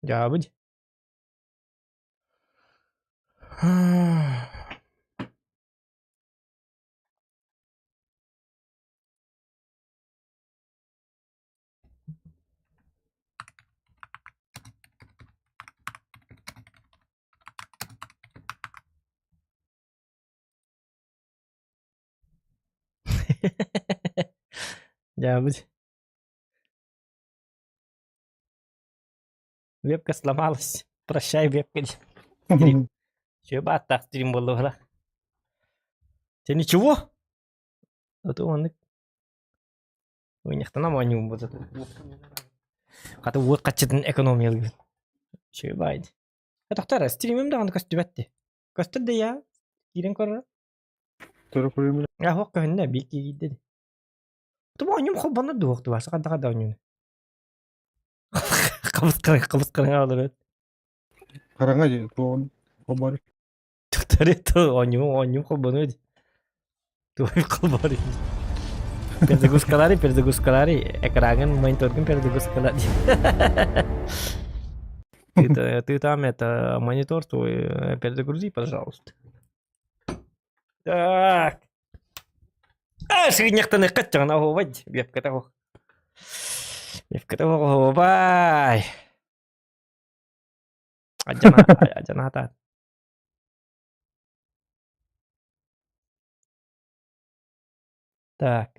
Дьаабы дии. Дьаабы дии. Вебка сломалась. Прощай, вебка. Стрим. Че бааттаах стрим буолла Те ничего? А то он Уйнахтана оонньуум бу Хата уот хаччытын экономиялыыр. Че баайд. Тохтор, стримим даҕаны көстүбэт дии. Көстөр да я. Киирэн көрөр. Төрө көрүмүн. А хоқ көһүннэ биир киирдэ. Тубу оонньуум холбонор дуох тубаса хадда хадда оонньууну. Хабыс хараҥа олорор. Хараҥа дии туоҕун холбоору. Туттары оонньуу оонньуу холбонуо дии. Туой холбоору. Перезагрузкалары, перезагрузкалары, экраҥын, мониторгун перезагрузкала дии. Ты, ты там это монитор твой перезагрузи, пожалуйста. Так. А, сыгынньахтан ыккаччаҕына оһуобай вебката оһох. Вебката оһох оһуобай. Адьана, адьанаата. Так.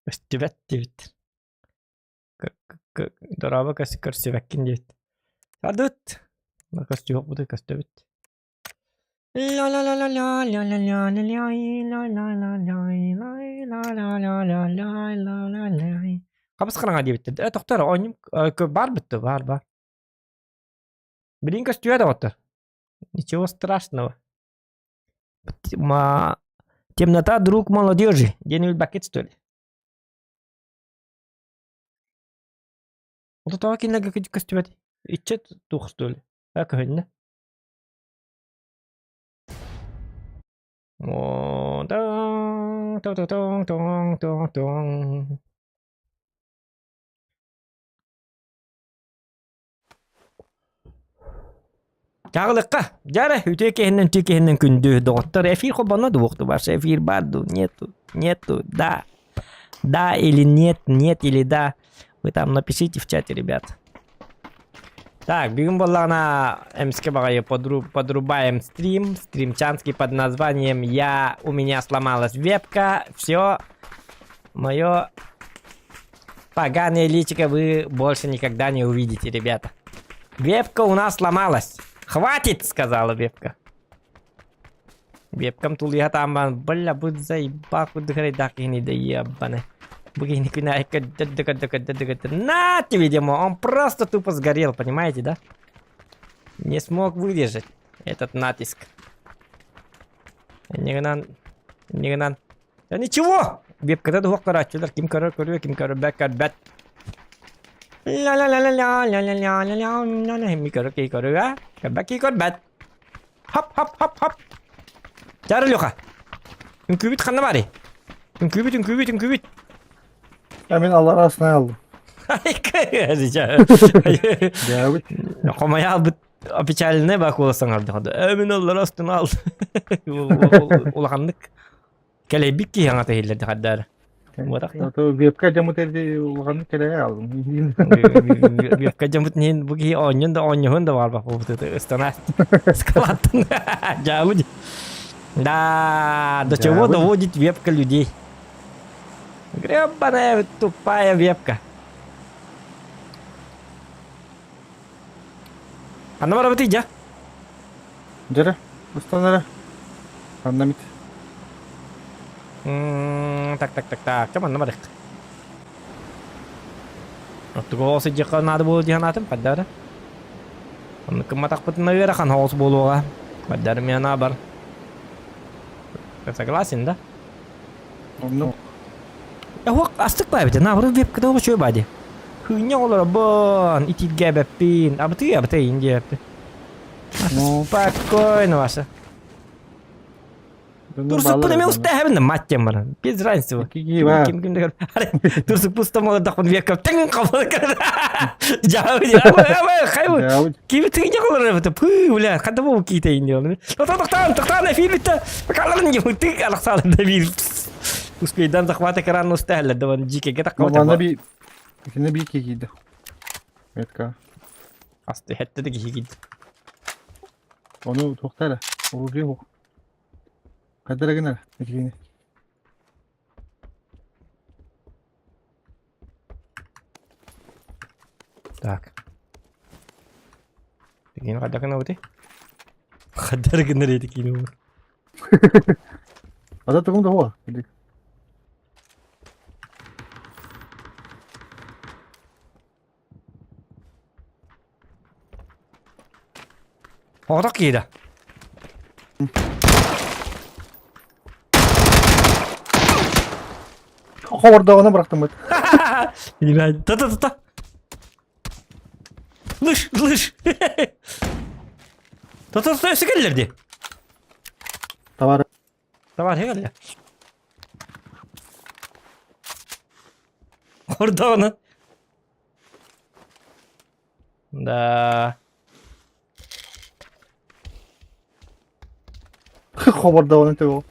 Көстүбэт диэбит. Дорообо көрсүбэккин диэбит. Адыт. Көстүөхпүт көстөбүт. Хабыс хараҥа диэбиттэр. Э, тохтор, оонньум баар бытты, баар, баар. Билин көстүө доҕоттор. Ничего страшного. Темнота друг молодежи. Диэн билбэккит что ли? Ото тоҕо кинилэргэ көстүбэт? Иччэ туох что ли? А көһүннэ. Чаҕылыкка, дьара, үтүө киһинэн, үтүө киһинэн күндү доҕоттор, эфир холбоно дуохту ваш эфир бар ду, нету, нету, да, да или нет, нет или да. Вы там напишите в чате, ребят. Так, бүгүн буоллаҕына эмискэ баҕайы подрубаем стрим, стримчанский под названием «Я, у меня сломалась вебка», все, мое поганое личико вы больше никогда не увидите, ребята. Вебка у нас сломалась. Хватит, сказала вебка. Вебкам тулуйа тааман, бля, бу заебал, кудыхарайдаах киһини да ебаны. Бу киһини күнэ На тебе, видимо, он просто тупо сгорел, понимаете, да? Не смог выдержать этот натиск. Нигынан, нигынан. Да ничего! Вебкада дух карачылар, ким көрөр көрүө, ким көрбөт көрбөт. Ля-ля-ля-ля-ля-ля-ля-ля-ля-ля-ля-ля. Ми көрөр киһи көрүө, көрбөт киһи көрбөт. Хоп, хоп, хоп, хоп. Чары Леха. Үҥкүүбүт ханна барый? Үҥкүүбүт, үҥкүүбүт, үҥкүүбүт. Я мин аллар астына алдым. Дьээбит. Хомойа албыт опечаленная бакула саҥарды. Э, мин аллар астына алды. Улаханнык Кэлэйбит киһи аҥата иһиллэрди хардаары. Буотах да. Ото вебка дьамыт эрди улаханнык кэлэйэ алдым. Вебка дьамыт иһин бу киһи оонньун да оонньуһун да баҕарбах буолбут ыстана скалаттан дьаабы ди. Да, до чего доводит вебка людей. Гребаная тупая вебка. Анна барабыт дьа. Дьэрэ, устан эрэ. Ханна эмит. Так, так, так, так. Чэ, манна барыах. Оттуга сыдьыхха наада буолуо дии санаатым, хайдары. Оннук гымматахпытына ыарахан соҕус буолуоҕа. Хайдары миэнэ бар. Согласен, да? Оннук. Эһуох астык баайбыт. Наоборот вебкада оҕо чуо бади. Хыынньа олоробун, итиргээбэппин, абытыы абытайын диэппин. Ну, Спокойно, Вася. дьоннор Турсукпун бааллар эмиэ эбит устааһабын да мать тем баран. Без разницы. Икки киһи баар. Ким ким дэгэр. Турсукпун устам олордохпун вебкам тыҥ хабыл Жабы жабы хайбы. Дьаабыт. Кими тыҥ олорор эбит. Пыы бля, ханна бу киитейин диэн. Тохтоон, тохтоон эфир бүтте. Каларын диэн тык алахсаалын да биир. Успейдан захват экран устаһаллар да вон жикеге Манна такка би итиннэ би киһи киирдэ. Метка. Асты хэтте да киһи киирди. Ону туохта эрэ. Оружие суох. Хайда эрэ гынар итини. Так. Киин хайда гынабытый? Хайда эрэ гынар эти киин Ата тугум да хуа. Оҕотох киирэ. Ховордоҕуна бырахтыммыт. Та-та-та-та. Лыш, лыш. Та-та-та, өссө кэллэр дии. Товар. Давай, кэллэ. Ордоҕуна. Да. Хобордоҕуна төбө.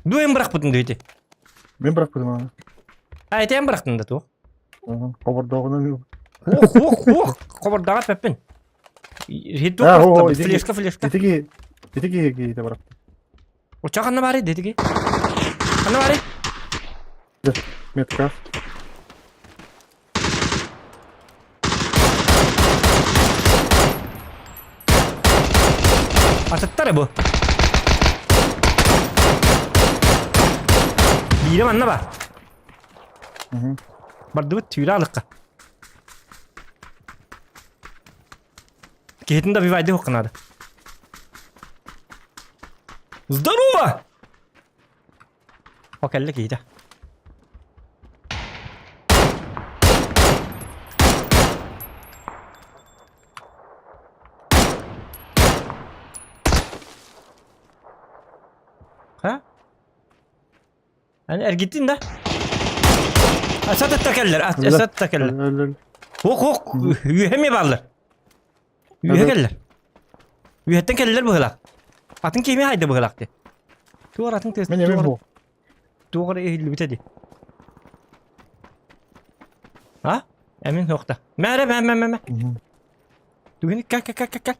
Дуэм бырахпытын дүйти. Мен бырахпытым аны. А, этен бырахтын да туох. Хобордоҕуна Ох, ох, ох, хобордоҕар пеппин. Хит А, о, флешка, флешка. Итиги, итиги киһитэ бырахтым. Оча ханна баарый дэтиги? Ханна баарый? Метка. Атыттар бу. Биирэ манна бар. Бардыбыт түүрэ алыкка. Киһитин да бивайды хокканады. Здорово! О, кэллэ киһитэ. Ха? Аны эргиттин да? Асатта кэллэр, асатта кэллэр. Ох, ох, үөһэ эмиэ бааллар. Үөһэ кэллэр. Үөһэттэн кэллэр быһылаах. Атын кими хайда быһылаах дии. Туор атын тыас. Мен эмим бу. Туох эрэ иһиллибитэ дии. А? Эмин суохта. Мээрэ, мэ, мэ, мэ, мэ. Түгүн кэл, кэл, кэл, кэл, кэл.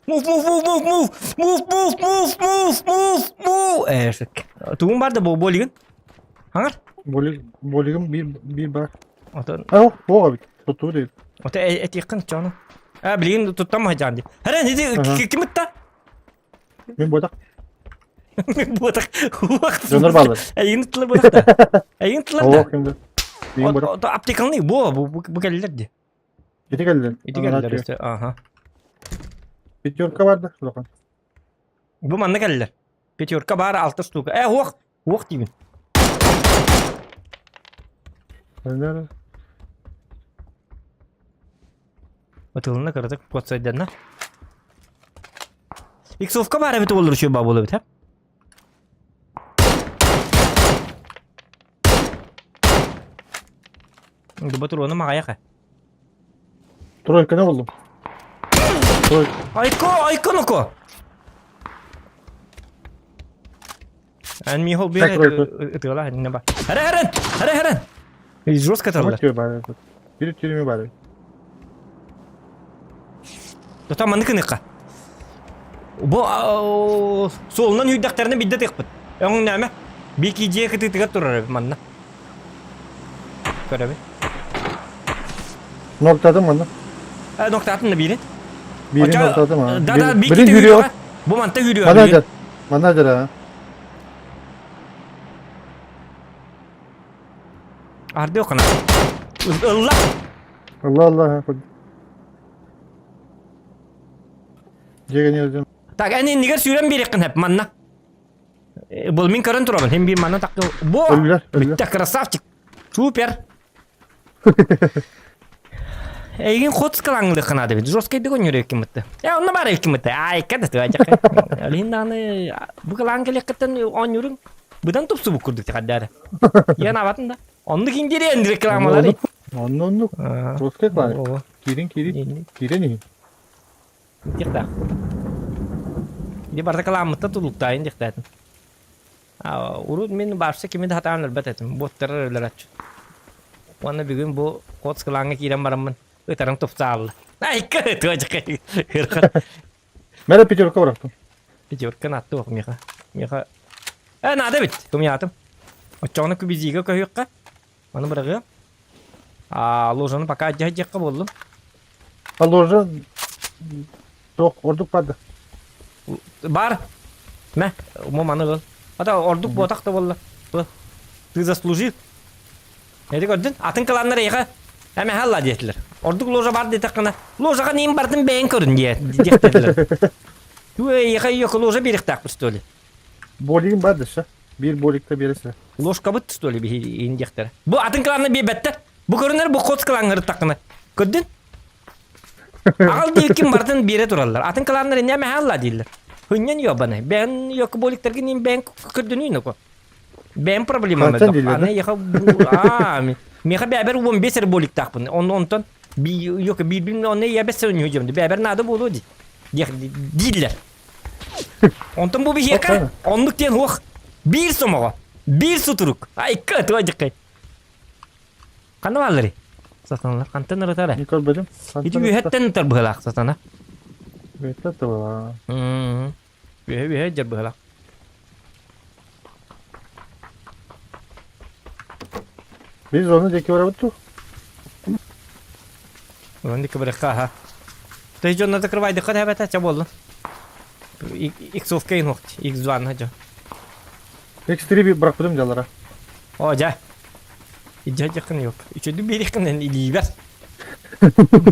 Move, move, move, move, move, move, move, move, move, move, move. Э, Тугун бар да бу болигин? Хаңар? Болиг, болигим бир бир бар. Отон. А, боо бит. Тутуу дейт. Ото этиэххин чону. А, билигин туттам хажаан ди. Харан иди ким ытта? Мен бодак. Мен бодак. Дьоннор баалар. Эйин тылы бодак да. Эйин тылы да. Оо, кимде? Мен бодак. Ото аптекалны бу бу бу келлер ди. Ити келлер. Ити келлер өстө. Аха. Пятерка бар да, улахан. Бу манна келлер. Пятерка бар алты штука. Э, уох, уох деймин. Нелер? Ытылына кыратык подсайданна. Иксовка бар эбит олор үчү ба боло бит, Дуба туруону маҕайаха. Тройканы булдум. Тройка. Айко, айко ноко! Эн михол бир ытыала ханна ба. Хара харан! Хара харан! Жестко тарла. Бир тюрьме бар. Тота манны кыныкка. Бу суолунан үйдэхтэринэ бидде тыхпыт. Өҥ нәмэ. Бики дьиэ кытыытыгар турар манна. Көрөбүн. Ноктадым манна. Э, ноктаатын да биирин. Биирин ноктадым а. Да, да, бики Бирин хүрүө. Бу манта хүрүө. Мана жар. Мана жар а. Арды окана. Ылла. Ылла ылла. Дьиэгэн ыалдьан. Так, эн иннигэр сүүрэн биэриэххин сөп манна. Бұл мин көрөн турабын. Хим биир манна такты. Бо! Өллөр, өллөр. Бүттэ, красавчик. Супер! Эйигин хот скалаҥылыахха наада эбит. Жесткайдык оонньуур эбиккин Э, онно баар эбиккин Айка да тыа Олин даҕаны бу кылаан кэлиэххиттэн оонньууруҥ быдан тупсубут курдук тихаддаары. Иэн абатын да. Оннук индириэн рекламалары. Онно оннук. Жесткай клан. Киирин киирин. Киирэн иһин. Диэхтээх. Ди барда кылааммыттан тулуктаайын диэхтээтим. Урут мин баарса кими да сатаан өлбөт этим, буоттарар өлөрөөччү. Уонна бүгүн бу кот сылааҥҥа киирэн бараммын ытарым тупсаалла. Айка туожка ырхан. Мэрэ пятерка бырахтым. Пятерка наатты ох миэхэ. Миэхэ Э, наада бит. Тумьятым. Оччоҕуна күбизиигэ көһүөххэ. Маны быраҕыам. А ложаны пока дьаһдьыахха буоллум. А ложа Суох, ордук барды. Бар. Мэ, мо маны ыл. Ата ордук буотах да буолла. Ты заслужил. Эти көрдүн? Атын кылааннар эйиэхэ эмэ халла диэтилэр. Ордук ложа бар диэтэххинэ, ложаҕа ним бардын бэйэҥ көрүн диэ диэхтэтилэр. Ту эйиэхэ йоку ложа биэриэхтээхпит что ли? Болигин бар дөссө. Биир боликта биэрэсэ. Ложкабыт что ли биһи иин диэхтэрэ. Бу атын кылаанна биэрбэттэр. Бу көрүнэр бу хот кылаангырыттаххына. Көрдүн? Аҕал диэбиккин барытын биэрэ тураллар. Атын кылааннар иннэ мэһэ дииллэр. Хынньан ёбаны. Бэйэн ёкку боликтаргын ин бэйэн көрдөнүү ноко. Бэйэн проблема Хантан Аны яха аа миэхэ бэбэр уон бес эрэ боликтаахпын. Он онтон ёка биирбин онно я бес сөрүнү дьом. Бэбэр наада буолуо ди. Дииллэр. Онтон бу биһиэхэ оннук диэн хуох биир сомоҕо, биир сутурук. Айка туодьыккай. Ханна баалларый? Сатаналар хантан ырытара? Не көрбөтүм. Ити үөһэттэн ытар быһалаах сатана. Үөһэттэн тыбалаа. Үөһэ үөһэ дьар быһалаах. Biz зона диэки барабыт дуу? Зона диэки барыахха аха. Ты дьонно закрывайдыхха тэбэтэ ча буоллун. Иксовка инуохт, X2 дьон. X3 бырахпытым дьаллара. О, дьэ. Илдьэ yok. Үчүдү биэриэххин илиибэр.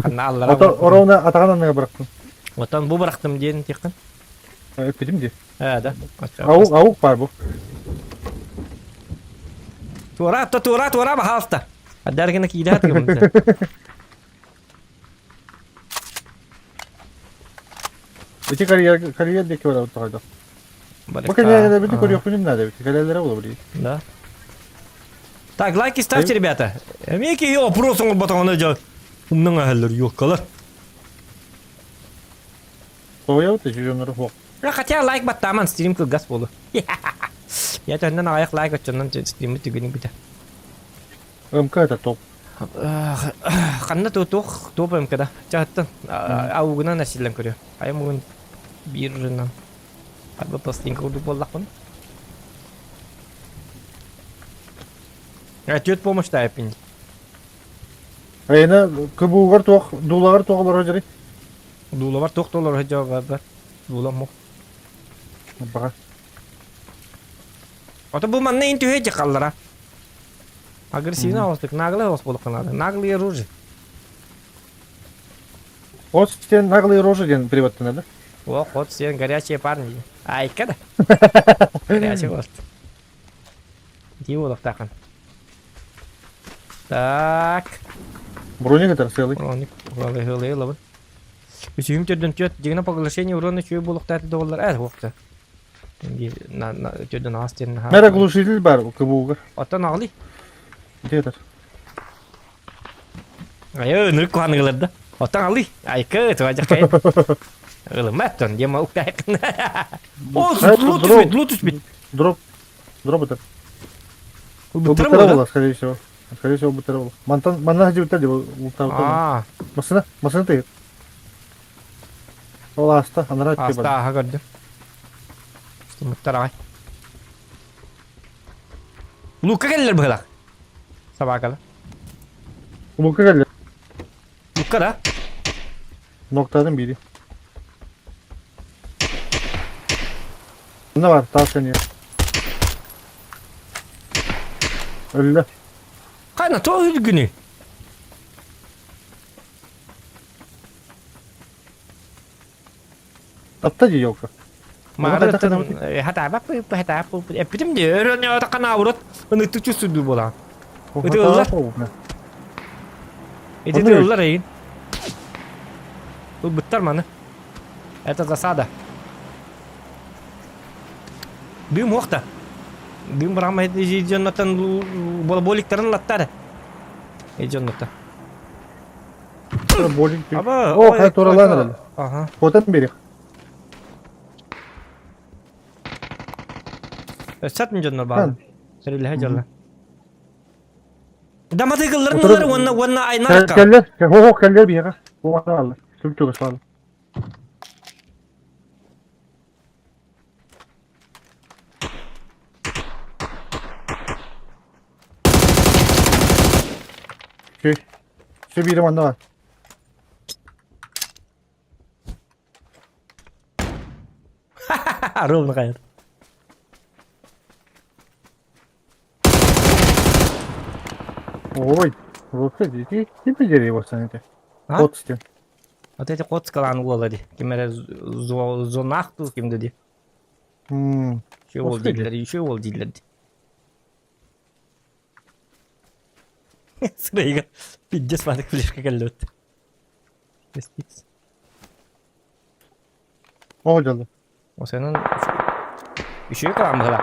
Ханна аллара. Ото ороуна атаҕын анныга бырахтым. Отон бу бырахтым диэн тиэххин. Эппитим дии. Ээ да. Аук аук бар бу. Туора, туора, туора, пожалуйста. Адаргына киирэ хатыгым. Ити карьер карьер диэки барабыт тоҕойдо. Бу кэннигэр эбити көрүөхпүнүм наада эбит. Кэлэллэрэ буола билигин. Да. Так, лайки ставьте, ребята. Эмиэ опрос оҥорботоҕуна дьэ умнаҥ аһаллар юккалар. Тоҕуйабыт да дьоннору суох. Хотя лайк баттааман стрим кылгас буолу. Я төннөн аҕыйах лайк оччонон стриммит түгүнү бүтэ. МК это топ. Ханна туох топ МК да. Чаһыттан аугунан асиллан көрүө. Айым угун биир рынан. Арба пластинка курдук буоллахпын. Отчет помощь тайпин. Айына кыбуугар туох, дуулаҕар туох олорор дьари? Дуулабар туох да олорор дьо бар. Дуулам мух. Баҕа. Ото бу манна ин түһэ дьахаллара. Агрессивно оҕустук, наглый оҕус буолуохха наада. Наглые рожи. Хот сен наглые рожи диэн переводтана да? О, хот сен горячие парни. Айка да. Горячий вот. Дии буолуохтааххын. Так. Броник это сыалый. Броник. Ылы ылы ылабын. Үсүһүм төрдөн түөт дьигинэ поглощение урона үчүгэй буолуохтаах доллар ээ уохта. Төрдөн аас диэн Мэра глушитель бар КБУга. Оттон аҕалый. Где Айы ынырык куһаныгылар да. Оттон алый. Айкы туажакай. Ылыматтон дема уктайкын. О, лут түспүт, лут түспүт. Дроп. Дроп это. Бутера була, скорее всего. Скорее всего, бутера була. Мантан манна хадибиттер деп ултаабыта. Масына, масына тыйыр. Ол ааста, анараа Ааста, ааха көрдүм. Муттар аҕай. Лука кэллэр быһылах. Собакалар. Лука кэллэр. Лука да? Ноктадым бири. Мына бар, таас кэннигэ. Өллө. Хайна, то үргүнүй? Тапта дии елка. Маарыттан хатаабап хатаап эппитим дии өрө ньоотаххана урут ынытык чувствуйду буолаҕын. Ытыыллар. Ити ытыыллар эйин. Ылбыттар маны. Это засада. Дым уохта. Дым бырама дьоннотон балаболиктарын латтар. Дьоннотон. Болик. О, хай туралан. Ага. Хотан берег. Өссө атын дьоннор баар. Сэрилэһэ дьалла. Даматыгылларын ылар уонна уонна айнарка. Кэллэр, хо кэллэр биһиэхэ. Уонна алла. Сүр чугас баалла. Сү биирим онно бар. Ровно хайыр. Ой, вот эти, типа дерево саните. Кот Вот эти кот скалан уола ди. Ким эрэ зонах ту ким ди. Еще ол дииллэр, еще ол дииллэр ди. Сырайга пиздец баадык флешка кэллэбит. Беспиц. О, дьолу. Осенон үчүгэй кылаан быһыла.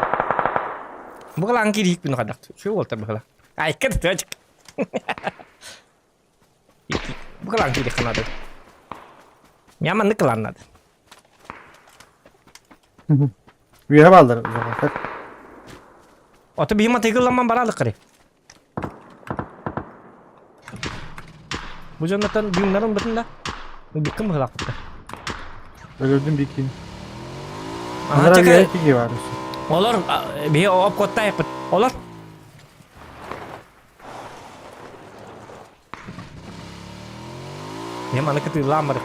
Бу кылаан кириикпин хадах. Үчүгэй уолтар быһыла. Айка тычк. Бу кылаан киирик надо. Я маннык кылаан надо. Үөһэ бааллар. Ото биһи матыгылламан баралык кыры. Бу дьоннортон дыымнарын бытын да ылбыккын быһылаахпытта. Өлөрдүм бикин. Анара үөһэ киһи бар. Олор биһи обкоттайыппыт. Олор. Мен маны кытыылаан барып.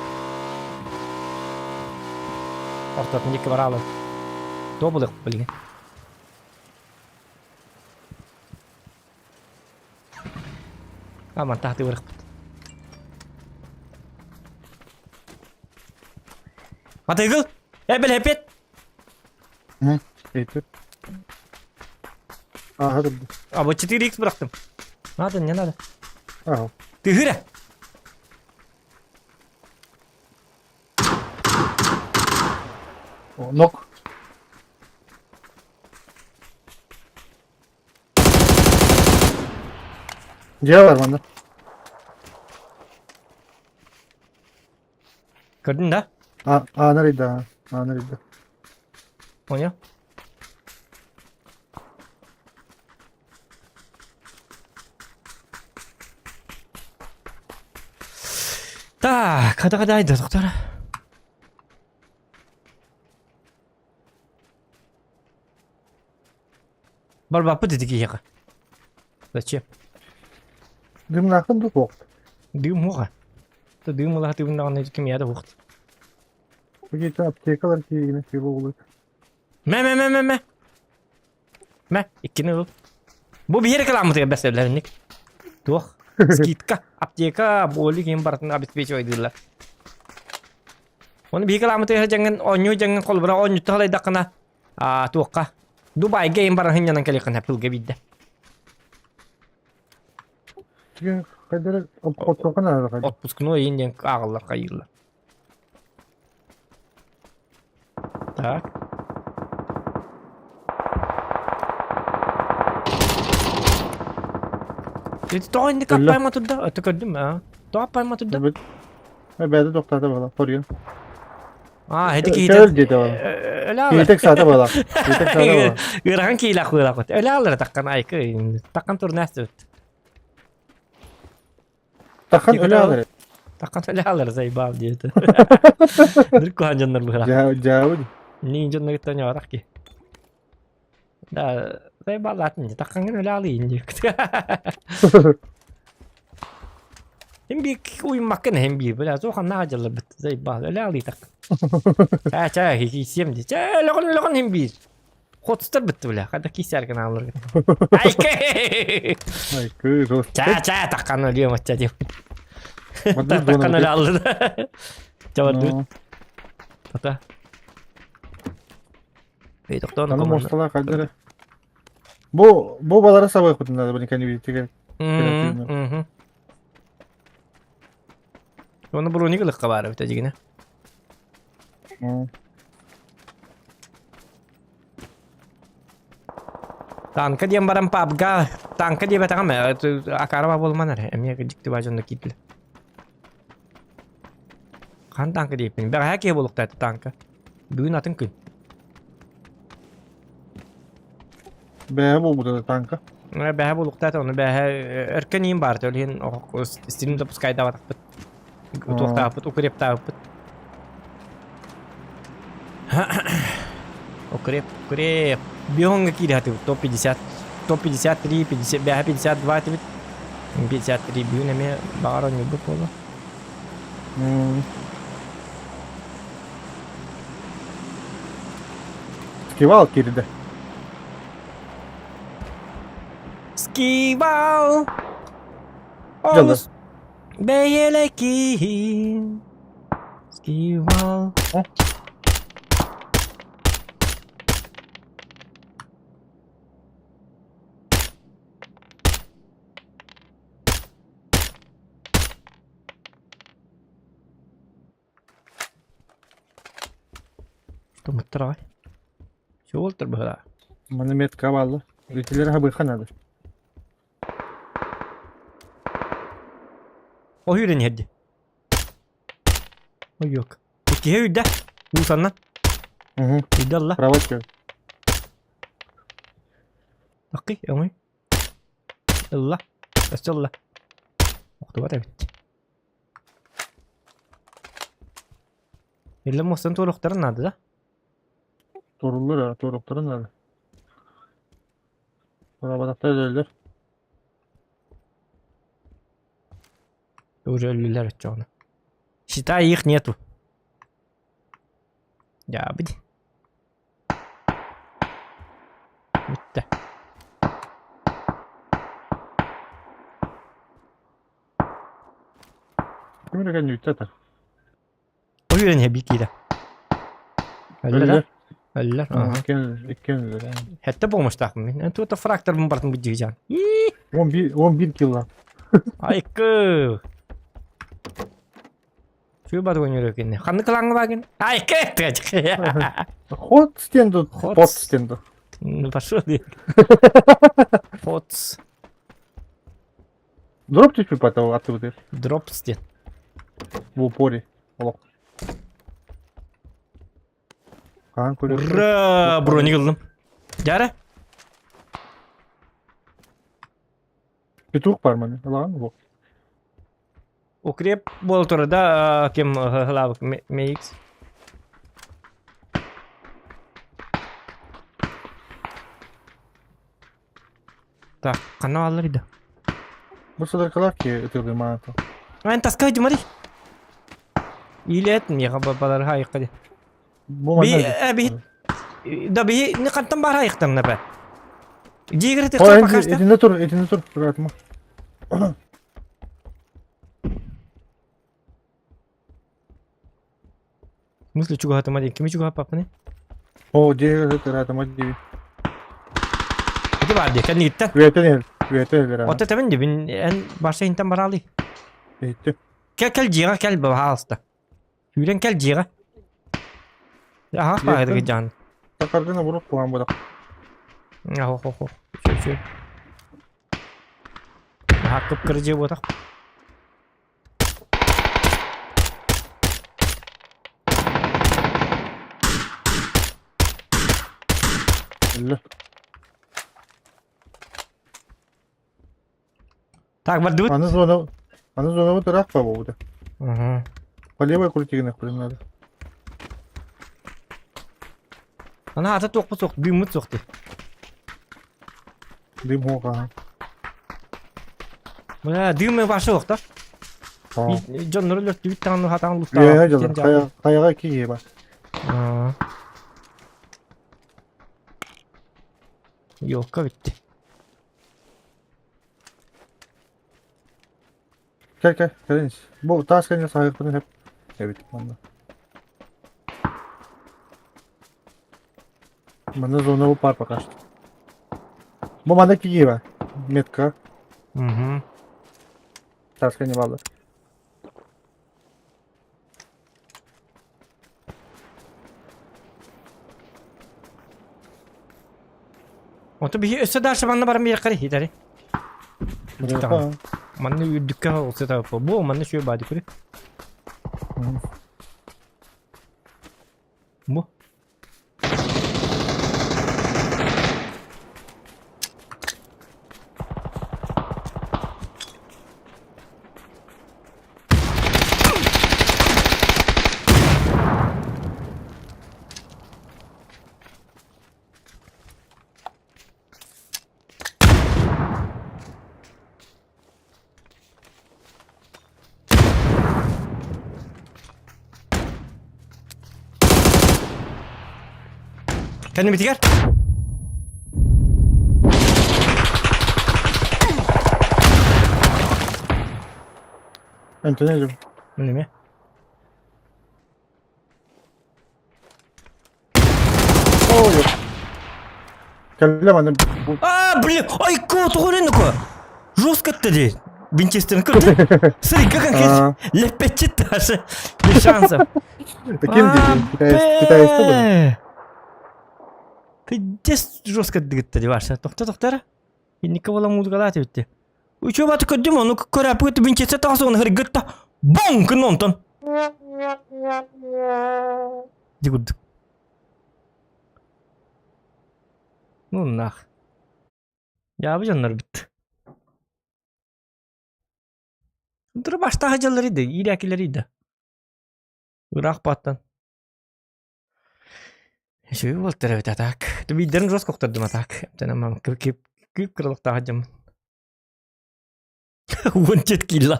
Ортотун диэки бараалын. Туох булуохпут билигин? Аман таһты барыхпыт. Матыгыл! Э, бэлэппит! Эйтер. Ага, А вот 4х бырахтым. Надо, не надо. Ага. Тыһыра! Нок. Дьиэ бар манна. Көрдүн да? А, аанар ыйда, аанар ыйда. Понял? Так, хада-хада доктор. Барбаппыт ити киһиэхэ. Зачем? Дымнаахын да суох. Дым уоҕа. Дым ылаһа тыыннаҕына ким яда уохт. Какие-то аптекалар киигинэ сыыла буолуо. Мэ мэ мэ мэ мэ. Мэ иккини ыл. Бу биһи рекламатыгар бэсэллэринник. Туох? Скидка, аптека, боли ким барытын обеспечивайдыыллар. Оны биһи рекламатыгар дьаҥын оонньуу дьаҥын холобура оонньуттан халайдаххына А туохха? Дубайга им баран хынньанан кэлиэххин хаппылга биирдэ. Хайдары отпускка наада хайда. Отпускной иин диэн ааҕыллар хайыыллар. Так. Ити тоҕо инник Өллө. аппайма турда? Өтө көрдүм аа. Тоҕо аппайма турда? Бэйэтэ тохтоото буолла, хоруйун. Аа, ити киһитэ Көл диэтэ буолла. Өлө Киһитек саата буолла. Киһитек саата буолла. Ыарахан киилээх кыылаах Өлө аллара таккан айкы таккан турнаас түбүт. Такхан өлө аллара. Таккан өлө аллара заебал диэти. Дыр куһан дьоннор быһыра. Жаабы. Ни дьоннор кытта ньоорах ки. Да, заебалаатын таккангын өлө алыйын диэк. Hem bir уймаккын hem bir бля зоханнаа дьалларбыт заебал өлө алыйтак. Чаа чаа киисиэм ди. Чаа өлөҕүн өлөҕүн hem биир. Хотстар бытты бля. Хада киисэргин аалыргын. Айкы! Айкы, жос. Чаа чаа таккан өлүөм ачча дип. Таккан өлө алды. Жабарды. Тата. Эй, токтоон Аны мостала кадыры. Бу бу балары сабыахпытын надо бу креативно. Мгм. Оны броник ылыкка баар эбит дьигинэ. Танка диэн баран пабга танка диэбэтэҕим акаарба буолуман эрэ эмиэ дьикти баа дьонно киирдилэр. Хаан танка диэппин. Бэҕэһээ киһи буолуохтаата танка. Бүгүн атын күн. Бэһэ буолбута танка. Бэһэ буолуохтаата, ону бэһэ өркөн иин баар, ол иһин стрим допускайдаабатахпыт. Утуохтаабыппыт, укрептаабыппыт. Укреп, укреп. Биоҥҥа киирэ сатыыбыт, топ-50. Топ-53, 50, бэһэ 52 этибит. 53 бүгүн эмиэ баҕар оонньуурбут буолуо. Скивал киирдэ. Скивал! Олус бэйэлэкиин. Скивал. Тумуттар аҕай. Суолтар быһыылаах. Маны метка баалла. Итилэр хабыха надо. Ойууран иһэрди. Ойуок. Иккиһэ үйдэ. Уусанна. Угу. Үйдэ алла. Право чё. Акы, өҥүй. Ылла. Өссө ылла. Охтубат эбит. Иллэ муостан туоруохтарын наада да? Туоруллар, туоруохтарын наада. Туораабатахтар өлөллөр. Уже өллүлэр оччоҕуна. Считай их нету. Дьаабыт. Бүттэ. Ким эрэ кэнниттэ атар. Ойууран иһэ биир киирэ. Өллөр Өллөр. Өллөр. Аха. Иккиэн иккиэн өллөр. Хэтте буолмуштаахпын мин. Тута фракторбын бартын быдьыгыжаан. 11 11 кило. Айкы. Чү бар ойнор экенне. Ханнык кылаңы багын? Айкы. Ход стенду, Ход. под стенду. Ну пошел ты. Ход. Дроп түспүт бата аттыбытыр. Дроп стен. В упоре. Олох. Хаан көрөр. Ура! Броник ыллым. Дьара. Петух бар маны. Ылаҕан бу. Укреп буола турар да ким ыһылаабыт MX. Так, ханна бааллар да? Бу сыдаркалаах ки ытыалыы маата. Эн таска дьымари. Илет миэхэ балар хайыкка ди. Бу Би манна. би да би не хантан бар хайыктан напа. Дигр ты Ой, пока что. итиннэ тур, итиннэ тур, туратыма. В смысле чугахатыма диэн? Кими чугаһаппаппыный? Оо, дьиэ ыраатыма дии. Ити баар дии, кэннигиттэн. Үөтэн иһэр, үөтэн иһэр аана. Отто тэбин дибин, эн барса иһинтэн бараалый. Иһиттим. Кэл, кэл дьиэҕэ кэл, баһаалыста. Сүүрэн кэл дьиэҕэ. Аһаах баҕайытыгы дьаан. Такаргын обурук куһаан бодох. Ахо хо хо. Үчү үчү. Аһаах кып-кыры дьиэ буотах. Өллө. Так, бардыбыт. Аны зона, аны зонабыт ыраах па буолбута. Угу. По левой крутигинах блин надо. Ана ата туохпут суох, дыыммыт суох дии. Дым хуоха. Бля, дым башы суох да. Дьоннору өлөртүбүт даҕаны хатаан Үөһэ лустаах. дьылы хайа хайаҕа киһи бар. Ёлка бүттэ. Кэл кэл кэлин Бу таас кэннэ саһыахпытын сөп. Эбит манна. Манна зона бу пар пока что. Бу манна киирэ. Метка. Угу. Таска не бааллар. Ото биһи өссө дальше манна баран биэрэххэ хитари. Манна үрдүккэ олсета бу манна сүө баады күрү. Бу. Кэннибитигэр Антон Неме? Ой. Кэллэ манна. А, блин, ай, ко, тоҕо Жестко дии. Винчестерин көрдө. Смотри, как он лепечет даже. Без шансов. Ким дии? Китайец был? Ты жестко дыгытта Ваша. Тохто тохтара. Инникке буола музыкалаат эбитти. Үчүгэй баты көрдүм, ону көрөөппүт Винчестер таҕыс уонна хыргытта боҥ гын онтон. Ди курдук. Ну нах. Дьаабы дьоннор бүт. Тура баштааһы дьаллар иде, иирээкилэр иде. Ыраах бааттан. Үчүгэй буолтар эбит а так. Биирдэрин жестко охтордум а так. Эптэн кып кыралыктаах дьоммун. 17 кило.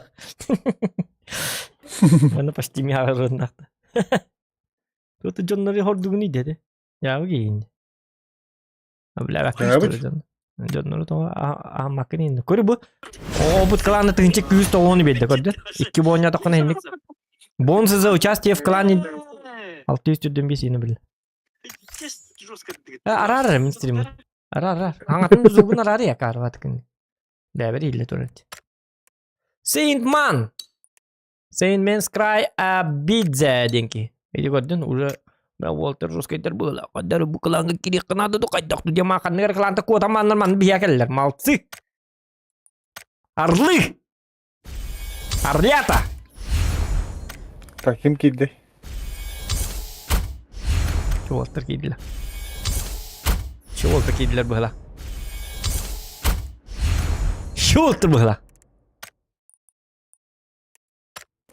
Маны почти миаҕырыннахта. Тут дьоннору хордугун идэти. Яабы киин. Бля, дьон. Дьоннору тоҕо ааммаккын инни. Көрү бу. Оҕобут клана тыһынча күүс тоҕуону биэрдэ көрдө. Икки буонньатоххуна инник. Бонусы за участие в клане 645 ини бил. Араар мин стримин. Араар, араар. Аңатын зугун араар я карваткын. Бэбер илле турат. Saint Man. Saint Man's Cry Абидзе денки. Иди көрдүн уже Уолтер жесткайдар была. Кадары бу кланга кириэххэ наада ду хайдах ду диэн мааханныгар кланта куотамааннар манна биһиэхэ кэллэр. Молодцы! Орлы! Орлята! Так, ким киирдэ? Уолтер киирдилэр. Уолтер киирдилэр быһыла. Уолтер быһыла.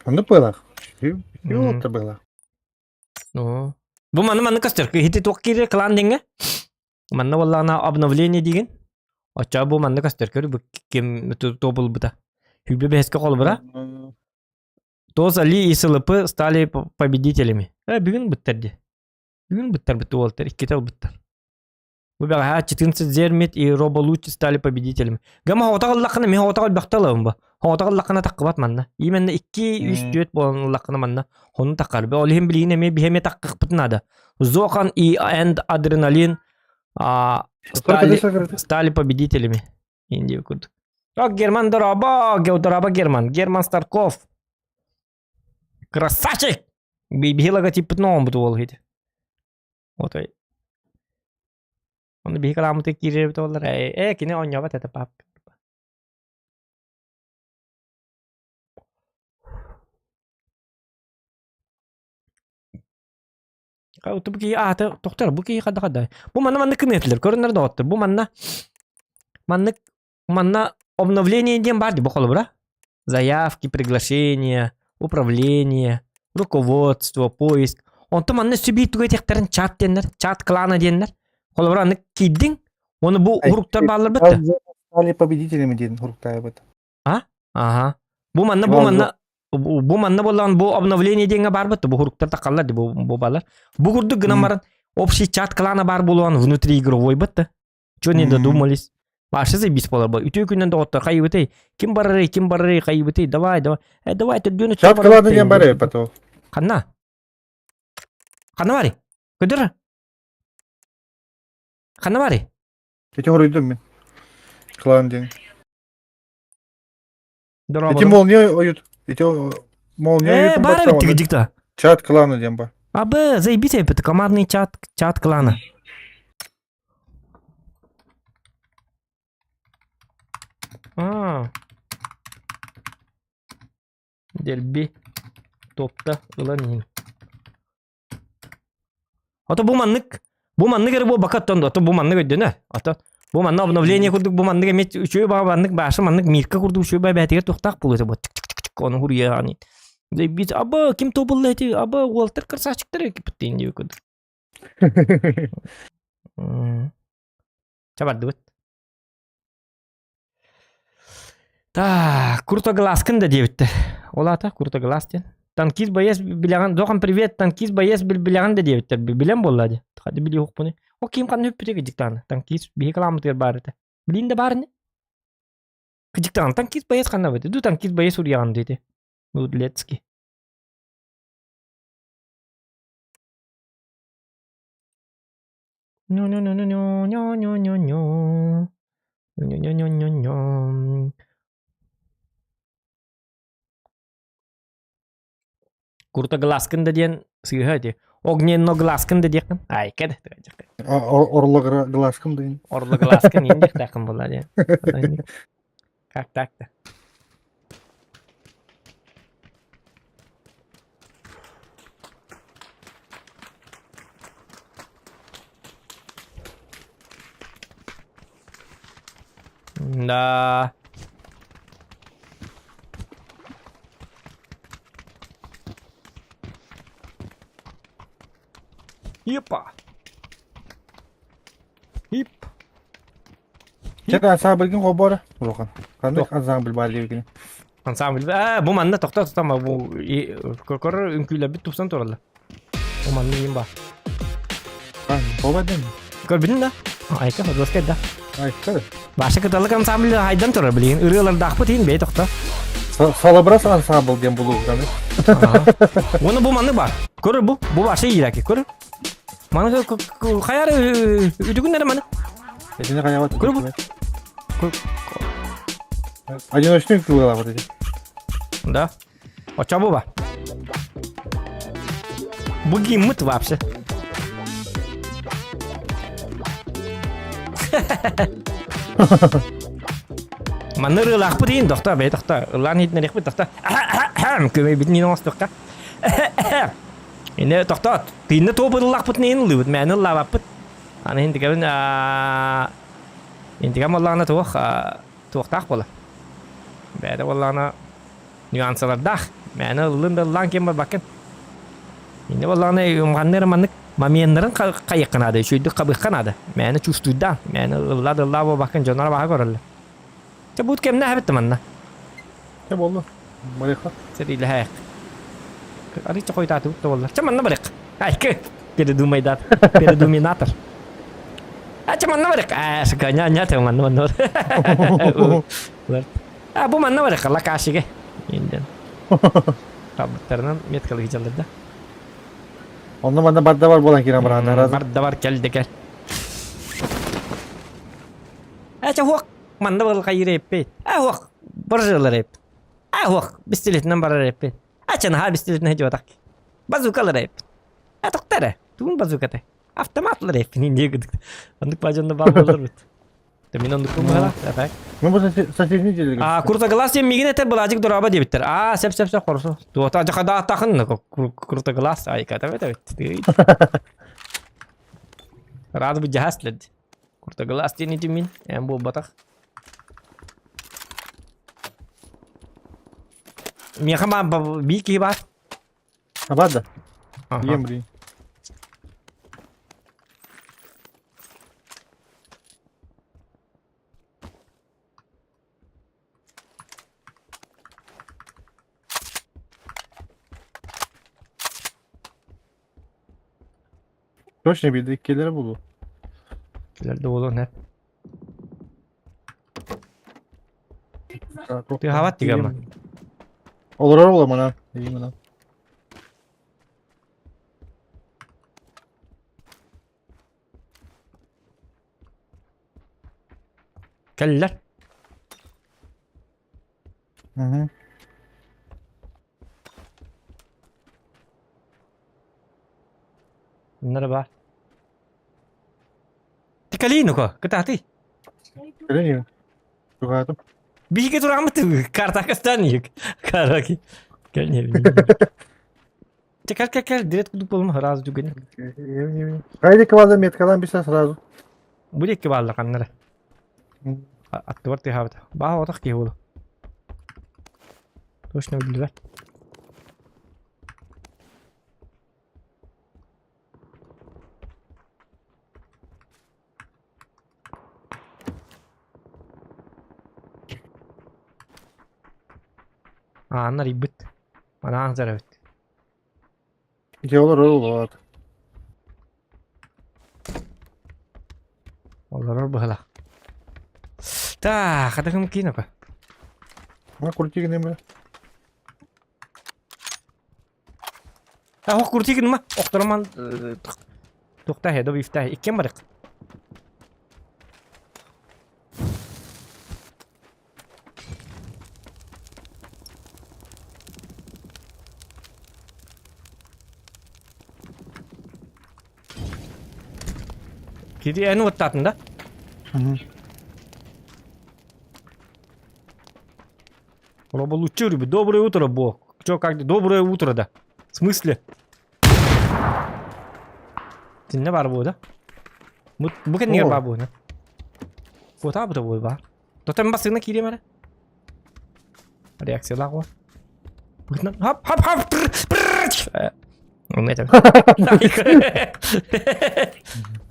Оннук быһыылаах. Уолтер быһыылаах. Ну, бу манна манна көстөр. Ити туох киирэр клан диҥҥэ? Манна буоллаҕына обновление диигин. Оччоҕо бу манна көстөр. Көр бу ким то булбута. Хүбэ бэһэскэ холобура. Тоз Али и СЛП стали победителями. Э, бүгүн буттар ди. Бүгүн буттар бутты уолтар. Икките буттар. Бу бэҕэһээ 14 Зермит и Роболуч стали победителями. Гама хоҕотох ыллаххына мин хоҕотох элбэхтэ ылабын бу. Хоҕотох ыллаххына таххыбат манна. Именно 2, 3, 4 буолан ыллаххына манна хонун таххар. Ол иһин билигин эмиэ биһи эмиэ таххыхпытын наада. Зохан и Энд Адреналин а, стали, стали победителями. Индия курдук. О, Герман Дороба, Дороба Герман, Герман Старков. Красавчик! Биһи логотиппытын оҥорбут уол ити. Вот Ону биһи кылааммытыгар киирэр эбит буоллар, ээ, кини оонньообот этэ папка. Бу киһи аата тохтор, бу киһи хада хада. Бу манна маннык кыныатылар, көрүннэр доҕоттор. Бу манна маннык манна обновление диэн баар дии бу холобура. Заявки, приглашения, управление, руководство, поиск. Онтон манна өссө биир тугу этиэхтэрин чат диэннэр, чат клана диэннэр. Холобура аны киирдиҥ, уонна бу уруктар бааллар бытта. Стали победителями диэн уруктаабыт. А? Аха. Бу манна бу манна бу манна буоллаҕын бу обновление диэҥҥэ баар бытта бу уруктар тахаллар ди бу бу баалар. Бу курдук гынан баран общий чат клана баар буолуон внутриигровой бытта. Чё не додумались? Вообще заебись буолар бу. Үтүө күннэн доҕоттор хайыбытый? Ким барарый, ким барарый, хайыбытый? Давай, давай. Э, давай, төрдүөн Чат клана диэн бар потом. Ханна? Ханна барый? Көдөр? Ханна барый? Ити хоруйдум мин. Клан диэн. Ити Дорооболор. молния ойут. Ити молния Э, ойутун баар баттаҕына. эбит тигидьикта. Чат клана диэн бар. Абы, заебись эбит, командный чат, чат клана. А. Дельби топта ылан иһин. Ото бу маннык, бу маннык эрэ буолбакка оттон ото бу маннык өйдөнө. Ото бу манна обновление курдук бу маннык эмиэ үчүгэй баҕа маннык башы маннык мирка курдук үчүгэй баҕа бээтигэр туохтаах буолуо этэ бу чик-чик-чик ону хуруйаҕын. Бит аба ким тобулла эти аба уолтар красавчиктар экиппиттин диye курдук. Ча бардыбыт. Так, Куртогласкын да диэбиттэр. Ол аата Куртоглас диэн. Танкист боец билэҕин, доҕом привет, танкист боец билэҕин да диэбиттэр. Билэн буолла дии. Хады билиэхпуну. О ким ханна үппүтэ кыдьыктаана. Танкист биһи кылааммытыгар баар этэ. Билин да баар ини. Кыдьыктаан танкист боец ханна быты. Ду танкист боец уруйаҕын диэти. Лудлецкий. Ню-ню-ню-ню-ню-ню-ню-ню. Ню-ню-ню-ню-ню. Куртогласкын да диэн сыыһа ити. Огненногласкын да диэххин. Айка да Орлогласкын диэн. Орлогласкын иин диэхтээххин буолла диэн. Как так-то? Да. Епа. Ип. Чэ, ансамбльгын холборо улахан. Ханнык ансамбль баар диэбикини. Ансамбль. Аа, бу манна тохто тутама бу көрөр үҥкүүлэрбит тупсан тураллар. Бу манна иин бар. Холбадын. Көрбүтүн да? Айка, доска да. Айка. Баша кыталык ансамбль хайдан турар билигин. Ырыалардаахпыт иин бэй тохто. Салабрас ансамбль диэн булууганы. Уонна бу манны бар. Көрөр бу. Бу баша иираки. Көрөр. Маны хайар үтүгүн эрэ маны. Этини хайабат. Көрө бу. Одиночный кылыла вот эти. Да. Оча бу ба. Бу гиммит вообще. Манны ырыалаахпыт иин тохто, бэй тохто. Ыллаан иһитинэриэхпит тохто. Көмөйбүтүн иин оҥостуохха. Инэ тохтоот. Тыынна туоп ыллаахпытын иин ыллыыбыт, мээнэ ыллаабаппыт. Аны интикэбин интикэм буоллаҕына туох туохтаах буола. Бэйэтэ буоллаҕына нюансалардаах. Мээнэ ыллын да ыллаан ким барбаккын. Инне буоллаҕына умҕанна эрэ маннык моменнарын хайыахха наада, үчүгэйдик хабыахха наада. Мээнэ чувствуйдаан, мээнэ ыллаа да ыллаа буолбаккын дьоннор абааһы көрөллөр. Чэ буут кэмнээх эбит да манна. Чэ буолла. Барыахха. Сэриилэһээк. Арыычча хойутаатыбыт да буоллар. Чэ манна барыах. Айкы. Передумайдат. Передуминатор. А чэ манна барыах. Аа, сука, ня ня манна манна. А бу манна барыах. Лакашиге. Инден. Табыттарынан меткалык дьаллар да. Онно манна барда бар буолан киирэн барааннар. Барда бар кэл да кэл. Э, чэ хуох манна былхайыр эппит. Э, хуох баржылар эп. Э, хуох бистилетинен барар эппит. Э, чэ наһаа бистилетинен дьуотак. Базукалар эп. Э, тоқтар Туун базуката. Автоматлар эп. Не гыдык. Андык бажанна баар болар бит. Мин оннук быһалаах. Так. Ну, бу соседний деле. А, куртоглас диэн мигин этэр былаажык дораба диэбиттэр. А, сеп сеп сеп хорсу. Туота жакада тахын куртоглас айка табет табет. Рад бы жахаслед. Куртоглас диэн ити мин, эн буолбатах. Миэхэ ма биир киһи баар. А бар да? Ем блин. Точно биирдэ иккилэрэ буолуо. Иккилэр да буолуон һэ. Тыаһаабат тигама. Олорор буола манан. Кэллэр. Угу. Нары бар. Тикалей ну-ка, кытаатый. Кэлин Тугаатым. Биһиги тураммыт картакастан иһик. Караки. Кэлин. Кел кел кел, директ кудук болма сразу түгэн. Хайди кваза меткалан биса сразу. Бу диэки баалла ханнара. Аттыбар тыаһаабыта. Баа отох киһи буолу. Точно биллибэт. Ааннар ыйбыт. Анаан сарэбит. Ити олорор олорот. Олорор быһылах. Так, хатыгым киин опа. Ма крути гынем А ох крути гынма. Охтороман Тухта хэ, добифта иккен барык. Кири эн уоттаатын да? Роба лучше любит. Доброе утро, Бог. Чё, как? Доброе утро, да. В смысле? Тинне бар бу да? Бу бу кэннигэр баар буо. Куотаабыта буой баар. Тотем басыгына киириэм эрэ. Реакциялаах уо. Хап хап хап. Оны этем.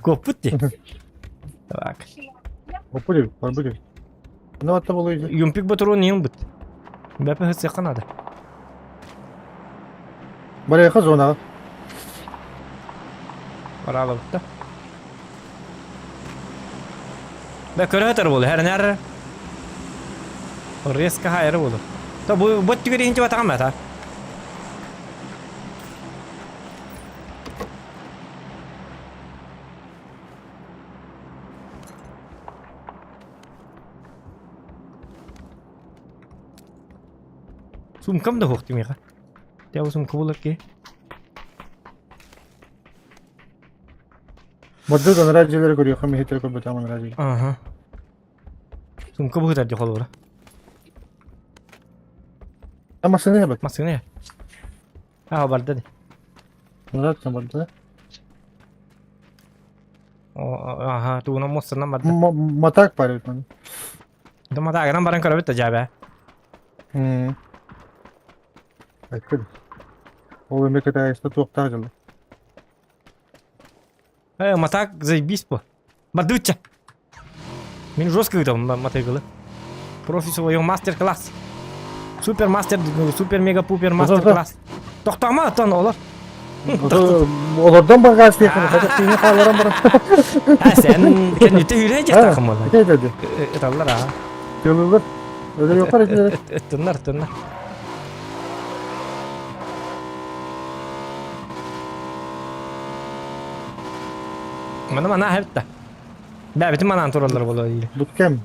Куоппут дии. Так. Популю, барбыгы. Ну, это было Юмпик батырон не быт. Бәпе хысыакка надо. Барыаха зонаҕа. Бараалабыт да. Бә көрө буолу, хэрнэр. Резко хайры буолу. То бу бу түгэр иһинчи батаҕам бата. Сумкам да суох миэхэ. Дьэ сумка булар киһи. Модду анараа дьиэлэри көрүөххэ миһиттэри көрбөтөҕүм анараа дьиэ. Аха. Сумка быһытар дьэ холобура. А массыына эбит. Массыына. Аа барда ди. Анараа барда. Аха, тугунан муостанан барда. Матак парит маны. Да матаагынан баран көрөбүт да дьээбэ. Айткын. Ол эме кытайста туохтаах дьылы. Э, матак заебись по. Бардыча. Мин жестко ыытабын матайгылы. Профи своего мастер-класс. Супер мастер, супер мега пупер мастер-класс. Тохтома оттон олор. Олордон багаас диэхин, хотя тиини хааларан баран. А сен кэннитэ үрэ дьахтахым буолла. Ити ити. Ыталлар аа. Тылылар. Өлөрүөхтэр этилэр. Ыттыннар, ыттыннар. Маны мана хэбитта. Бэбитин манаан тураллар буолуо диир. Буткем.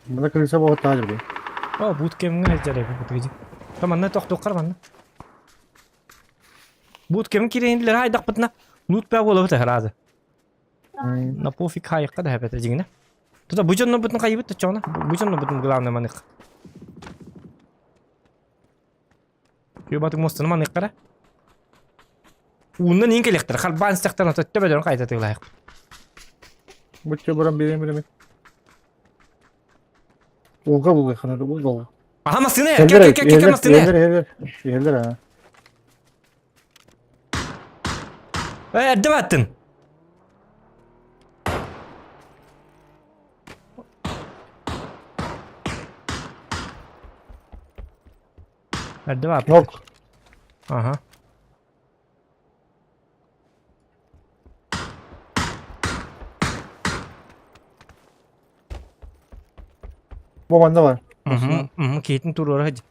Мына крыса буолуохтаах дьэ. О, буткемҥэ сылдьар эбит бутугу. То манна тохтуоххар манна. Буткем кириэһинилэр хайдахпытына лут баа буолабыт ыраазы. На пофиг хайыкка да хэпэтэ дьиҥинэ. Тута бу дьоннорбутун хайыбыт оччоҕуна. Бу дьоннорбутун главное манык. Күөбатык муостаны манык Ууннан иин кэлиэхтэрэ, харбаан истэхтэринэ төттө бөдөрүн хайта тыылаһыахпыт. Бучча баран биэриэм бирэми. Ууга булгахана ууга. Аха массыына кел кел кел кел массыына. Иһэллэр иһэллэр иһэллэр аа. Э, эрдэ баттын. Эрдэ бааппыт. Нок. Аха. Бу манна бар. Угу, угу, киһитин туруора сылдьар.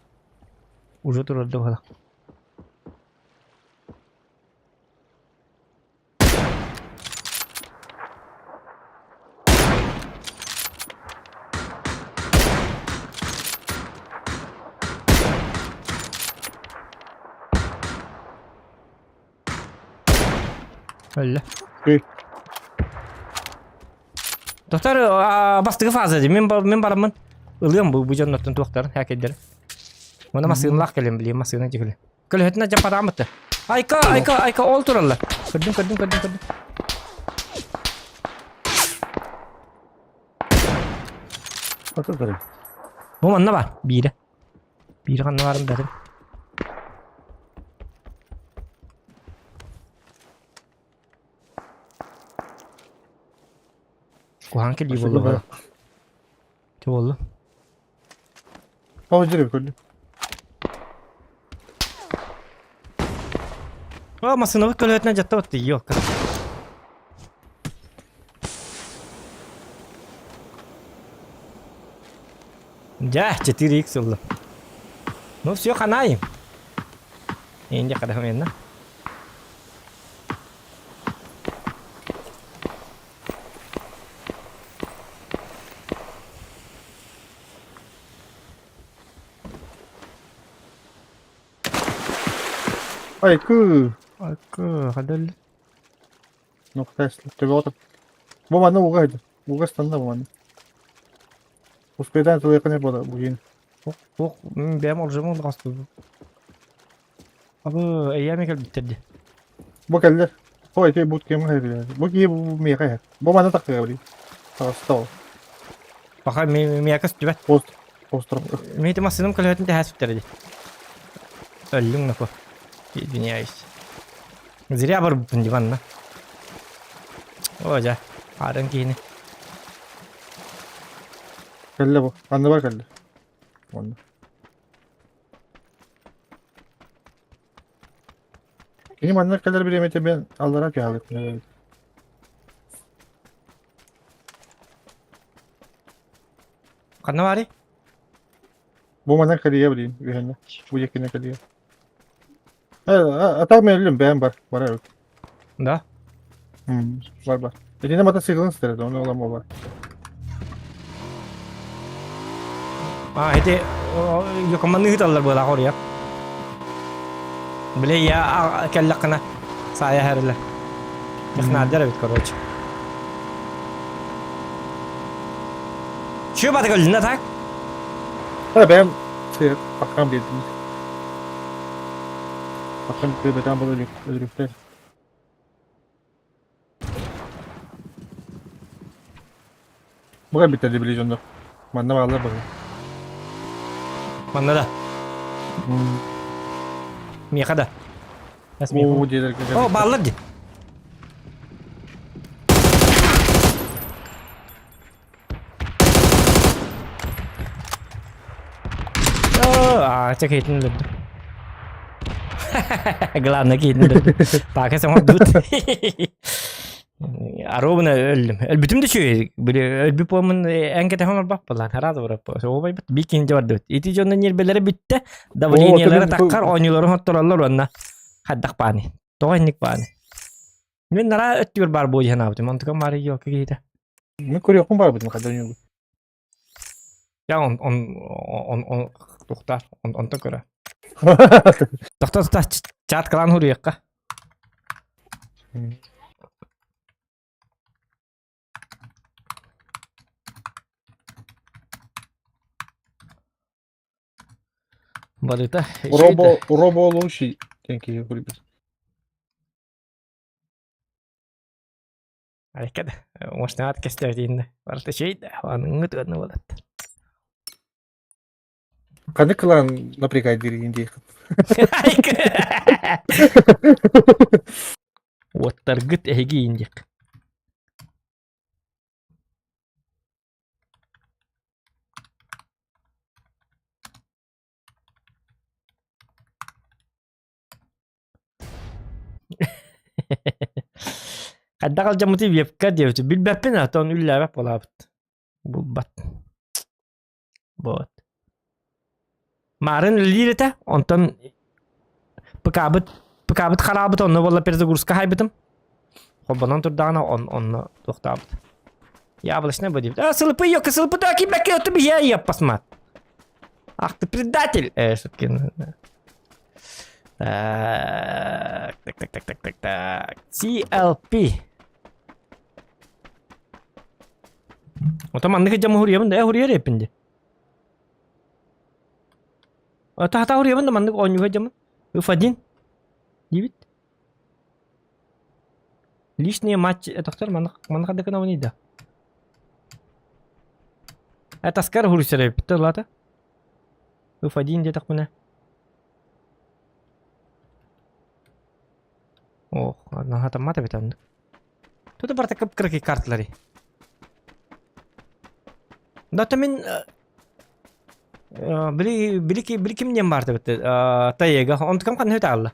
Уже туруорда буолла. Өллө. Күй. Доктор, бастакы фаза дии. Мин, мин бараммын. Ылыам бу, бу дьоннортон туохтарын, хээкэйдэрин. Уонна массыыналаах кэлин билиим, массыына дьикили. Көлөһөтүнэ дьаппатаан бытты. Айка, айка, айка, ол тураллар. Көрдүм, көрдүм, көрдүм, көрдүм. Ата турар. Бу манна бар, биирэ. Биирэ ханна баарын бэтим. Куһаҕан кэлии буолла. Чэ буолла. Ол дьири көрдүм. О, массыынабыт көлөһөтүнэн дьатта батты, ёлка. Дьэ, 4x ыллым. Ну все, ханаайым. Инде хадаһым Айкы. Айкы, хадал. Ну, Тесла. Төбө Бу манна уга еді. Уга станна бу манна. Успейдан тылыйкын бола бугин. Ох, бэм оржым олғасты. Абы, эйями кэлбиттэр Бу кэллэр. Хой, ты бут кем хайры. Бу ки бу миэхэ. Бу манна тахтыга били. Таҕыста Пока миэхэ көстүбэт. Пост островка. Мин массыынам көлөһөтүн тэһэ дии. Өллүҥ нако. Извиняюсь. Зря барбыппын диванна. О, дьэ, ааран киһини. Кэллэ бу. Анны бар кэллэ. Онно. Кини манна кэлэр бириэмэтэ мен аллара түһэлик. Ханна баарый? Бу манна кэлиэ билин үһэнэ. Бу якина кэлиэ. Э, а мен өлүм бэйэм бар. Бар эбит. Да? Бар бар. Итинне мотоциклын стереді, оны олам бар. А, ити йокоманы ыыталлар буолаах оруйар. Бile я кэллэххинэ саайа хэрилэр. Технардер эбит, короче. Чүө бата көлүнэ так? Ha бэйэм баккам биэрдим. Баккам бэтэн бұл өлүктэр. Бу биттер били дьоннор. Манна бааллар бары. Манна да. Миэхэ да. Оо, диэлэргэ О, бааллар ди. Аа, чэ кейтин өлөрдүм. Главное кейтин өлөрдүм. Пака саҥа дут. Аруобуна өллүм. Өлбүтүм да үчүгэй. Били өлбүт буоммун эн кэтэһэн олорбох буоллаан. Араас барап. Ообайбыт биир киһи бардыбыт. Ити дьонно ньиэрбэлэрэ бүттэ. Давлениелара таххар оонньууларын хоттороллор уонна хайдах бааны. Тоҕо инник бааны. Мин нараа өттүгэр баар буо дии санаабытым. Онтукам баары ёлка киһитэ. Мин көрүөхпүн баарбытым хаддан югу. Я он он он он тухтар он онтон көрө. Тохто тохто чат кылаан хуруйахха. Барыта. Робо робо лучший тенки көрбүт. Айка да, мощнаат кэстээбитиннэ. Барыта чэй да, аныҥҥыт уонна буолат. Ханнык кылаан напрягай диир дии. Айка! Уоттаргыт эһиги индик. Хайдах алдьаммытый вебка диэбит. Билбэппин оттон үллээбэт буолаабыт. Булбат. Вот. Маарын үлэлиир этэ, онтон ПК-быт ПК-быт хараабыт онно буолла перезагрузка хайбытым. Холбонон турдаҕына он онно туохтаабыт. Яблочный будет. А, сылыпы ёка, сылыпы да кибэкке оту я еппасмат. Ах ты предатель! Э, шутки. Так, так, так, так, так, так, так. CLP. Ота маннык дьэ муһуруйабын да, э хуруйар эппин дии. Та та хуруйабын да маннык оонньууга дьамын. F1 диибит. Личные матчи тохтор маннык маннык хадыкына да. Э таскар хуруйсар эппит лата. F1 диэтэхпинэ. Ох, наһаа эбит оннук. Тут барыта кып-кыракый карталары. Да то мин били били били ким диэн баарта бит тайга онтукам ханна өтө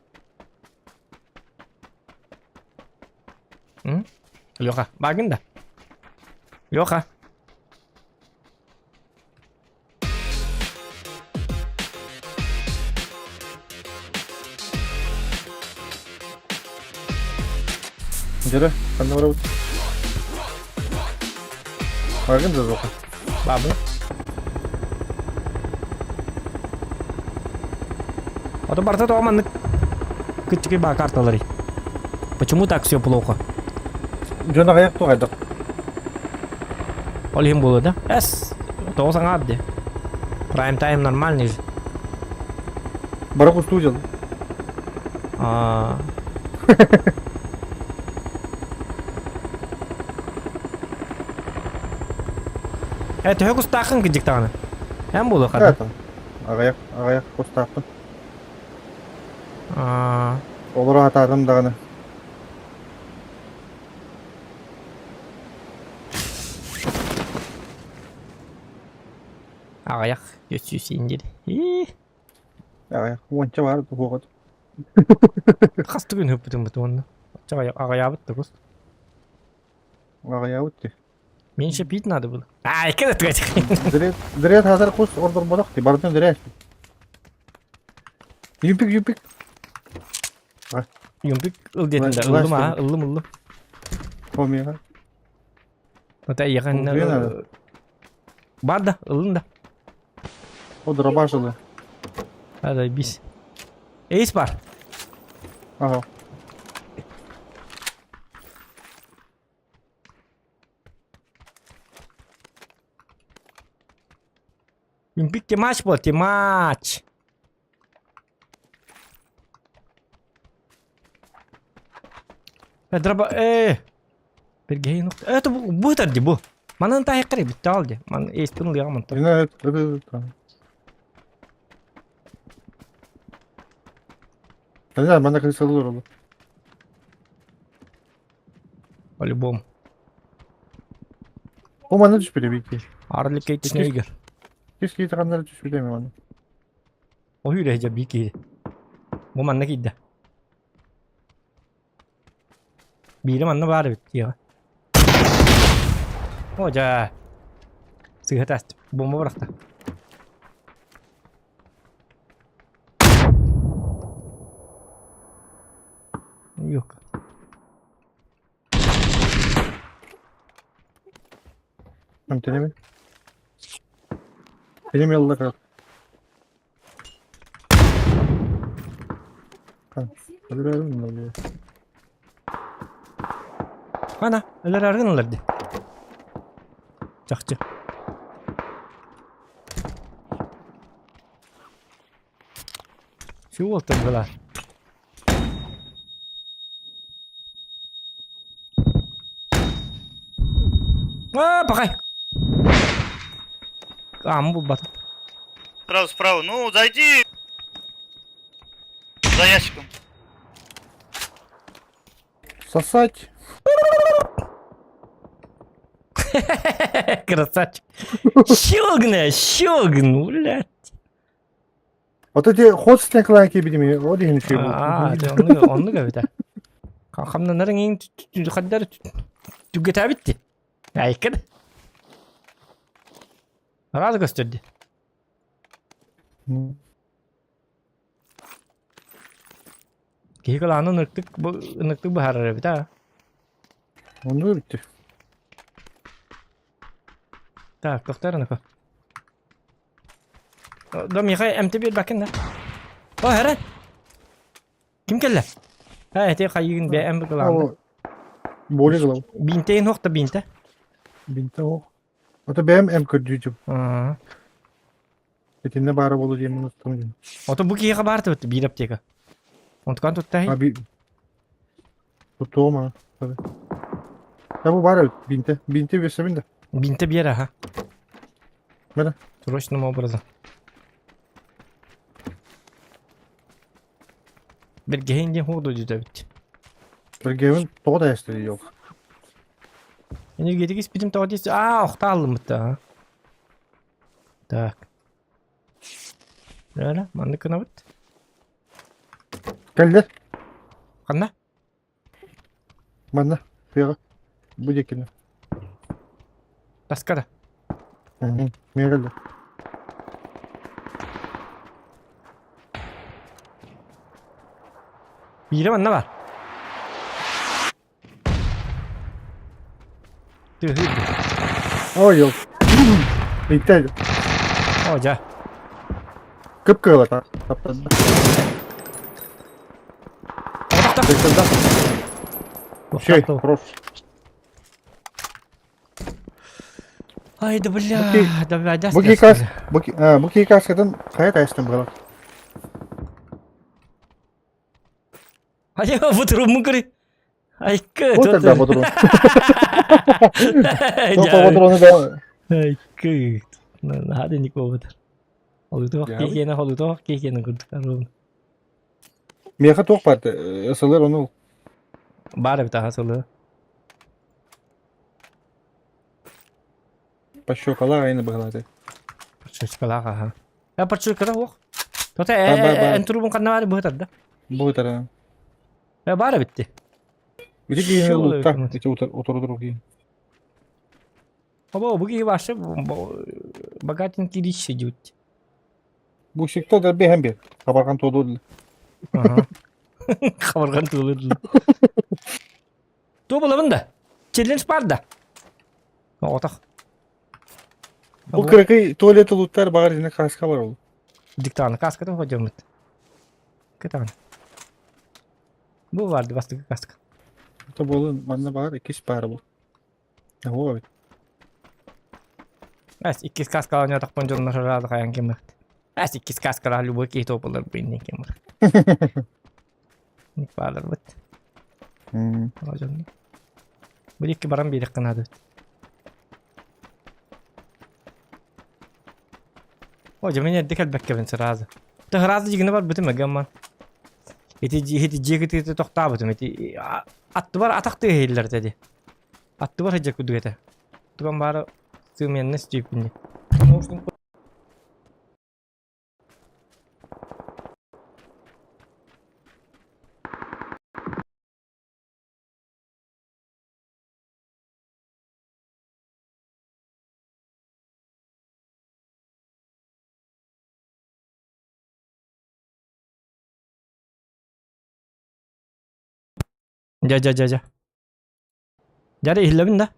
Леха, баагын да? Леха. Дьэрэ, ханна барабыт? Баргын да Зоха. Бабы. А то барта тоҕо маннык кыччыкый баа карталары. Почему так все плохо? Дьон аҕыйах туҕайдах. Ол иһин буолуо да? Эс, тоҕо саҥаат дии. Прайм тайм нормальный же. Бары кустуу дьыл. Аа. Э, төһө кустааххын кыдьык даҕаны? Эн буолуо хата. Аҕыйах, аҕыйах кустаахпын. Аа. Олоро сатаатым даҕаны. Аҕыйах 400 диир. Ии. Аҕыйах уонча баар буһуоҕут. Хас түгэн ыппытым бут уонна. Аҕыйаабыт да кус. Аҕыйаабыт дии. Меньше пить надо было. Ай, кэдэ түгэтик. Дырет хазар кус ордорботох ти бардын дырет. Юпик юпик. Юмпик ыл диэтин да ыллым аа ыллым ыллым. Помига. Это ехан Бар да, ылын да. О, дробаш ылы. Да, бис. Эйс бар. Ага. Юмпик темач был, темач. Дроба... Э! Бергей нукта. Это бу тарди бу. Манан та хеккари биттал ди. Ман эстин лыга мантар. Не знаю, мана крысалыр ол. По-любому. О, мана түспүтэ бики. Арлик кейтишне игер. Кис кейт ханнары түспүтэ ми мана. О хүрэ жа бики. Бу манна киирдэ. Биирэ манна баар эбит дьиэҕэ. О дьэ. Сыыһа таастым. Бомба бырахта. Yok. Эмтэнэбин. Билим ылла Ана, өлөр аргын ылар ди. Чахчы. Чего ты была? А, пахай. Аам булбатым. Справа, справа. Ну, зайди. За ящиком. Сосать. Красавчик. Щелгна, щелгну, блядь. Вот эти ход сняклан кибидими, ол иһин үчүгэй Аа, буолбут. оннук оннук эбит ээ. Хамнанарыҥ иҥ хаддар түгэтээбит дии. Айка да. Араас көстөр дии. Киһи кылаанын ынырыктык ынырыктык быһаарар эбит аа. Оннук эбит дии. Так, тохтор ыныка. Да, Михай, эмти биэрбэккин да. О, эрэ. Ким кэллэ? Э, эти хайыгын бэйэм быгылаанда. Более глав. Бинтейин хохта бинте. Бинте ох. Ото бэйэм эм көрдүүтүм. Аа. Итиннэ баара буолу диэммин устум диэн. Ото бу киһиэхэ баар тыбыт биир аптека. Онтукан туттаһый? А би Туттуом а. Я бу баар эбит бинте. Бинте биэрсэбин да. Бинте биэр аха. Бэрэ. Срочным образом. Бэргэһин диэн хуоду дьүтэбит. Бэргэһин тоҕо да эстери yok. Энергетик испитим тоҕо дии аа охтааллыммыт Так. Öyle, маннык гынабыт. Кэллэ. Ханна? Манна, тыаҕа. Бу диэкини. Таска да. Миэ кэллэ. Биирэ манна бар. Тыаһыыр. Ой, ел. Иттэ. О, дьэ. Кып-кыһыл таптанна. Чей, хорош. Ай, да бля, да бля, Бу кикас, бу кикаскатын хайа тайстын быһалар. Айа, бутуруммун көрүй. Айкы, Вот тогда ботурун. Только ботуруну да. Айкы. Наһаа да инник буолбут. Холутуох киһиэнэ холутуох киһиэнэ курдук арыын. Миэхэ туох баар сылыр ону Баар эбит аха сылы. Пощекалаах айны быһалааты. Пощекалаах аха. Я пощекала ох. Тота эн турубун ханна баар быһытар да? Быһытар. Э баар эбитти. Ити киһини лутта, ити утары киһи. Оба бу киһи вообще богатенький рич сидит. Бусикта да бэһэн бир. Хабарган туолур. Хабарган туолур. Ту булабын да. Челлендж бар да. Оҕотох. Бу кыракый туалет улуттар баҕар итинник кааска бар ол. Диктаны кааскатын ходьоммут. Кытаан. Бу барды бастакы кааска. Это буолун манна баар иккис паара бу. Оо эбит. Эс иккис кааскалаан отохпун дьоннор ыраады хайан киммит. Эс иккис кааскалаа любой киһи туопулар бу иннин киммит. Бааларбыт. Дьонно. Бу икки баран биэриэххэ наада эбит. О, дьэ мин эрдэ кэлбэккэбин сразу. Ты сразу дьигинэ барбытым эгэмман. Ити ити дьиэ тохтаабытым ити аттыбар атах тыаһыйлар этэ Аттыбар сылдьар курдук этэ. Туган баара сымыйанна степени. Дьэ дьэ дьэ дьэ. Дьэ иһиллэбин да?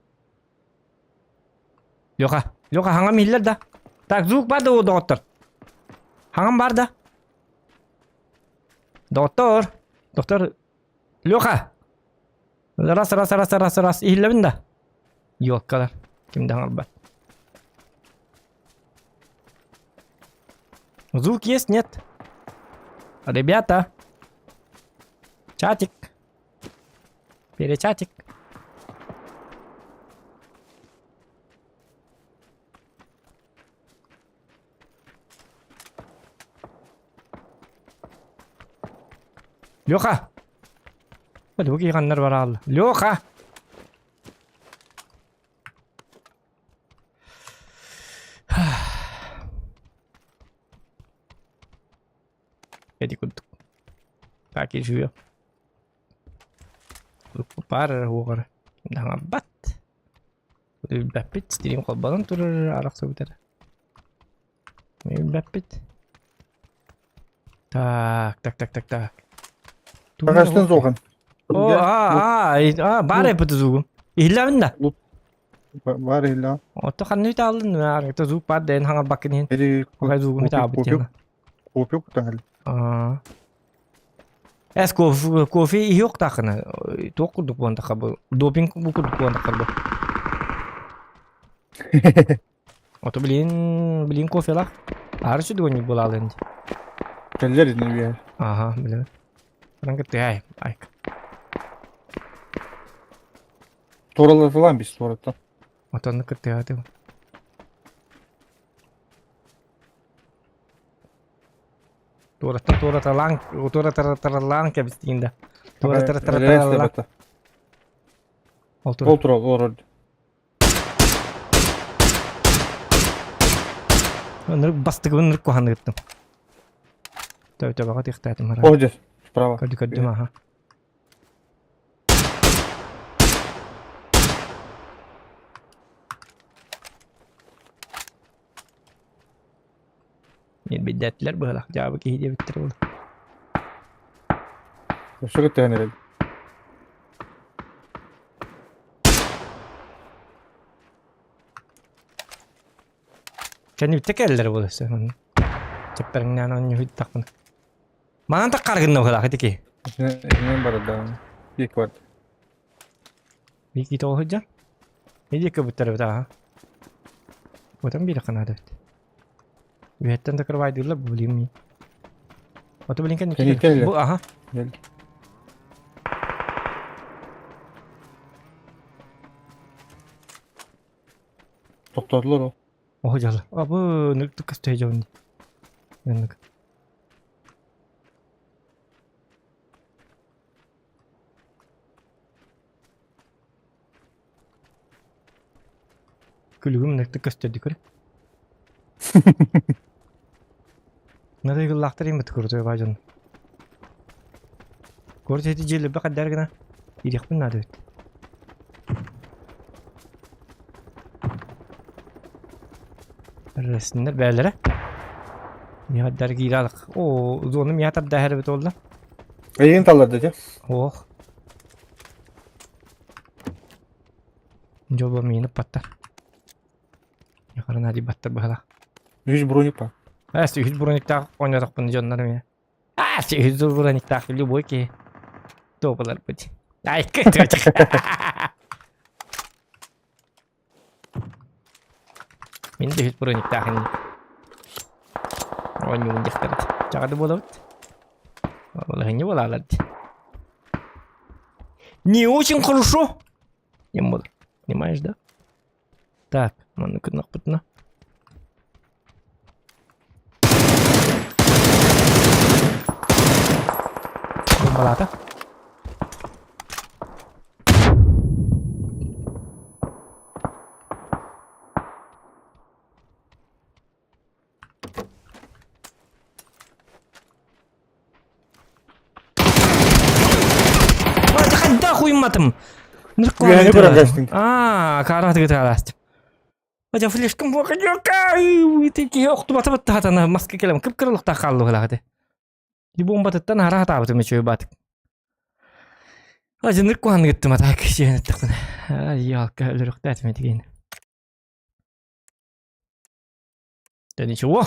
Леха, Леха хаҥам иһиллэр да? Так, звук бар да доҕоттор? Хаҥам бар да? Доҕоттор, доктор, Леха! Раз, раз, раз, раз, раз, иһиллэбин да? Ёлкалар, ким да хаҥарбат. Звук есть, нет? Ребята, чатик. Перечатик. Леха! Бу киһи бараалла. Леха! Эти курдук. Так и живем. Пара уоҕар даҥарбат. Билбэппит, стрим холбонон турар арахсыбытар. Билбэппит. Так, так, так, так, так. Багажтан зохан. О, а, а, а, баар эппит зугум. Иһиллэбин да? Баар иһиллэҕин. Отто ханна үтааллын, аарыта зук бар дэн хаҥарбаккын иһин. Эри Хай зугум үтаабыт диэн. Копию кутан Аа. Эс кофе, кофе иһиохтааххына туох курдук буолан бу допинг бу курдук буолан таххар бу. Ото билин билин кофелах. Ары сүдүгөннүк буолаалын. Кэллэр ини үө. Аха, билем. Ранга тыай, айк. Туоралатылаан бис туораттан. Отонну кыттыаатым. Туораттан туораталаан, туоратаралаан кэбистиин да. Туоратаралаан. Ол тура. Ол тура, олорор. Ынырык бастыгыбын ынырык куһаныыттым. Төбөҕө тихтээтим ара. О, здесь, справа. Көрдү көрдүм аха. Ньирбийдээтилэр быһалах дьаабы киһи диэбиттэр буолла. Өссө кытта эрэл. Кэннибиттэ кэллэр буолла өссө. Чэппэриҥнээн оонньууһуйдахпына. Манан таххар гынна быһалаах ити киһи. Итинэн барда. Биик бар. Биик тоҕо сылдьар? Иди кыбыттар эбит ааһа. Отон биир ханаада эбит. Үһэттэн закрывайдыыллар бу билим ми. Ото билин кэнники. Кэнники Бу аха. Тохтоотулар ол. Оһо дьала. Абы нүктүк көстөй дьон. Яннык. Күлүгүм ынырыктык көстөрдү көр. Надайгыллаахтар иҥмит курдук баа дьон. Куорат ити дьиэлэрбэ хайдаар гына ириэхпин наада эбит. Ресиннэр бээлэрэ. Миэхэ киирэ алах. Оо, зону миэхэ тардаһар эбит буолла. Эйигин талларда дьэ. Ох. Дьолбо миини баттар. Яхарына баттар быһала. Үс броник па. Эс үс брониктаах оонньоотохпун дьоннор эмиэ. Аа, үс брониктаах любой киһи. Туопалар быт. Ай, Мин да үс брониктаах ини. Оонньуун дьахтар. Чаҕады буолабыт. Олохиньи буолаалар дии. Не очень хорошо. Не буду. Понимаешь, да? Так, манна гыннахпытына. Бомбалаата. Хайдах уйматым? Үөһэни көрөн кэстиҥ. Аа, каараатыгы таалаастым. Адьа флешкам киһи охтубата баттаатана маска кэлэм кып-кырылыктаах хааллы быһалаах Ди бомбатыттан хара хатаабытым үчүгэй баатык. Ажыннык куһаныгыттым атаак сиэн эттехпин. Ялка өлөрүхтээтим этигин. Да ничего.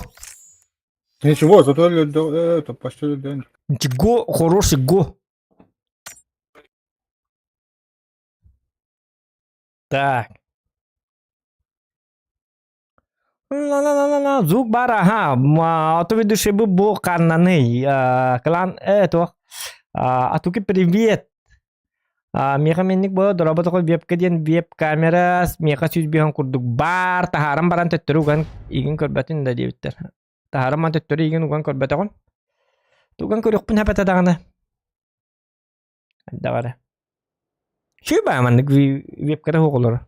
Ничего, зато это почти өлөрдө. Ничего, хороший го. Так. Ла-ла-ла-ла-ла, звук бар, аха, ото ведущий бу бу ханнаный, клан, туох, атуки привет. Миэхэ минник буола дорообо тоҕо вебка диэн веб-камера миэхэ 105 курдук баар таһааран баран төттөрү уган игин көрбөтүн да диэбиттэр. Таһааран баран төттөрү игин уган көрбөтөҕүм. Туган көрүөхпүн хэпэтэ даҕаны. Даҕары. Үчүгэй маннык вебкара суох олорор.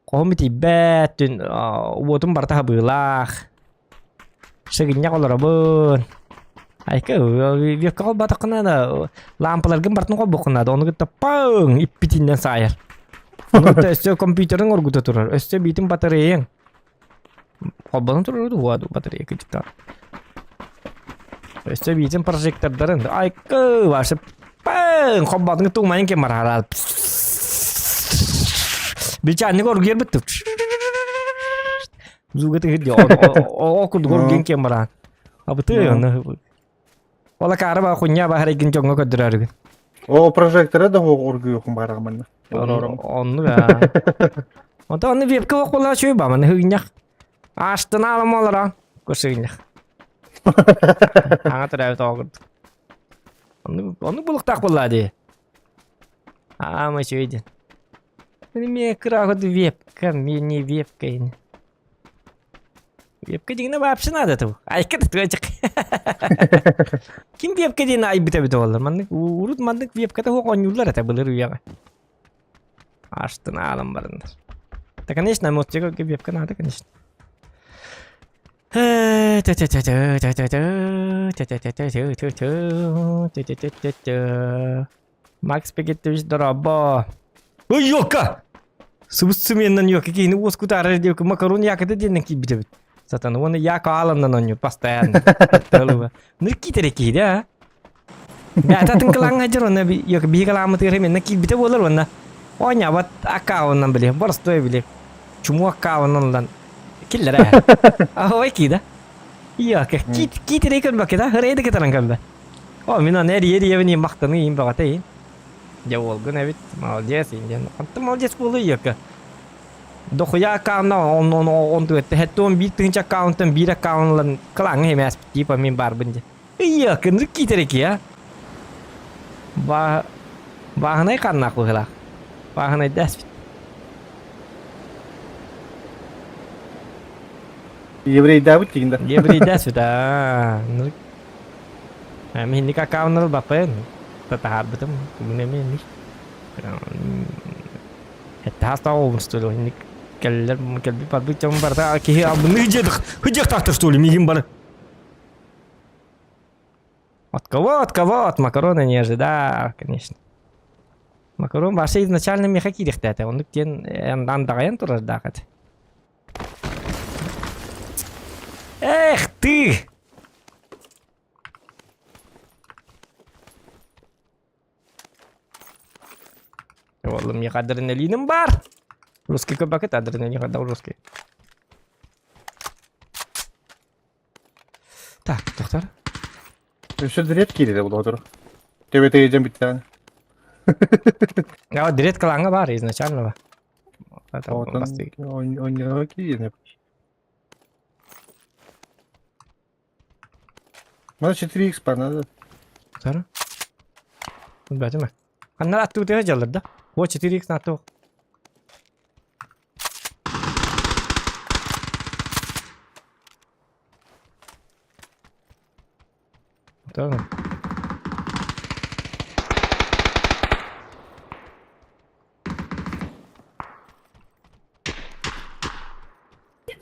Хоһум итийбэт, түн уотум барыта хабыылаах. Сыгынньах олоробун. Айка вебка холбоотоххуна да лаампаларгын барытын холбуоххун наада. Ону кытта паҥ иппитинэн саайар. Ону кытта өссө компьютерыҥ оргута турар. Өссө биитин батареяҥ. Холбонон турар дуо батарея кыдьыктаах. Өссө биитин прожектордарын айкы ваше пэн холбоотуҥ туумайын кем барара. Бичааннык оргуйар быттык. Зуга тыгыт о курдук оргуйан кем бараан. Абыты онно. Ол акаары ба хунья баһарайгын дьоҥҥо көрдөрөрүгүн. О, прожектора да оргуйуохум баарах манна. Онну да. Онто онну вебка оқулаа чүй ба маны хыгынньах. Аштын алам олора. Кусыгынньах. Аңа төрөөбүт оҕо курдук. Онну онну булуктаах буоллаа дии. Аама үчүгэй диэн. Мин кыра вебка, мини вебка ини. Вебка дигинэ вообще надо этого. Айка да туачак. Ким вебка диэн айбыт эбит олар. Маннык урут маннык вебката хуох оонньууллар этэ былыр үйэҕэ. Аштын аалан бараннар. Да, конечно, эмоцияга вебка надо, конечно. Макс Пегеттевич дорообо. Ой, ёлка! Субус сымыяннан ёлка киһини уоскутаарар диэки макарон яката диэннэн киирбит эбит. Сатан уонна яко ааланнан оонньуур постоянно. Ныр киитэрэ киһи да. Бэйэтэ атын кылааҥҥа дьэр онно ёлка биһи кылааммытыгар эмиэ киирбитэ буолар уонна оонньообот аккауннан били боростуой били чуму аккауннан ылан киллэрэ. Ой киида. Ёлка киит киитэрэ көрбөккө да хырайы да кытаран көрбө. О, мин аны эрийэ-эрийэбин махтаныы иин бөҕөтө иин. Дьэ уолгун эбит, молодец иин диэн. Онтон молодец буолуй Йока. Дохуя аккаунна он он он туэтте хеттон биир тыһыынча аккаунтан биир аккаунт ылан кылааҥҥа химээспит типа мин баарбын диэн. Йока, ну киитэрэки а. Ба бааһынай ханнаах быһыылаах. Бааһынайдааспит. Еврейдаабыт дигин да. Еврейдээспит аа. Мин аккауннары ылбаппын. Таһаарбытым. Бүгүн эмиэ инник. Эттэхас что ли, инник кэллэр кэлбит барбыт дьон барыта киһи албынны хыдьыахтаахтар что ли миигин бары. От кого, от кого, от макарона не ожидал, конечно. Макарон вообще изначально меха киирихтээтэ. Оннук диэн андаҕайан турардаах этэ. Эх ты! Оҕолум миэхэ адреналиным баар. Русский көбөкөт адреналин хайдах русский. Так, доктор. Өссө дред киирдэ булуотур. Төбөтө дьэн бүттэҕин. А дред кылааҥҥа баар изначально ба. Это Отон онньоҕо киирдэ. Надо 4х пар надо. Сара. Бәтиме. Ханна аттыбытыга дьаллар да? О 4х нааттык. Tamam.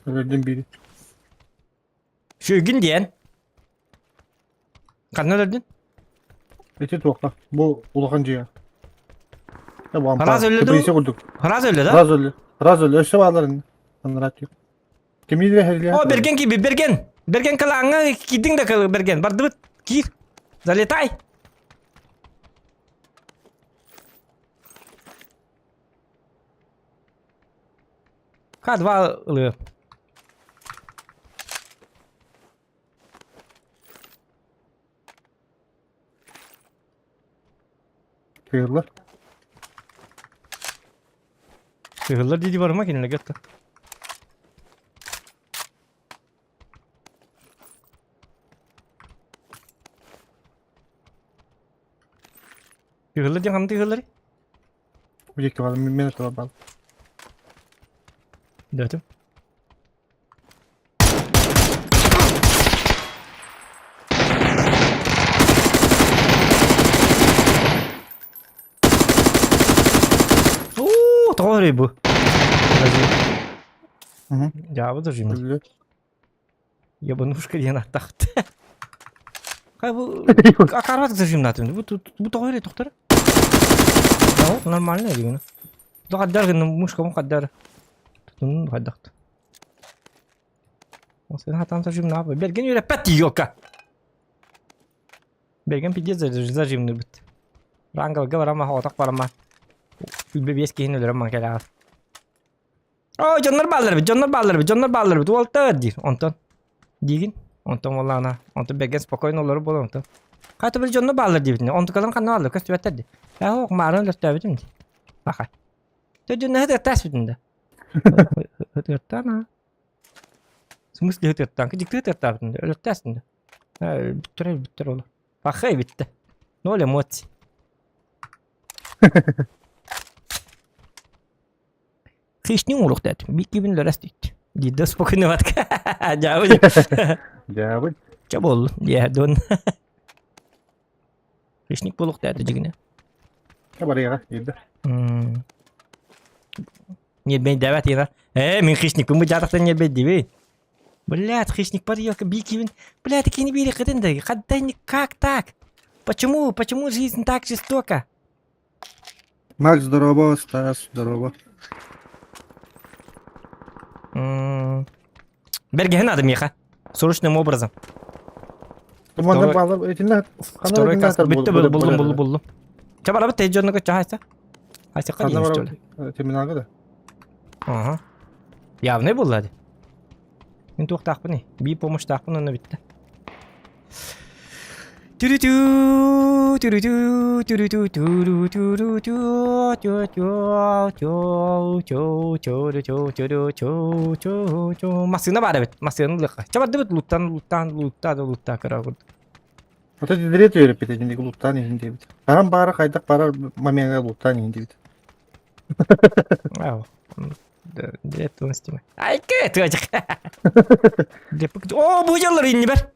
Өлөрдүм бири. Шүгүн диэн. Ханна өлөрдүн? Ити туохха. Бу улахан дьиэ. Раз өллө Теплица курдук. Раз өллө да? Раз өллө. Раз өллө. Өссө бааларын. Анарат Кимиде херле. О, Берген киби, Берген. Берген кылааҥҥа киирдиҥ да кыл Берген. Бардыбыт. Киир. Залетай. К2 ылыы. Тыыллар. Тыыллар дии барыма кинилэргэ да. Тыыллар диэн ханна тыылларый? Уйекке бар, мен это бар. Дөтүм. Уу, тоҕо өрүй бу? Дьаабы да жина. Ебанушка диэн аттахт. Хай бу акарбат зажимнатым. Бу бу тоҕо өрүй тохтор? Нормально дигин. Хаддар гынным мушкабын хаддар. Тутунун хайдахт. Сен хатан зажимнаабы. Берген үрэппэт ёлка. Берген пиздец зажимный бит. Рангалга барама, отак барама. Үлбе бес киһини өлөрөн ман кэлэҕэр. О, дьоннор бааллар бит, дьоннор бааллар бит, дьоннор бааллар бит. Уолтар диир. Онтон диигин. Онтон буоллаҕына, онтон Берген спокойно олору буолар онтон. Хата били дьонно бааллар диэбитин. Онтукаларын ханна бааллар көстүбэттэр дии. Ээ ох маарын өлөртөөбүтүм дии. Аха. Төдүннэһэ тыаттааспытын да. Тыаттаан аа. В смысле тыаттаан? Дьикти тыаттаабытын да. Өлөртөөстүн да. Ээ бүттэр бүттэр ол. Пахай бүттэ. Ноль эмоций. Хищник уруктат. Биккибин лөрөстүт. Диде спокойно ватка. Дьаабы. Дьаабы. Ча болду. Дия дон. Хищник болуктааты дьигине. Ча барыга диде. Ньирбэйдээбэт ира. Ээ, мин хищникпин бу дьаатахтан ньирбэйдибин. Блядь, хищник парьёка, бикибин. Блядь, кини бири кытын да. Хаддай как так? Почему? Почему жизнь так жестока? Макс, здорово, Стас, здорово. Бэргэһэ надо миэхэ. Срочным образом. Туманна баалар итиннэ Второй касс бүттэ буллум буллум буллум. Ча барабыт те дьонно көчө хайса. Хайса кадин что ли? Терминалга да. Ага. Явный булла ди. Мин туохтаахпыный? Биир помощьтаахпын онно бүттэ. Түрүтүү, түрүтүү, түрүтүү, түрү, түрү, түү, түү, түү, түү, түү, түрү, түү, түрү, түү, түү, түү. Массыына баар эбит. Массыынаны ылыахха. Чэ бардыбыт луттан, луттаан, луттаа да луттаа кыра курдук. Ото дидире түөрөппүт итинник луттаан иһин диэбит. Баран баара хайдах барар момеҥҥа луттаан иһин диэбит. Ау. Айка, тыачык. О, бу дьаллар иннибэр.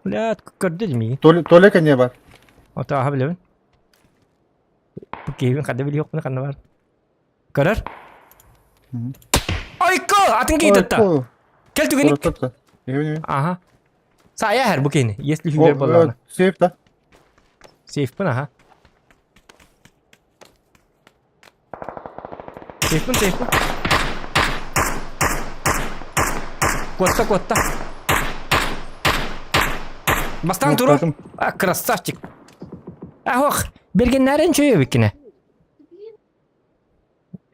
Блядь, көрдө дими. Толя кэннэ бар. Ото аха билэбин. Киһибин хадда билиэхпин ханна бар. Көрөр. Айка, атын киитетта. Кел түгеник. Ага. Сая хэр бу кини. Если хүлэр боллаҕына. Сейф да. Сейфпин аха. Сейфпин, сейфпин. Куотта, куотта. Бастаан турур. А, красавчик. Ах, бергеннәрен чөйөбүккүнэ.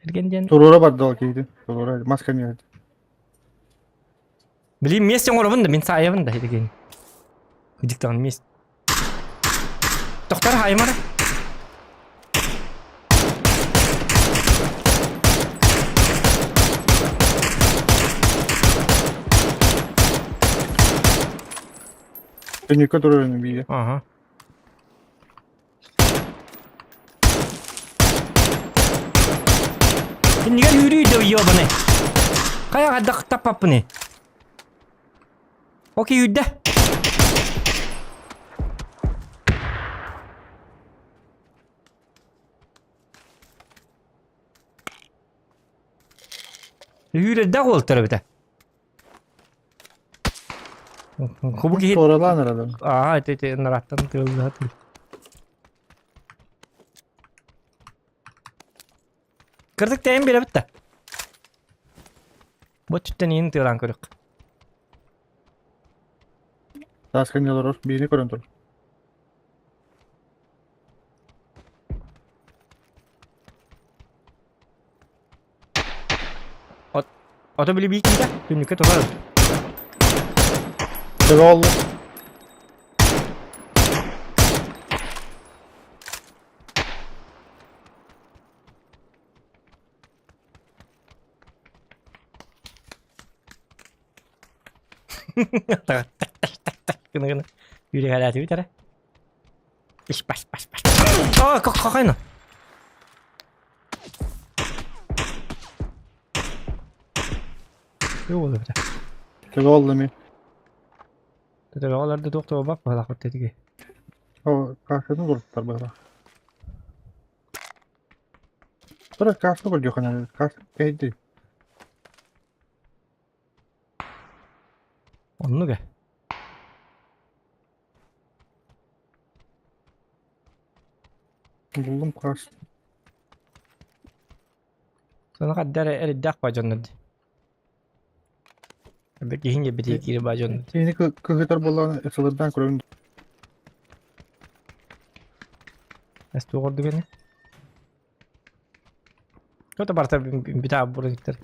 Берген диэн. Туруора барды ол киһитин. Туруора маска миэрэ. Билим месте оҥоробун да, мин саайабын да итигин. Кыдьыктаҕын мест. Тохтор хаайымара. Түнүккэ турарын биирэ. Ага. Иннигэр үүрүү да ёбаны. Хайа хайдах таппаппыный? Окей, үүрдэ. Үүрэрдээх уолтар эбитэ. Хубу киһи Туоралаан эрэлэр. Аа, ити ити нараттан тыаллаһа тыл. Кырдык тэйэн биэрэбит да. Бу өттүттэн иин тыалаан көрүөх. Таас кэннэ олорор, биини көрөн тур. Ото били биикиитэ түннүккэ турар. Төбө оллу. Так так так так гына гына. Yürü эрэ. Иш бас бас бас. Аа, какайна. Юу болду бит. Төбө оллу ми. Төбө олорду туох туох баалаах тетиги. О, кафены туруттар быһыла. Тура кафе көрдүөххүнэ, кафе кэйди. Оннук ээ. Буллум хас. Сону хадда эрэ эрдээх ба дьоннор дии. Эбэ киһин эбитии киирэ ба дьоннор. Киһини кыһытар буоллаҕына ысылырдаан көрөбүн. Эс туох ордук ини? Кто-то барыта бүтэ бурун иттер.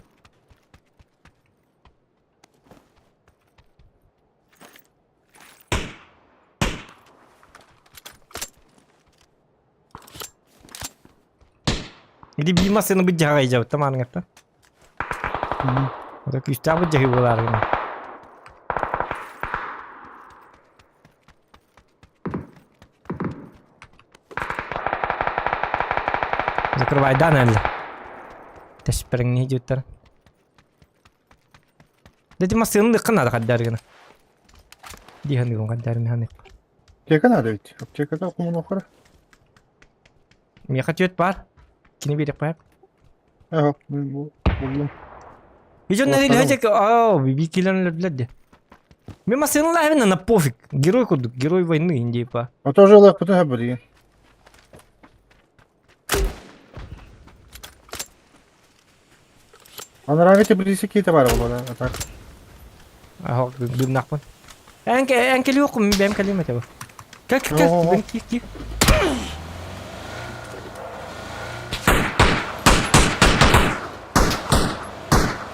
Ити биир массыына быдьаҕа ыйдьабыт тамааныгаттан. Ото күүстээх быдьаһыы буолаары гына. Закрывайдаан эллэ. Тэспэриҥни диэттэр. Дэ массыынаны ыкка наада хаддаар гына. Дии саныыбын хаддаарым ханык. Аптека надо ведь. Аптекада кумунуохара. Миэхэ түөт баар. Кини биэриэхпэ. Ага, буллум. Видео на О, бикилен өлөрдүлэр де. Мен массыыналаахпын на пофиг. Герой курдук, герой войны индейпа. А тоже лаппыты хабырыйын. Анарааҥҥы теплица киитэ баар буолуо а так. Аһок дымнахпын. Эн кэлиэххин бэйэм кэлиэм этэ бу. Кэл кэл кэл киир киир.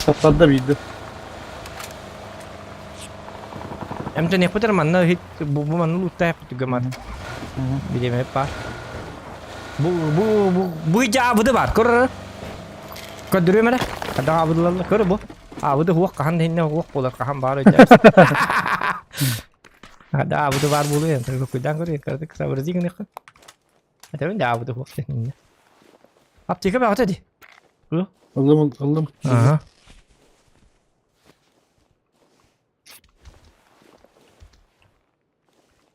Таптарда биирдэ. Эмтэниэхпит эрэ манна иһит бу бу манна лууттаахпыт түгэмат. Билиэмэ баар. Бу бу бу бу дьаабыды бар көр. Көрдөрүөм эрэ. Хайдах аабыдылаллар көр бу. Аабыды хуох хаһан да иһиннэ хуох буолар хаһан баар өйдөөс. Да аабыды баар буолуо эн куйдаан көрүө кырдык сообрази гыныахха. Этэбин да аабыды хуох иннэ. Аптека баҕата ди. Ыллым ыллым. Ага.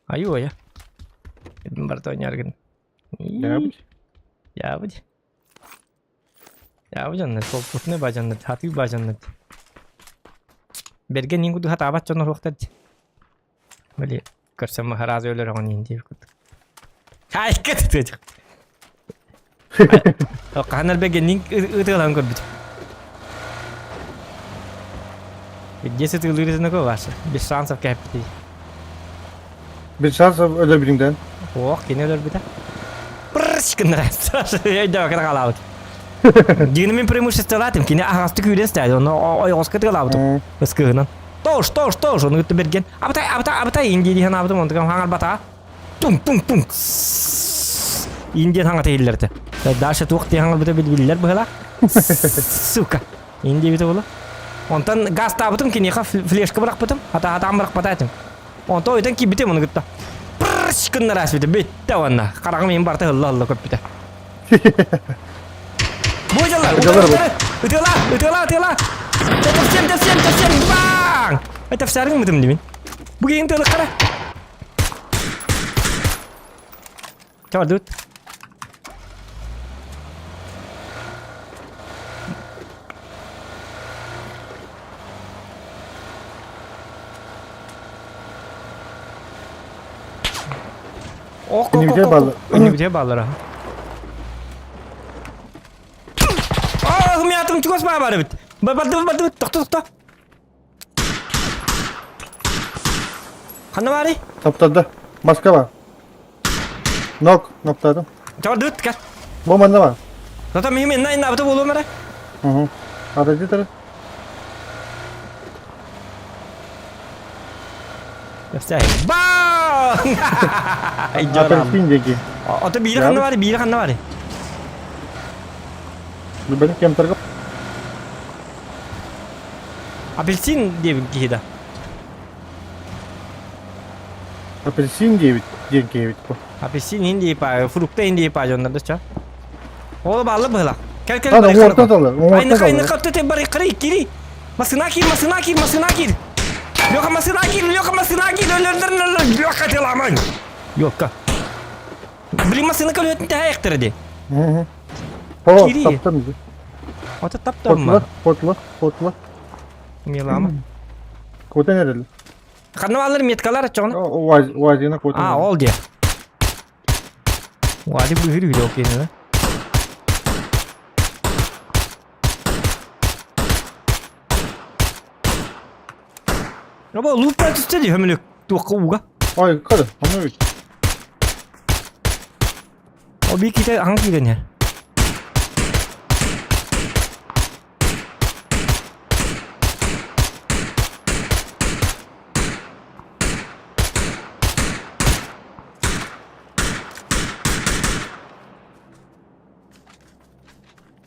Айуу-айа. Барыта оонньооргун. Дьаабыт. Дьаабыт. Дьаабыт дьоннор, холкутунай баадьаннар, хатыы баадьаннар. Бэргэн иин курдук хатаабат дьон оруохтар дии. Били көрсөн маһараазы өлөрөҕүн иин диэбит курдук. Хайка тытыачах. Хаһан эрбэгэнниин ытыалаан көрбүт. Где сытыылыыр ытынако Вася? Без шансов кэппитий. Без шансов өлөрбүтүҥ Ох, кини өлөрбүтэ. Прррш гыннара. Өйдөбөккө хаалаабыт. Дьиҥин мин преимуществолаатым. Кини аһаҕастык күүрэн стаады. Ону ойоҕоско тыалаабытым. Ыскыһынан. Тош, тош, тош. Ону кытта бэргэн. Абытай, абытай, абытай. Индия диэн аабытым. Онтукам хаҥарбатаҕа. Тум-тум-тум. Индия хаҥата иһиллэртэ. Дальше туох диэн хаҥарбыта биллэр быһыла. Сука. Индия бите була. Онтон газтаабытым киниэхэ флешка бырахпытым. Хата-хатаан бырахпата этим. Онтон өйтөн киирбитим ону кытта. Прррш гыннара аспыта бүттэ уонна. Хараҕым иһин барыта ылла-ылла көппүтэ. Бу дьаллар, утары, ытыала, ытыала, ытыала. Тэпсем, тэпсем, тэпсем, баң! Тэпсәрин мытым димин. Бу киһин тыалыккара. Чабардыбыт. Ок, ок, ок, ок. Иннибитигэр бааллар. Аа, хымятым чугас баа бар эбит. Бардыбыт, бардыбыт, тохто, тохто. Ханна баарый? Таптарда. Москва. Нок, ноктаатым. Чабардыбыт, кэл. Бу манна бар. Зато миһим инна инна абыта буолуом эрэ. Угу. Отойди тары. Баң! Апельсин диэки. Ото биирэ ханна баарый, биирэ ханна баарый? Билбэтим кемтарга Апельсин диэбит киһи да. Апельсин диэбит диэн киһибит бу. Апельсин иһин па, фрукта иһин па дьоннор да ча. Ол баллы быһыла. Кел кел Ана уорта талар, уорта Айны талар. капты бары кыры кири. Масына кир, масына кир, масына кир. Леха масына кир, Леха масына кир, өлөрдөр Леха теламан. Йокка. Блин, масына көлөтүн тэһэйэхтэрэ ди. О, Кири. таптым. Ото таптым ма. Хотла, хотла, хотла. Милама. Кутан эрэл. Ханна баалар меткалар очоҕуна? УАЗина кутан. А, ол диэ. Уази быһыр үһү ол киэнэ. Оба лупа түстэ дии хөмүлүк туохха ууга. Ой, кады, ону бит. Ол биир киитэ аҥ киирэн иһэр.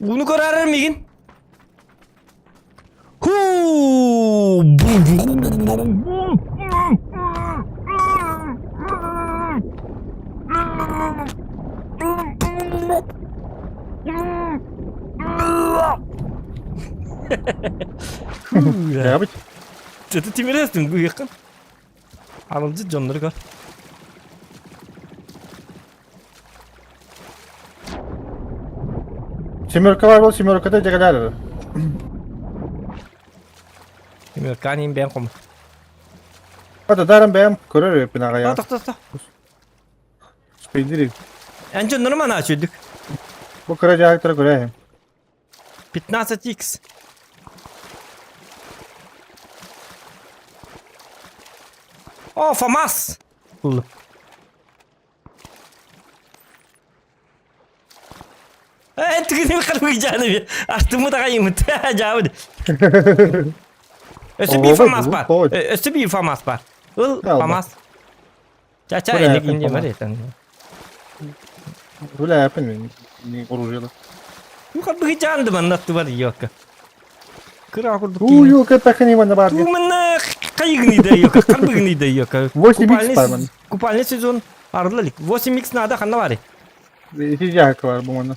Ууну көрөөрөр мигин. Хуу! Бэйэбит. Это тимирестин быйыккын. Арылдьыт дьоннору көр. Семерка бар бол семеркада дьэгэлээр. Семерка ним бэйэм ком. Ата даран бэйэм көрөр эппин аҕайа. Тохто тохто. Спейдири. Эн дьоннору манаа чүйдүк. Бу кыра дьаһыктара көрөһүм. 15x. О, ФАМАС! Булдум. Э, түгүнү кармыйжаны астымы тагайымыт. Жабыд. Өссө биир ФАМАС бар. Өссө биир ФАМАС бар. Ыл ФАМАС. Ча-ча элек инде бар этен. Бля, апын не оружие. Ну как бы жанды манна бар ёка. Кыра курдук. У ёка тахани манна бар. Тумана кайгыны да ёка, карбыгны да ёка. 8x бар ман. Купальный сезон арылы 8x надо ханна бар. Ити жаак бар бу манна.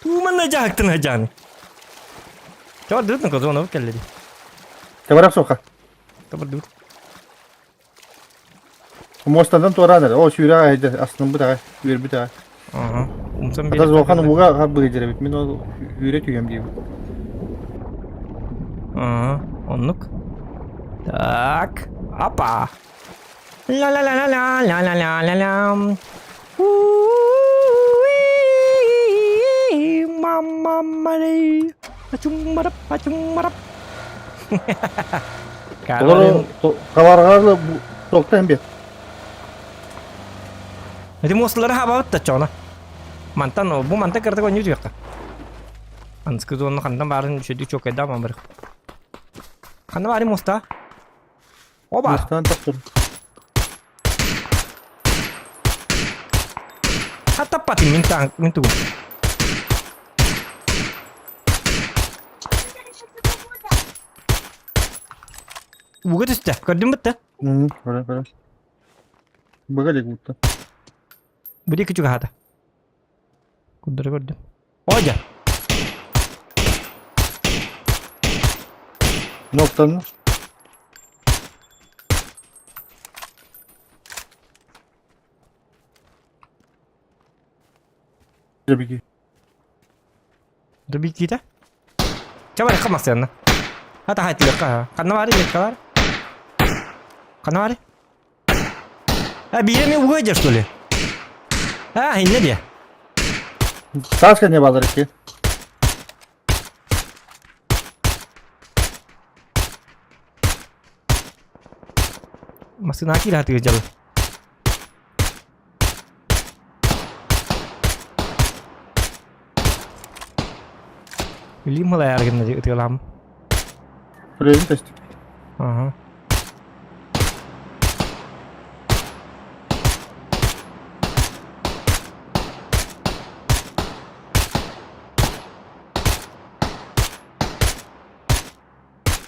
Тумана жаактын жаны. Чабар дырытын козона келледи. Табарак сока. Табар дырыт. Муостанан туораан эрэ. Оо, сүүрэ аҕай дьэ, астынбыт аҕай, үөрбүт аҕай. Аха. Умсан Хата Зохан ууга харбыгы дьэрэбит. Мин ол үүрэ түһүөм диэбит. Ага, оннук. Так, апа. Ля-ля-ля-ля-ля, ля-ля-ля-ля-ля. У-у-и, мама Мария. Ачумарап, ачумарап. Толору хабарҕаалы туохтан бит. Ити муосталары хабабыт да чоҕуна. Мантан бу мантан кырдык оонньуу түһүөххэ. Анскы зонна хантан баарын үчүгэй чуокайдаах барых. Ханна баарын муоста? О баар. Муостан тохтор. Хаттаппатым мин таң мин тугум. Ууга түстэ, көрдүм бытта. Көрө көрө. Быга илик бутта. Бу диэки чугаһаата. Курдары көрдүм. О дьэ. Ноктан. Дебики. Дубикита. Чабар хамасыанна. Хата хайтылыкка. Ханна бары леккалар. Ханна бары. А биирэ мен уга что ли? А, инне диэ. Сааска не балар ики. Массыына киирэ хатыгы дьалы. Билим малайар гынна ытыалаам. Үлэбин тэстик. Ага.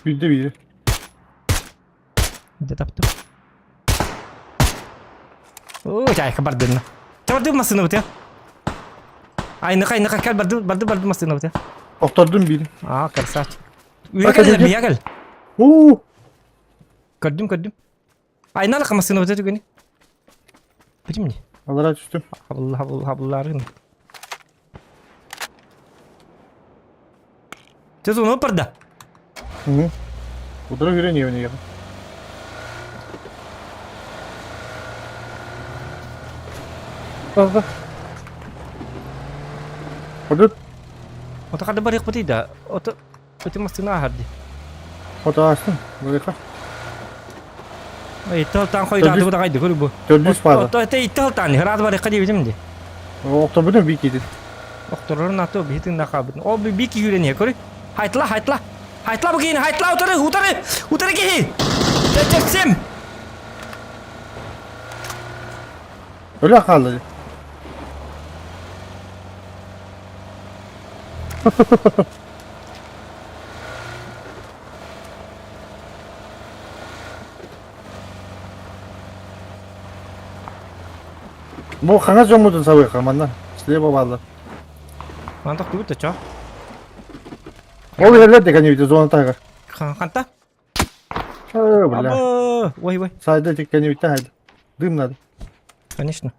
Биирдэ биирэ. Дэ таптым. Оо, чайка бардынна. Чабардым массыына бытыа. Айныка, айныка, кэл барды, барды, барды массыына бытыа. Охтордум биир. Аа, красавчик. Үйэ кэл, бия кэл. Уу! Көрдүм, көрдүм. Айналык массыына бытыа түгэни. Бүтүм не? Алара түстүм. Хабылла, хабылла, хабылларын. Ты зону барда. Утары хүрэн иэбин Правда. Одут. Ото хады барык бутый да. Ото өтө массыына аһар ди. Ото астын. Барыка. Итал хойдааты бу дагайды көрү бу. Төрдүс фаза. Ото эте итал тан храд барык дебитим ди. Охторбутун бик кийдин. Охторорун аты битин да кабытын. О бик юрени көрү. Хайтла хайтла. Хайтла бу кийин хайтла утары утары утары кихи. Течексем. Өлө хаалла. Бу хаҥас дьоммутун сабыахха манна. Слева бааллар. Мантах түбүт да чо. Ол иһэллэр да кэннибитэ зона таһыгар. Ханта? Э, бля. Аба! Ой, ой. Сайда тик кэннибиттэн хайда. Дым надо. Конечно.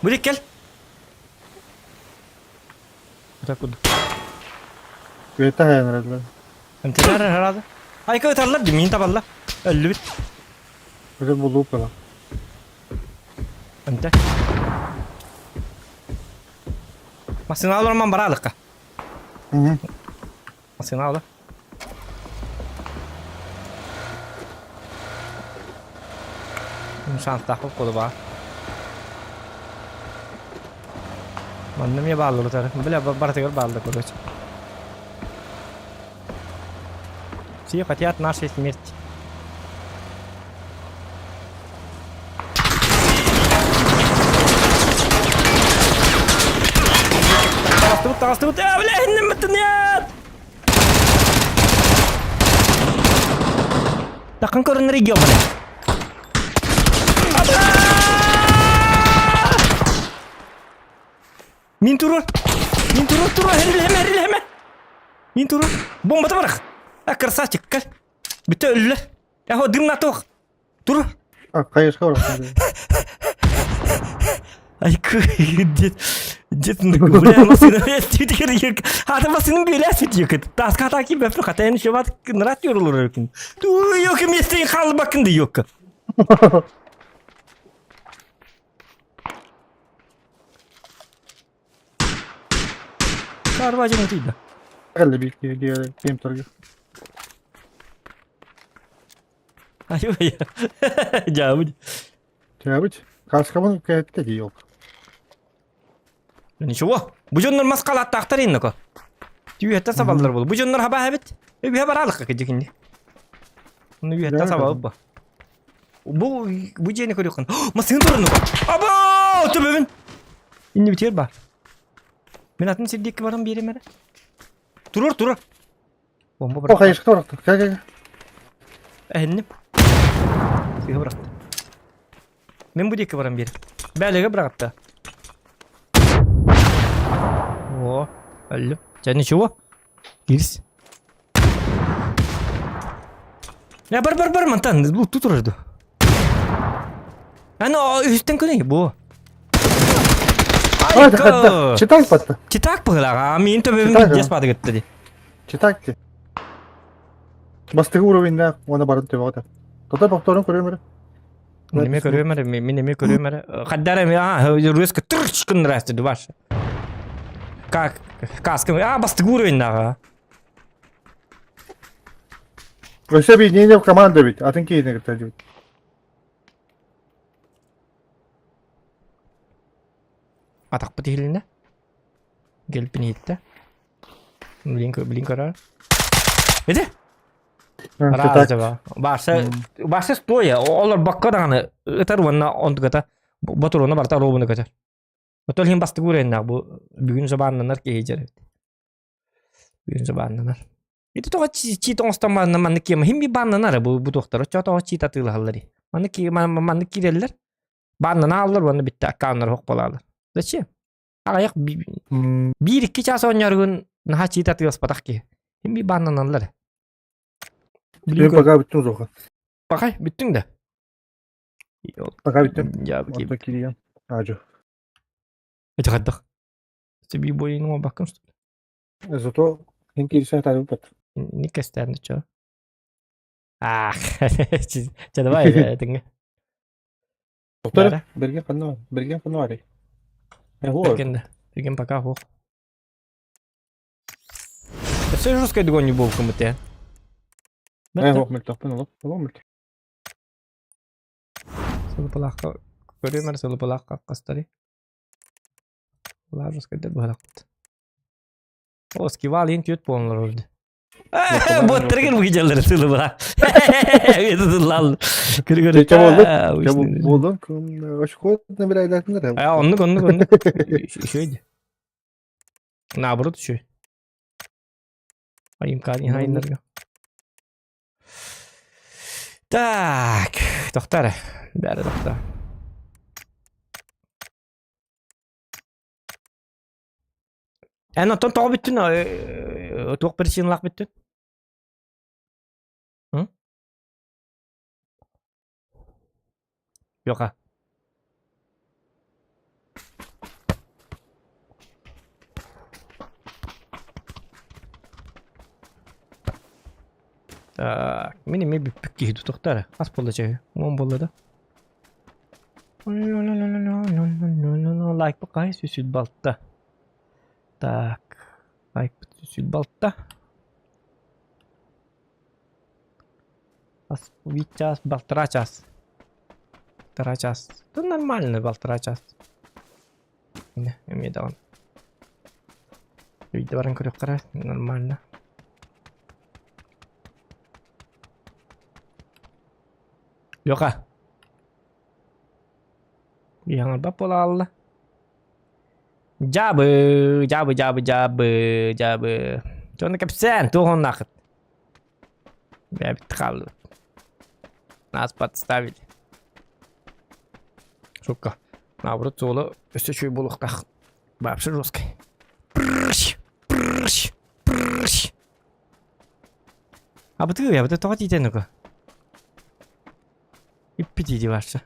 Будет кел. Так куда? Күөттэ хайан эрэллэр. Ынтынар herhalde. Айка ыталлар димин табалла. Өллүбүт. Уже булуп кала. Ынта. Массыына олорман бараалыкка. Массыына олор. Шанстаах колуба. Манна эмиэ бааллар утары. Бля, барытыгар бааллар, короче. Все хотят нашей смерти. Таҕыстыбыт, таҕыстыбыт. Э, бля, нет! Такын көрүнэр ёбаный. Мин турар. Мин турар, турар, эрилэһэмэ, эрилэһэмэ. Мин турар. Бомбата барах. А, красавчик, кэл. Бүтэ өллөр. Яхо, дым натох. Тур. А, конечно, Ай, дед, дед, бля, машина, Ата машина беляс бит Таска таки бәпті хатайын шыбат нрат yorulur өкін. Ту yok mesleğin kaldı bakın da yok. Карважын тиді. Кэллэ биир киһи киэм торга. Ай, дьаабыт. Дьаабыт. Кааскабын кэһэттэ дии ол. Ничего. Бу дьоннор мас халааттаахтар инноко. Түйэттэ сабаллар бол. Бу дьоннор хаба эбит. Үбүһэ бараалыкка кидикинди. Ну үһэттэ сабалып ба. Бу бу дьиэни көрүөххүн. Массыына турар Аба! Төбөбүн. Инни битер бар. Мен атын сирдиэкки баран биэрим эрэ. Турар, турар. Бомба О, бырахта. хайышка барахта. Кэ, кэ, кэ. Эһинним. Сыыһа бырахта. Мен бу диэки баран биэрим. Бээлэгэ быраҕатта. О, өллүм. Чэ, ничего. Кирс. Я бар бар бар мантан бу тут турар ду. Аны үстен күней бу. Ай, хатта. Читак батта. Читак быһылаҕа. Мин төбөбүм Читак, билдиэс баады кытта ди. Читак ти. Бастыгы уровеньда уона барын төбөҕө Тота повторун көрүөм эрэ. Неме көрүөм эрэ, мин эме көрүөм эрэ. Хаддар эме, а, резко тырч гыннарасты дубаш. Как каска, а, бастыгы уровеньдаҕа. Өссө объединение в команда ведь, атын киһини кытта диэбит. Атахпыт иһилиннэ. Келпин иһиттэ. Блин, блин көрөр. Ити? Араас Баша, баша стоя, олор бакка даҕаны ытар уонна онтуката ботуруона барыта робуну көтөр. Отол иһин бастык уурэннээх бу бүгүн забааннанар киһи дьэр эбит. Бүгүн забааннанар. Ити тоҕо чиит оҥостон манна маннык киэм хим би бааннанар бу бу туохтар оччо тоҕо чиит атыылаһаллар маннык маннык киирэллэр бааннана аллар уонна бүтте аккауннар хоқ буолаалар. Зачем? Аҕыйах биир-икки чаас оонньооргун наһаа чиит атыыласпатах киһи. Хим би бааннаналлар. Мен пока бүттүм зоха. Пока бүттүҥ да? Пока бүттүм. Я Онто кирием. Ажу. Это хайдах? Себе бойын баккын что ли? Зато хин кирсэ тарыбыт. Не кэстээн чё? Ах, чэ давай этиҥҥэ. Доктор, берген ханна берген ханна барый. Берген да. Берген пока хуох. Өссө жесткай дугон буолкумут ээ. Ээ хуох мөлтөхпүн олох олох мөлтөх. Сылыпалаахха көрүөм эрэ сылыпалаахха хастары. Улаа жесткайдар быһалахпыт. О, скивал иһин түөрт буолан олорор. Буоттарыгар быгыдьаллары тылыбыла. Тыллал. Чэ буоллун. Буоллун. Очко набирайдатындар. А, оннук, оннук, оннук. Үчүгэй. Наоборот, үчүгэй. Айымкаан иһайыннарга. Так, тохтар. Бәрі тохта. Эн оттон тоҕо бүттүн? Туох причиналаах бүттүн? Леха. Так, мин эмиэ бүппүт киһи тутуохтара. Хас буолла чэһи? Уон буолла да? Лайк бакай сүсүл балта. Так, лайк сүсүл балта. Ас биир чаас, балтараа чаас. Балтараа чаас. Да нормально балтараа чаас. Эмиэ эмиэ даҕаны. Биирдэ баран көрүөххэ нормально. Леха. Яңарбат буола хаалла. Дьаабы, дьаабы, дьаабы, дьаабы, дьаабы. Дьону кэпсээн, туох оннаахыт? Бэйэбит хааллыбыт. Нас подставили. Сука. Наоборот, суола өссө үчүгэй буолуохтаах. Вообще жесткий. Прыщ, прыщ, прыщ. Абытыы, абыты тоҕо тиитэн уку? Иппит иди барса.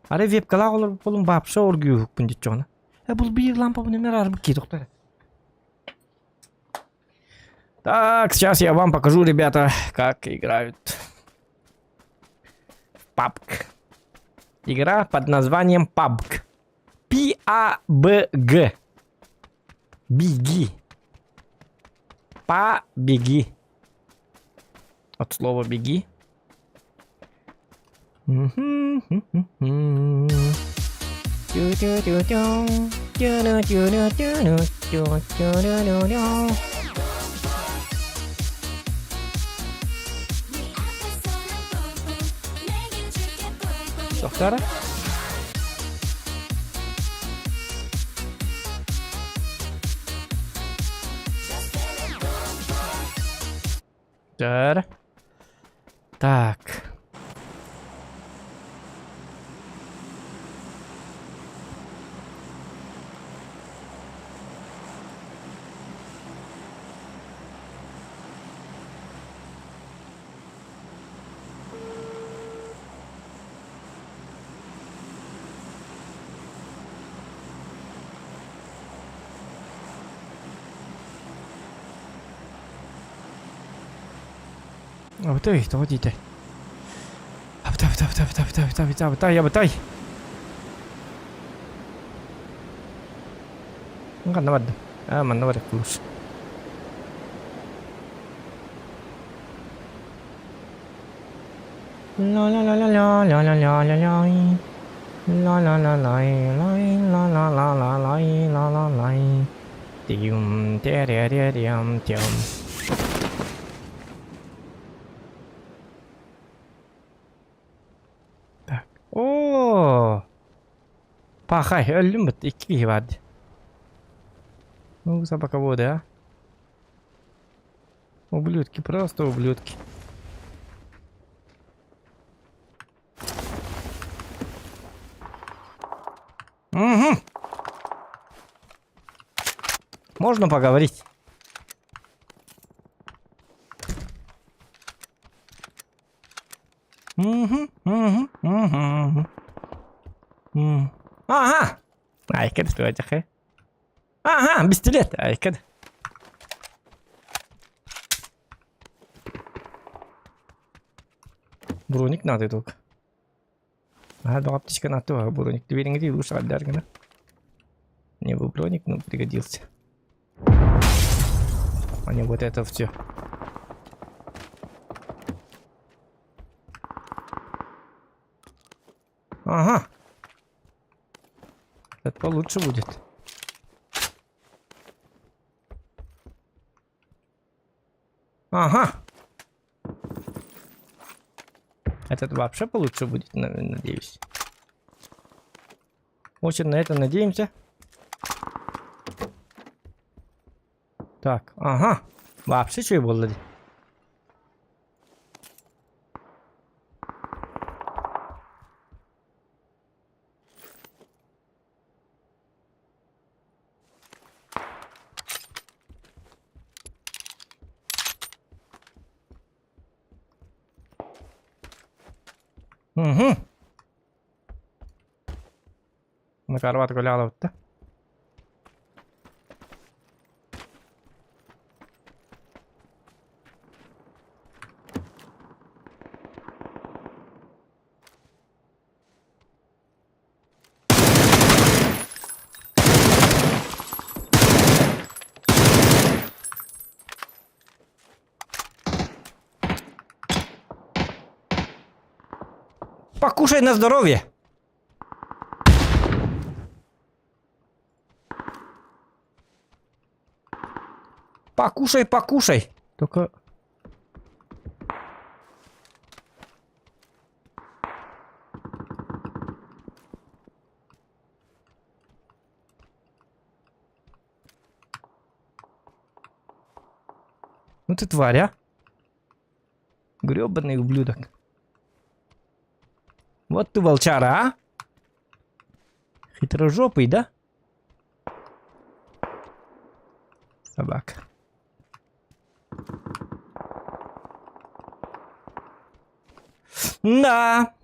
Арай вебкалаах олорбут буолун баапса оргуйуһукпун диччоҕуна. Э бул биир лампабын эмэр арбыт кии тохтор. Так, сейчас я вам покажу, ребята, как играют в PUBG. Игра под названием PUBG. P-A-B-G. Беги. Побеги. От слова беги. Тохтара? Тар. Так. Абытай, тоҕо диэтэй? Абытай, абытай, абытай, абытай, абытай, абытай, абытай, абытай! Ханна бардым? Аа, манна бар кулус. Ла-ла-ла-ла-ла-ла-ла-ла-ла-лай. Ла-ла-ла-лай, лай, ла-ла-ла-ла-лай, ла-ла-лай. Тиум, тя-ря-ря-рям, тям. Так. Оо! Пахай, өллүм бит, икки киһи баар дии. Ну, собаководы, а? Ублюдки, просто ублюдки. Угу. Можно поговорить? Угу, угу, угу. Ага! Айка, что Ага, пистолет. Айка. Броник надо только. Ага, два аптечка на то, броник. Ты верен, где лучше отдаргана. Не был броник, но пригодился. А не вот это все. Ага. Это получше будет. Ага. Этот вообще получше будет, надеюсь. Очень на это надеемся. Так, ага. Вообще что было? Угу. Накарват гуляла да? Покушай на здоровье! Покушай, покушай! Только... Ну ты тварь, а? Гребаный ублюдок. Вот ты волчара, а? Хитрожопый, да? Собака. Да.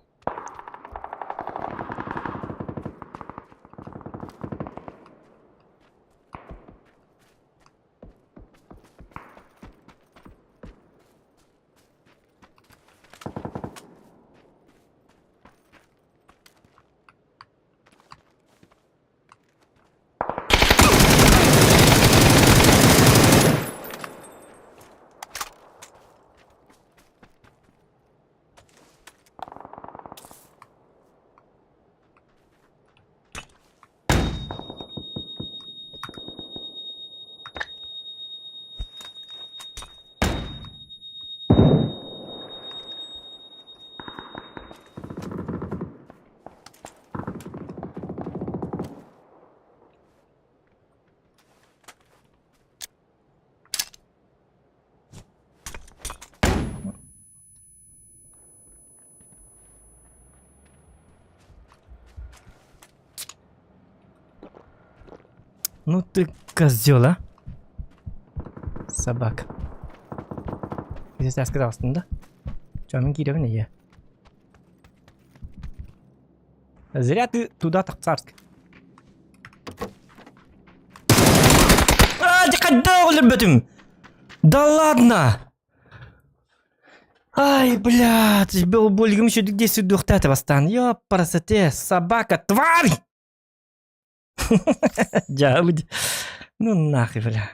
Ну ты козел, а? Собака. Здесь я сказал, да? Че, мен кииребин я. Зря ты туда так царск. А, когда өлөрбөтүм? Да ладно! Ай, блядь, был бөлгім еще где сүдүхтәті бастан. Ёпарасоте, собака, тварь! Дьаабыт. Ну нахуй, бля.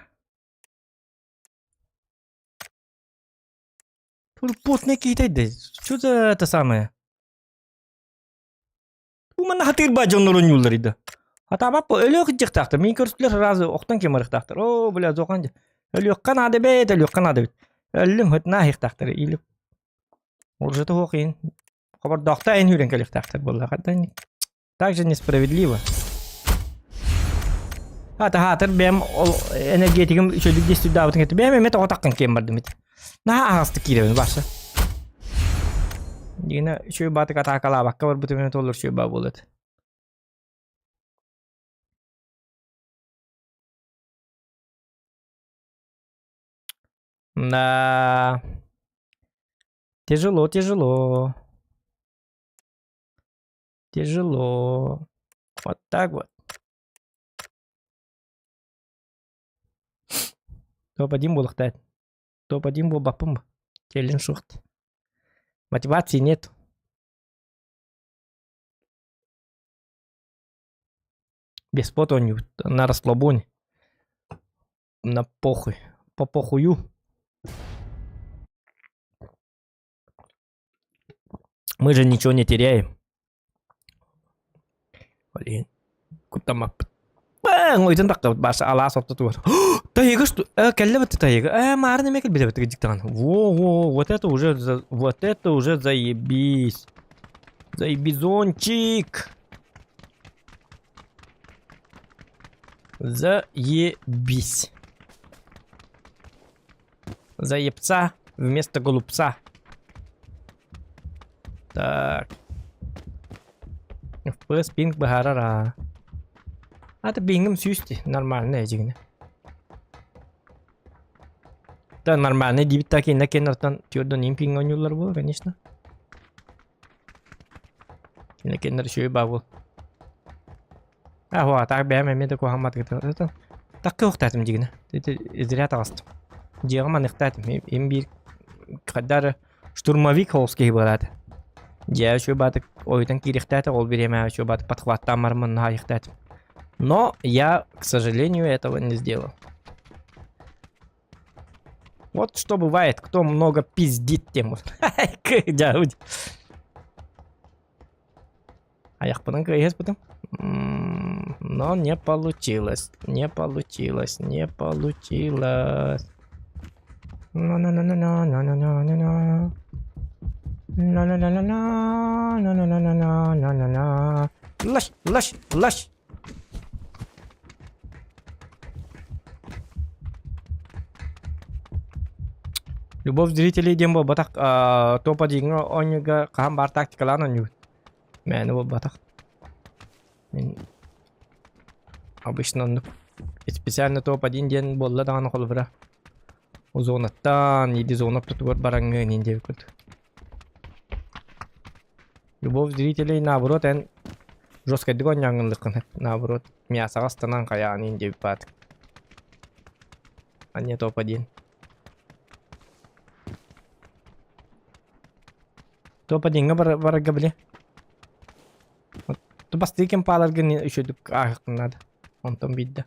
Потный киһитэ да. Что за это самое? Умана хатырба дьоннор ойнууллар ида. Атаабап өлүөх дьахтаахтар. Мин көрүстүлэр сразу охтон кем барыхтаахтар. Оо, бля, зохан өлүөххэ наада бэт, өлүөххэ наада бит. Өллүм хытнаа хихтаахтар. Или уже туох иин. Хобордоохто эн хүрэн кэлихтаахтар буолла. Так же несправедливо. Хата хаатыр бэм ол энергетигим үчүгэй действуйдаабытын кэтэ бэм эмэ тоҕо таххан киэн бардым ити. Наһаа аһаҕастык киирэбин барса. Дигинэ үчүгэй баатык атаакалаабакка барбытым эмэ толлор үчүгэй баа буолуо этэ. Да. Тяжело, тяжело. Тяжело. Вот так вот. Топ-1 буолуохтаат. Топ-1 буолбаппын Челлендж суох. Мотивации нет. Без пота на расслабоне. На похуй. По похую. Мы же ничего не теряем. Блин. Куда Ойтон тахтабыт бааса алаас ортотугар. Тайыга что? Кэллэ бытты тайыга. Маарын эмэ кэлбитэ бытты дьиктаҕан. Во-во, вот это уже, вот это уже заебись. Заебизончик. Заебись. Заебца вместо голубца. Так. FPS пинг быһаарар аа. Аты пингим сүүс нормально эдьигинэ. Да нормально диибит так инна кеннертан твердо ним пинг оонньууллар буолар, конечно. Кинэ кеннер үчүгэй баа буол. А, так бэйэм эмиэ да куһаҕан Такка уохтаатым дьигинэ. Зря таҕыстым. Дьиэҕэ маныхтаатым. Им биир хайдары штурмовик холус киһи буолаата. Дьиэ үчүгэй баатык ойутан киириэхтээтэ, ол бириэмэ үчүгэй баатык подхваттаан баран наһайыахтаатым. Но я, к сожалению, этого не сделал. Вот что бывает, кто много пиздит тем. Аяхпынан кыайыспытым. Но не получилось. Не получилось. Не получилось. На-на-на-на-на-на-на-на-на. На-на-на-на-на-на-на-на-на-на-на. Лаш, лаш, лаш. Любовь зрителей диэн буолбатах топ-1-ҥа оонньууга хаһан баар тактикалаан оонньуубут. Мээнэ буолбатах. Мин обычно оннук специально топ-1 диэн буолла даҕаны холобура зонаттан или зона ортотугар бараҥҥын иин диэбит курдук. Любовь зрителей наоборот эн жесткайдык оонньооҥҥун наоборот мясоҕа ыстанан хайаан иин диэбит баатык. А не топ-1. Топ-1-ҥа барарга били. Бастыы ким пааларгын үчүгдүк ааһыаххын наада. Онтон биирдэ.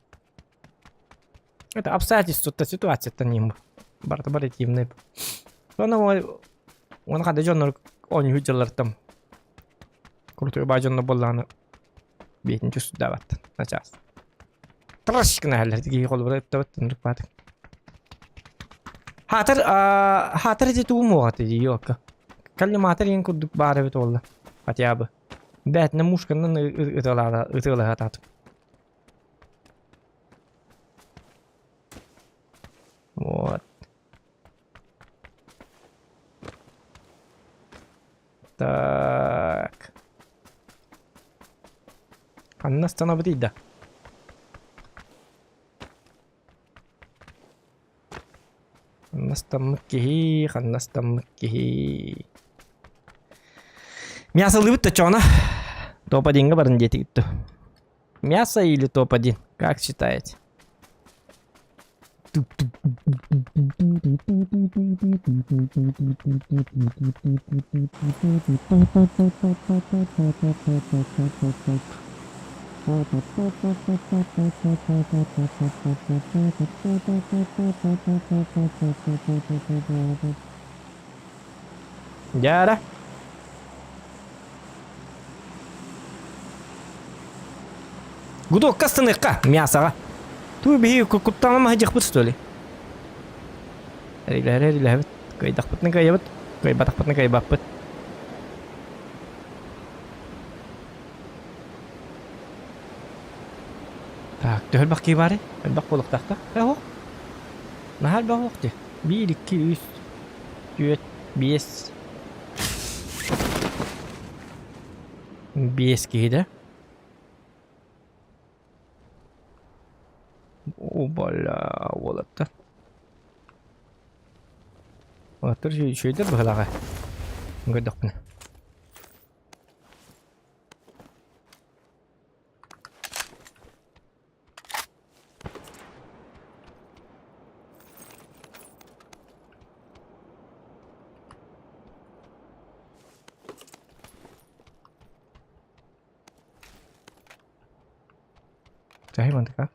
Это обстоятельства ситуацияттан ньим барыта вариативный. Оны оны хада дьоннор оонньуу дьыллартан крутой баа дьоннор буоллаҕына биэтин чувствуйдаабаттан начаас. Трэш гына киһи холобура ыттабыт ынырык баатык. Хаатар хаатар ити тугум уоҕа ёлка. Коллиматор иэн курдук баар эбит уолла. Хотя бы. Бээтинэ мушканан ытыалаһатаатым. Вот. Так. Ханна остановить да? Ханна астаммыт киһи, ханна астаммыт киһи. Мясолыбыт да чоно. Топ-1-га барын диэтигит ту. Мясо или топ-1? Как считаете? Дьара. Гудокка станыахха, мясоҕа. Туу биһи куттаныма сылдьыахпыт что ли? Эрилэһэр эрилэһэбит. Кыайдахпытына кыайабыт, кыайбатахпытына кыайбаппыт. Так, төһө элбэх киһи баарый? Элбэх буолуохтаах да? Э, Наһаа элбэх уох дии. Биир, икки, үс, түөрт, биэс. Биэс киһи да? О, бля, уолаттар. Уолаттар үчүгэйдэр быһыылааҕа. Көрдөхпүнэ. Чаһы мантыка.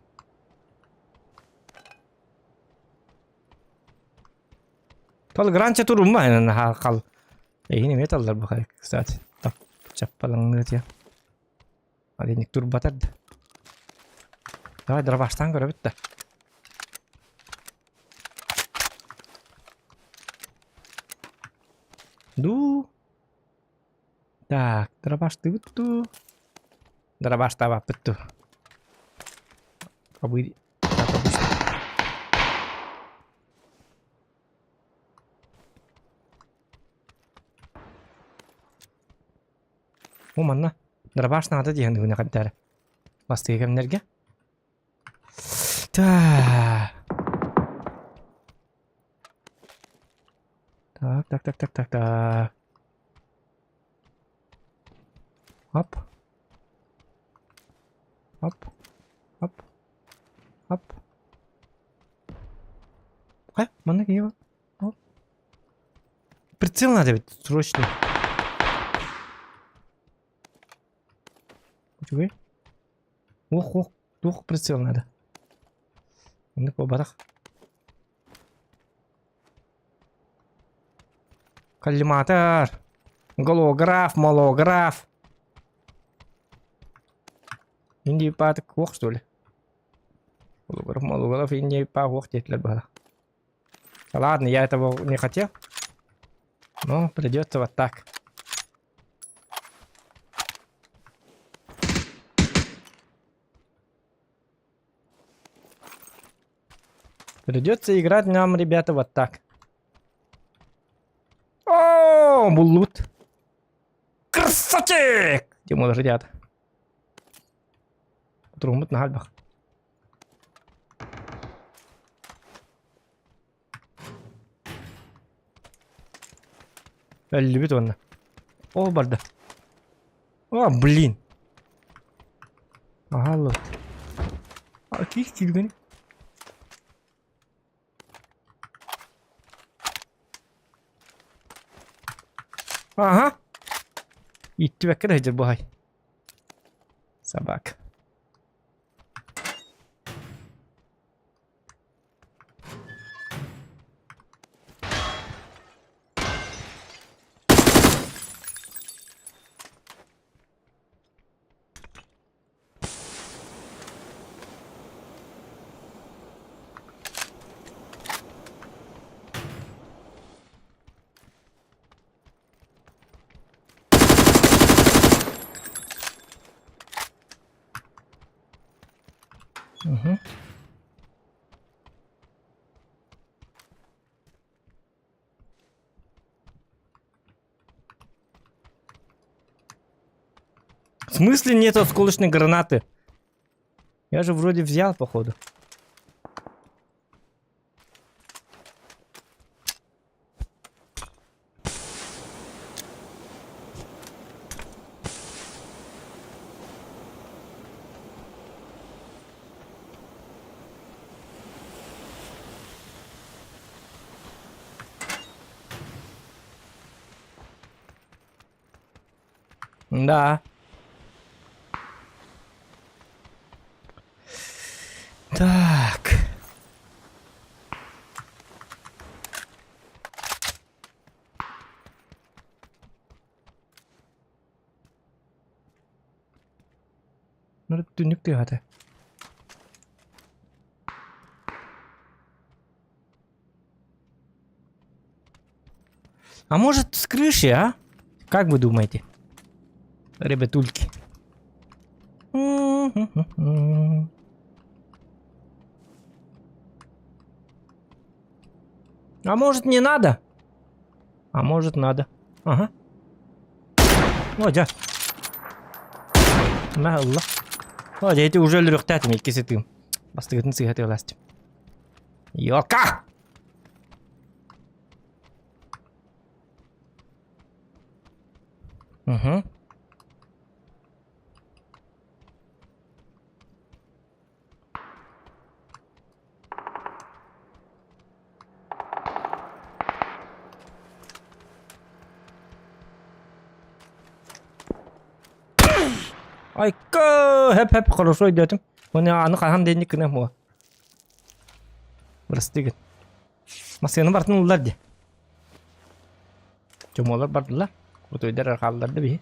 Тол гранча турумма наһаа хал. Эһин эмиэ таллар бу кстати. Так, чаппалаҥныытыа. Алиник турбатар да. Давай дробаштаан көрөбүт да. Дуу. Так, дробаштыыбыт дуу? Дробаштаабаппыт дуу? Побы... Как обычно. Бу манна дробаш наада диэн гына хаддара. Бастыгы кэмнэргэ. Так. Так, так, так, так, так, так. Оп. Оп. Оп. Оп. Хайа, манна киһи Оп. Прицел надо ведь срочно. Үчүгэй. Ох, ох, туох прицел надо. Оннук буолбатах. Коллиматор. Голограф, молограф. Инди паатык уох что ли? Голограф, молограф, инди па уох диэтилэр баҕа. Ладно, я этого не хотел. Но придется вот так. Придется играть нам, ребята, вот так. О, буллут. Красавчик! Тимур ребята. Трумут на альбах. Өллүбүт уонна. Ол барда. О, блин. Ага, лот. А, ких килгени. Ага. Иттибэккэ да сылдьар буһай. Собака. Угу. В смысле нет осколочной гранаты? Я же вроде взял, походу. Да. Так. Түннүк тыаһата. А может с крыши, а? Как вы думаете? Ребятульки. А может не надо? А может надо. Ага. О, дьэ. Мэ ылла. О, дьэ, ити уже өлөрүөхтээтим иккис ытыым. Бастыгытын сыыһа тыалаастым. Йока! Угу. Айка, хэп-хэп, хорошо идет. Оны аны хаһан денник гына була. Бырастыгын. Массыына бартын ыллар дии. Чомолор бардылар. Утуйдар хаалларды биһи.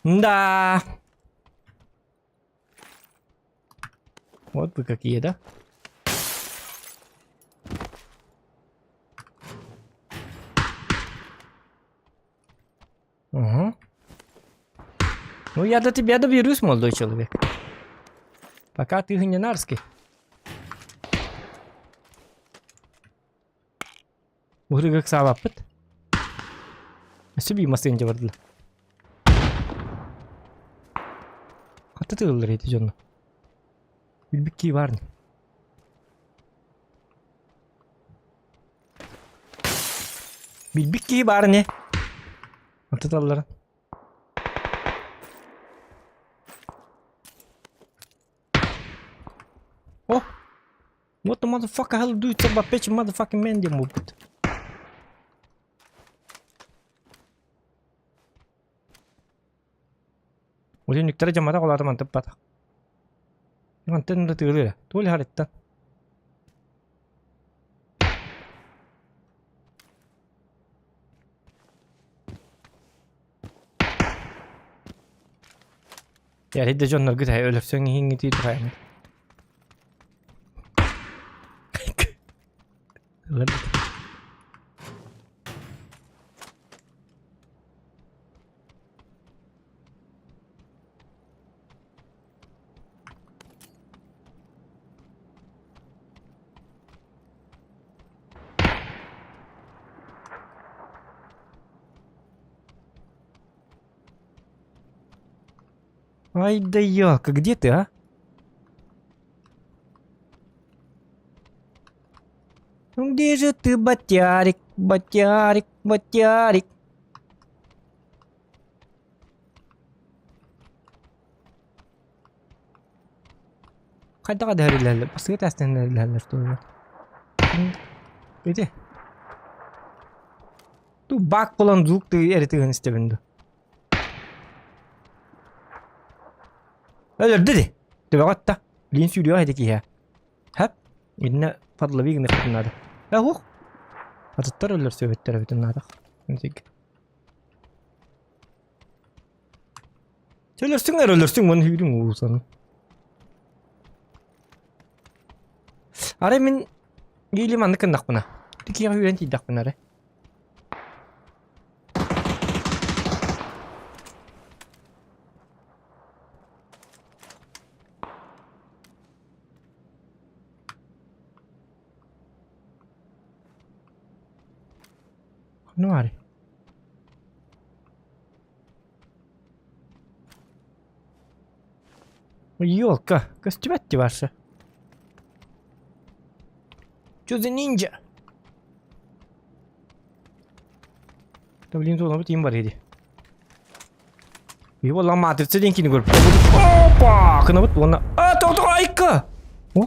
Да. Вот вы какие, да? Угу. Ну, я до тебя доберусь, молодой человек. Пока ты гнинарский. Уһурга ыксаабаппыт. Өссө биир массыына дьэ бардылар. Хата тыыллар ити дьонно. Билбит кии баар ини. Билбит киһи баар ини. Аттыталларын. О! What the motherfucker hell do you talk about bitch motherfucking man диэн буолбут. Үлүнүктэрэ дьамматах олаата мантыппатах. Мантан да тыырыа. Туол харыттан. Ярый да дьонноргут өлөрсөҥ иһиҥҥитии туһаайан. Ай да ёлка, где ты, а? Ну где же ты, батярик, батярик, батярик? Хайдах дэһэриллэллэр? Бастакы тээстэн дэһэриллэллэр туһугар. Ити. Ту бак булан звук ты эритигин истэбин ду. Өлөрдү ди. Төбөҕө атта. Билин сүүрүөх этэ киһи. Хэп. Иннэ подлови гыныахпытын наада. Э ух. Атыттар өлөрсүбэттэр эбитин наада. Өлөрсүҥ эрэ өлөрсүҥ уонна сүүрүҥ уулуссаны. Арай мин или маннык гыннахпына. Тикиэҕэ үүрэн тиийдэхпинэ эрэ. Ханна баарый? Елка, көстүбэт дии барса. Что за ниндзя? Да блин, туолабыт им бар edi. Его матрица диэн кини көрүп. Опа! Кынабыт уонна А, тоҕо айка! О?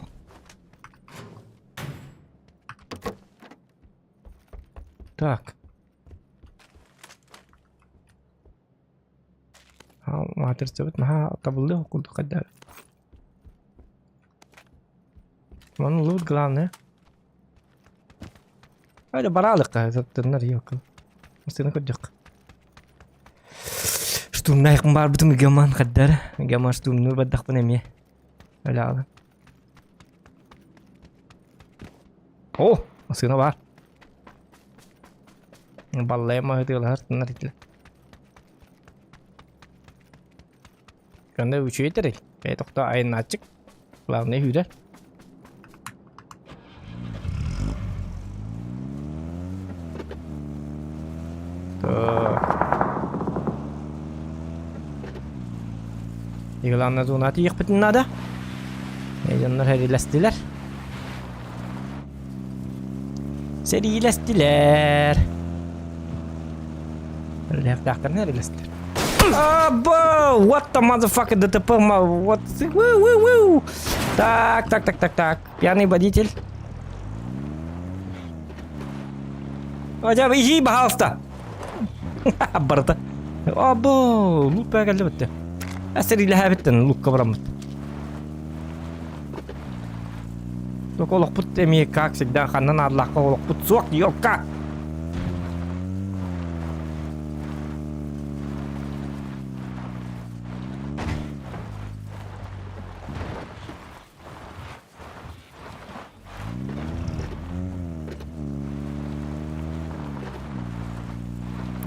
Так. Маатырсыбыт наһаа табыллыах курдук хайдах. Ону лут главное. Айда бараалыкка саттыннар ёкка. Массыына көрдөх. Штурмнаайкын баарбытым гаман хаддар. Гаман штурмнуур бардахпын эмиэ. Өлөҕө. О, массыына баар. Баллайа маһытыалаһар тыннар итилэ. Кандай үчүгэй тэрил. Бэйэ тохтоо айаннааччык. Главное сүүрэр. Так. И главное зона тиийиэхпитин наада. Дьоннор сэриилэстилэр. Сэриилэстилэр. Үлэхтээхтэрин сэриилэстилэр. Або! What the motherfucker ДТП? What? Woo, woo, woo. Так, так, так, так, так. Пьяный водитель. Хотя бы иди, пожалуйста. Барыта. Або! Лук бәгәлде бітті. Әсірилэһэ эбиттэн лукка бараммыт. Только олохпут эмиэ как всегда ханна наадалаахха олохпут суох ёлка!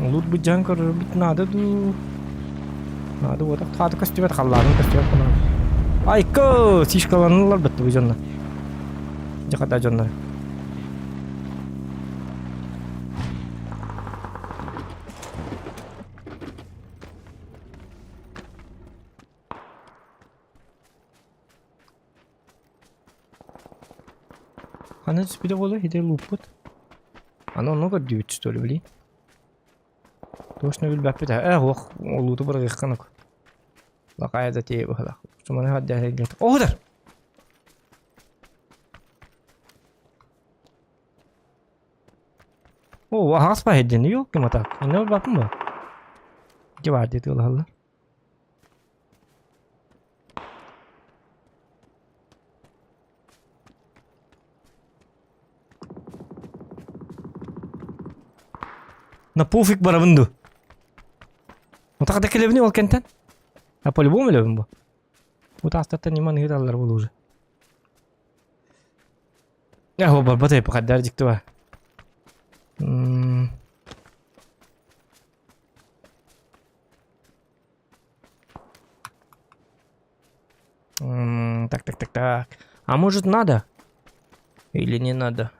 Лут быдьаан көрөрбүт наада дуу? Наада буотах. Хаата көстүбэт, халлааным көстүбэт ханан. Айко! Сишкаланылар бытты бу дьоннор. Дьахата дьоннор. Ханна түспүтэ буолуой ити лууппут? Аны онно көрдүүбүт что ли блин? Точно билбэппит ээ э ох лууту быраҕыахха нук. Лакая да тиэ быһылах. Суманы хаддя Оҕудар! О, аһаҕас баһайдын, ёлки мотак. Инне барбаппын ба? Ити баар дии тыалаһаллар. На пофиг барабын ду. Отак да келебини ол кентен. А по-любому өлөбүн бу. Утаастаттан ниман ыыталлар буолу уже. Э, барбат эпи хаддар дьикти бар. Так, так, так, так. А может надо? Или не надо?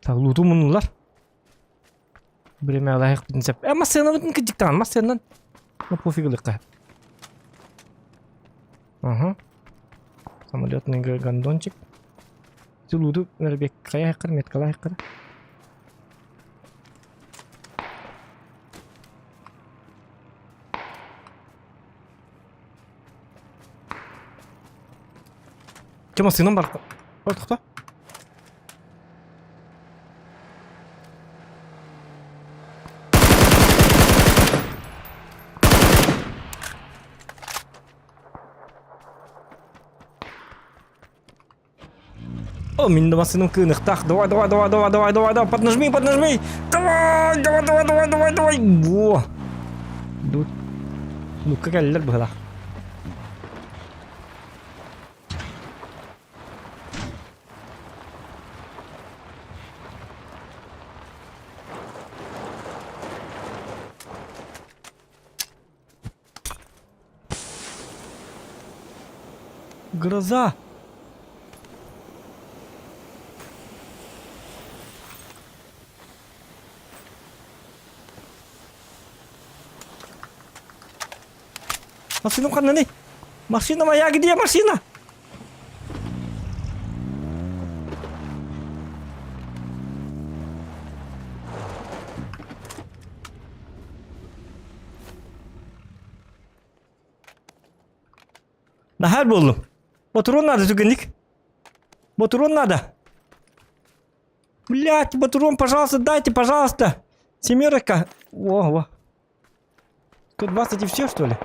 Так, луту мунулар. Время лайық бітін Э, массыына бітін кыдьыктаан, массыынан. Ну, пофиг ылыққа. Ага. Самолетный гондончик. Луту бек қая меткалай қыр. Тема сыном бар. Ой, тоқта. О, мин да массыыным кыыныхтаах. Давай, давай, давай, давай, давай, давай, давай, поднажми, поднажми. Давай, давай, давай, давай, давай, давай. Во. Тут. Ну-ка кэллэр быһылаах. Гроза! Машина ханнаный? Машина моя, где машина? Наһаар буоллум. Ботуруон наада түгэнник. Ботуруон наада. Блять, ботуруон, пожалуйста, дайте, пожалуйста. Семерка. О, о. 120 и все, что ли?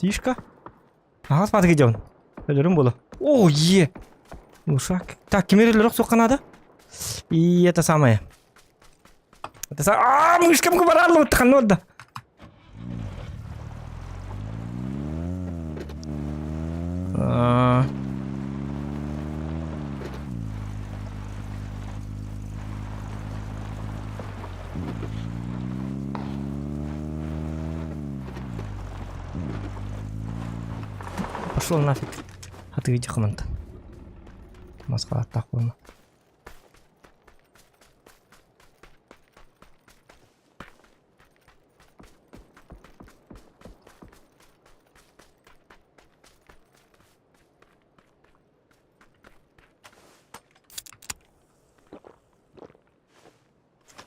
Тишка. Ага, смотри, где он. Өлөрүм буолу. О, е. Ушак. Так, кимер өлөрөх суохха надо? И это самое. Это самое. А, мышкам барарлы да. Пошел нафиг. А ты иди хоманта. Москва так буолма.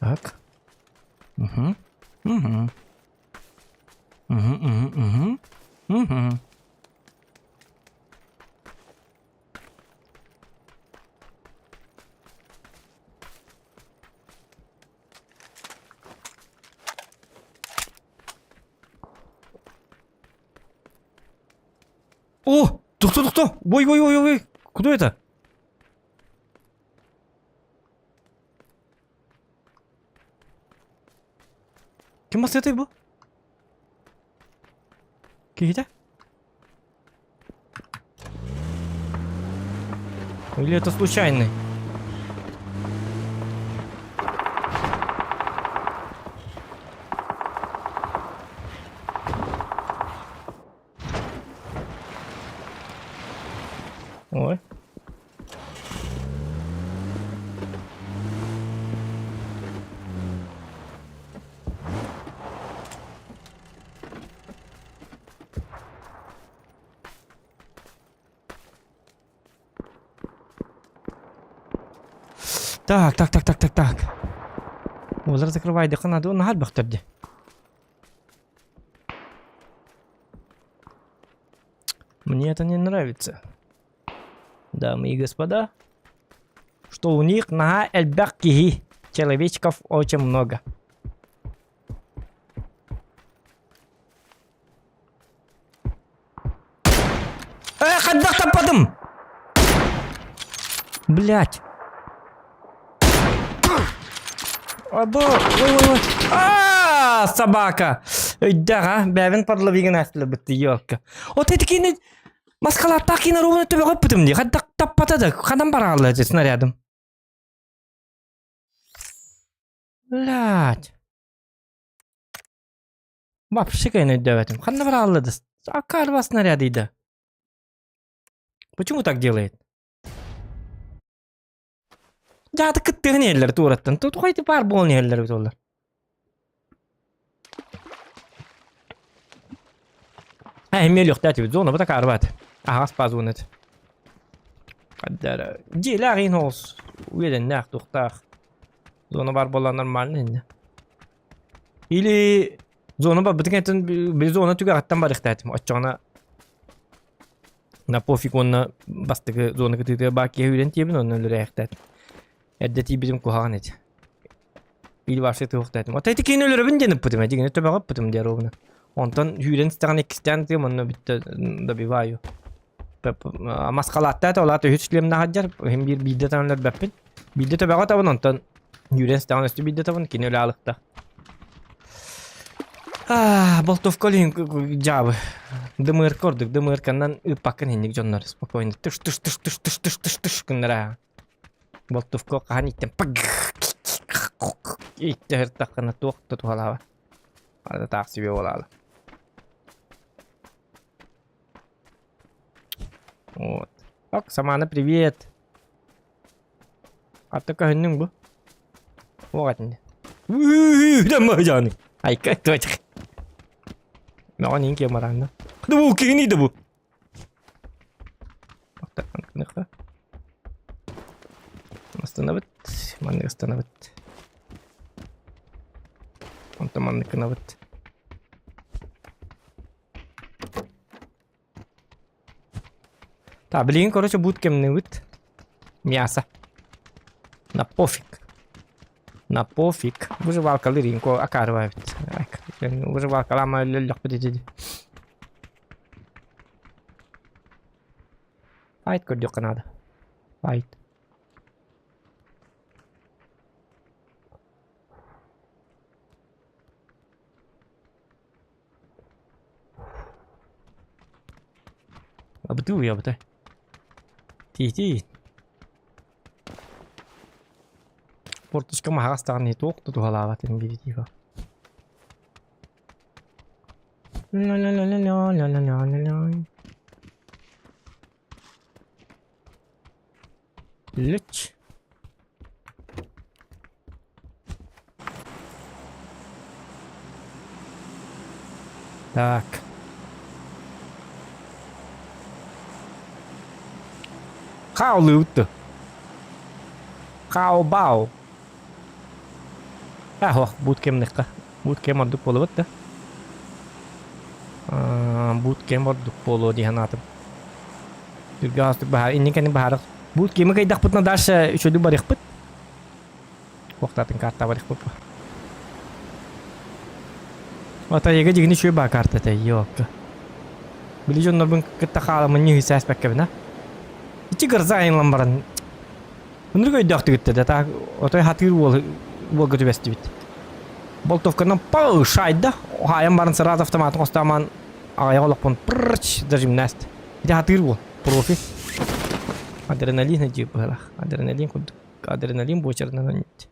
Так. Угу. Угу. Угу, угу, угу. Угу. О! Кто, кто? Ой, ой, ой, ой, кто это? Ким басыатай бу? Киһитэ? Или это случайный? Ой. Так, так, так, так, так, так. Олар закрывай надо, наһар бөхтөрдө. Мне это не нравится. Дамы и господа, что у них на эльбэх киһи человечков очень много. Э, хайдах таппатым? Блять. Або, ой, ой, ой. А, собака. Өйдөөх, а? Бэбин подловигын астылыбыт, елка. Вот это кини маскалаттаах кини ровно төбөҕө ыппытым дии. Хайдах таппата да, ханан бараалла эти снарядым. Блять. Вообще кайын өйдөөбөтүм. Ханна бараалла да? Акарба снарядыйда. Почему так делает? Дьааты кыттыһын иһэллэр туораттан. Тухайты паар буолан иһэллэр эбит олар. Э, эмиэ өлүөхтээтибит. Зона бу такаарбаат. Аһаҕас паа зона этэ. Хаддара. Дьиэлээх иһин оҕус. Үөдэннээх, туохтаах. Зона бар буолла нормально иннэ. Или зона барбытын кэнниттэн били зона түгэҕиттэн барыахтаатым. Оччоҕуна на пофиг уонна бастакы зона кытыытыгар баар киһи үүрэн тиийэбин онно өлөрөөйөхтөөтүм. Эрдэ тиийбитим куһаҕан этэ. Или вообще туохтаатым. Ото ити киһини өлөрөбүн диэн ыппытым этигини төбөҕө ыппытым диэн ровно. Онтон үүрэн истэҕин иккистээн ытыам онно бүттэ добиваю. Маскалааттаата ол аата үһүс шлемнаах сылдьар. Иһин биир биирдэ табан өлөрбөппүн. Биирдэ төбөҕө табан онтон үүрэн истэҕин өстө биирдэ табан кини өлө аалыкта. Аа, болтовка илин дьаабы. Дымыырка ордук, дымыырканан ыыппаккын инник дьоннор спокойно тыш тыш тыш тыш тыш тыш тыш тыш гыннара. Болтовка хаһан иттэн паг иттэ сыртаххына туох да туһалаабат. Ада таах себе буолаалы. Вот. Так, Самана, привет. Атта көһүннүҥ бу? Уох этинде. Дам Айка, точка. Мөҕөн иин киэ мараанна. Да бу киһини да бу. Остановит. Маннык остановит. Онтон маннык гынабыт. Так, билигин, короче, будет кемнебит. Мясо. На пофиг. На пофиг. Выживалкалыр инко акарыбайбыт. Выживалкалама өлөллөхпүт ити. Файт көрдүөххэ наада. Файт. Абытыы уйабыта. Тиити. Портушка маһаҕас даҕаны туох да туһалаабат ин биирдиигэ. Ла-ла-ла-ла-ла-ла-ла-ла-ла. Лүч. Так. Хаалыытты. Хаобао. Аһох, буткемныкка. Буткем ордук буолубут да. Буткем ордук буолуо дии санаатым. Түргэн астык баһаар, иннин кэннин баһаарах. Буткемы кыйдахпытына дальше үчүгэй барыахпыт. Уохтаатын карта барыахпыт. Атайыга дьигини үчүгэй баа карта этэ, ёлка. Били дьоннорбун кытта хааламын ньыһы сээспэккэбин, а? Ичи гырза айыллан баран Ынырык өйдөөхтүгүттэ да так отой хатыыр уол уолга түбэстибит. Болтовканан пау шайда хаайан баран сразу автоматын хостааман аҕайах олохпун пррч да гимнаст. Ити хатыыр уол профи. Адреналин диир быһалаах. Адреналин курдук. Адреналин буочарынан оонньуут.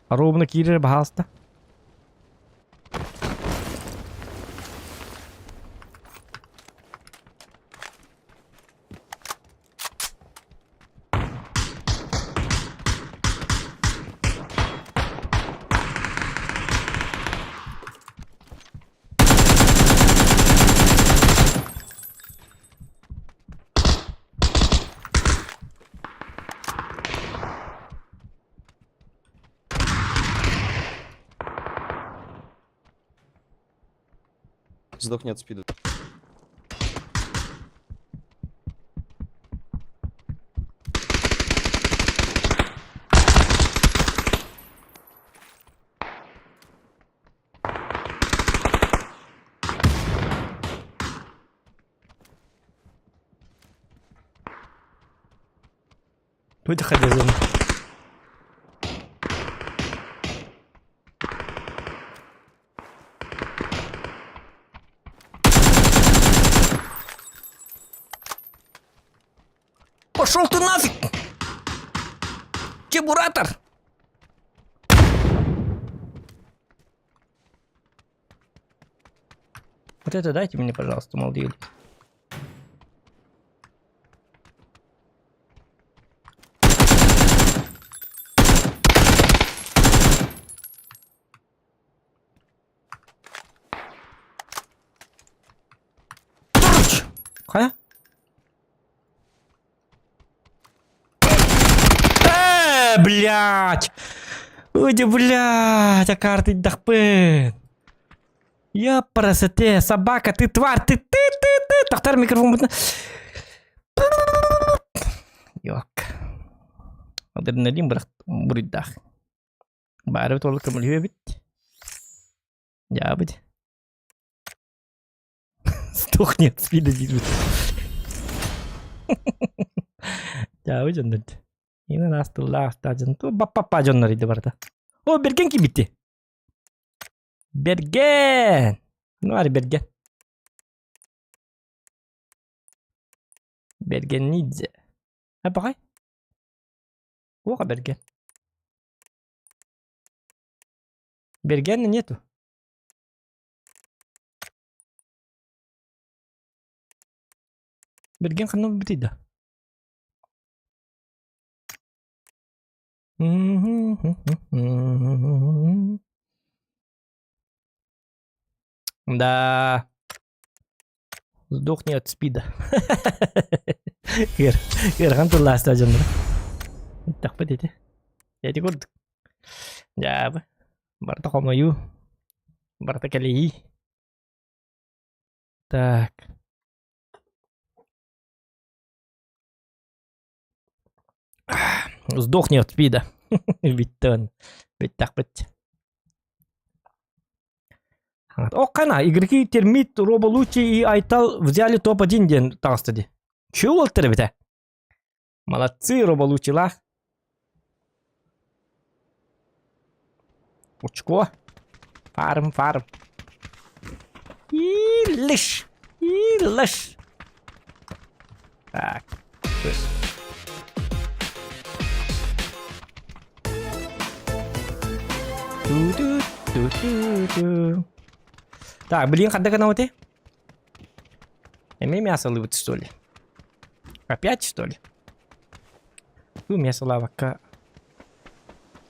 Ровно киирэр баһаалыста. Сдохни от спида. Выдыхать зону. Пошел ты нафиг! Кебуратор! Вот это дайте мне, пожалуйста, молодые люди. Хайа? Э, блядь! Ой, блядь, а карты дахпын. Я красоте, собака, ты тварь, ты, ты, ты, ты. Тахтар микрофон. Yok. Адреналин бырах буруйдаах. Баары толук көмөлүһүө эбит. Дьаабыт. Сдохни от спида диир. Дьаабы дьоннор. Инэн аас тыллаах дьон. Баппаппа дьоннор иди барыта. О, Берген кимбитти. Берген! Ну, ари Берген. Бергенидзе. А пахай? Плохо Берген. Бергена нету. Берген ханна битида. Да. Сдохни от спида. Кыр, кырхан тыллааста дьоннор. Тахпыт ити. Эти курдук. Дьаабы. Барта хомойуу. Барта кэлэйии. Так. Сдохни от спида. Бүттэн. Бүттэхпит. О, қана, игроки Термит, Робо Лучи и Айтал взяли топ-1 диэн таҕыста дии. Чего уолтар эбитэ? Молодцы, Робо Лучилах. Очко. Фарм, фарм. Илыш. Илыш. Так. Ту-ту-ту-ту-ту. Так, блин, ханна гынабытый? Эмиэ мясо ылыбыт, что ли? Опять, что ли? Ну, мясо лавакка.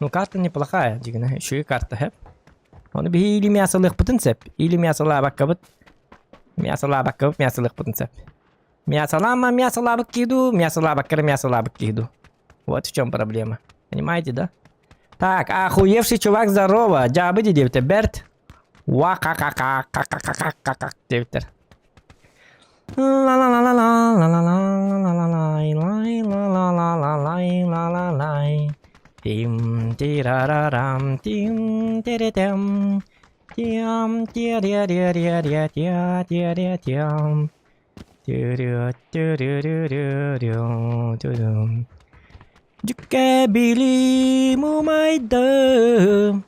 Ну, карта неплохая, дигина. Еще и карта, хэп. Оны биһи или мясо ылыахпытын сөп, или мясо лаабаккабыт. Мясо лаабаккабыт, мясо ылыахпытын сөп. Мясолама, мясолабык киду, мясолабаккара, мясолабык киду. Вот в чем проблема. Понимаете, да? Так, охуевший чувак, здорово. Дьаабы диэбитэ Берт. Уа ка ка ка ка ка ка ка ка ка диэбиттэр. ла ла ла ла ла ла ла ла ла ла лай ла ла ла ла лай ла ла лай тим тирарарам тим тиретем тиам тиа тиа тиа тиам Дьүккэ билим умайдым.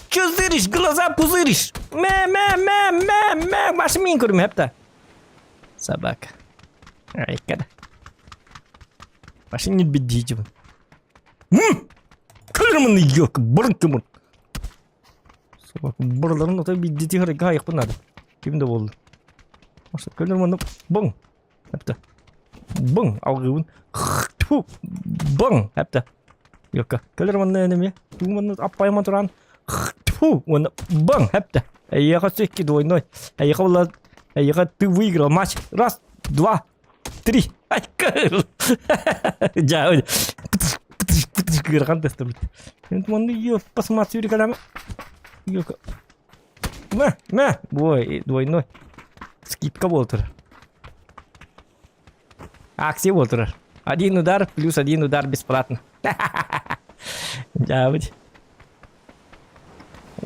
Чё зыришь, глаза пузыришь? Мэ, мэ, мэ, мэ, мэ, Маша мин көрүм хэпта. Собака. Айкада. Маша не бедите. Кырмын ёк, бұрын Собака бұрыларын отой биддити хырыга айықпын надо. Ким да болды. Маша көлір бұң. Хэпта. Бың алгыбын. Тьфу. Бың хэпта. Ёка. Кэлэр манна энеме. Туу манна аппайма туран. Тьфу. Уонна бың хэпта. Эйиэхэ секки двойной. Эйиэхэ була эйиэхэ ты выиграл матч. Раз, два, три. Ай, кыл. Дьа, кыырхан тестебит. Манна ё посмотри калам. Ёка. Мэ, мэ, бой, двойной. Скидка буолтур. Акция буолтур. Один удар плюс один удар бесплатно. Дьаабыт.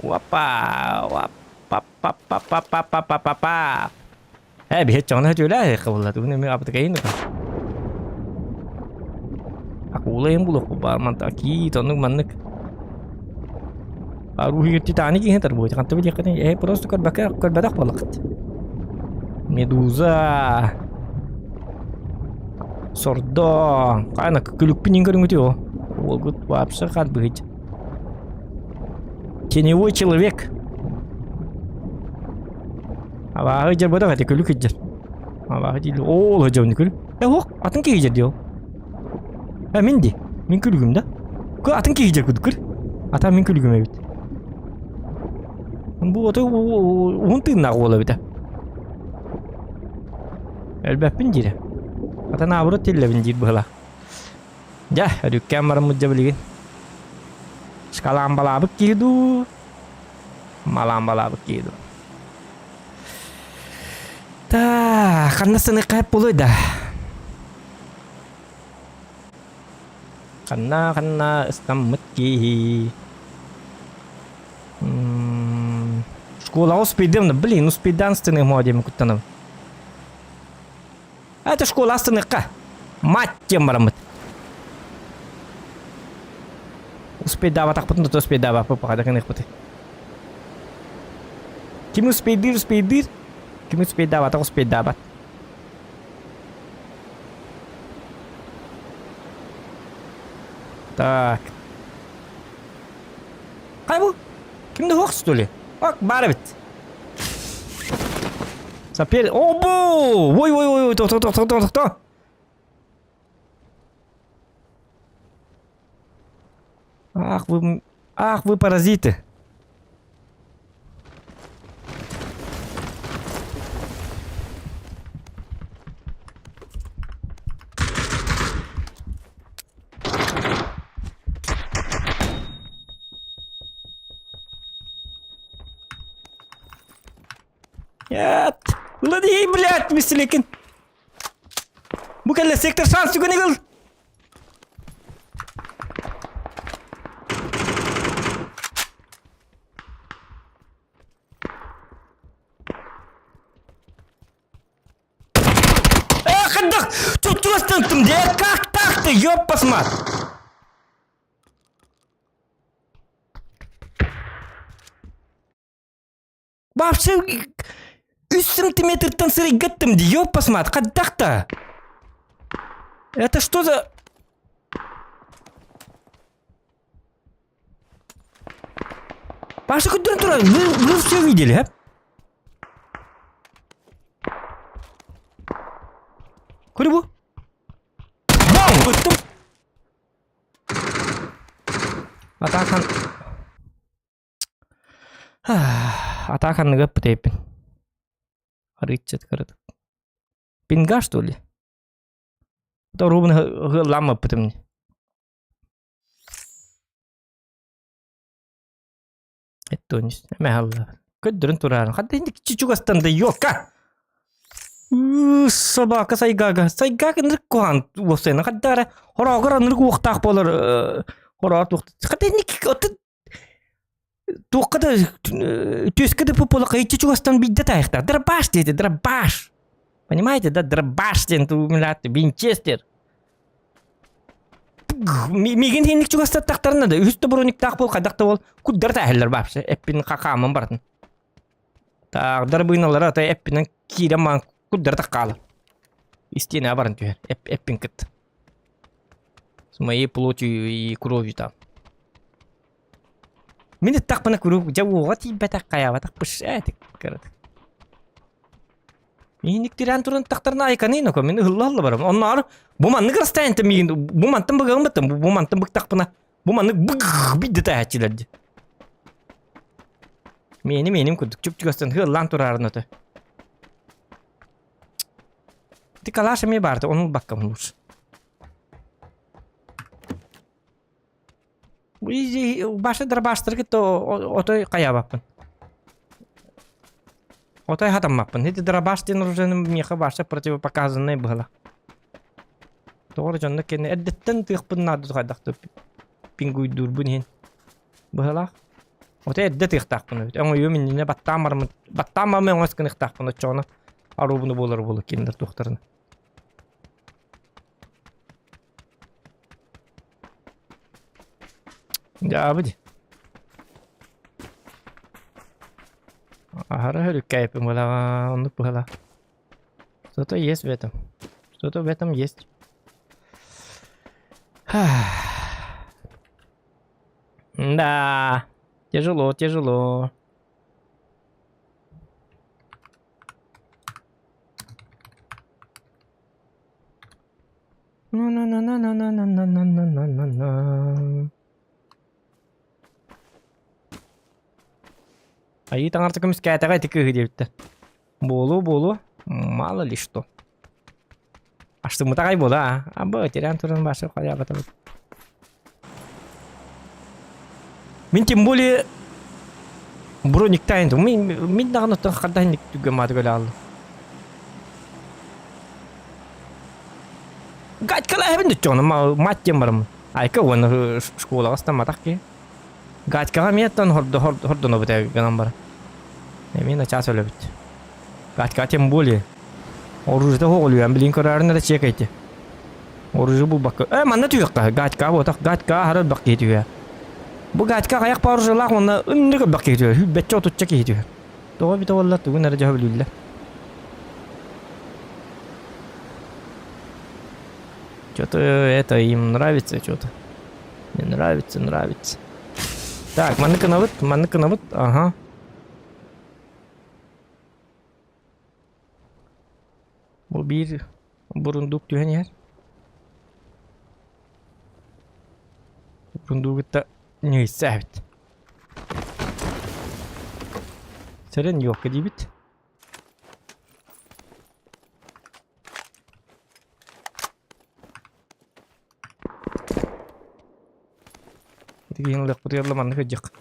Опа, опа, па па па па па па па па. Э, биһи чоҥно түлээ кыбылла тугун эми абытыкайын Акулайын булуохпут баар манта киит оннук маннык Арууһугар Титаник иһин тарбуйт ханта билиэххитин э просто көрбөккө көрбөтөх буоллаххыт Медуза Сордо Хайна күлүкпүн иин көрүҥүтүй о Уолгут вообще хат быһыт Теневой человек Абааһы дьэр бодох этэ күлүк дьэр. Абааһы диил оол дьэ күл. Э ох атын киһи дьэр дио. Э мин ди. Мин күлүгүм да. Кы атын киһи дьэр күдүк Ата мин күлүгүм эбит. Бу ото уһун тыыннаах уол эбит. Элбэппин диирэ. Ата наоборот тиллэбин диир быһыла. Дьэ, өрүккээн бараммыт дьэ билигин. Шкаламбалаабыт киһи дуу, маламбалаабыт киһи дуу. Та, ханна сыныхха буолуой да? Ханна ханна ыстаммыт киһи. Школаҕа успейдым, блин, успейдаан ыстыныым moo диэмин куттанабын. Это школа астыныахха. Мать диэн бараммыт. Успейдаабатахпытын да успейдаабаппыт пока да гыныахпытый. Ким успейдыыр успейдыыр, ким успейдаабатах успейдаабат. Так. Хай бу? Кимде суох что ли? Ок, баар эбит. Сапер... Обу! Ой, ой, ой, ой, тохто, тохто, тохто. Ах вы, ах вы паразиты. Нет! Ладей, блядь, мислекин! Бу кэллэ сектор шанс түгэнигэл! Эх, да, тут просто где как так-то, ёб посмат! Вообще, үс сантиметртан сырыйгаттым ди, ёб посмат, хайдах-то? Это что за... Паша көрдөрөн турар, вы, вы все видели, а? Көрү бу? Бам! Ыттым. Атахан... Атааханныга ыппыт Арыыччат кырытык. Пинга, что ли? Ровно лама ыппытым. Эттонис. Мэхалла. Көддөрүн турарын. Хадда инди чучугастан да ёка. Собака сайгага. Сайгага нырк кухан уосена. Хаддара хорогор нырк уохтаах болар хороор туохта. Хадда инди Туохха да түөскэ да буоллахха иччи чугастан биирдэ таайахтаах. Дробаш диэтэ, дробаш. Понимаете, да, дробаш диэн тугу Винчестер. Миигин хинник чугастаттахтарына да үһүс да брониктаах буол хайдах да буол курдары тааһыллар вообще эппин хааман баратын. Таах дарбыыналара ата эппинэн киирэн маан курдары таххаалар. Истиэнэ баран түһэр эп эппин кытта. С моей плотью и кровью там. Мин ыттахпына куруук дьэ уоҕа тиийбэтэх хайаабатах пышээтик кыратык. Миинник тирээн туран тахтарына айканыы ноко мин ыһылла барам. Онноор бу маннык расстояние миигин бу мантан быгыгым быттым бу мантан быктахпына бу маннык быг бидде тааһаччылар ди. Миэни миэним курдук чуп-чугастан ыһыллаан турарын ото. Ти калаш эмиэ баарта ону ылбаккам лучше. Баша дробаштары кытта отой хайаабаппын. Отой хатаммаппын. Ити дробаш диэн оружиены миэхэ баша противопоказанный быһыла. Тоҕо эрэ дьонно кэннэ эрдэттэн тыахпын наада хайдах да пингуйдуурбун иһин быһылаах. Отой эрдэ тыахтаахпын эбит. Оҥойуом иннинэ баттаан бараммын баттаан бараммын оҥос гыныахтаахпын оччоҕуна оруобуна буолар буолуо кинилэр туохтарына. Дьаабы дии. Аһара хөрүккэйпин быһалаҕа, оннук быһалаах. Что-то есть в этом. Что-то в этом есть. Да, тяжело, тяжело. На-на-на-на-на-на-на-на-на-на-на. Айыы таҥарта көмүскээтэҕэ ити кыыһы диэбиттэр. Буолуо буолуо, мало ли что. Аштыммытаҕай буола а. Абы терян туран башы хайаабатабыт. Мин тем более брониктайын мин мин даҕаны оттон хардаһынник түгэн мааты көлө ааллым. Гатькалаһабын дуччоҕуна мать диэн бараммын. Айка уонна школаҕа ыстамматах киһи. Гатькаҕа эмиэ оттон хордонобут гынан баран. Эмиэ начаас өлөбүт. Гатькаҕа тем более. Оружиета хоҕулуйан билин көрөөрүн эрэ чиэкэйти. Оружие булбакка. Э, манна түһүөххэ. Гатькаҕа буотах. Гатькаҕа аһара элбэх киһи түһүө. Бу гатька хайах оружиелаах уонна ыннык элбэх киһи түһэр. Сүүрбэччэ отучча киһи түһэр. Тоҕо эбитэ буолла тугун эрэ дьөһөгөлүүллэр. Что-то это им нравится что-то. Не нравится, нравится. Так, маннык гынабыт, маннык гынабыт, ага. Бу биир бурундук түһэн иһэр. Бурундугутта ньыйса эбит. Сэрэн ёлка диибит. Итигиһин ылыахпытыгар маннык ыдьык.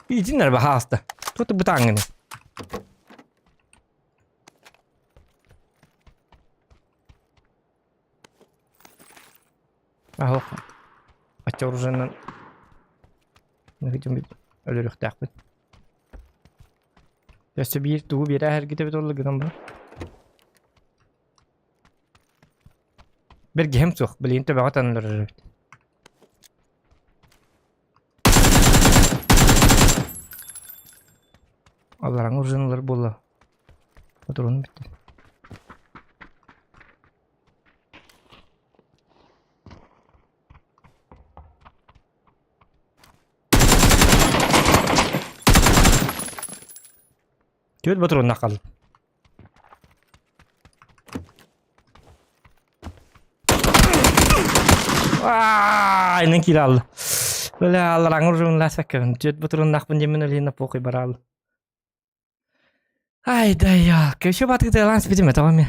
Итиннэр баһааста. Тут бытааҥҥыны. Аһох. Ачча оружиенан өлөрүөхтээхпит. Өссө биир тугу биэрэ эргитэбит ол гынан баран. Бэргэһэм суох, билигин төбөҕө таннарар эбит. Аллараҥа ужиналар буолла. Патроным бүттэ. Түөрт патроннаах хааллым. Ааа, киирэ хаалла. Бля, алларааҥы ужинлаа саккабын. Түөрт патроннаахпын диэммин Алина похуй бараалла. Ай да ялка, еще батыгытыалаан спитим этэ мен.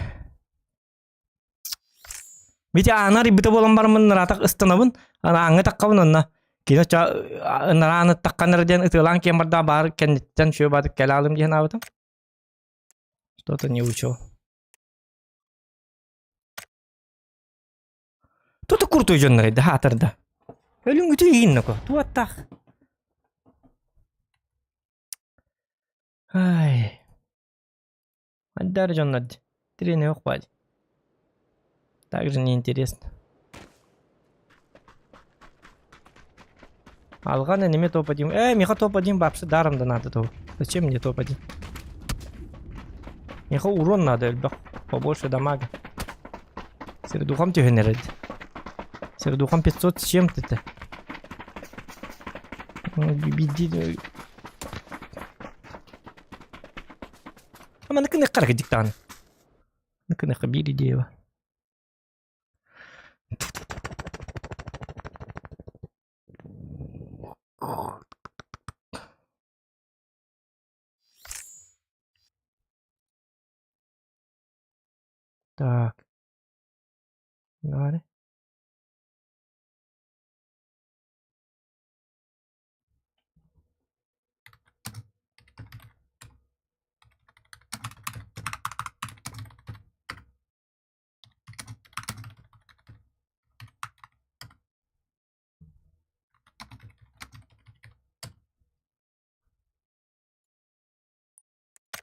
Бити аана арыйбыта буолан бараммын ыраатах ыстанабын, аны ааҥҥа таххабын онно кини оччо ынарааны таххан эрэ диэн ытыалаан киэн барда баар кэнниттэн сүө баатык кэлэ аалым диэн аабытым. Что-то не учил. Тото куртуй дьоннор да хаатарда. Өлүҥүтү иинноко туаттах. Ай. Айдаар дьоннор тириэнэ ох баadi. Также неинтересно. Алган эниме топ-1. Э, миха топ-1 вообще даром да надо того. Зачем мне топ-1? Миха урон надо, элбэх. Побольше дамага. Сердухам түһэн эрэр. Сердухам 500 с чем-то-то. Биди... Ама накыныкка диктан. Накыныкка биир идея. Так. Бары.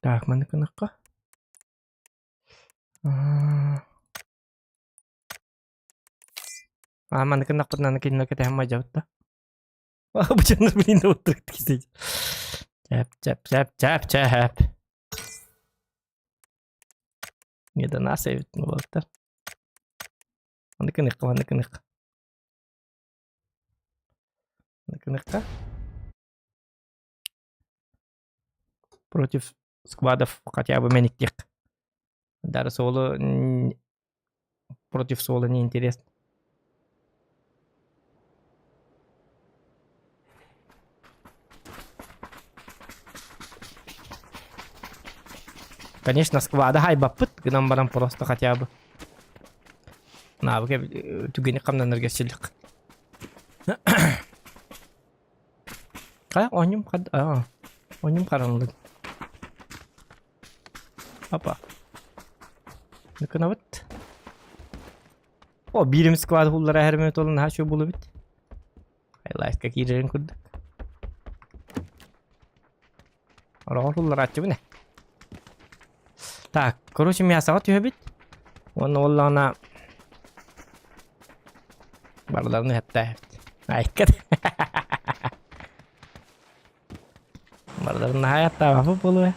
Так, маннык гынахха. Аа, маннык гыннахпытына кинилэр кэтэһэн мадьабыт да. Бу блин, вот Чэп, чэп, чэп, чэп, чэп. Не до нас эбит буолтар. Маннык гыныахха, маннык гыныахха. Маннык гыныахха. Против сквадов хотя бы мэниктиэх. Даже соло против соло неинтересно. Конечно, сквада хайбаппыт гынан баран просто хотя бы. Навык түгэни хамнанарга силик. Хайа оонньуум хад аа оонньуум харанылын. Апа. Ныкынабыт. О, биирим склад хуллара эһэрмэ толун наһаа үчүгэй буолуо эбит. Хайлайтка киирэрин курдук. Ороҕор хулларааччыбын ээ. Так, короче, мясоҕа түһэбит. Уонна уоллаҕына барыларын ыһаттаабыт. Айкат. Барыларын наһаа аттаабаппыт буолуо.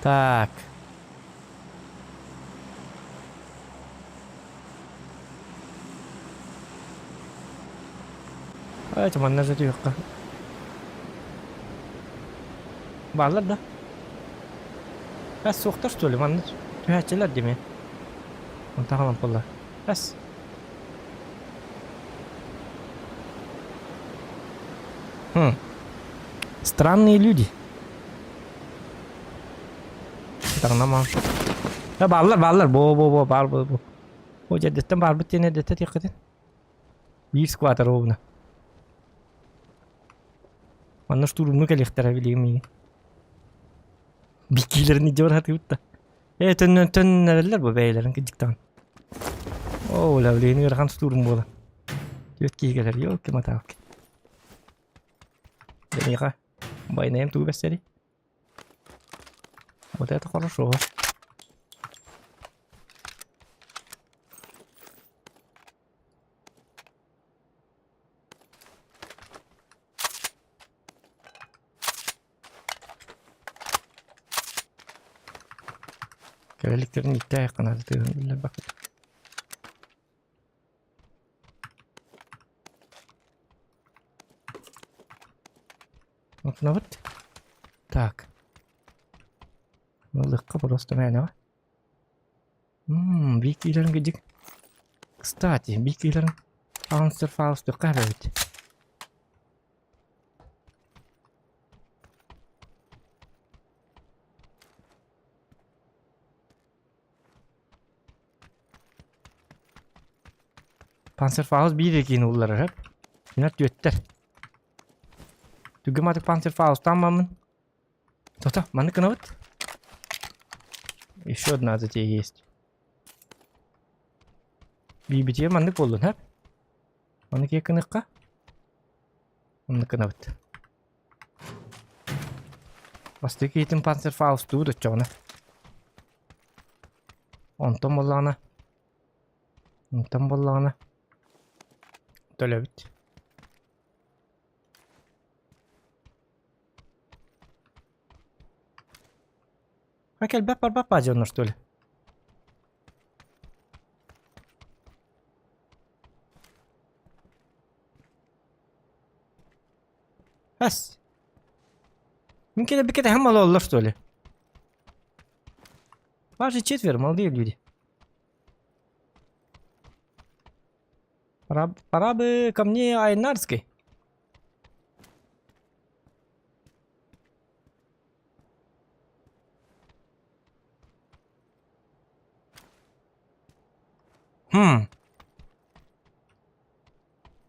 Так. Эти манна же түһүөххэ. Бааллар да? Эс суохтар что ли манна түһээччилэр дими. Онтон халампыллар. Эс. Хм. Странные люди. Таҥнама. Э бааллар бааллар бо бо бо баар бо бо. О дьэрдэттэн баарбыт диэн эрдэттэ тиэххитин. Биир скватер ровно. Манна штурмну кэлиэхтэрэ билигин миигин. Биккилэрин илдьэ баратыбыт да. Э төннөн төннөрөллөр бу бэйэлэрин кыдьыктаан. Оо, бля, билигин ыарахан штурм буолан. Түөрт киһи кэлэр, ёлки-маталки. Миха, байнайым тугу бэссэрий? Вот это хорошо. Кэлэликтерин иттэ айахханаады тыаһын биллэрбэккэ. Махнабыт. Так. Ыллыкка просто мээнэҕэ. Мм, биир киилэрин кыдьык. Кстати, биир киилэрин Фаунстер Фаустукка эбэбит. Панцерфаус биир эркиин уулларар сөп. Кинилэр түөттэр. Түгэматык Панцерфаустаан баммын. Тота, маннык гынабыт. Еще одна затея есть. Биибитигэр маннык буоллун, сөп? Маннык кыһыахха. Оннук гынабыт. Бастакы киһитин панцерфаустуубут оччоҕуна. Онтон буоллаҕына онтон буоллаҕына төлөбүт. А кэлбэт барбат баа дьоннор что ли? Эс. Мин кэлэ кэтэһэн олороллор что ли? Вас же четверо, молодые люди. Пора, пора бы ко мне Айнарской. Хм.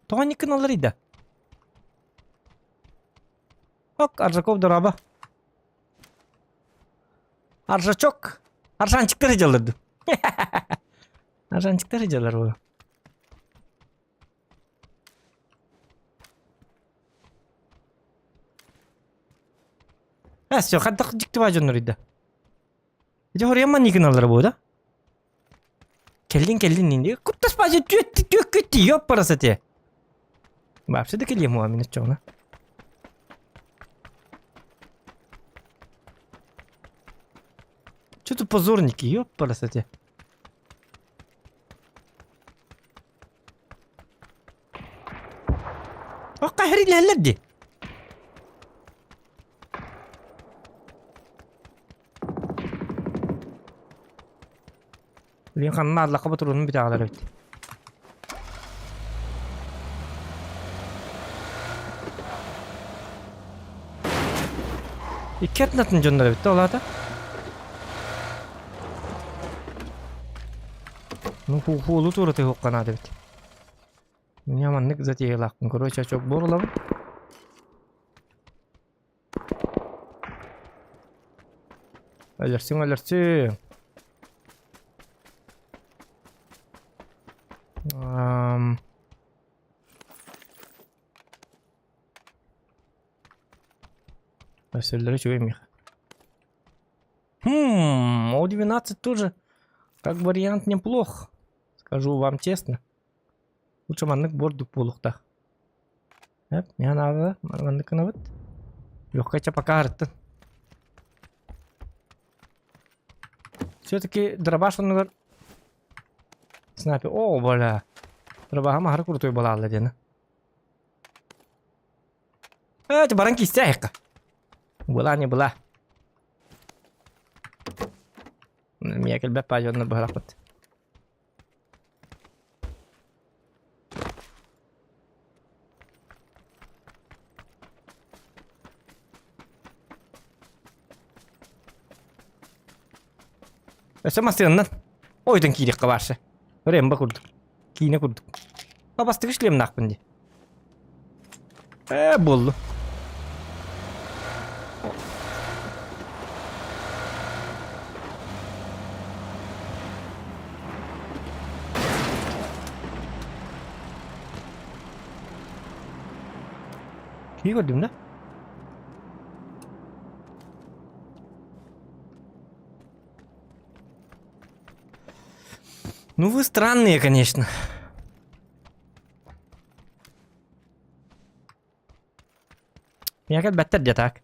Тоҕо инник гыналларый да? Ок, Аржаков дорообо. Аржачок. Аржанчиктар сылдьаллар дуу? Аржанчиктар сылдьаллар буолуо. Э, все, хайдах дьикти баа дьонноруй да? Ити хоруйан маннык гыналлара буолуо да? Кэллин кэллин дии. Куттас баазы түөт түөккүт тиийиоп парасати. Вообще да кэлиэм уа мин оччоҕуна. Что тут позорники, ёп парасати. Окка хэрилэһэллэр дии. Билин ханна аллахха ботуруунун бүтэҕэлэр эбит. Икки атын дьоннор эбит да ол аата. Ну хуолу туора тыһыахха наада эбит. Меня маннык затеялаахпын. Короче, очок буор ылабын. Өлөрсүҥ, өлөрсүҥ. Ам... Өсөллөрө үчүгэй миэхэ. Хм, О12 тоже как вариант неплох. Скажу вам честно. Лучше маннык бордук буолуохтаах. Эп, миэхэ наада маннык гынабыт. Легкая пока арыттын. Все-таки дробаш оннугар снайпер. О, бля. Дробаһым аһары крутой буолаалла диэн. Э, баран киисте айыкка. Была не была. Мия кэлбэт паадьоннор быһалахпыт. Өссө массыынанан ойдон киириэххэ баарса. Рэмбо курдук. Киинэ курдук. Бастакы шлемнаахпын дии. Ээ, буоллу. Киһи көрдүм да? Ну вы странные, конечно. Миэхэ элбэттэр дьэ так.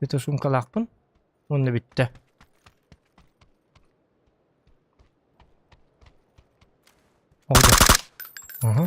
Бүтэ суумкалаахпын уонна бүттэ. Оҕо.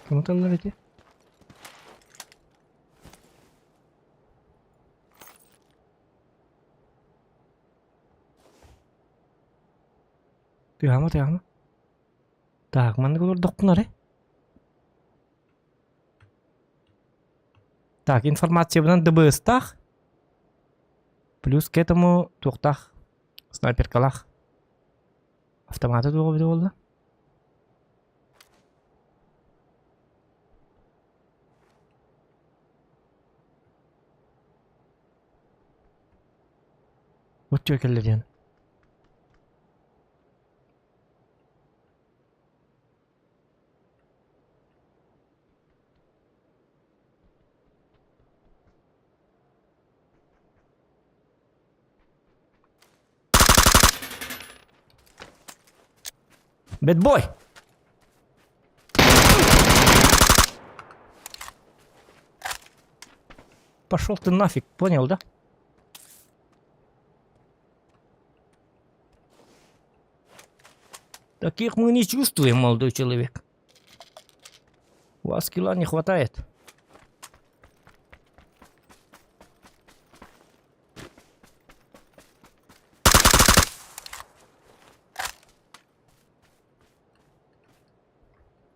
Ким ыталлар ити? Тыаһаама, тыаһаама. Так, маннык олордохпун эрэ. Так, информациябынан ДБС-таах. Плюс к этому туохтаах снайперкалаах. Автомата туох эбитэ буолла? Вот чё кэллэ диэн. Бэтбой! Пошел ты нафиг, понял, да? Таких мы не чувствуем, молодой человек. У вас кила не хватает.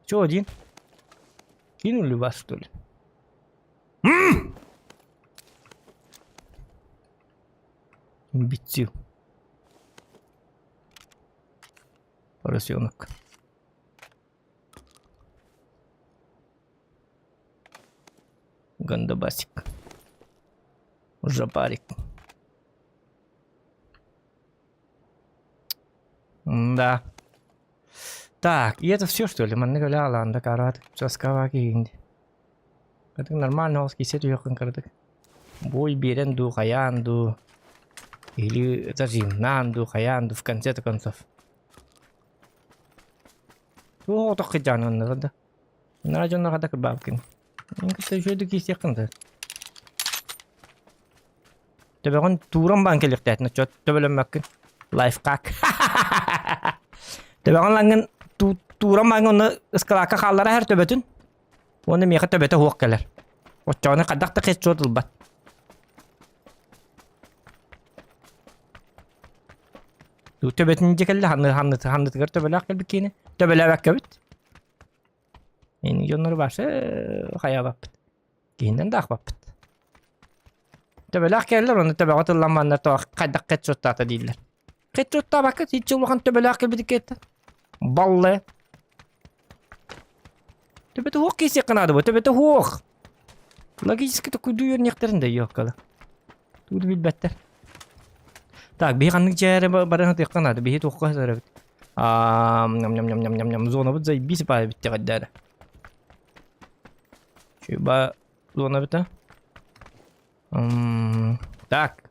Че, один? Кинули вас, что ли? М! Имбецил. Поросенок. Гандабасик. Жапарик. Да. Так, и это все, что ли? Маннык өлө алаанда карат часкава киһинди. Катык нормально ол кисет үйөккүн кырдык. Бой биэрэн дуу, хайаан дуу. Или зажимнаан дуу, хайаан дуу, в конце концов. Туох отох кыдьаанын да. Нара дьонно хата кырбаабыккын. Мин кытта үчүгэйдик киирсиэххин да. Төбөҕүн тууран баан кэлиэхтээтин оччо төбөлөммөккүн. Лайфхак. Төбөҕүн лаҥҥын тууран бааҥҥа онно ыскалаакка хааллара иһэр төбөтүн. Уонна миэхэ төбөтө суох кэлэр. Оччоҕуна хайдах да хедшот ылбат. Төбөтүн дьэ кэллэ ханны ханны ханнытыгар төбөлөөх кэлбит киини. Төбөлөөбөккөбүт. Ини дьоннору башы хайаабаппыт. Киһинэн да аахпаппыт. Төбөлөөх кэллэр, ону төбөҕө тылламманнар тоҕо хайдах хедшоттаата дииллэр. Хедшоттаабакка иччи улахан төбөлөөх кэлбит иккиэттэн. Баллы. Төбөтө суох киһиэххэ наада бу, төбөтө суох. Логически такой үөрниэхтэрин да ёккала. Тугу да билбэттэр. Так, биһи ханнык дьиэ баран сытыахха наада, биһи туохха сытар эбит. Ням-ням-ням-ням-ням, зонабыт заебись баа эбит диэҕэрдээрэ. Чуба зона эбит Так.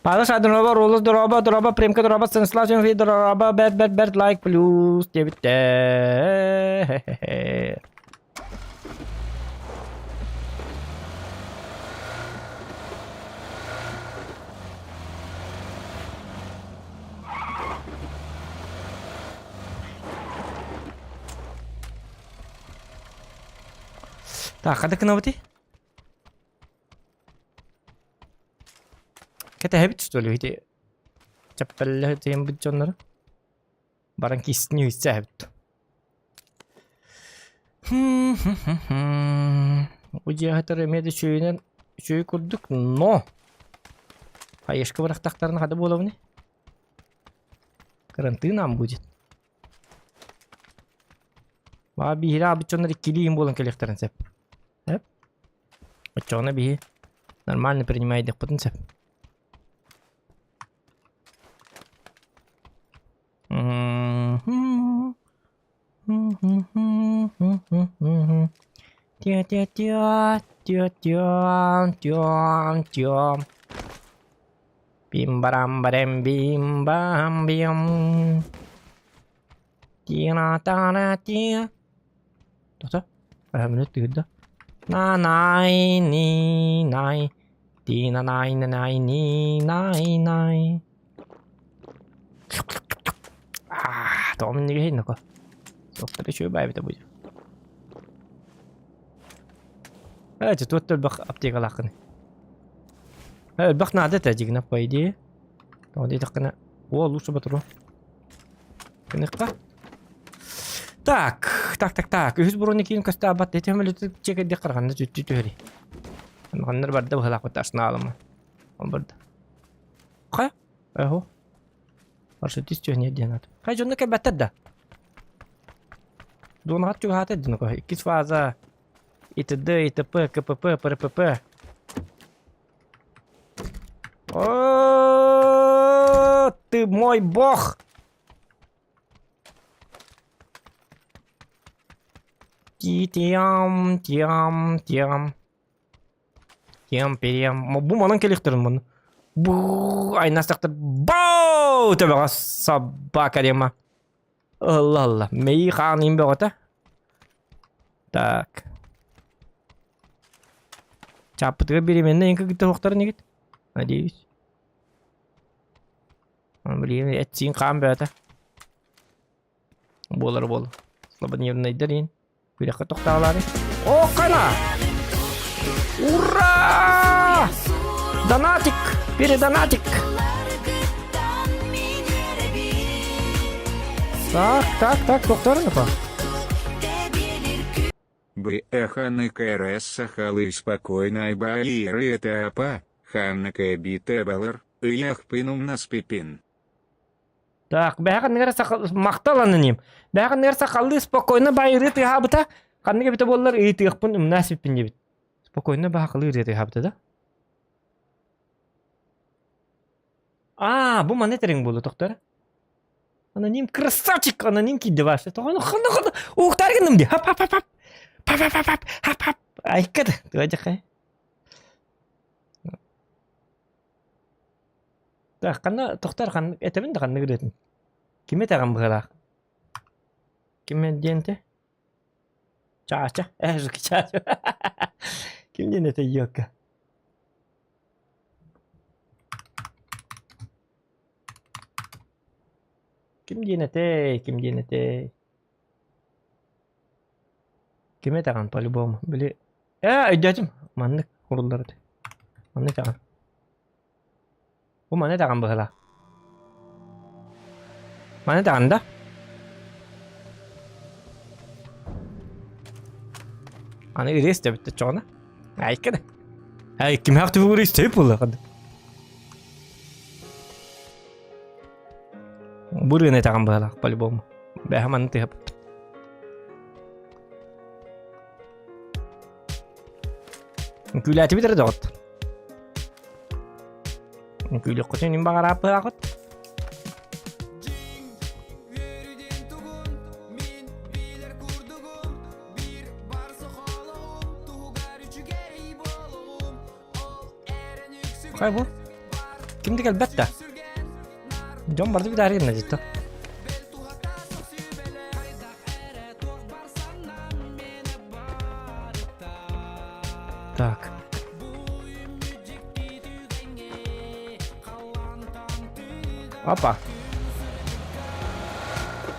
Павел Шадронова, Ролос дороба, дороба, Примка дороба, Станислав Тимофей дороба, бэрт, бэрт, бэрт, лайк плюс диэбиттэр. Так, ханна гынабытый? Кэтэһэбит что ли ити чэппэллэ тыйыммыт дьоннору? Баран киистини үссээбит. Бу дьиэхэтэр эмиэ да үчүгэйинэн үчүгэй курдук, но хаешка бырахтахтарына хада буолабыный? Карантин нам будет. Баа биһири аабыт дьоннор иккилии буолан кэлиэхтэрин сөп. Сөп. Оччоҕуна биһи нормально принимайдыхпытын сөп. Тя-тя-тя, тя-тя, тя-тя. Бим-барам-барам, бим-бам-бим. Тина-та-на-ти. Тота? Минут тыырда. На-най-ни-най. Тина-най-най-ни-най-най. Аа, тоҕо минньигэһий ноко. Суохтара үчүгэй баайбыта будет. Ээ, туот элбэх аптекалааххыный. Ээ, элбэх наада этэ дьигинэ, по идее. Тоҕо диэтэххинэ, о, лучше батару. Гыныхха. Так, так, так, так. Үһүс броникин көстөөбат. Эти хөмөлөтү чекерди карганна түттү түһэри. Ханнар барда быһалаах арсеналыма. Он барда. Ха? Эхо. Парашютист түһүнэ диэн ат. Хай дьонно кэлбэттэр да. Дуонаҕат чугаһаата дин ко. Иккис фаза. ИТД, ИТП, КПП, ПРПП. О, ты мой бог! Ти-тиам, тиам, тиам. Тиам, периам. Бу манан кэлиэхтэрин муну. Бу айнастахтар. Бау! Төбөҕө собака дима. Алла алла. Мэйии хаан иин бөҕөтө. Так. Чааппытыгар беременна эҥкэ кытта суохтарын игит. Надеюсь. Блин, эт-сиин хаан бөҕөтө. Буолар буол. Слабонервнайдар иин. Күрэххэ тохтоолоору. О, хана! Ура! Донатик! Передонатик! Так, так, так, тохторун па. БХНКРС Сахалы спокойно айбаиры это апа, ханнака битебалар, ыяхпинум наспипин. Так, бэһэ ханныгар саха махтал аноним. Бэһэ ханныгар сахалыы спокойно байырыы тыаһаабыта. Ханнык эбитэ буоллар ыйытыахпын умнаа сиппин диэбит. Спокойно баахалыы ырыа тыаһаабыта да? Аа, бу маны этэриҥ буолуо тохтор. Аноним красавчик, аноним киирдэ Вася. Тоҕону ханна ханна уухтаар гынным дии. Хап хап хап хап. Пап пап пап хап хап. Айка да. Туга Так, ханна тохтор ханнык этэбин да ханнык ырыатын. Ким этэҕин быһыылаах? Ким диэн этэ? Чаача. Э, чаача. Ким диэн этэ Йока? Ким диэн этэй? Ким диэн этэй? Ким этэҕин по-любому? Били Ээ, өйдөөтүм. Маннык уруллар этэ. Маннык этэҕин. Бу маны этэҕин быһыылаах. Маны этэҕин да? Аны ырыа истэбит оччоҕуна. Айка да. Ай, кимээх түбүгүрү истэбит буолла. Бу ырыаны этэҕин быһыылаах по-любому. Бэһэ маны тыһаппыт. Үҥкүүлээтибит эрэ доҕот. Үҥкүүлүөххүтүн иһин баҕарааппыһаҕыт. Хай бу. Ким да кэлбэт да. Дьон барды бүтээри гынна дьитто. Так. Опа.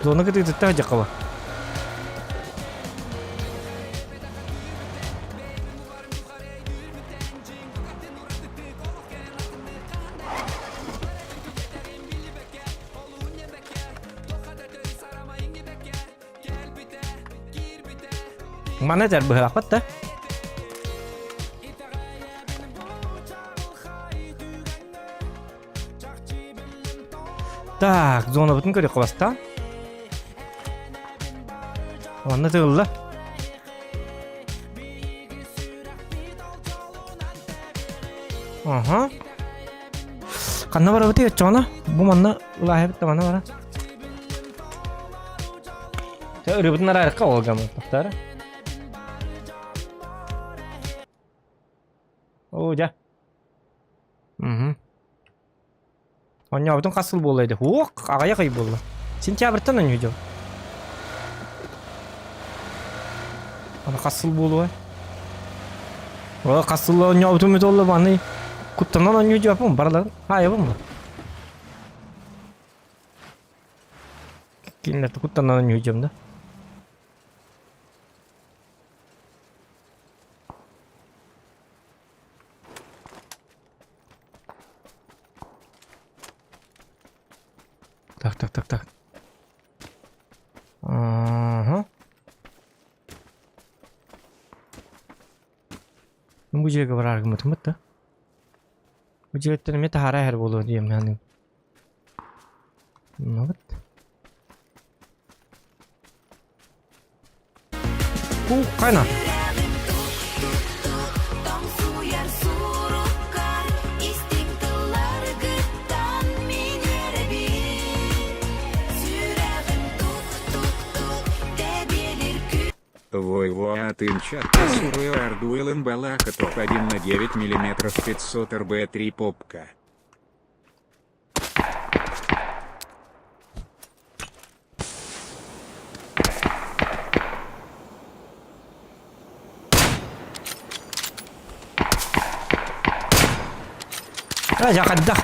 Зона кытыытыттан дьаккаба. Маны этэр быһаахпыт да. Так, зонабытын көрүөххэ бастаан. Онно тыылла. Аха. Ханна барабытый оччоҕуна? Бу манна ылааһыбыт да манна бара. Ырыбытын араарыкка олгамы тохторо. Оо, дьэ. Мгм. Онньообутун хас сыл буолла ди? Уох, аҕыйах ый буолла. Сентябрьтан онньуу Аны хас сыл буолуой? О, хас сыл онньообутум үт олла маны куттанан онньуу дьуаппын бараларын хаайабын бу. Кинилэр куттанан онньуу дьом да. Так, так, так, так. Бу дьиэгэ бараар гыммытыммыт да. Бу дьиэттэн эмиэ таһаара иһэр буолуо диэн саныыбын. Ну вот. Куххана. Вой-во атын чат Ардуэлен Балаха топ-1 на 9 мм 500 РБ3 попка. Дьэ хайдах?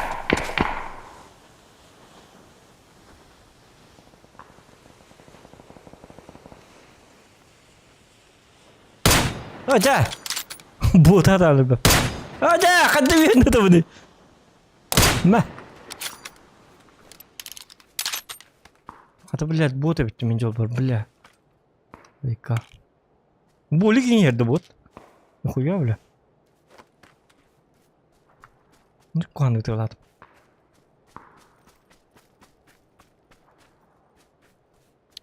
Дьэ! Буота даҕаны. Дьэ, ханна үөрэнэ табыный? Мэ. Хата, блядь, бот эбит мин дьолбор, бля. Вика. Болик иҥэрдэ бот. Нихуя, бля. Ну, куһаҕан ытыалаатым.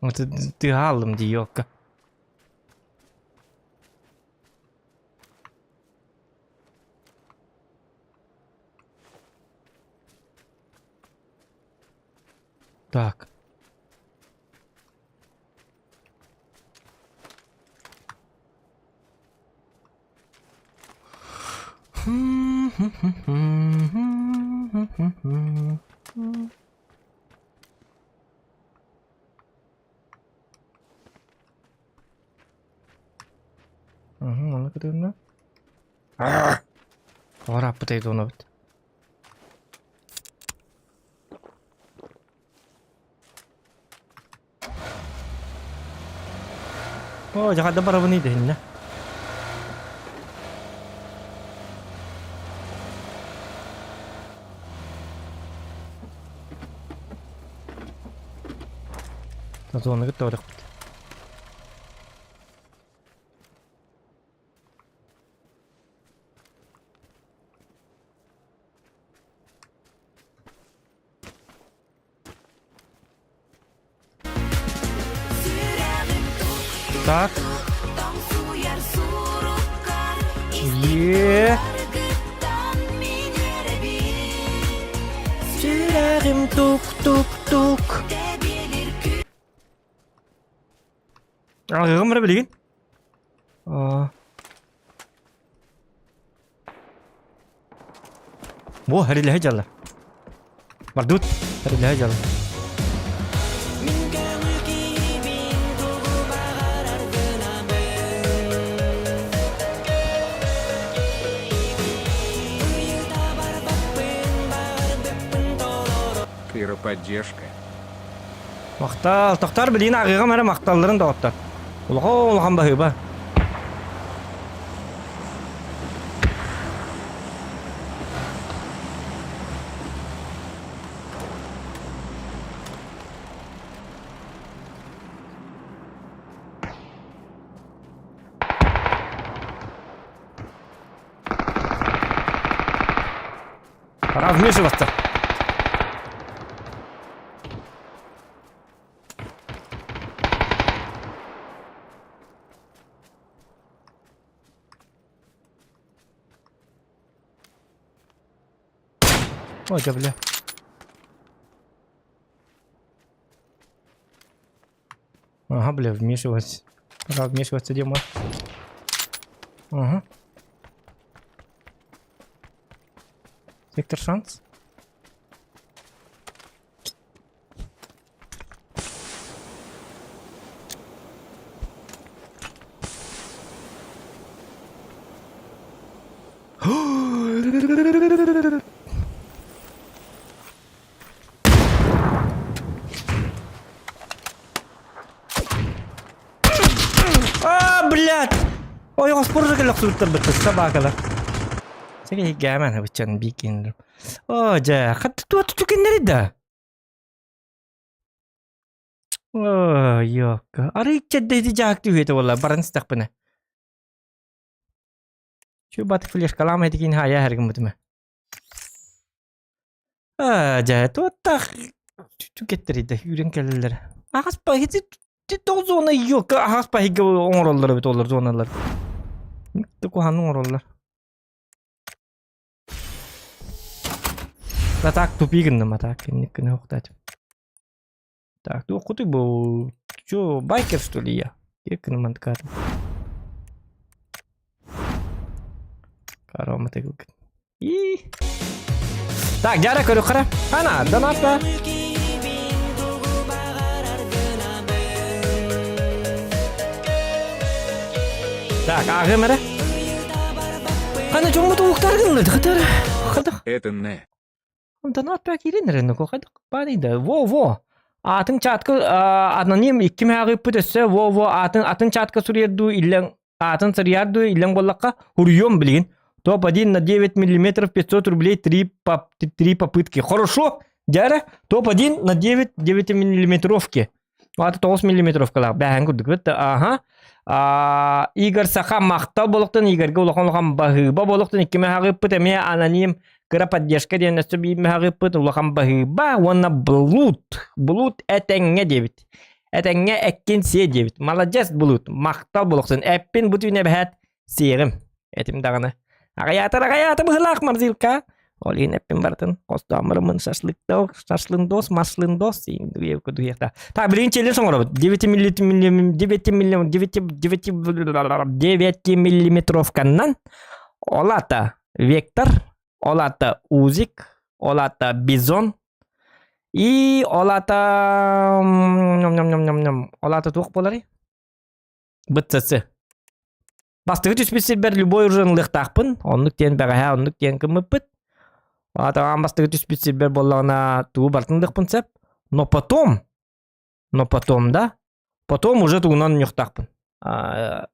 Вот тыаһа аллым дии, ёлка. Так. Онно кытынна. Ораппыт эйдонобут. Оо, дьэ хадда барабын идэһиннэ. Зоны кытта барыахпыт. Так. Е. Сүрэҕим тук-тук-тук. Алгыгым эрэ билигин. Аа. Бу хэрилэһэ дьалла. Бардыбыт. Хэрилэһэ дьалла. Кыра поддержка. Махтал. Тохтор билигин ааҕыаҕым эрэ махталларын доҕоттор. Улахан улахан баһыыба. Пора вмешиваться. Ой, да бля. Ага, бля, вмешиваться. Пора вмешиваться, Дима. Ага. Сектор шанс. А, блядь! Ойоҕоспор да кэлэхсибиттэр собакалар. Сергей Гаман быччан бикин. О, дьэ, хатты туа тутукиннери да. О, ёкка. Арый чэддэйди жаак түһүөтэ буолла, баран истэхпинэ. Чү бат флешкалаам этикин хаайа эргиммитиме. Аа, дьэ, туоттах түкеттерийдэ үүрэн кэлэллэр. Аҕас пахити тоҕ зона ёка аҕас пахига оҥороллор эбит олор зоналар. Куһаҕаны оҥороллор. Да так тупи гынным, а так инник гына охтаатым. Так, туох кутуй бу? Чё, байкер что ли я? Киркин мантыкаатым. Карома тыгылгын. И. Так, дьара көрү қара. Ана, донатта. Так, ағым әрі. Қана жоңмут уықтар гынлы, қытыр. Қыдық. Это не. Донат бә кирен рен қайдық барыйда. Во, во. Атын чатка аноним икки мәғыппыт өссө во во атын атын чатка суруйарду иллен атын сырыярду иллен боллаққа хуруйом билигин. Топ-1 на 9 миллиметров 500 рублей 3, поп, 3 попытки. Хорошо, дяря. Топ-1 на 9 9 миллиметровки. Аты 9 миллиметровкалар. Бәһән курдук бит. Ага. А, Игорь Саха махтал болуктан Игорьга улахан улахан баһыыба болуктан икки мэһаҕыппыт эмиэ аноним кыра поддержка диэн өссө биир мэһаҕыппыт улахан баһыыба уонна блуд блуд этэҥҥэ диэбит этэҥҥэ эккин сиэ диэбит молодец блуд махтал болуктан эппин бу түүн эбэһээт сиэҕим этим даҕаны аҕыйаатар аҕыйаата быһыылаах морзилка ол иһин эппин барытын хостооммарыммын шашлыктау шашлындос машлындос так билигин челлендж оҥоробут 9 9 9 9 миллиметровканнан ол ата вектор ол ата узик ол ата бизон и ол ата ол ата туох буоларый БЦЦ. Бастакы түспүт сирбэр любой уже ылыахтаахпын. Оннук диэн бэҕэһээ оннук диэн гыммыппыт. Аата бастакы түспүт сирбэр буоллаҕына тугу барытын ылыахпын сөп. Но потом, но потом да, потом уже тугунан ньухтаахпын. 9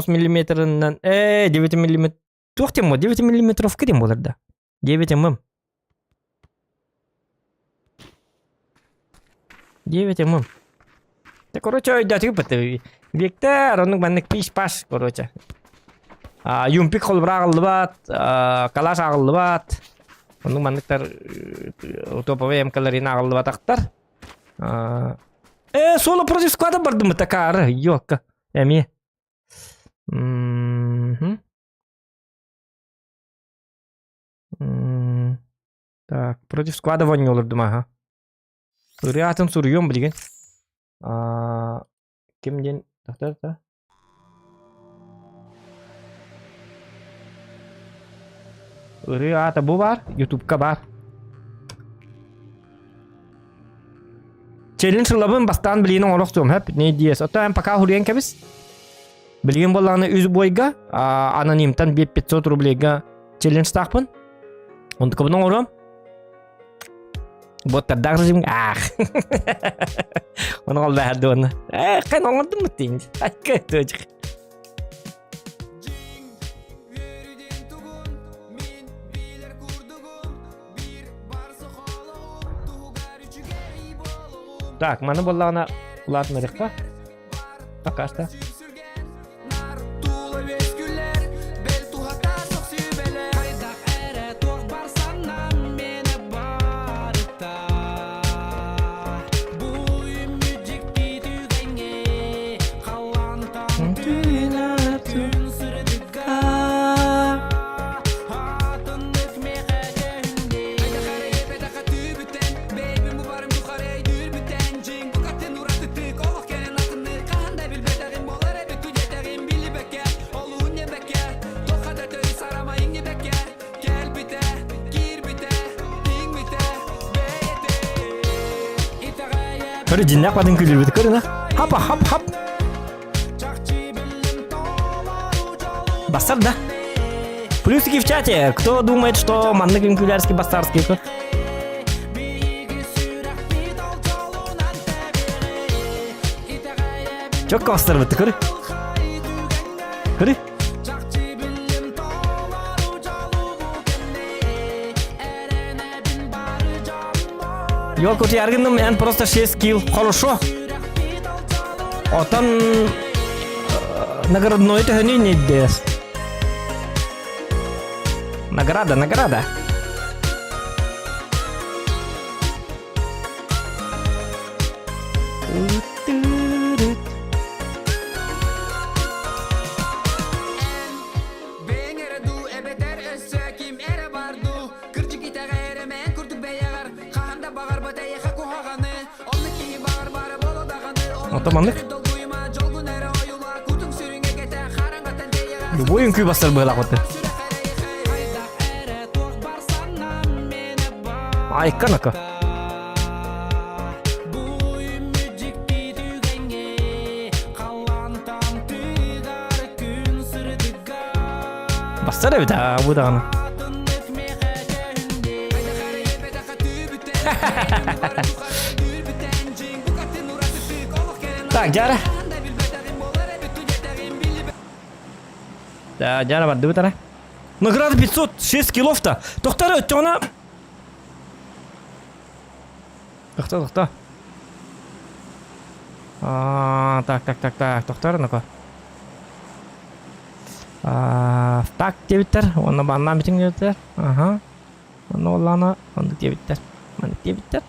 миллиметрынан, 9 миллиметр, туох диэн 9 миллиметровка диэн буолар да. 9 мм. 9 мм. Да, короче, өйдөөтүгүт Виктор, оннук маннык пиш-паш, короче. А, юмпик холбура аҕыллыбат, калаш аҕыллыбат. Оннук манныктар топовый МКларин аҕыллыбатахтар. Э, соло против склада бардым такары, ёлка. Эмиэ. Так, против склада вонньолордум аха. Ырыа атын суруйуом билигин. Ким диэн тахтар Ырыа аата бу баар, ютубка баар. Челлендж ылабын бастаан билигин оҥоро охсуом хөп, не диэс. Оттон эн пока хуруйан кэбис. Билигин буоллаҕына үс буойга анонимтан 500 рублейга челленджтаахпын. Онтукабын оҥоруом. Боттардаах режим аах. Оны ол бэһэрди уонна. Э, хэн оҥордум бут Айка тыачык. Так, маны буоллаҕына улаатынарыахха. Пока что. Көрө дьиннээх батын күлүрбүт көрүнэ. Хапа хап хап. Бастар да. Плюсики в чате. Кто думает, что маннык үҥкүүлэрский бастарский Чөккө бастарбыт көрү. Көрү. Ёлку ты аргынным, эн просто 6 килл. Хорошо. Отон... наградной төһөнү иннидээс? Награда, награда. Ото маннык. Любой үҥкүү бастар быһалаах баты. Айка нака. Бастар эбит аа бу даҕаны. Так, Дьара. Да, Дьара бардыбыт ара. Награда 506 килов-то. Тохтар өттөҕүнэ... Тохто, тохто. А, так, так, так, так, тохтор, ну-ка. А, так диэбиттэр, уонна баннаан бүтүн диэбиттэр. Аха. Онно буоллаҕына оннук диэбиттэр. Маннык диэбиттэр.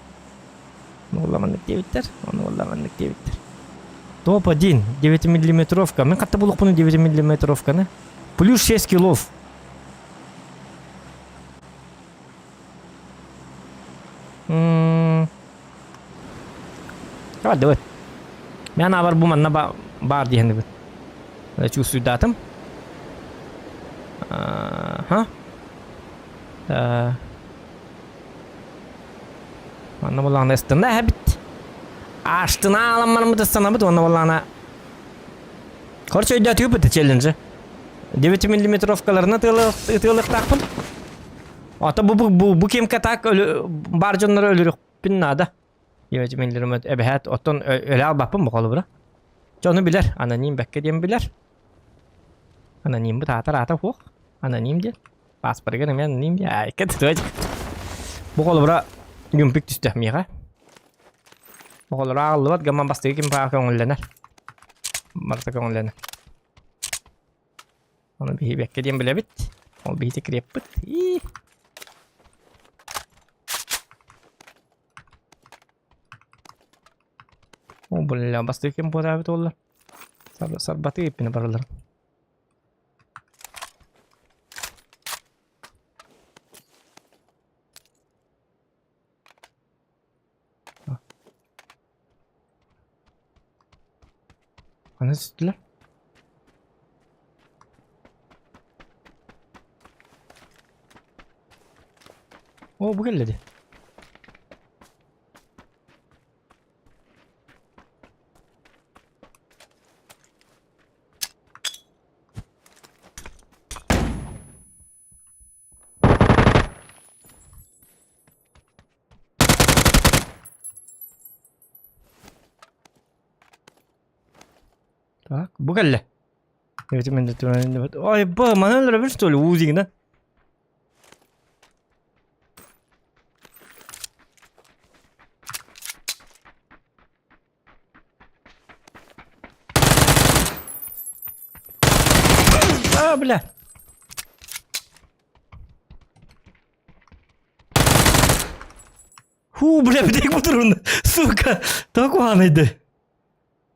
Онно буолла маннык диэбиттэр. Онно буолла маннык диэбиттэр. Топ-1, 9-миллиметровка. Мин хатта булуохпуну 9-миллиметровканы? Плюс 6 килов. М Давай, давай. Мен абар бу манна баар диэхинибин. Чувствуйдаатым. Аха. Манна буоллаҕына ыстана эһэбит. Аштына аламмарыммыт ыстанабыт уонна буоллаҕына Короче, өйдөөтүгүт челленджи. 9 миллиметровкаларына ытыалыахтаахпын. Ата бу бу бу бу кемка так бар дьоннору өлөрүөхпүн наада. 9 миллиметр эбэһээт оттон өлө албаппын бу холобура. Дьону билэр, аноним бэккэ диэн билэр. Анониммыт аатар аата суох. Аноним диэн. Паспорыгар эмиэ аноним диэн. Айка Бу холобура юмпик түстэ миэхэ. Оҕолоро ааҕыллыбат гынан бастакы ким баҕа көҥүллэнэр. Барыта көҥүллэнэр. Ону биһи бэккэ диэн билэбит. Ол биһи секреппит. Ии. О, бля, бастакы ким буотаабыт буолла. Сарбаты иппини баралар. Ханна сүттүлэр? О, бу кэллэ дии. Так, бу кэллэ. Ой, ба, манан өлөрөбүн что ли, УЗИгынан? А, бля. Фу, бля, бүтэйик бутурун. Сука, так уһаанайды.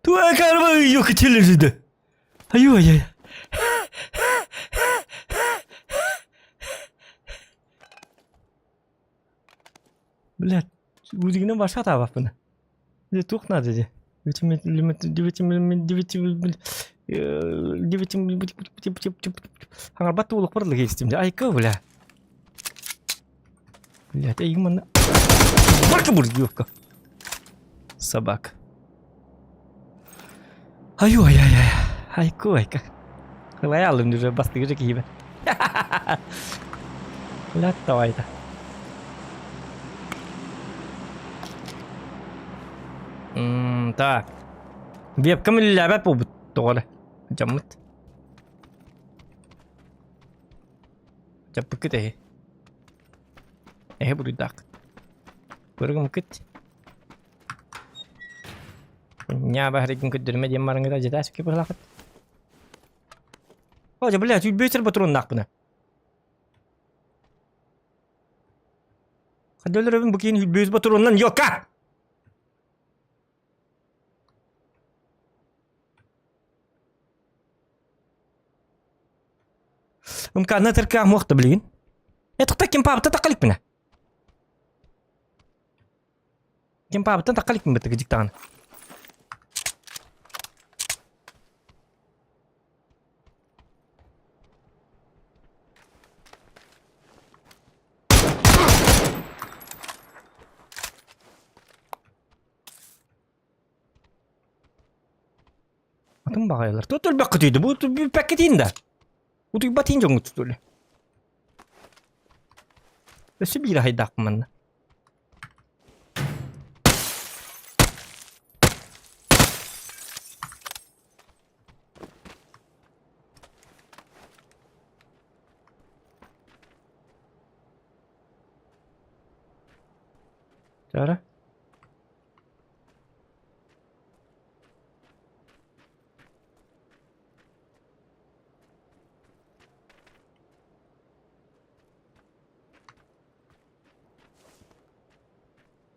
Туа карма ёка челлежиді. Ай-ай-ай. Бля, УЗИгынан башка табаппын. Дьэ туох наада дии? Хаҥарбат туолукпар ылык истим дии. Айка бля. Блядь, эйигин манна Барка бурдюка. Собака. Ай-ой-ай-ай. Айку айка. Ылай алым уже бастыгы же киһибэ. Блядь, давай-то. Так. Вебкам үлэлээбэт буолбут тоҕо эрэ. Дьаммыт. Дьаппыккыт эһи. Эһи буруйдаах. Көрүгүмкүт. Ньаа баһарыгын көрдөрүмэ диэн бараҥҥыта дьэтээс быһылаахыт. О, дьэ, блядь, үбүөтэр патроннаахпына. Хадөлөрөбүн бу киин үбүөс патроннан ёка! Ымканы тырка муохта билигин. Этухта ким паабыта таққаликпина. Ким паабыттан таққаликпин бытыгы дьиктаҕын. Атын баҕайылар. Тут өлбөккүтүйдү. Бу бүппэккитиин да. Утуйбатыын дьоҥҥут тутуле. Өссө биир аһайдаахпын манна. Чара.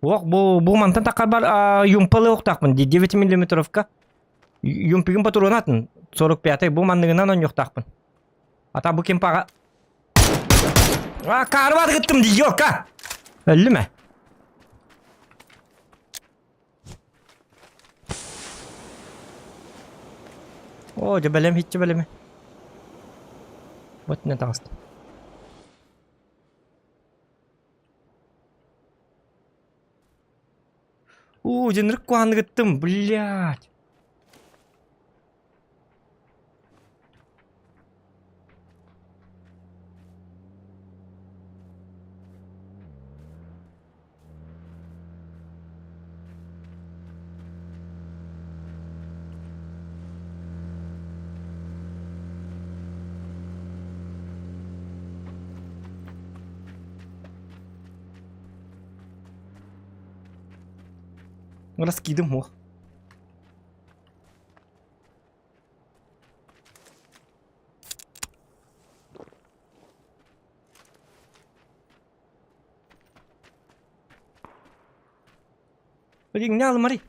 Ох, бу, бу мантан таххар бар юмпалы охтаахпын 9 миллиметровка. Юмпигин патронатын 45 бу манныгынан онньуохтаахпын. Ата бу ким паға... А, карват гыттым ди, ёка! Өллүм ээ. О, дьэ бэлэм, хитчэ бэлэми. Вот не таҕыстым. Уу, дьынырык куһаныгыттым, блядь. Раскидым мох. Блин, не алмари.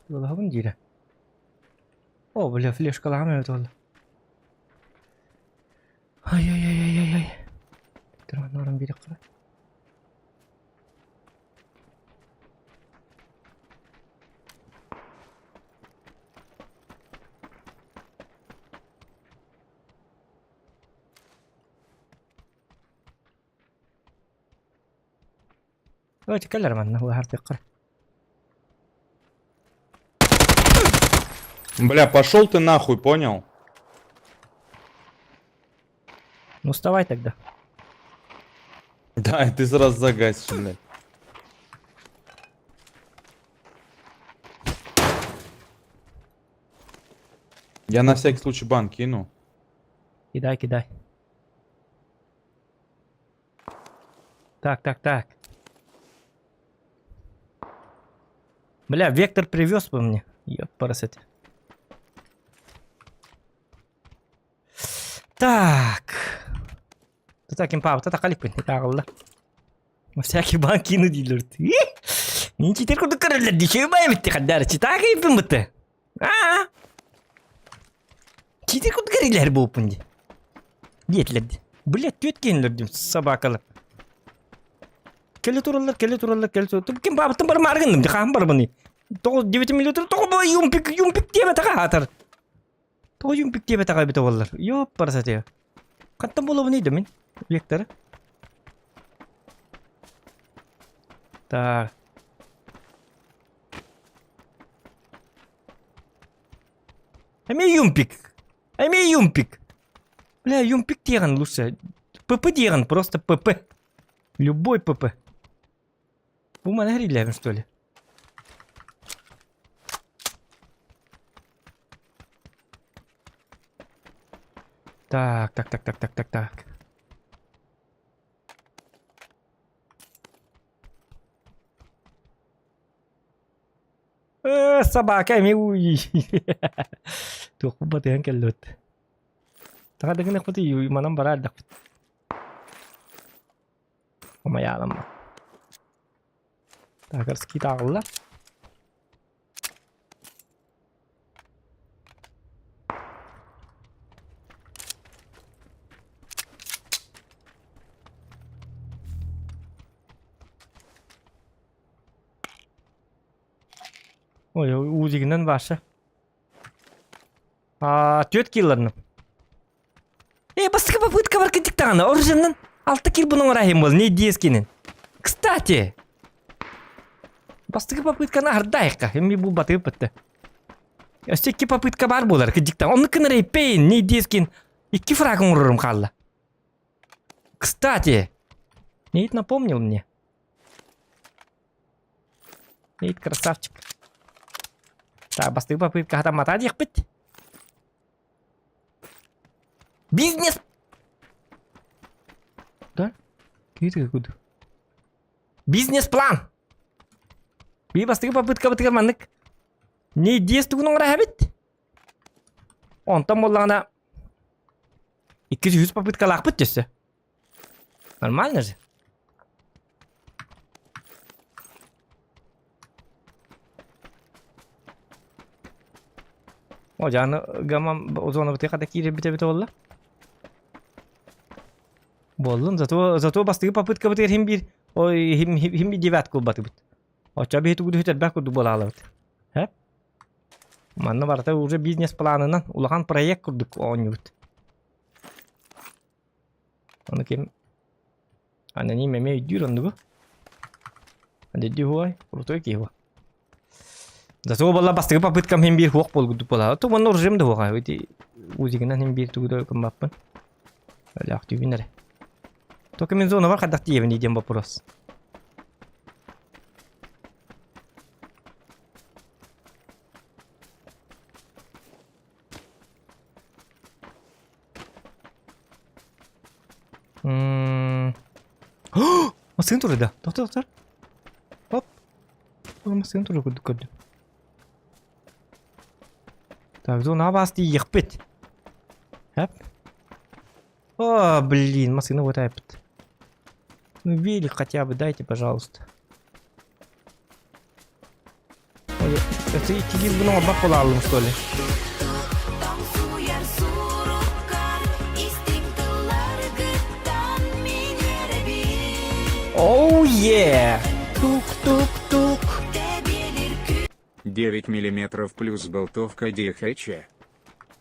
Лаһабын диирэ. О, бля, флешкалаһам эбит буолла. Ай-ай-ай-ай-ай. Тураннарым биир кыра. Ой, кэлэр манна улаһар Бля, пошел ты нахуй, понял? Ну вставай тогда. Да, и ты сразу загасишь, блядь. Я на всякий случай бан кину. Кидай, кидай. Так, так, так. Бля, Вектор привез бы мне. Ёпарасоте. Так. Тута ким паабыта тахаликпин итааҕылла. Всякий бан кину дииллэр. Мин читер курдук көрөллөр дии. Чыыбай эбитти хаддары. Читаа кийиппин бытты. Аа. Читер курдук көрөллөр бууппун дии. Диэтилэр дии. Блядь, түөт киһинилэр дим собакалар. Кэлэ тураллар, кэлэ тураллар, кэлэ тураллар. Ким баабыттан барымаары гынным дии, хаһан барабыный? Тоҕо 9 миллиметр тоҕо бу юмпик, юмпик диэбэтэҕэ аатар. Тоҕо юмпик диэбэтэҕэ эбитэ буоллар. Ёппарасатыа. Хантан буолабыный да мин? Векторы. Так. Эмиэ юмпик. Эмиэ юмпик. Бля, юмпик диэҕин лучше. ПП диэҕин, просто ПП. Любой ПП. Бу маны эриллээбин что ли? Так, так, так, так, так, так, так. Э, собака эми уй. Туохпут батыһан кэллибит. Таха да гынахпыт манан барар эрдэхпит. Омайаалам. Тагарский тааҕыллар. Ой, узигинен баша. А, түөрт килларным. Э, бастакы попытка бар кытык даҕаны, оруженнан алта кил буну оҥорайым буол, не диэскинин. Кстати, бастакы попытканы аһардаайыкка, эми бу батыып бытты. Өссө икки попытка бар буолар кыдьыктан. Оннук гынар эппейин, не диэскин. Икки фраг оҥорорум хаалла. Кстати, Нейт напомнил мне. Нейт красавчик. Так, бастакы попытка хатаммата диэхпит. Бизнес! Да? Киһи куду. Бизнес-план! Би бастакы попытка бытыгар маннык не идея тугун оҥоро эбит. Онтон буоллаҕына 200 попыткалаахпыт өссө. Нормально же? О, дьааны гамам зона хата киирбит эбит буолла. Буоллун, зато зато бастакы попыткабытыгар хим биир ой хим хим биир девятка ылбатыбыт. Оччо биһи тугу элбэх курдук буолаалабыт. Һэ? Манна барыта уже бизнес-планынан улахан проект курдук оонньуубут. Ону ким аноним эмиэ өйдүүр оннугу. Дэдди хуай, крутой киһи буо. Зато буолла бастакы попыткам хим биир хуох буолгудук буолаа. Ту манна режим да хуоха. Ити узигынан хим биир тугу да кыммаппын. Өлөөх түүбүн эрэ. Только мин зона бар хайдах тиийэбин диэн вопрос. Массыына турда. Тохтор, тохтор. Оп. Массыына турар курдук көрдүм. Так, зона абаас тиийиэхпит. Хэп. О, блин, массыына вот эпит. Ну, велик хотя бы дайте, пожалуйста. Ой, это икки гына бак буолаалым, что ли? Оу, е! Тук-тук-тук. 9 миллиметров плюс болтовка ДХЧ.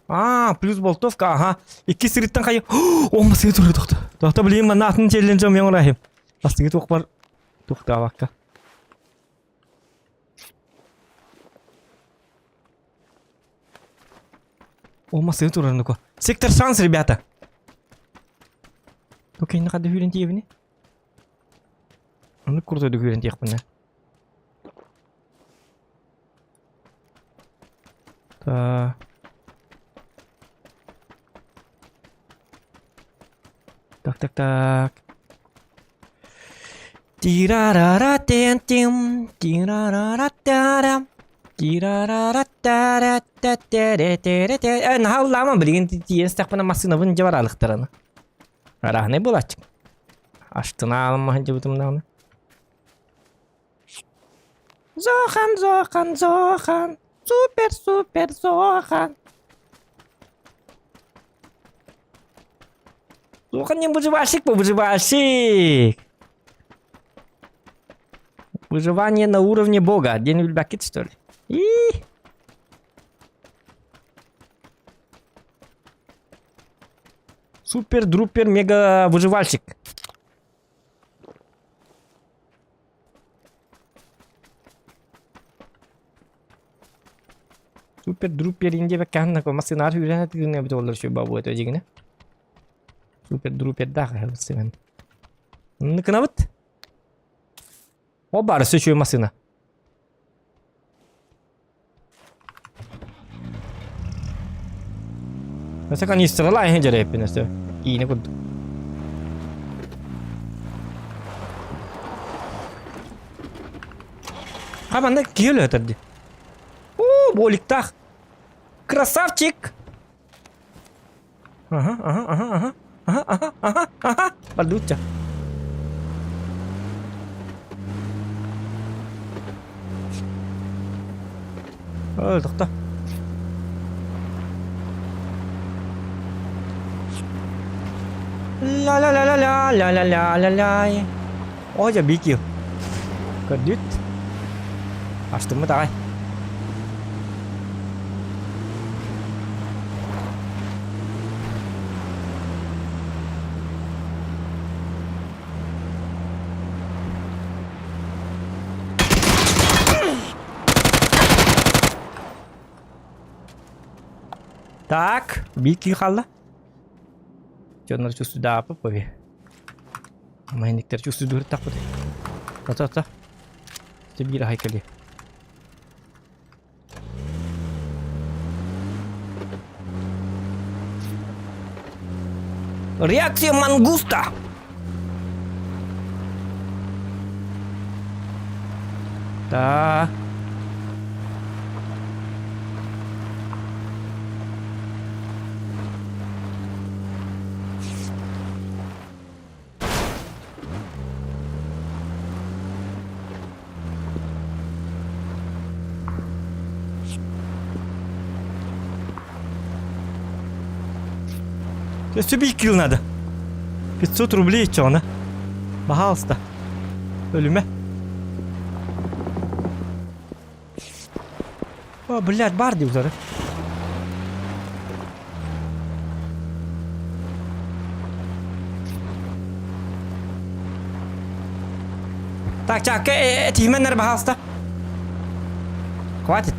А, плюс болтовка, ага. Икки сырыттан хайы. О, масыга турар тохто. Тохто, блин, манна атын челлендж мен оҥорайым. Бастыгы туох бар туохтаабакка. О, массыына турар ну-ка. Сектор шанс, ребята. Окей, на хады хүрен тиебини. Аны крутой хүрен тиехпин. Та. Так, так, так. Тирарара-тен-тим, тирарара-тарам, тирарара-тара-та-тере-тере-те. Э, наһаа билигин тиийэн истэхпинэ массыынабын дьэ бараалыктараны. Араһынай буолааччы. Аштына аламмаһын дьыбытым даҕаны. Зохан, Зохан, Зохан, супер, супер, Зохан. Зохан не выживальщик, выживальщик. Выживание на уровне бога. День Вильбакит, что ли? И... Супер-друпер мега выживальщик. Супер-друпер инде бэккаһын массыынаар үүрэн этигинэ эбит олар үчүгэй баа буолуо дьигинэ. Супер-друпердаах сымын. Ныкынабыт. О баар өссө үчүгэй массыына. Өссө канистралаа иһин дьэрэйэппин өссө. Киинэ курдук. Ха манна киһи өлө дии. Боликтаах. Красавчик! Ага, ага, ага, ага. Ага, ага, ага, ага. Бардучча. Ой, тохто. Ла-ла-ла-ла-ла, ла-ла-ла-ла-ла. О, дьэ, бикил. Көрдүт. Астыммыт аҕай. Так, биир хаалла. Дьоннор чувствуйдааппыт бу. Майниктер чувствуйдууртахпыт. Ата-ата. Биир аһай кэлиэ. Реакция мангуста! Да. Өссө биир килл надо. 500 рублей чоҕуна. Пожалуйста. Өлүмэ. О, блядь, бар дии утары. Так, так, этиһимэннэр, пожалуйста. Хватит.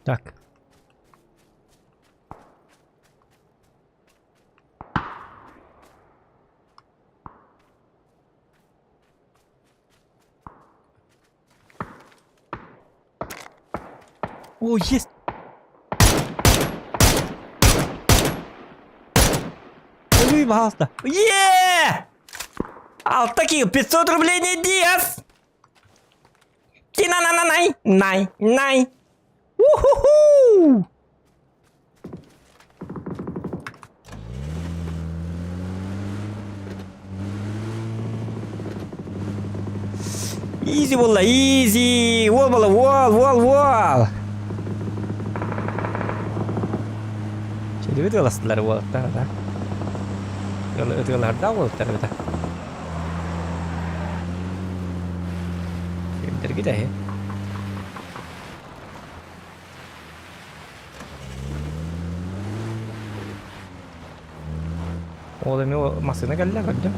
Так. О, есть! Ой, пожалуйста. Е! Алта килл, 500 рублей не диас! Тина-на-на-най, най, най. Уху-ху! Изи буолла, изи! Уол буолла, уол, уол, уол! Чөлүбүт ыаластылар уолаттар, да. Ытыалардаах уолаттар эбитэ. Кимдэргит эһи? Ол эмиэ массыына кэллэ көрдүм.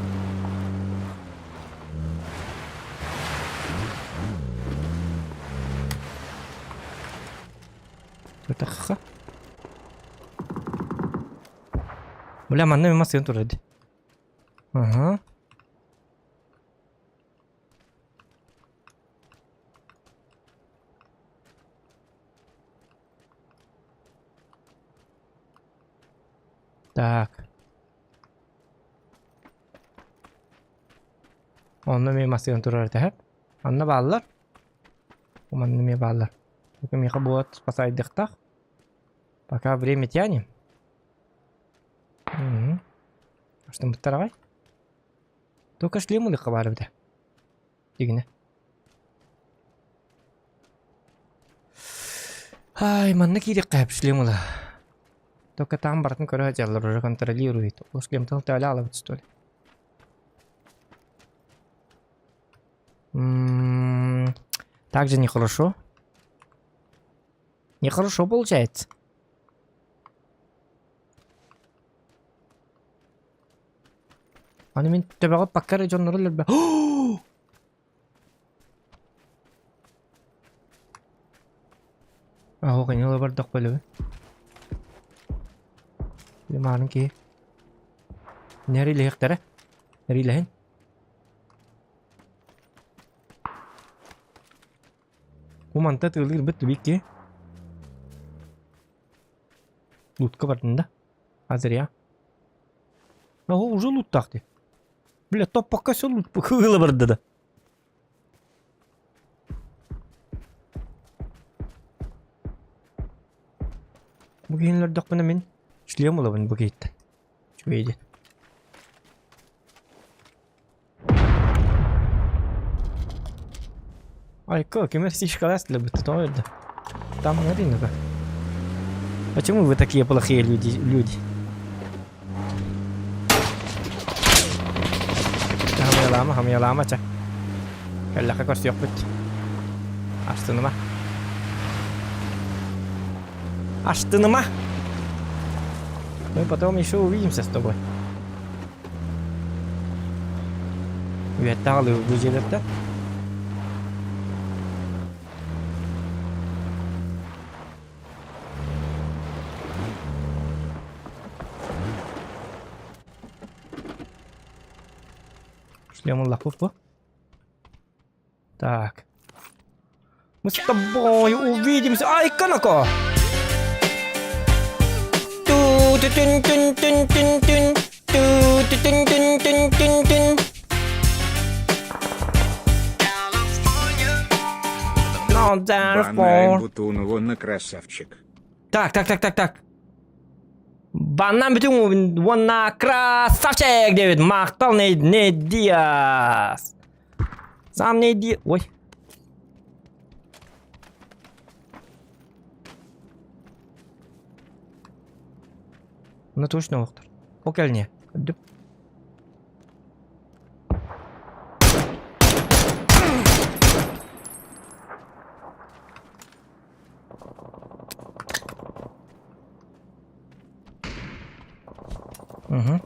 Тахха. Бля, манна массыына турар дии. Ага. Так. Онно эмиэ массыына турар этэ. Анна бааллар. Манна эмиэ бааллар. Только миэхэ буолат спасайдыхтаах. Пока время тянем. Угу. Что мы таравай? Только шлем или хабар эбитэ. Дигинэ. Ай, манна киириэххэ сөп шлем ыла. Только там барытын көрө сылдьаллар, уже контролирует. Ол шлемтан төөлө аалабыт что ли? М-м, Так же нехорошо. Нехорошо получается. Аны мин төбөҕө пакка эрэ дьоннору өлөрбө. Аһок ини ыла бардах бөлөбүн. Били киһи. Нэрилэһиэхтэрэ. Нэрилэһин. Бу манта тыалыыр быт бикки. Лутка бардын да? А зря. Ого, уже луттаах дии. Бля, топпокко все лут кыыла барда да. Бу киһинлэрдэхпинэ мин шлем ылабын бу киһиттэн. Үчүгэй диэн. Айка, ким эрсишкалаас лэбит тоҕо эрдэ? Там смотри ну-ка. Почему вы такие плохие люди? люди? Хамыйалаама, хамыйалаама ча. Кэллэххэ көрсүөхпүт. Астыныма. Астыныма! Мы потом еще увидимся с тобой. Үөттэ аҕалыы бу дьиэлэртэн. Шлем ыллахпыт бу. Так. Мы с тобой увидимся. Ай, Канако! Ту-ту-тун-тун-тун-тун-тун. Ту-ту-тун-тун-тун-тун-тун. No, Банан Бутунова на красавчик. Так, так, так, так, так. Банан бүтүн уонна красавчик диэбит махтал не, не Диас. Сам не Ди... Ой. Ну точно олохтор. Ол кэлниэ. Көрдүм. Угу.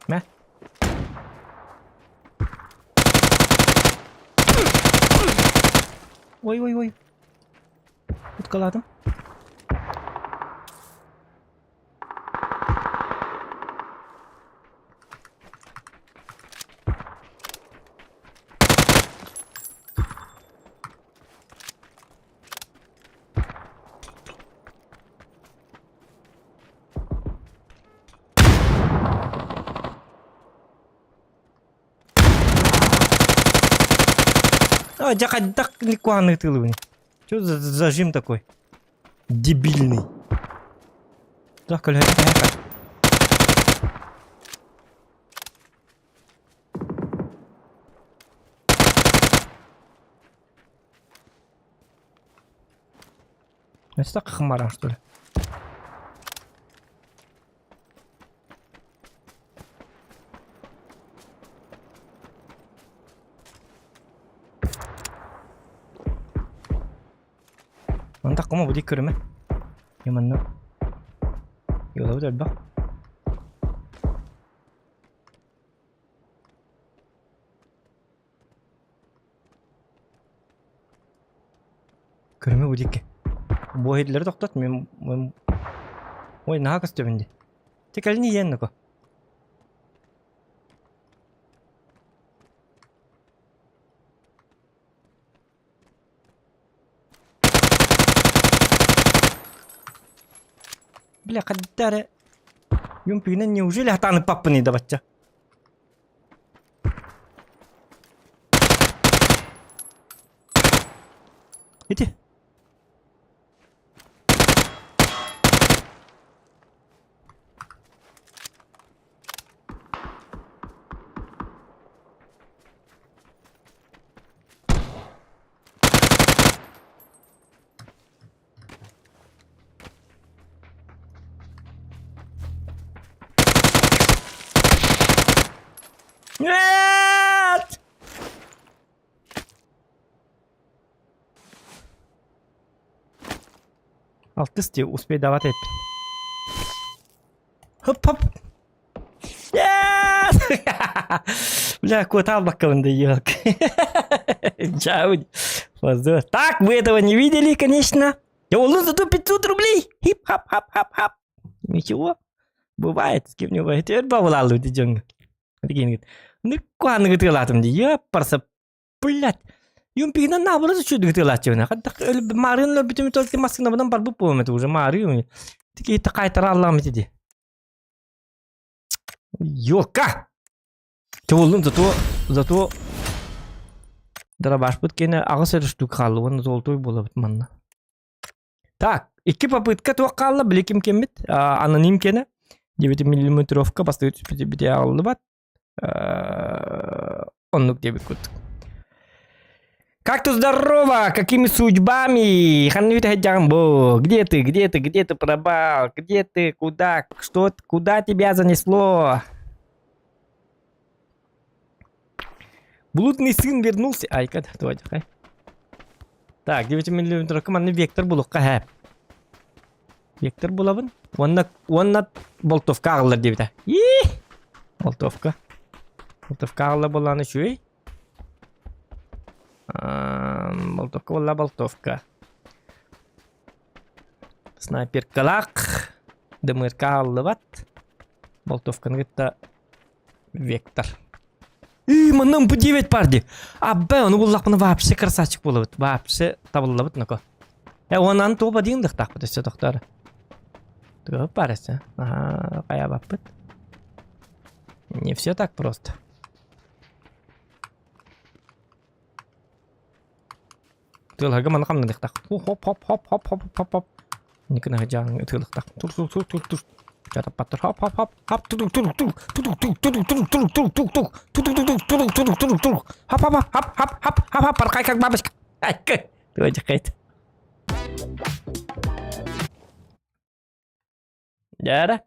Мэ. Ой, ой, ой. Уткаладым. А, дьэ хайдах никуаны ытыылыбын? Что за зажим такой? Дебильный. Так, көлөһөтө Это хмара, что ли? Онон таккыма бу диэки көрүмэ. Манна Йолабыт элбэх. Көрүмэ бу диэки. Бу иһиллэри тохтот мен Ой, наһаа көстөбүн дии. Ти кэлин иһиэн нако. Бля, хайда эрэ Юмпигинэн неужели хатаныппаппыный да бачча? Ити. Нет! Алтыс дии успейдаабат эбиппин. Хоп-хоп. Yes! Бля, куота албаккабын да елка. Чау. Так, вы этого не видели, конечно. Я улы зато 500 рублей. Хип-хап-хап-хап-хап. Ничего. Бывает, с кем не бывает. Өр бабылалы дьоҥҥо. Куһаныгы тыалаатым дии. Ёппарса Блядь. Юмпигинен наоборот үчүгэй тыалааччыбына. Хайдах маарыын өлбүтүм только массыынабынан барбыт буолуом этэ уже маарыым. Тики кайтара аллаам ити дии. Ёлка! Туоллум зато зато дробашпыт киэнэ аҕыс эрэ штук хаалла уонна золотой буолабыт манна. Так, икки попытка туох хаалла били ким киммит аноним киэнэ 9 миллиметровка бастакы түспүтэ аҕыллыбат Оннук диэбит курдук. Как ты здорово? Какими судьбами? Ханна сылдьаҕын бу? Где ты? Где ты? Где ты пропал? Где ты? Куда? Что? Куда тебя занесло? Блудный сын вернулся. Айка, давай, Так, 9 миллиметровка манна вектор булукка һэ. Вектор булабын. Уонна, уонна болтовка аҕаллар диэбитэ. Ии! Болтовка. Болтовка аҕалла буоллаҕына үчүгэй. Болтовка буолла болтовка. Снайперкалаах дымырка аҕаллыбат. Болтовканы кытта вектор. Ии, манна МП9 бар дии. Аббе, ону буллахпына вообще красавчик буолабыт. Вообще табыллабыт ноко. Э, онан туоба диин дыхтаахпыт өссө тохтоор. Туга бар өссө. Аха, хайабаппыт. Не все так просто. Тыаларга маны хамнадыхтах. Хоп хоп хоп хоп хоп хоп хоп. Никына жаан тыалыхтах. Тур тур тур тур тур. Чатаппаттар хоп хоп хоп хоп тур тур тур тур тур тур тур тур тур тур тур тур тур тур тур тур тур тур хоп хоп хоп хоп хоп хоп хоп порхай как бабочка. Ай, Давайте Дьара.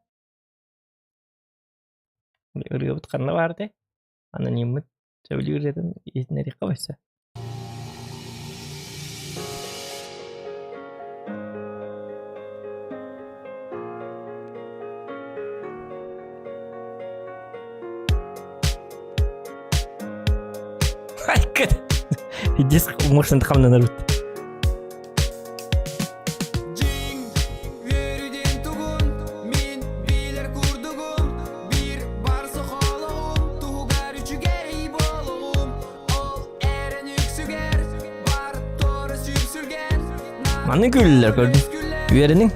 Ырыабыт ханна баар этэй? Анониммыт сөбүлүүр ырыатын иһитиннэриэххэ өссө. Диск мощный хамнанар бит. Маннык күллэр көрдүм. Үөрэниҥ.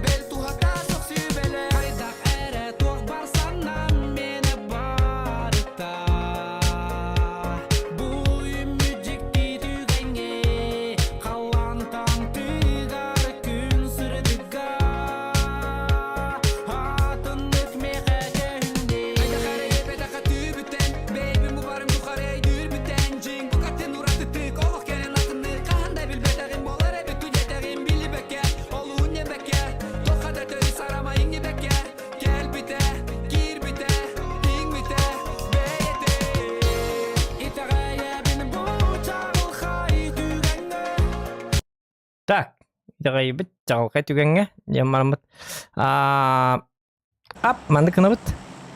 Так, итэҕэйбит чаҕылхай түгэҥҥэ диэн бараммыт ап маннык гынабыт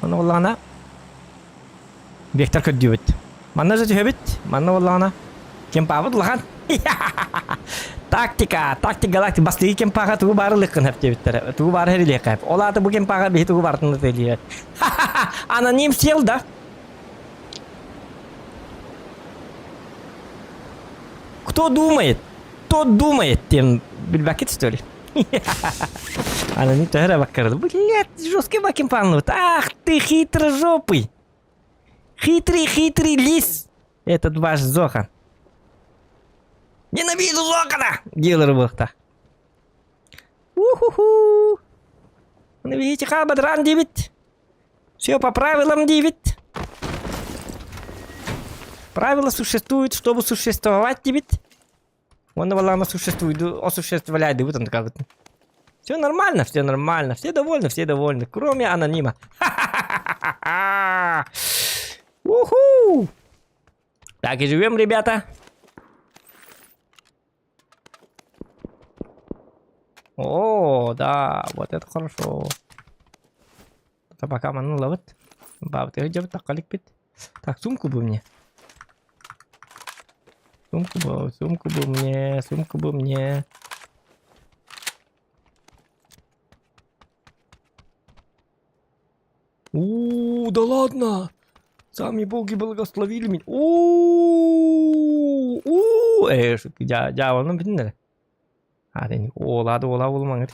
Ону буоллаҕына Вектор көрдүүбүт. Манна же түһэбит. Манна буоллаҕына кемпаабыт улахан. Тактика, тактик галактик бастыгы кемпаға тугу бары лыккын хэп диэбиттэрэ. Тугу бары хэрилиэхэ хэп. Ол аата бу кемпаға биһи тугу барытын ытылиэт. Аноним сел да. Кто думает, тот думает, тем билбэккит что ли? Аноним төһө эрэ баккарады. Блядь, жесткий бакемпанлыбыт. Ах ты хитрожопый. Хитрый-хитрый лис. Этот ваш Зохан. Ненавижу Зохана! Диэлэр буолта. Уху-ху. Ну, видите, хабадран диэбит. Все по правилам диэбит. Правила существуют, чтобы существовать диэбит. Уонна балаҕана существует, осуществляет диэбит онтукабыт. Все нормально, все нормально, все довольны, все довольны, кроме анонима. Уху! Так и живем, ребята. О, да, вот это хорошо. Пока манна ылабыт. Баабытыгар дьабыт тахха иликпит. Так, сумку бы мне. Сумку бы, сумку бы мне, сумку бы мне. У, да ладно! Сами боги благословили меня. У, у, э, дьа, дьаабалынан бүтүн эрэ. А, оолаа да оолаа буолумаҥ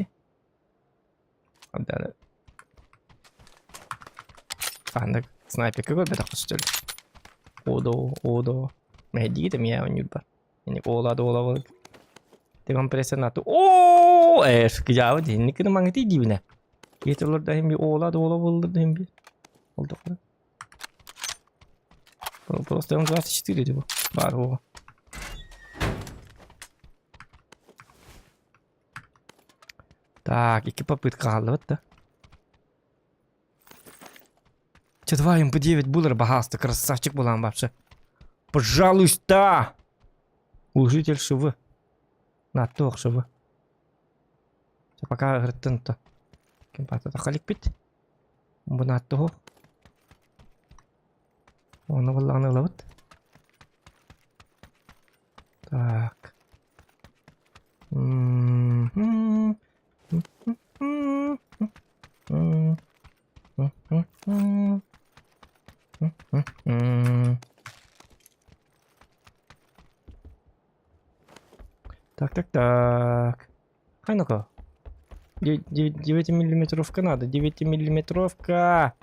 Ханнык снайперка көрбөтөх көстөр. Одо, одо. Мэһэйдиигит эмиэ оонньуурбар. Ини оолаа да оолаа буолар. Декомпрессор нату. Оо, ээ, скыдьаабыт инник гына маҥытый диибинэ. Киһи олордо иһин би оолаа да оолаа буоллар да иһин би. Олдоххо. Просто М24 типа. Бар буолуо. Так, икки попытка хааллыбыт да. Че, 2 МП9 булар, баһаалыста, красавчик булан вообще. Пожалуйста! Глушитель ШВ. На туох ШВ. Чэ, пока ыһырттын то. Ким паата халикпит. Бу нааттуһу. Оны буллаҕына ылабыт. Так. М-м-м. М-м-м. М-м-м. М-м-м. Так, так, так. Хай ну-ка. 9-миллиметровка надо, 9-миллиметровка.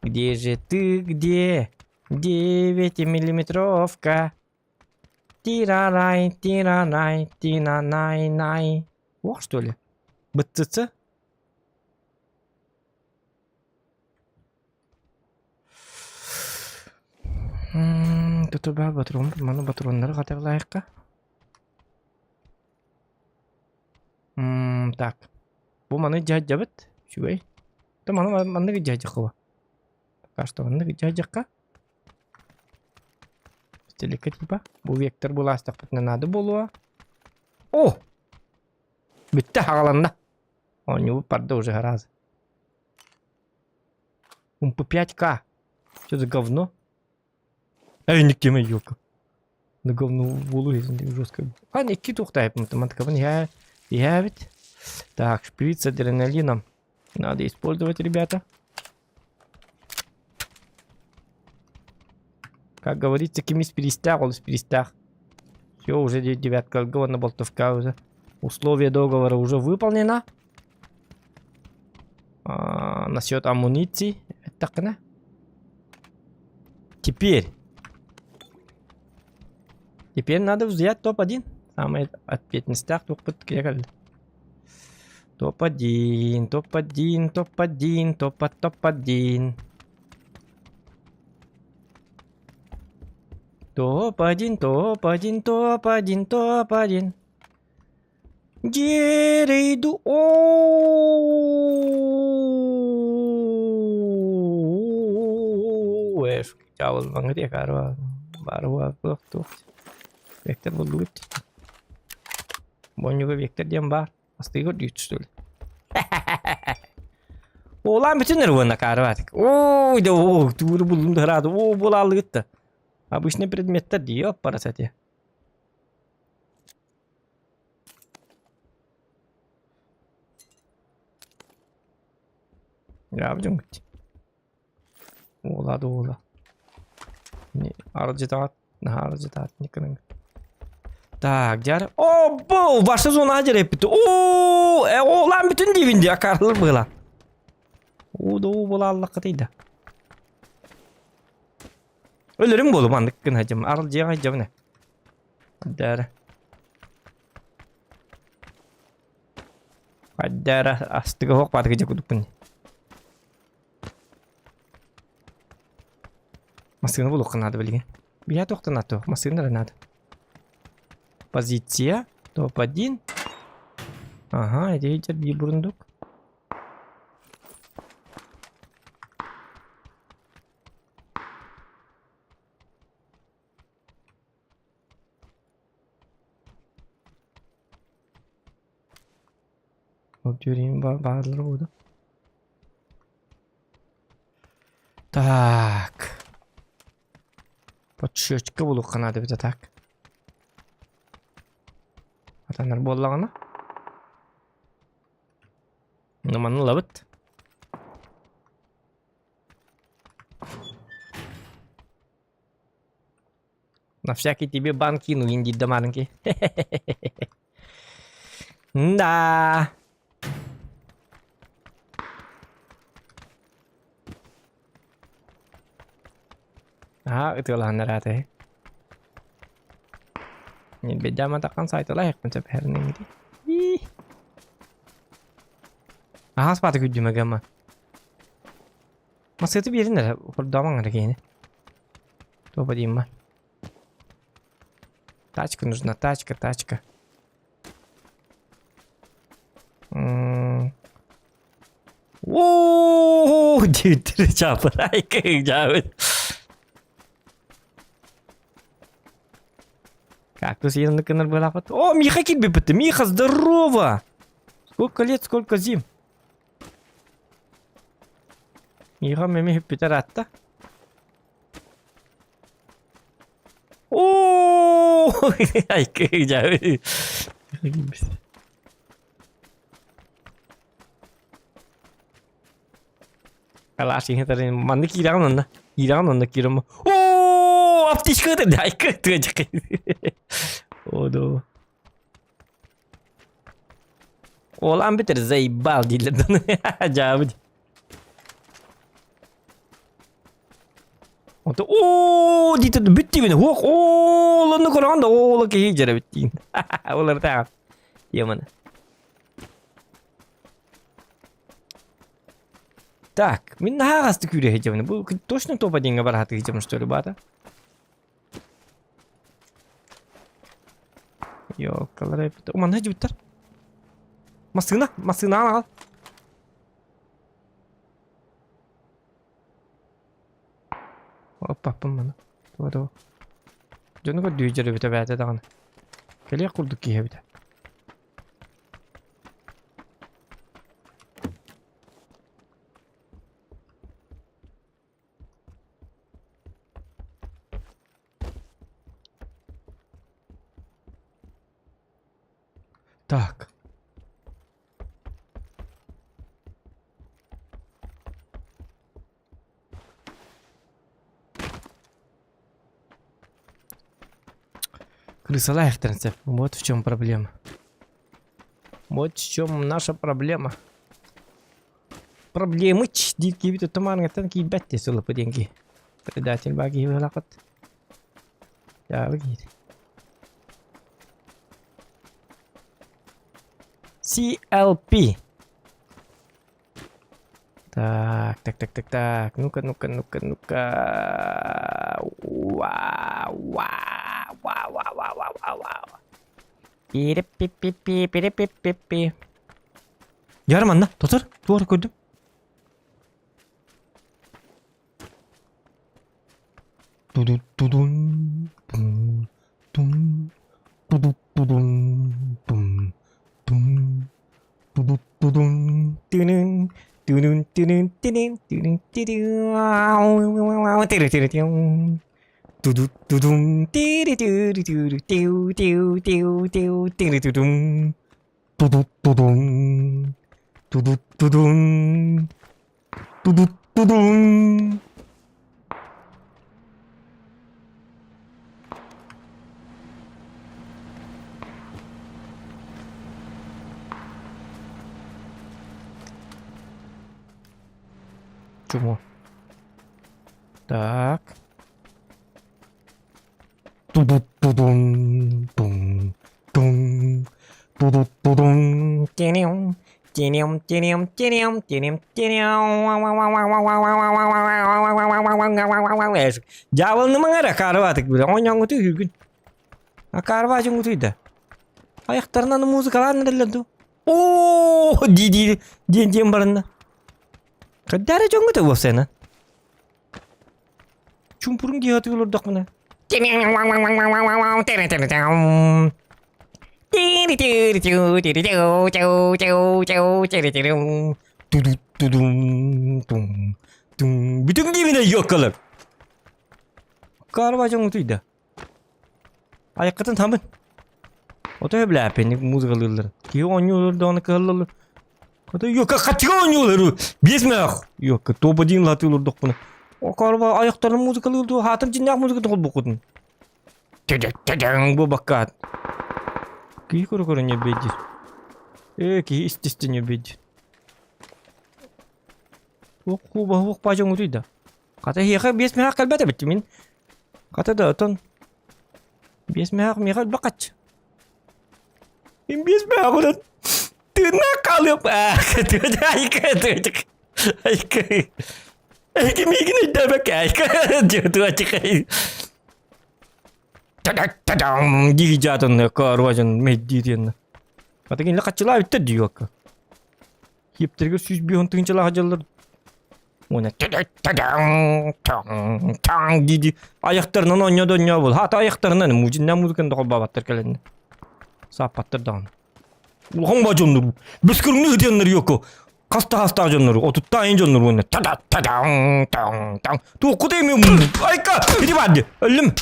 Где же ты, где? 9-миллиметровка. Тирарай, тирарай, тина-най-най. Ох, что ли? БЦЦ? Тут батрон, маны батроннары хатырлайыққа. Так. Бу маны дьаһдьабыт. Үчүгэй. То маны маннык дьаһдьахха. Пока что маннык дьаһдьахха. Стелика типа. Бу вектор булаастахпытына надо буолуо. О! Бүттэ хаҕаланна. Оонньуубут барда уже раз. МП5К. Что за говно? Эй, никем елка. На говно буолу жестко. А, не туохтаайпын мантыкабын я я ведь. Так, шприц с адреналином. Надо использовать, ребята. Как говорится, ким испиристээх, ол испиристээх. Все, уже девятка на болтовка уже. Условия договора уже выполнено. А, насчет амуниции. Это Теперь. Теперь надо взять топ-1. Самый ответный старт Топ-1, топ-1, топ-1, топ-топ-1. Топ-1, топ-1, топ-1, топ-1. Дьиэрэйду оо эш чаалбаҥы баруа туох вектор буллугут Бонньуга вектор диэн баар астыгар дүүт что ли Оолаан бүтүн ырыана каарбаатык ой да оо тууру буллум да ыраады оо буолааллыгыт да обычный предметтер дии оппарасати Дьаабы Уола да уола. Аралдьытаҕыт, наһаа аралдьытаҕыт никынан. Так, дьар. О, бу, ваша зона дьэрэппит. Оо, э, оолаан бүтүн диибин дии, акаарлар быһыла. Уу да уу буолааллаххытый да. Өлөрүм буолу маннык гына дьым, аралдьыйаҕа дьабына. Дара. Дара астыга хоқ баатыга дьэ кудукпун. Массыына булуохха наада билигин. Биһиэхэ туох да наада массыына эрэ наада. Позиция топ-1. Ага, ити сылдьар биир бурундук. Ол түөрүйүн бааллара буолуо. Так. Подшечка булуохха наада эбитэ так. Атанар буоллаҕына. Ну манна ылабыт. На всякий тебе бан кину, индит да маленький. Да. Аа, ытыалаһаннар аата Ньирбэйдээмэтэххин сайталаах сөп һэрниҥ дии. Аһаас баата күрдүмэ гамма. Масыты биэрин эрэ, хордоомаҥ эрэ киһини. Туопа диимма. Тачка нужна, тачка, тачка. Оо, диэбиттэр чаапырай кыһыдьаабыт. Кактус ерінді кыныр быраапыт. О, Миха килбиппит. Миха, здорово! Сколько лет, сколько зим. Миха меми хүппүтэр атта. Оо, ай кыһыдьаабыт. Калаш иһитэрин манны киирэҕин онно. Киирэҕин онно киирэн Оо, аптечка дайка тыачка. О, да. Олан бүтэр заебал дииллэр дьаабыт. Онто оо диитэ бүттүбүн хуох оо олонну көрөҕүн да ооло киһи дьэрэ бүттиин. Олар Теманы. Так, мин наһаа аҕастык күүрэ сылдьабын. Бу точно топ одиҥҥа бараһатыы сылдьабын что ли баата? Ёлкалар эппит. О, манна сылдьыбыттар. Массыына, массыына аҕал. Оппаппын маны. Туга да Дьону көрдүү дьөрүбүтэ бээтэ даҕаны. Кэлиэх курдук киһи эбитэ. Так. Крысалаах сөп. Вот в чем проблема. Вот в чем наша проблема. Проблемыч диир киһибит тумааныгыттан киирбэт дии сылыпы диэн киһи. Предатель баа киһи быһалаахпыт. Дьаабы киһи. CLP. Так, так, так, так, так. Ну-ка, ну-ка, ну-ка, ну-ка. Вау, вау, вау, вау, вау, вау, вау, вау. Пири-пи-пи-пи, пири-пи-пи-пи. Ярым анна, тотор, туора көрдүм. Тудун, тум, тум, тудун, тум, тум, тудун, тынын, тынын, тынын, тынын, тынын, тынын, тудун, тири тири тири тиу тиу тиу тиу тири тудум, тудун, тудун, тудун. Чумо. Так. Тудун тум тум тудун тинем тинем тинем тинем тинем тинем. Дьаабылнымаҥ эрэ каарыбаатык билэ оонньооҥҥутуй үһүгүн. А каарыбаа дьоҥҥутуй да. Айахтарынан музыкалаан эрэллэр дуу. Оо дии дии диэн диэн баранна. Кырдаары дьоҥҥут уопсайынан. Чумпурун дии сатыы олордохпуна. Бүтүҥ диибинэ ёккалар. Карва дьон утуйда. Айаккытын хамын. Ото өблээппин музыкалыыллар. Киһи оонньуулар даҕаны кыһаллаллар. Ото ёкка хаччыга оонньуулар. Биэс мөөх. Ёкка топ один латыылар дохпуна. Окарба аяктарын музыкалыыр дуо хаатын дьиннээх музыкатын холбуккутун. Тэдэҥ бу баккаат. Киһи көрө көрө ньэбэйдиир. Ээ киһи истистэ ньэбэйдиир. Туох куба хуох баажаҥ утуйда. Хата эһиэхэ биэс мөһөөх кэлбэт эбит мин. Хата да отон биэс мөһөөх миэхэ элбэх хаччы. Мин биэс мөһөөҕүнэн тыыннаах хаалыам. Айка айка Эһиги миигин өйдөөбөккө айка Та-да-та-дам дии дьаатынна кааруажын мэйдии диэннэ. Хата кинилэр хаччылаа бүттэр дии уокка. Хиэптэригэр 150 тыһыынчалаах дьаллар уонна та-да-та-даҥ таҥ таҥ дии-дии айахтарынан оонньоо да оонньоо буол. Хаата айахтарынан мужиннаа музыканы да холбообаттар кэлэннэр. Сааппаттар даҕаны. Улахан ба дьоннор бэс көрүҥнүү ытыаннар йоко. Хаста хастаах дьоннор, отуттаах айын дьоннор уонна та-да-та-даҥ таҥ таҥ. Туоххут эми айка ити баар дии. Өллүм.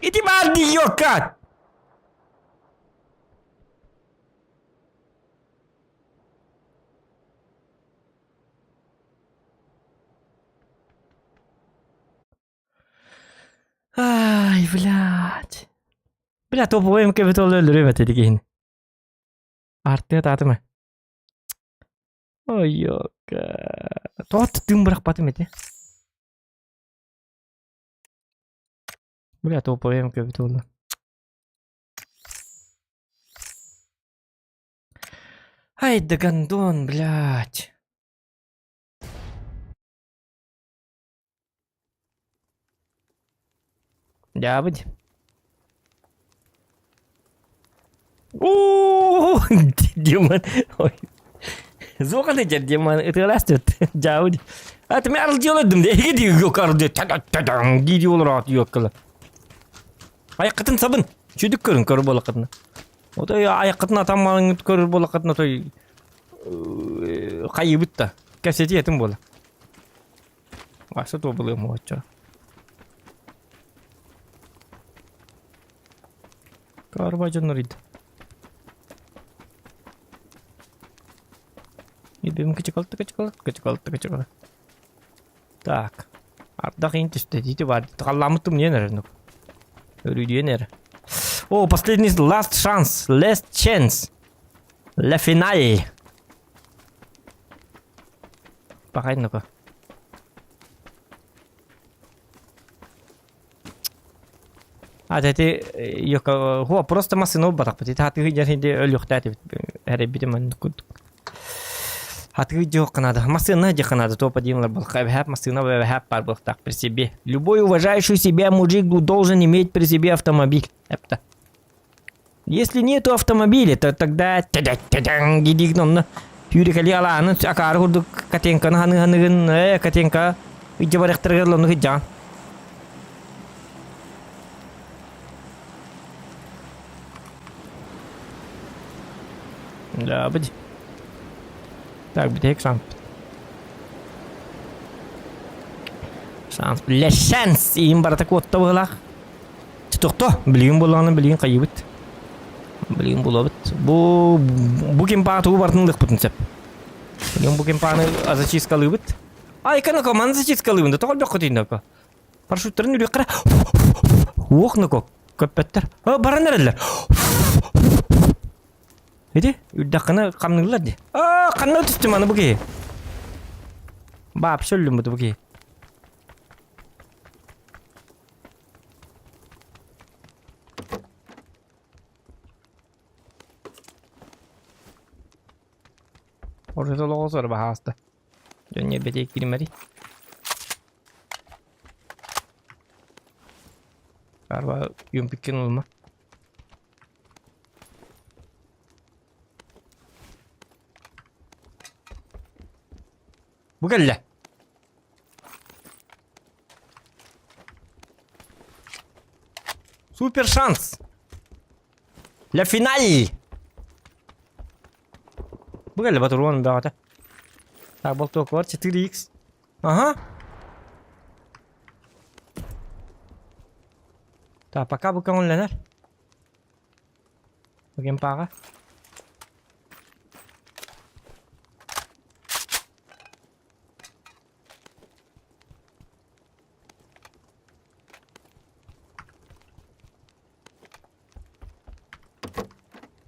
Ити баар дии йока. Ай, блядь. Бля, топовой МКБ өлөрүм этэ дигин. Артыа таатыма. Ой, ёка. Тоҕо тыын бырахпатым этэ. Бля, топовой МКБ буолла. Ай да гондон, блядь. Дьаабыт. Оо, Димон. Ой. Зохан эдэр Димон ытыалаас түт. Дьаабыт. А ты арыл дьиэлэрдим де. Эһиги дии ёкар де. Та-та-та-таң дии олорот ёккала. Айаккытын сабын. Чүдүк көрүн көрөр буолаккытына. Отой айаккытын атаммалыңыт көрөр буолаккытына той хайыбыт да. Кэпсэтии этим буола. Вася туобалыам уочча. Карба дьоннор иди. Ибим кычыкалты кычыкалт кычыкалты кычыкалт. Так. Ардах иин түстэ дии бар. Халламмыттым диэн эрэр. Өрүүдүйэн эрэ. О, последний last chance, last chance. La finale. Пахай ну-ка. А эти хуа просто массыына ылбатахпыт. Ити хатыы дьэр өлүөхтээтибит. Эрэйбитим маннык курдук. Хатыы дьиэххэ наада. Массыына дьиэххэ наада. Топ один был. Хэп массыына хэп бар был при себе. Любой уважающий себя мужик должен иметь при себе автомобиль. Это. Если нету автомобиля, то тогда дидигнонно Түүрүкэли алааны акаары курдук Катенканы ханыһаныгын ээ Катенка ыдьа барыахтарыгар лону сыдьаҕын. Да, быть. Так, бүтэһик шанс. Шанс, бля, шанс! Иин барыта куотта быһылаах. Тохто, билигин буоллаҕына билигин хайыыбыт. Билигин булабыт. Бу бу кимпаа тугу барытын ылыахпытын сөп. Билигин бу кимпааны зачисткалыыбыт. Ай, кана маны зачисткалыыбын да тоҕо өлбөххүтүй ноко. Парашюттарын үрүөххэ уох ноко көппөттөр. Баран эрэллэр. Ити үрдэххинэ хамныыллар дии. Аа, ханна түстүм аны бу киһи. Баап сөллүм бу киһи. Ордук олоҕо сор баһааста. Дьон ньиэрбэтиэ кииримэрий. Арба юмпиккин ылма. Бу кэллэ. Супер шанс! Для финаль! Бу кэллэ батуруон бөҕөтө. Так, болтуокугар 4x. Ага. Так, пока бу көҥүллэнэр. Бу кемпаҕа.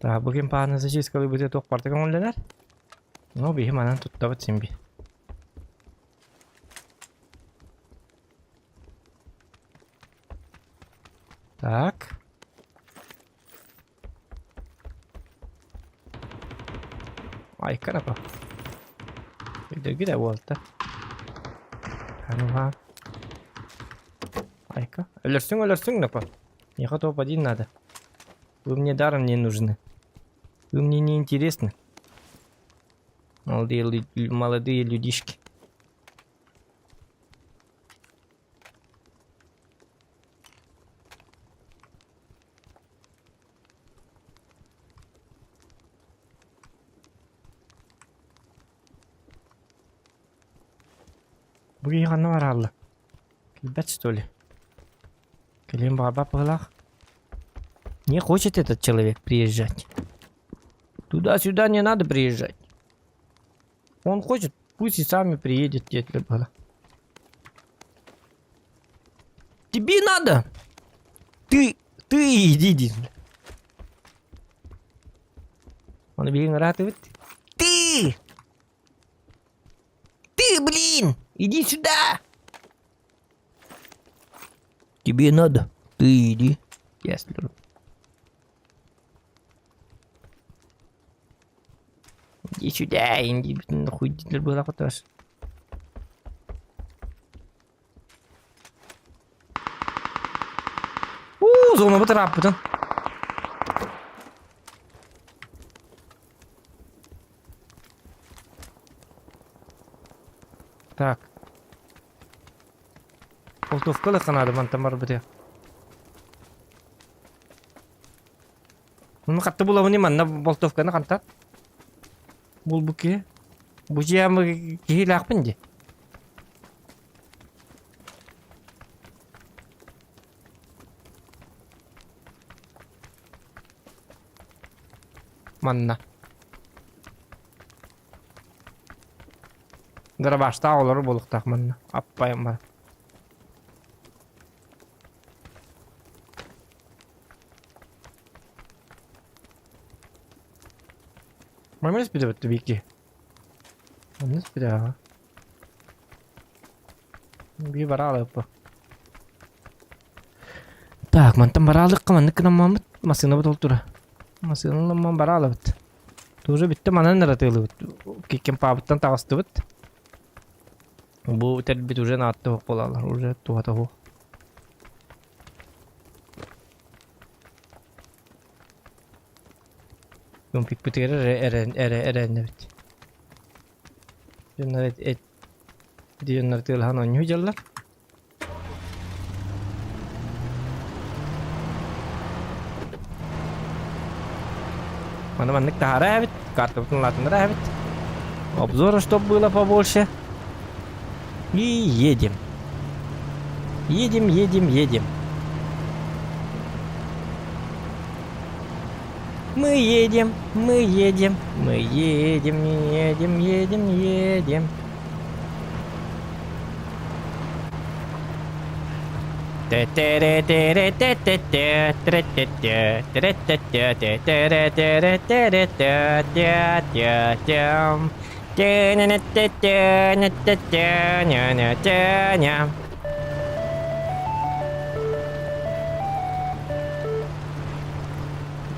Так, бу кемпааны зачисткалыыбыт туох барыта көҥүллэнэр. Ну, биһи манан туттабыт син би. Так. Айка напа. Өйдөргү да буолта. Ануха. Айка. Өлөрсүҥ, өлөрсүҥ напа. Миэхэ топ-1 надо. Вы мне даром не нужны. Вы мне не интересны. Молодые, молодые людишки. Бу киһи ханна бараалла? Кэлбэт что ли? Кэлиэн баҕарбат быһыылаах. Не хочет этот человек приезжать. Туда-сюда не надо приезжать. Он хочет, пусть и сами приедет, диэтилэр быһыылаах. Тебе надо! Ты, ты иди, диэн. Ону билигин ыраатыбыт. Ты! Ты, блин! Иди сюда! Тебе надо, ты иди. Ясно. Иди сюда, иди, нахуй, дииллэр быһыылаах Уу, зонабыт ырааппытын. Так. Болтовка ылыахха наада мантан барбытыгар. Муну хатта булабын манна болтовканы хантан? Булбут киһи. Бу дьиэм киһилээхпин дии. Манна. Дробаштаах олору буолуохтаах манна. Аппайым бар. Мамес билебит бики. Манныс билэ Би бараалыппа. Так, мантан бараалыкка маннык гынаммаммыт массыынабыт ол тура. Массыыналамман бараалабыт. Тоже бүттэ манан ыратыылыбыт. Киккин паабыттан таҕыстыбыт. Бу тэрбит уже наатта буолалар, уже туһата суох. Компикпитигэр эрэ эрэ эрэ эрэннэбит. Дьоннор эт дьоннор тыалаһан оонньуу дьаллар. Маны маннык таһара эбит, картабытын улаатыннара эбит. Обзора чтоб было побольше. И едем. Едем, едем, едем. Мы едем, мы едем, мы едем, едем, едем, едем.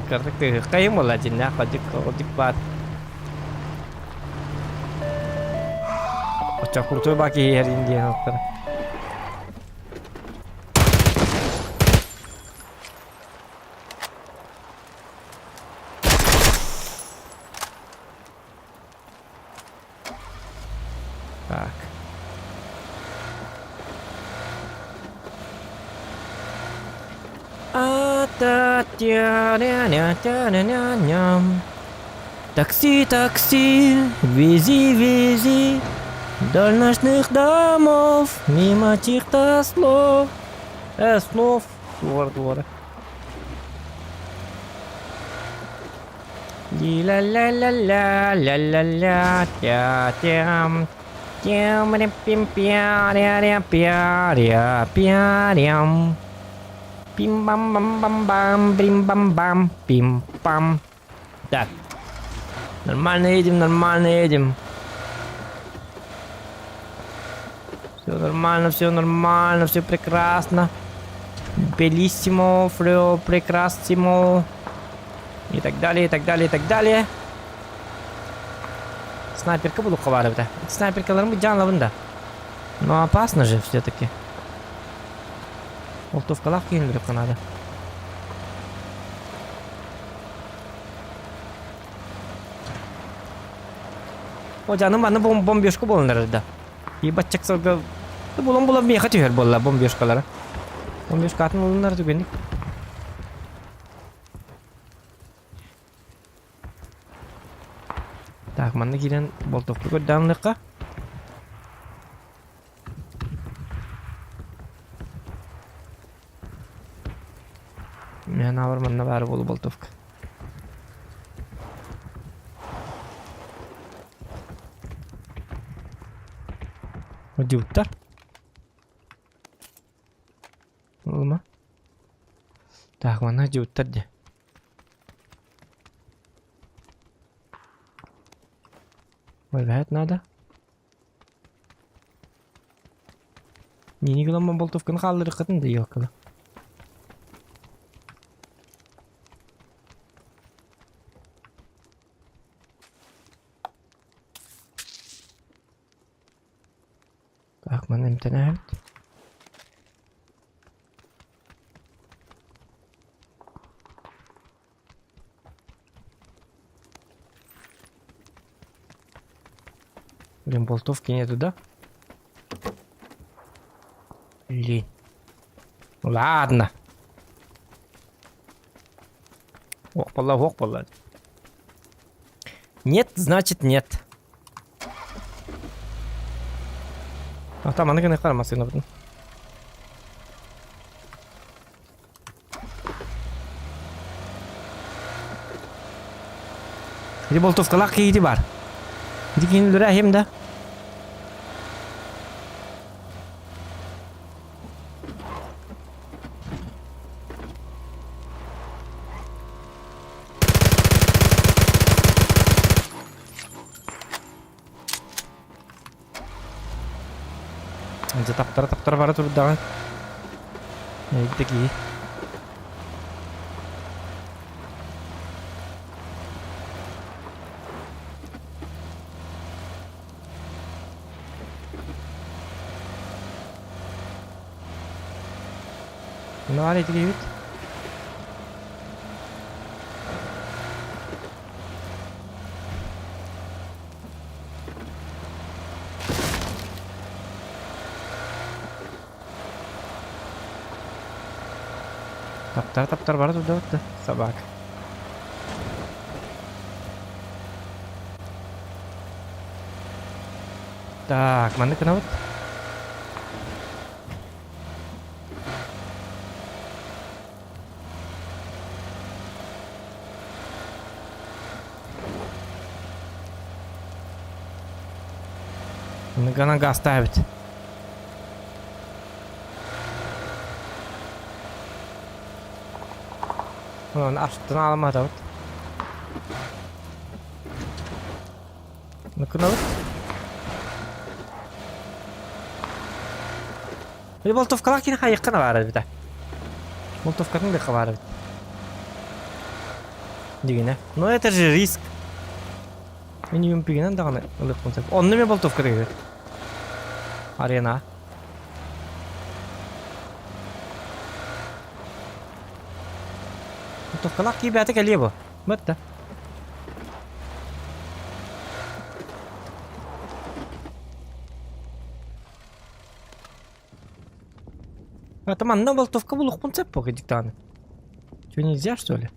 Кырдык тыһыххайым буолла дьиннээх ходик ходик баар. Оччо крутой баки иһэрин диэн оттара. Так. Такси, такси, вези, вези, вдоль ночных домов, мимо чьих-то слов, э, снов, туора, туора. Ля-ля-ля-ля, ля-ля-ля, тя-тям, тям ря пим пя ря ря пя ря пя рям. Пим бам бам бам бам брим бам бам пим пам. Так. Нормально едем, нормально едем. Все нормально, все нормально, все прекрасно. Белиссимо, флео, прекрасимо. И так далее, и так далее, и так далее. Снайперка булукка баар эбитэ. Снайперкаларым быдьаан да. Но опасно же все-таки. Болтовкалаах киһини надо. О, дьаным манна бомбежка буолан эрэр да. Ебатчак сылга булан булан миэхэ түһэр буолла бомбежкалара. Бомбежкатын улуннар түгэнник. Так, манна киирэн болтовка көрдөөн Мен абар манна баар буолу болтовка. Дьуттар. Ылма. Так, манна дьуттар де. Ой, надо. Нини гынан болтовканы хаалларыаххытын да елкалы. Так, манна эмтэнээбит. Блин, болтовки нету, да? Лень. Ладно. Ох, балла, ох, балла. Нет, значит нет. А там аны гына карамасын бүтүн. Ити болтовкалаах киһити бар. Ити киһини өлөрө да. Дьэ таптара-таптара бара турдаҕа. Эйдэ киһи. Наар ити киһибит. Таптар таптар бара турда да собака. Так, маннык гынабыт. Нагана ставит. Онон астын аламатабыт. Ныкынабыт. Болтовкалаах кини хайыккана баар эбитэ. Болтовкатын да баар эбит. Дигинэ. Но это же риск. Мин юмпигинэн даҕаны ылыахпын сөп. Онно эмиэ болтовка дэгибит. Арена. Болтовкалаах киирбээтэ кэлиэ бу. Бытта. А там манна болтовка булуохпун сөп бу даҕаны. Что, нельзя, что ли?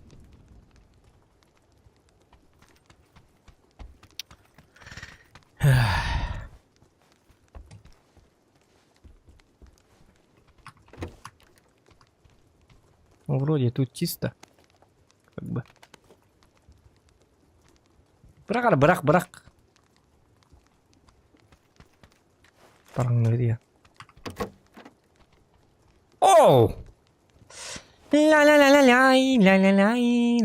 Вроде тут чисто. Как бы. Бырах, бырах, бырах. Паранойя. Оу! Ла-ла-ла-ла-ла, ла-ла-ла,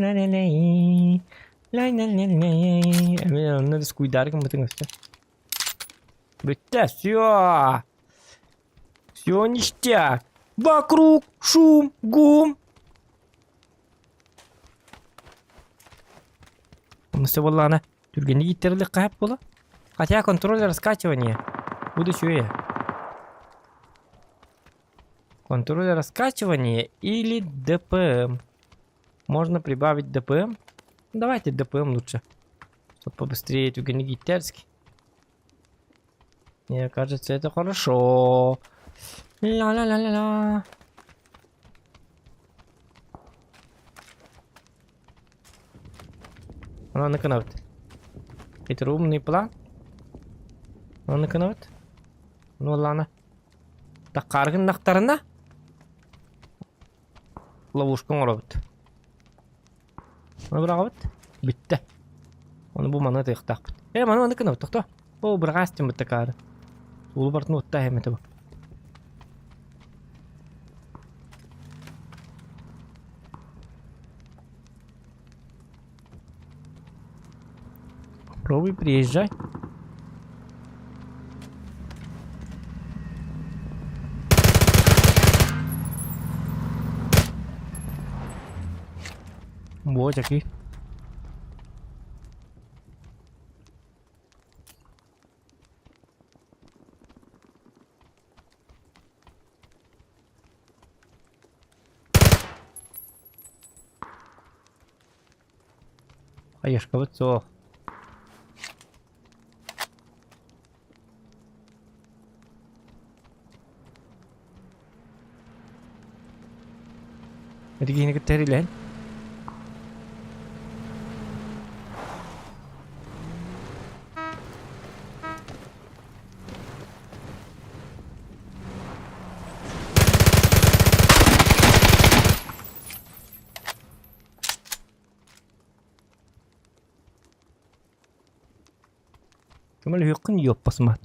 ла-ла-ла, ла-ла-ла-ла. Эмиэ онно скуйдары гыммытыҥ өссө. Бүттэ, все. Все ништяк. Вокруг шум, гум. Онно буоллаҕына түргэнник ииттэрилик хаһап буола. Хотя контроль раскачивания. Буду үчүгэй. Контроль раскачивания или ДПМ. Можно прибавить ДПМ. Давайте ДПМ лучше. Чтобы побыстрее түргэнник ииттэрский. Мне кажется, это хорошо. Ла-ла-ла-ла-ла. Она канавит. Это умный план. Она канавит. Ну ладно. Таххааргын нахтарына ловушка оҥоробут. Ону быраҕабыт. Бүттэ. Ону бу маны тыахтаахпыт. Э, маны маны гынабыт, тохто. О, быраҕаас дьоммут такаары. Уулу бартын уоттаа эмэтэ бу. Попробуй приезжай. Вот такие. Хайышкабыт суох. Ити киһини кытта эрилэһин. Көмөлөһүөххүн йоппасымаат.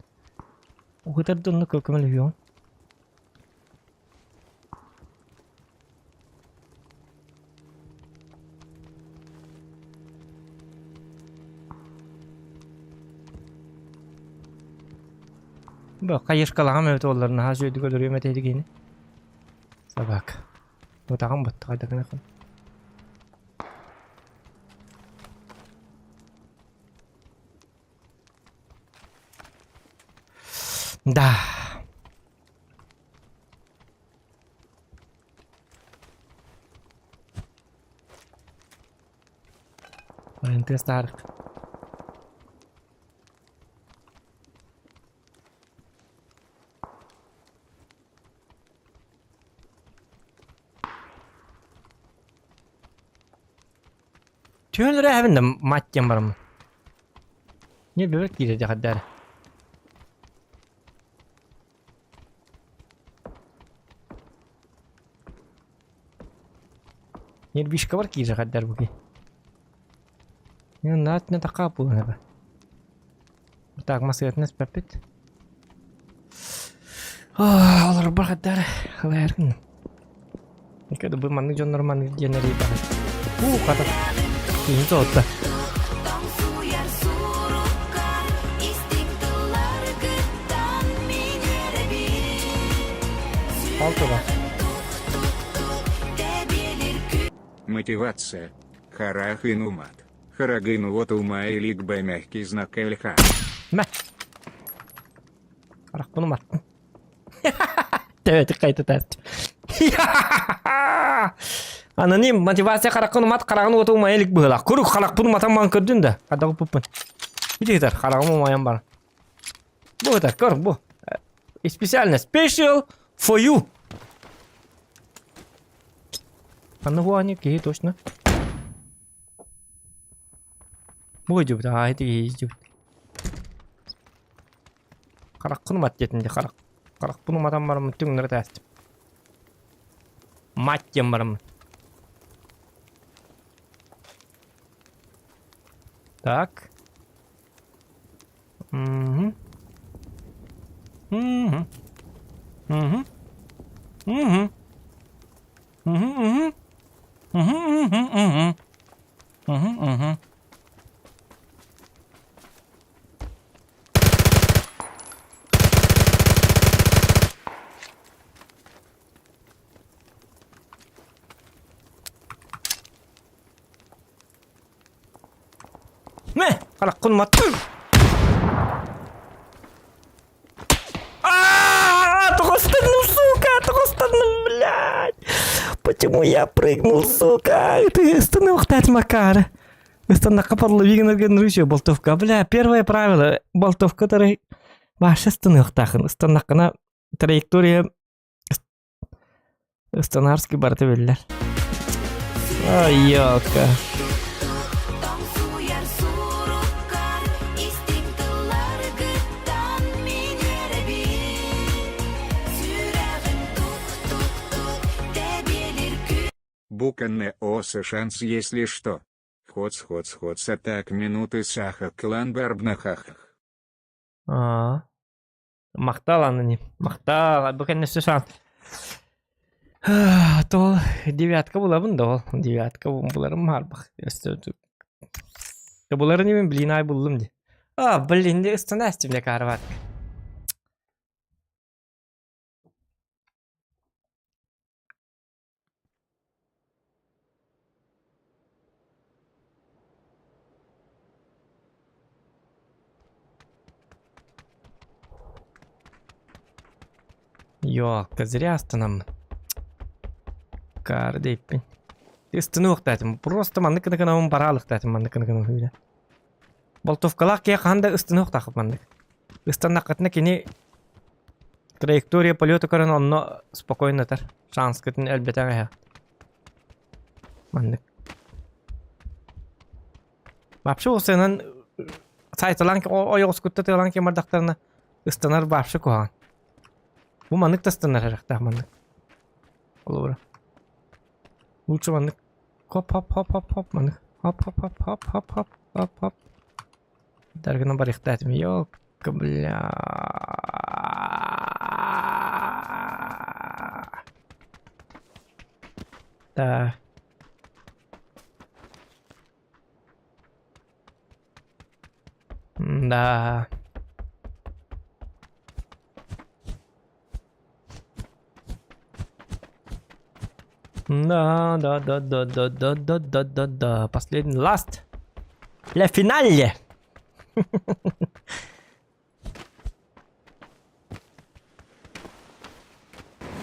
Уһутар да онно көмөлөһүөҕүн. Бу хайышкалаҕам эбит уоллар наһаа үчүгэйдик өлөрүөм этэ киһини. Собака. Утаҕым баттаҕа хайдах Да. Ориентир старых. Түһэн эрэ эһэбин да мать диэн бараммын. Не бөбөт киирэ дьаҕардаары. Нервишкабар киирэ хаддар бу киһи. Наат не такаа буолан эбэ. Так масыгатын эспэппит. Олорбор хаддар халайаргын. Никогда бы маннык дьоннор маннык диэн эрийбэҕин. Уу, хата. Киһи соһутта. Алтыга. Мотивация. Харахин умат. Харагын вот ума илик б мягкий знак ЛХ. Мэ. Харахпын уматтым. Төбөтүк кайтытаат. Аноним мотивация хараххын умат хараҕын уота умайа илик быһыылаах. Курук харахпын уматан баран көрдүн да. Хадаҕы пуппун. Бүтүгүтэр хараҕым умайан баран. Бу это көр бу. Специально special for you. Анны хуани киһи точно. Бу идет, а это идет. Хараххын умат диэтин дии харах. Харахпын уматан бараммын түҥнэри тээстим. Мать диэн бараммын. Так. Мгм. Мгм. Мгм. Мгм. Мгм, мгм. Мгм, мгм, мгм. Мгм, мгм. Мэ! Хараххын маттыр! А, Тоҕостанным, сука! Тоҕостанным, блядь! Почему я прыгнул, сука? Ты ыстаныахтаат Макара. Ыстаннахха подловигин гыннырыычы болтовка. Бля, первое правило. Болтовка тары вообще ыстаныахтаахын. Ыстаннаххына траектория Станарский барыта биллэр. Ай, ёлка. Буканне оса шанс если что. Хоц хоц хоц атак минуты саха клан барбнахахах. Аа. Махтал аноним. Махтал. Бу кэннэ өссө саан. Тоол девятка булабын да ол. Девятка буларым хаарбах. Өссө буларын имен блин ай буллум ди. А, блин, ыстана мне карват. Ёлка, зря станам. Кардейппин. Ыстыныахтаатым. Просто маннык гына бараалыктаатым маннык гына хүлэ. Болтовкалаах киһи хаһан да ыстыныахтаах маннык. Ыстаннаххытына кини траектория полета көрөн онно спокойно ытар. Шанскытын элбэтэн эһэ. Маннык. Вообще ол сыанан сайталаан ойоҕоскутта тыалаан ким бардахтарына ыстанар вообще куһаҕан. Бу маннык да ыстанар эрехтээх маннык. Холобура. Лучше маннык хоп хоп хоп хоп хоп маннык хоп хоп хоп хоп хоп хоп хоп хоп Даргына барыахтаатым ёлка бля. Да. Да. Да, да, да, да, да, да, да, да, да, да. Последний last. Ля финале.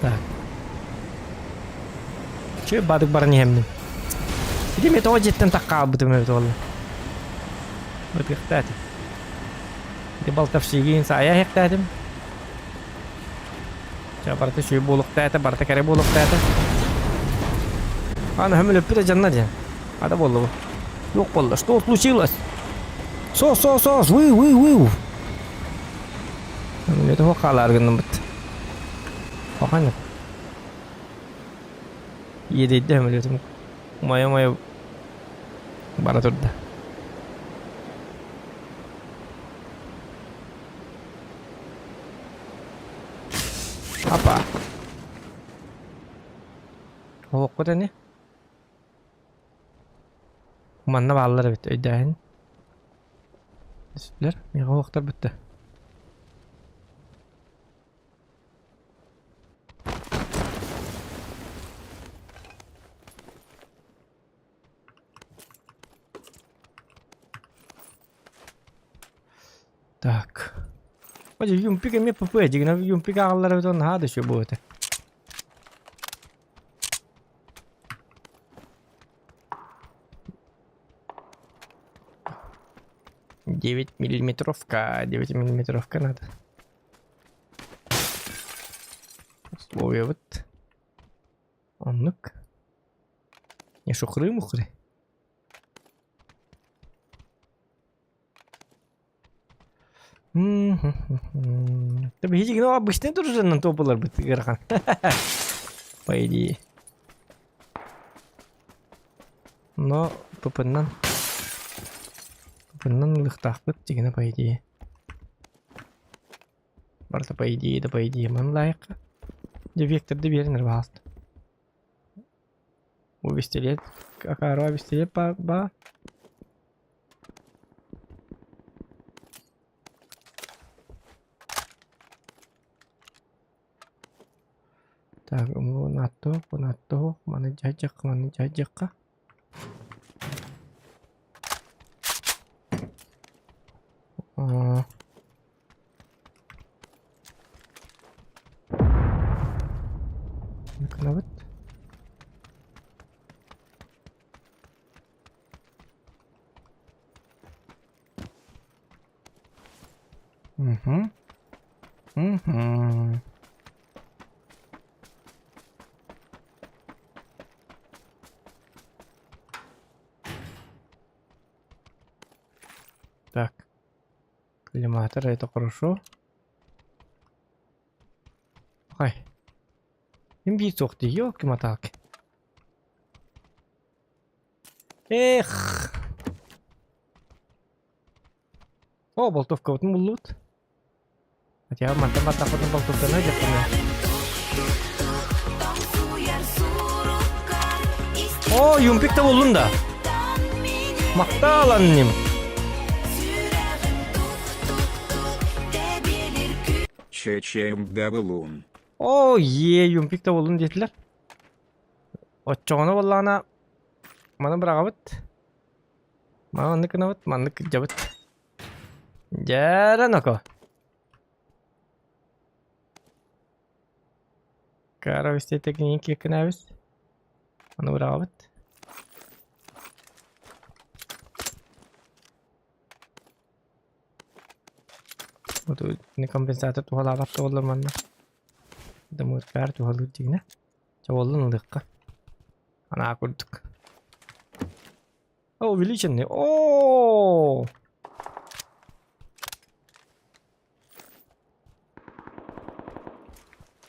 Так. Че бадык баран иһэммин. Ити мен тоҕо дьиэттэн таххаабытым эбит уолла. Ытыахтаатым. Ити балтовщигин саайа иһэхтээтим. Чэ, барыта үчүгэй буолуохтаата, барыта кэрэ буолуохтаата. Аны хөмөлөппүт дьанна диэн. Ада буолла бу. Туох буолла? Что случилось? Со, со, со, вы, вы, вы. Это хуох хаалаар гынныммыт. Хоханьык. Иэдэйдэ хөмөлөтүм. Умайа-умайа бара турда. Апа. Олоххут ини. Манна бааллар эбит өйдөөһүн. Түстүлэр. Миэхэ уохтар бүттэ. Так. Боже, юмпик эмиэ ПП дьигинэ юмпик ааҕаллар эбит наһаа да үчүгэй буолуо этэ. Девять миллиметровка, 9 миллиметровка надо. Условия вот. Оннук. Не шухры-мухры. Да биһиги ну обычный дружинан то буоларбыт ыарахан. По идее. Но ПП-нан. Кыннан ылыахтаахпыт дьигинэ по идее. Барыта по идее да по идее маны лайыққа. Дьэ векторды биэрэн эрэ баҕаста. Бу пистолет Акарова пистолет ба ба. Так, унааттуох, унааттуох, маны дьаһайдьахха, маны дьаһайдьахха. Аа. Гынабыт. Мгм. Мгм. Так. Коллиматор, это хорошо. Ай. Им биир суох дии, ёлки-моталки. Эх! О, болтовкабытын буллубут. Хотя мантан баттахпытын болтовканы дьахтана. О, юмпик да буллун да. Махтал анним. ЧЧМ Даблун. О, е, юмпик да буллун диэтилэр. Оччоҕуна буоллаҕына маны быраҕабыт. Маннык гынабыт, маннык кырдьабыт. Дьээрэ ноко. Кара вестетекинин киэккинээбис. Аны быраҕабыт. Вот компенсатор туһалаабат буоллар манна. Дамыыркаар туһалыыр дьиҥнэ. Чоболлун ылыахха. Анаа курдук. О, увеличенный. О!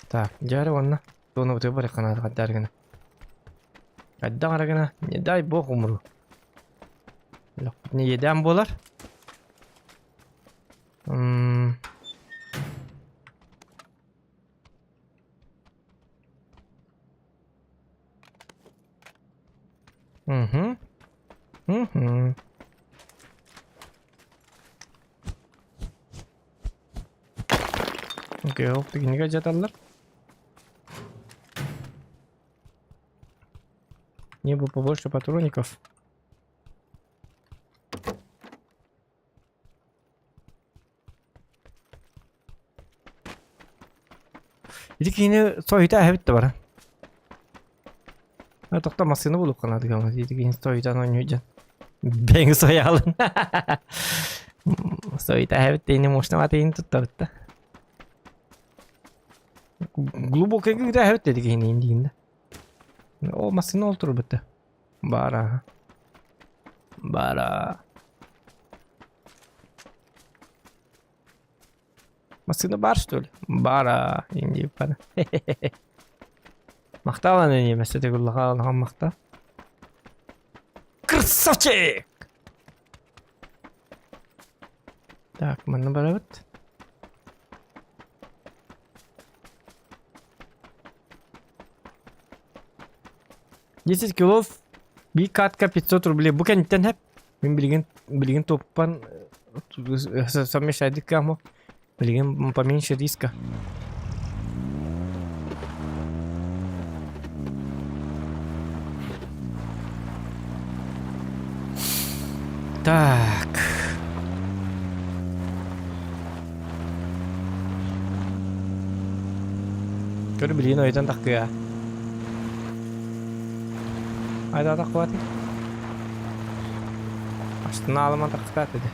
Так, дьэ уонна туону бары ханаатыгар гына. Хайдах эрэ гына, не дай бог умру. Не едээн буолар. М Угу. Угу. Окей, ол тигинигэ жаталлар. Мне бы побольше патроников. Ити киһини соһуйта эһэбит да бара. Тохто массыына булуохха наада ити киһини соһуйтан оонньуу Бэйэҥ соһуйаалын. Соһуйта эһэбит диэни мощно атыйын туттабыт да. Глубокая ыыта эһэбит да ити киһини диин да. Ол массыына ол турбут да. Бара. Бара. Массыына баар что ли? Баар индии баар. Махтал аны эмэсэ төгүллэҕэ улахан махтал. Красавчик! Так, манна барабыт. Десять килов, би катка 500 рублей. Бу кэнниттэн хэп. Мин билигин билигин топпан совмещайдык кыаммыт. Билигин поменьше риска. Так. Көр билигин ойутан тахтыа. Айда таххыбатый. Астына аламан тахтаат edi.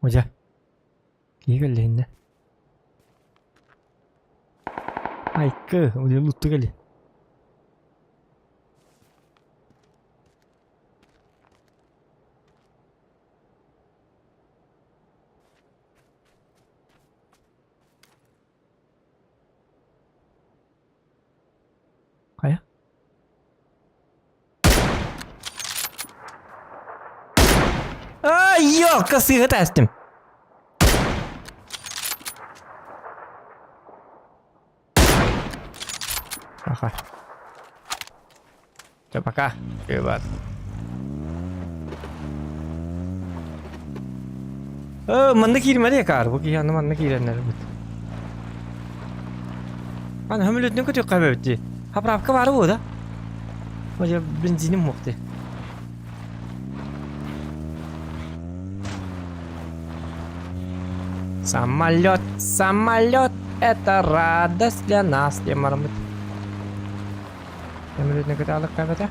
Hoca. Киһи кэллэһиннэ. Айкы, улутту кэли. ёлка, сыыһа таастым. Аха. Все, пока. Ребят. Манна киирмэри акаар, бу киһи аны манна киирэннэр бут. Аны хөмөлөтүнэн көтүөххэ эбэбит дии. Заправка баара буо да? Мадьа бензиним суох дии. Самолет, самолет, это радость для нас, диэн бараммыт. Самолетна кытаалык эбэтэ.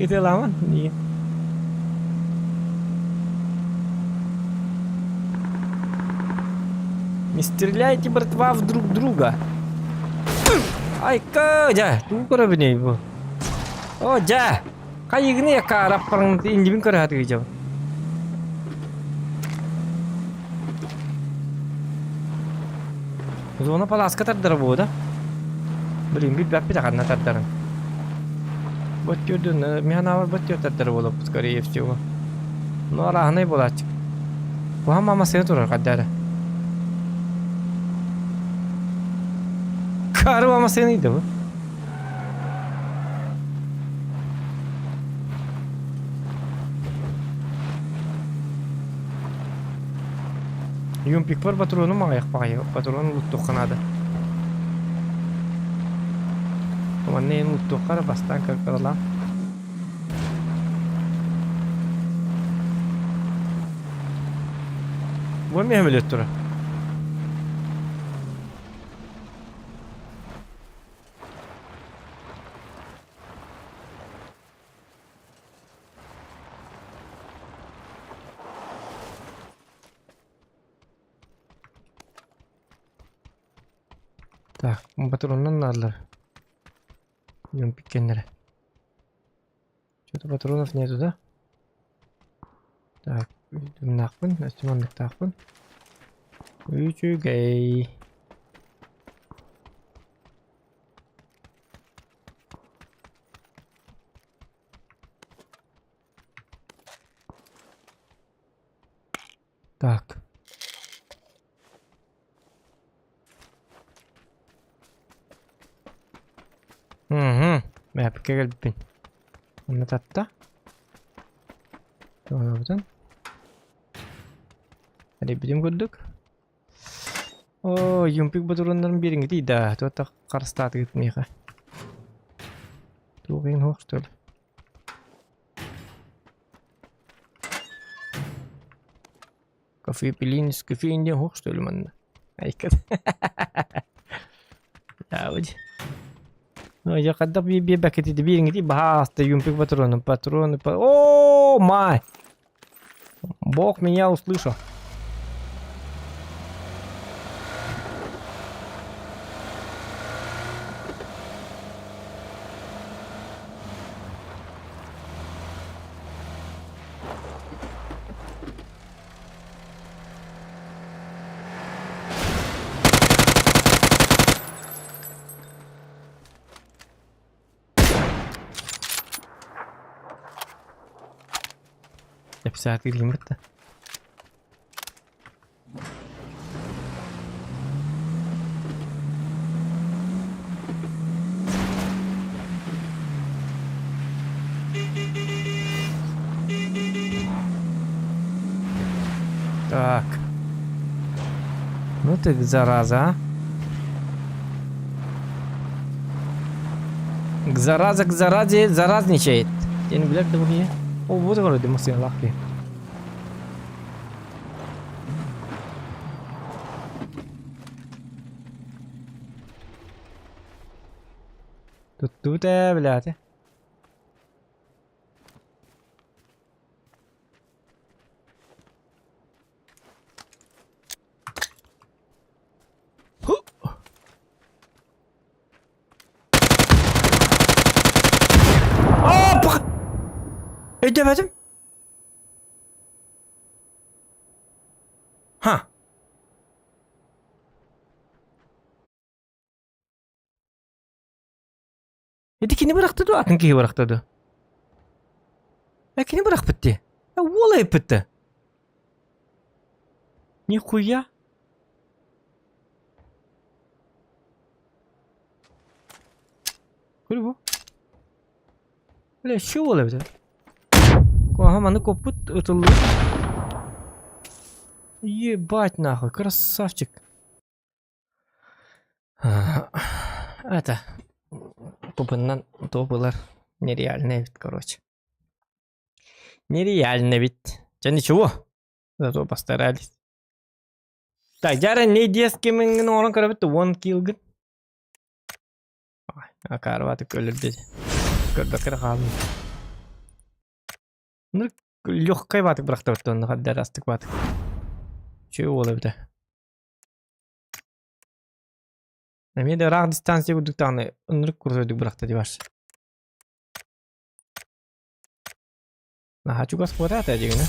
Ытыламан. Не стреляйте, братва, в друг друга. Айка, дьэ, тугу көрөбүнүй бу? О, дьэ, хайыгыны якаараппарың иннибин көрө сатыгыдьабын. Зона паласка тардара буо да? Блин, билбэппит ханна тардарын. Бот түрдүн, мин санаабар бот түр тардара буолуохпут, скорее всего. Ну, арааһынай буолааччы. Куһаҕан маамасыга турар хайда эрэ. Кары маамасыгын ыйда бу. Юмпикпар патрону маҕайах баҕайы, патрону луттуохха наада. Манна иһин луттуохха эрэ бастаан кыралаан. Бу эмиэ сөмөлүөт турар. Так, патроннан наадалар. Юмпиккеннэрэ. Что-то патронов нету, да? Так, Тымнаахпын, өссө манныктаахпын. Үчүгэй. Так. Угу. Мэпкэ кэлбиппин. Онно татта. Туһанабытын. Эрийбитим курдук. О, юмпик ботуруоннарын биэриҥҥитий да, туох харыстаатыгыт миэхэ. Туох иһин суох что ли? Кофе пилин, кофе диэн суох что ли манна? Айкат. Яабыт. Ой, хайдах биэрбэккитий биэриҥҥитий баһаалыста юмпик патроны, патроны, О, май! Бог меня услышал. Эпсээтигин да. Так. Ну ты зараза, а. К зараза к заразе заразничает. Диэн билэр да бу киһи. О, вот вроде массыыналаах киһи. Туттубут ээ, билээти. Өйдөөбөтүм. Ха. Ити кини бырахта дуо, атын киһи бырахта дуо? Э, кини бырахпыт дии. Э, уол ыйыппыт Нихуя. Көрü бу. Бля, что буола эбитэ? Аха, маны коппут ытыллыы. Ебать нахуй, красавчик. Это тупыннан туох нереально эбит, короче. Нереально ведь. Дьэ ничего, зато постарались. Так, дьара не детский миҥҥин оҥорон көрөбүт уон килгын. Акаарбаты көлүрдэ. Көрбөккө эрэ хааллым. Ну, легкай баатык бырахтабыт онно хаддар астык баатык. Үчүгэй уол эбитэ. Эмиэ да ыраах дистанция курдук даҕаны ынырык курдук бырахта дии барса. Наһаа чугас куотаата дьиҥинэ.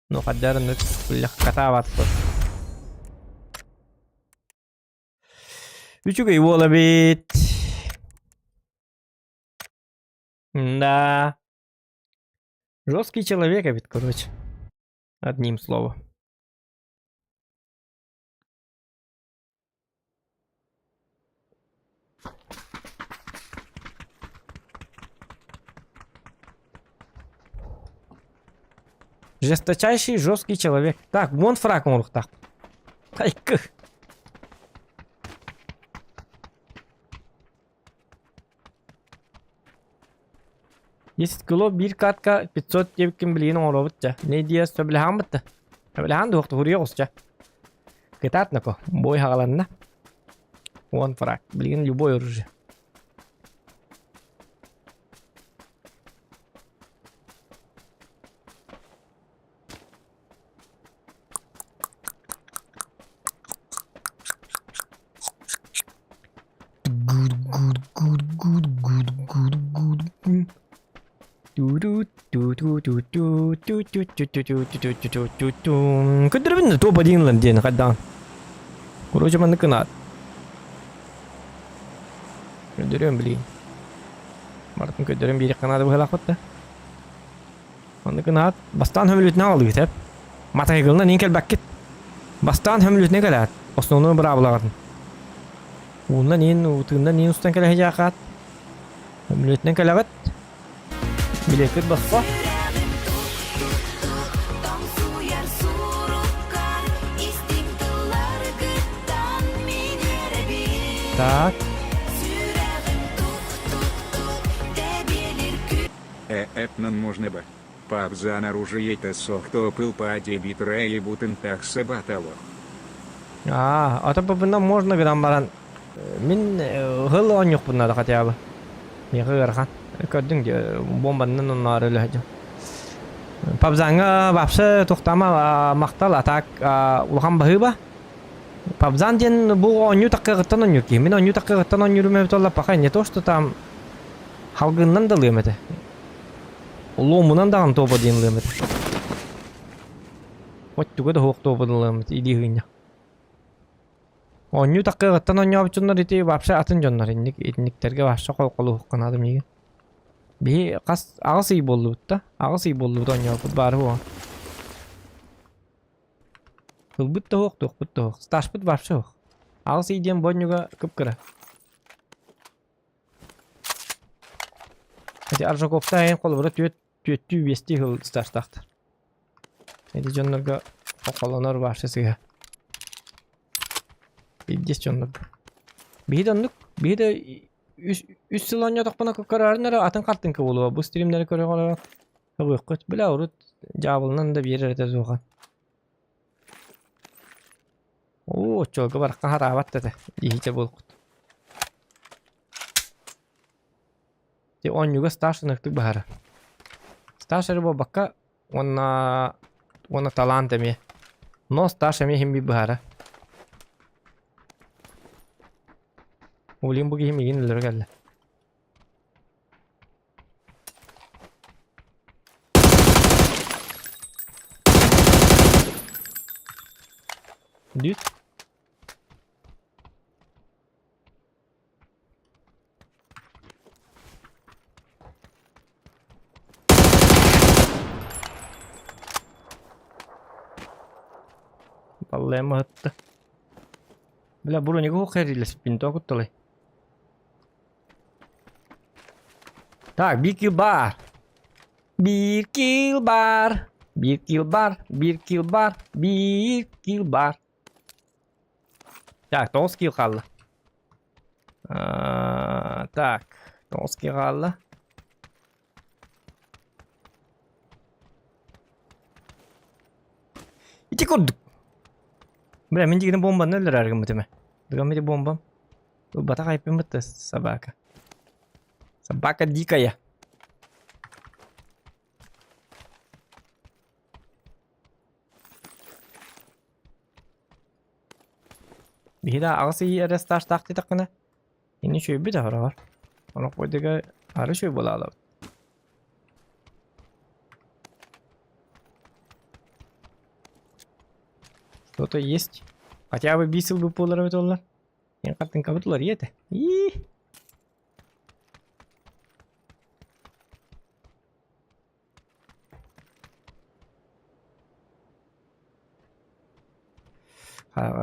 Ну хаддар ынырык легкотаабат Үчүгэй уол эбит. Да. Жесткий человек эбит, короче. Одним словом. Жесточайший жесткий человек. Так, вон фраг оҥоруохтаах. Айкы. Десять кило биир катка 500 диэбиккин билигин оҥоробут дьэ. Не диэ сөбүлэһэҕин да? Сөбүлэһэн дуох туһуруйа оҕус дьэ. Кытаат нако, бой хаҕаланна. Уон фраг. Билигин любой оружие. Көрдөрөбүн да топ один ылан диэн хайдаан. Короче маннык гынаат. Көрдөрүөм билигин. Барытын көрдөрөн биэриэххэ наада быһыылаахпыт да. Маннык гынаат бастаан хөмүлүтүнэн аҕалыгыт эп. Матайгылынан иин кэлбэккит. Бастаан хөмүлүтүнэн кэлээт. Основной быраабылаҕытын. Ууннан иин, утыыннан иин устан кэлэ сыдьаахаат. Хөмүлүтүнэн кэлэҕит. Билиэккит босхо. Так. Э-э, можно бы. Пабзан оружие это сохто пыл по дебит рэй бутын тахса баталох. Аа, ата бабына можно гынан баран мин ыһыл оонньуохпун наада хотя бы. Миэхэ ыарахан. Көрдүҥ дии, бомбаннан онноор өлө Пабзаҥҥа вообще туохтаама махтал, а так улахан баһыыба. Пабзан диэн бу оонньуу таккыгыттан оонньуур киһи. Мин оонньуу таккыгыттан оонньуурум эбит буолла, пока не то, что там халгыннан да ылыам этэ. Луомунан даҕаны туоба диэн ылыам этэ. Оттуга да суох туоба ылыам этэ илии ыынньах. Оонньуу таккыгыттан оонньообут дьоннор ити вообще атын дьоннор инник итинниктэргэ вообще холколуохха наада миигин. Биһи хас аҕыс ый буоллубут да аҕыс ый буоллубут оонньообуппут баары буолан. Ылбыт да суох, туохпут да суох. Стажпыт вообще суох. Аҕыс ый диэн бонньуга кып-кыра. Ити Аржаковта айан холобура түөрт түөртүү биэстии сыл стажтаахтар. Ити дьоннорго холонор вообще сыыһа. Пиздец дьоннорго. Биһи да оннук, биһи да үс, үс сыл оонньоотохпуна көрөөрүн эрэ атын хартыҥка буолуо. Бу стримнэри көрө Ылыаххыт, бля урут дьаабылынан да биэрэр этэ суоҕа. Оо, оччолорго барахха хараабат да этэ, иһитэ буолкут. Ти оонньууга стаж ыныктык баһара. Стаж эрэ буолбакка уонна уонна талант эмиэ. Но стаж эмиэ иһин биир быһаара. Блин, бу киһи миигин өлөрө кэллэ. Халлайым аһытта. Бля, бронига хух хэрилеспин то кутталай. Так, биир килл баар. Биир килл баар. Биир килл баар. Биир килл баар. Биир килл баар. Так, 9 килл хаалла. Так, 9 килл хаалла. Ити курдук. Бля, мин дигини бомбаны өлөрөр гыммытым. Дыгам ити бомбам. Ылбатах айпын бытта собака. Собака дикая. Биһиги да аҕыс ый эрэ стажтаах диэтэххинэ, ини үчүгэйбит аһарар. Онох бойдуга ары үчүгэй буолаалабыт. Что-то есть. Хотя бы биир сыл буолар эбит буоллар. Эн хартыҥкабыт уларыйа этэ. Ии.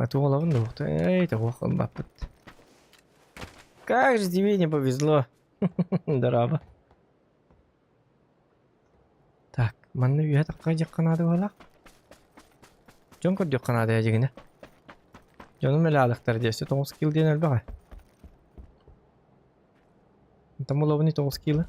Туолабын да Эй, туох ылбаппыт. Как же тебе не повезло. Дороба. Так, манна үөһэ тахха дьахха наада буоллах. Дьон көрдүөххэ наада дьигинэ. Дьонум элэалыктар диэссе 9 килл диэн элбэҕэ. Там уловни 9 килла.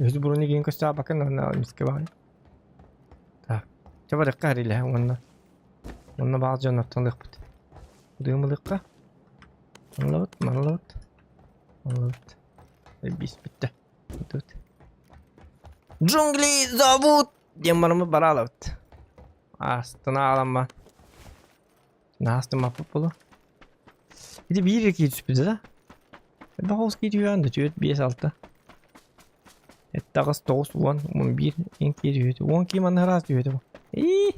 Үһүс буруну киин көстөөбөккө уонна эмискэ баҕайы. Так, чэ барыахха эрилэһэ уонна уонна баҕар дьоннортон ылыахпыт. Дыымылыахха. Манылабыт, манылабыт. Манылабыт. Биис бүттэ. Бүттүбүт. Джунгли зовут! Диэн бараммыт бараалабыт. Астына аламма. Наастыммаппыт буолуо. Ити биир эрэ киһи түспүтэ да? Элбэх оҕус киһи түһүөҕүн да түөрт, биэс, алта. Этте аҕыс, тоҕус, уон, уон биир, эн киһи түһүөтэ. Уон киһи манна ыраас түһүөтэ бу. Ии!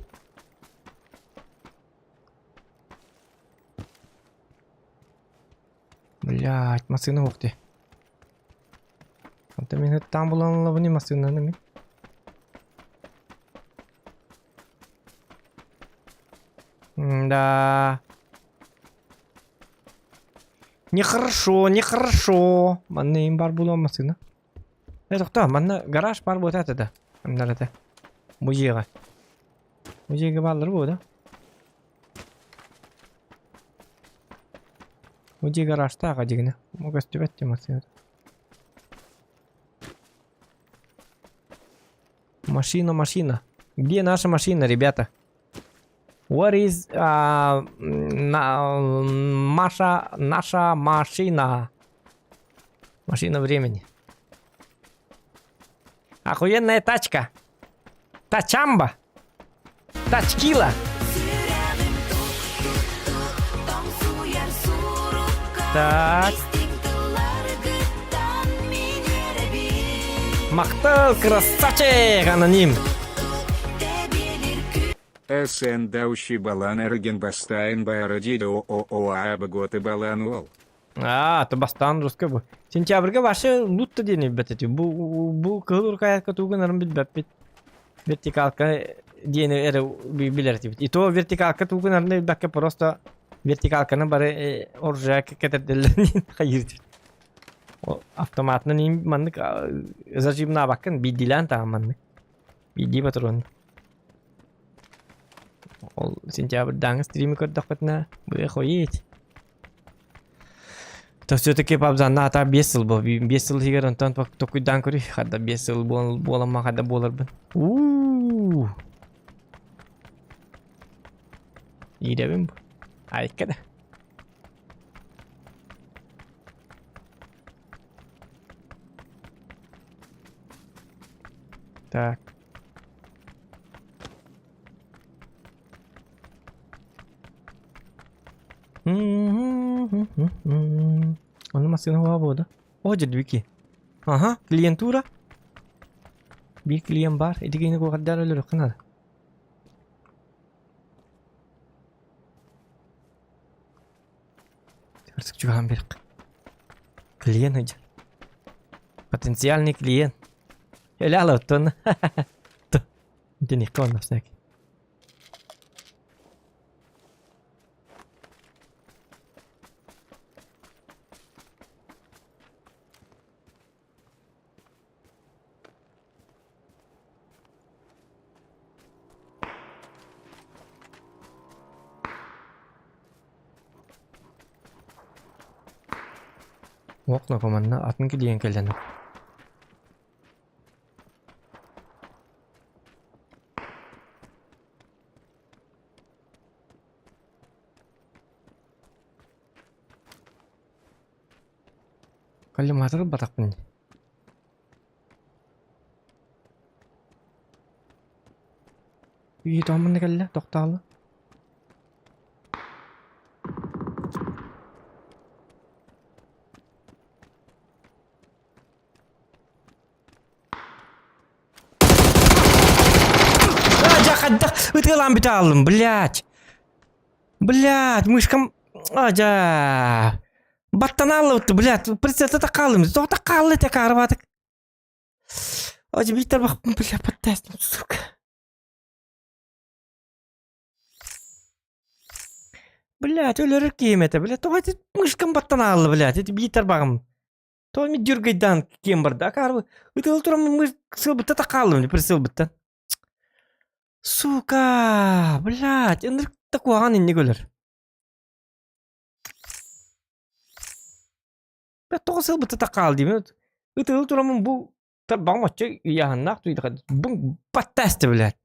Блядь, массыына суох дии. Онтон мин ыттаан булан ылабын массыынаны мин. Да. Нехорошо, нехорошо. Манна им бар буолуон массыына. Э, тохтоо, манна гараж бар буолта этэ да. Аннар этэ. Музейга. Музейга бааллар буо да? Музей гаражтаах дьигинэ. Көстүбэт дии массыына. Машина, машина. Где наша машина, ребята? What is на, Маша, наша машина? Машина времени. Охуенная тачка. Тачамба. Тачкила. Так. Махтал, красавчик, аноним. СН Даущий Балан Эрген Бастайн Байродидо ООА Бготы Балан Уол. Аа, то бастаан русскай бу. Сентябрьга вообще лутта диэн билбэт этим. Бу бу кыһыл уркаятка тугунарын билбэппит. Вертикалка диэни эрэ билэр этибит. И то вертикалка тугунарын билбэккэ просто вертикалканы бары оружие кэтэрдэллэр хайыыр Автоматынан им маннык зажимнаабаккын биирдиилээн таҕан маннык. Биирдии патрон. Ол сентябрьдааҥы стримы көрдөхпүтүнэ быа хоить. То все-таки пабзанна ата 5 сыл бу. 5 сыл иһигэр онтон токуйдаан көрүй. Хадда 5 сыл буоламма хадда буоларбын. Уу. Иирэбин бу. Айка да. Так. Ону массыына уһаа буолда. О, дьэ Ага, клиентура. Биир клиент баар. Ити киһини куохардаан өлөрүөххэ наада. Кырдьык чугаһаан биэриэххэ. Клиент ыйдьар. Потенциальный клиент. Элэ алаптан. Итиниэххэ онно всякий. Уох манна атын килиэн кэлэн Коллиматор ылбатахпын дии. Үйэ тоҕо манна кэллэ? Тохтооло. А, дьэ хайдах ытыалаан бүтэ хааллым, блядь. Блядь, мышкам... А, дьэ. Баттанааллыбыт, блядь, прицелта хааллым. Тоҕо хаалла этэ каарбаатык. Ой, Виктор, бля, подтестим, сука. Блядь, өлөрөр киһим этэ, блядь, тоҕо ити мышкам баттанаалла, блядь, ити биитэр баҕам. Тоҕо ми дюргайдаан киэм барда, акаарбы ытыал туран мы сылбытта та хааллым, прицелбыттан. Сука, блядь, ынырык да куһаҕан инник өлөр. Бля, тоҕо сылбытта та хаал диибин. Ытыал тураммын бу тарбаҕым оччо ыйааһыннаах туйдаха бу баттаасты, блядь.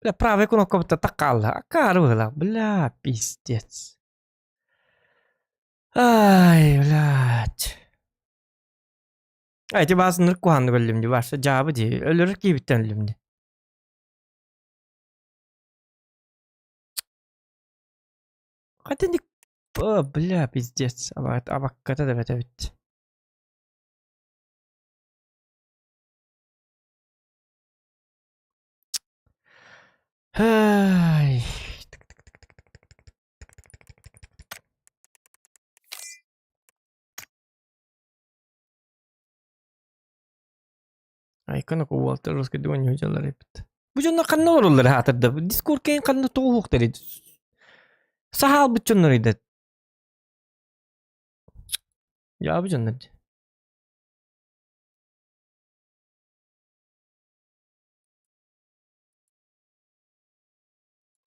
Бля, правая кнопка бутта так хаалла. Акаары быһыылаах. Бля, пиздец. Ай, блядь. Ай, ити баас ынырык куһаҕаннык өллүм дии, Вася, дьаабы дии. Өлөрөр киһибиттэн өллүм дии. Хотя не... О, бля, пиздец. Абакката да бэт эбит. Ай. Айкон уолаттар русскайдыы оонньуу дьаллар эбит. Бу дьоннор ханна олороллор аатырда? Дискорд кэйин ханна тоҕуһуохтар Саһаалбыт дьоннор ыйда. Дьаабы дьоннор дии.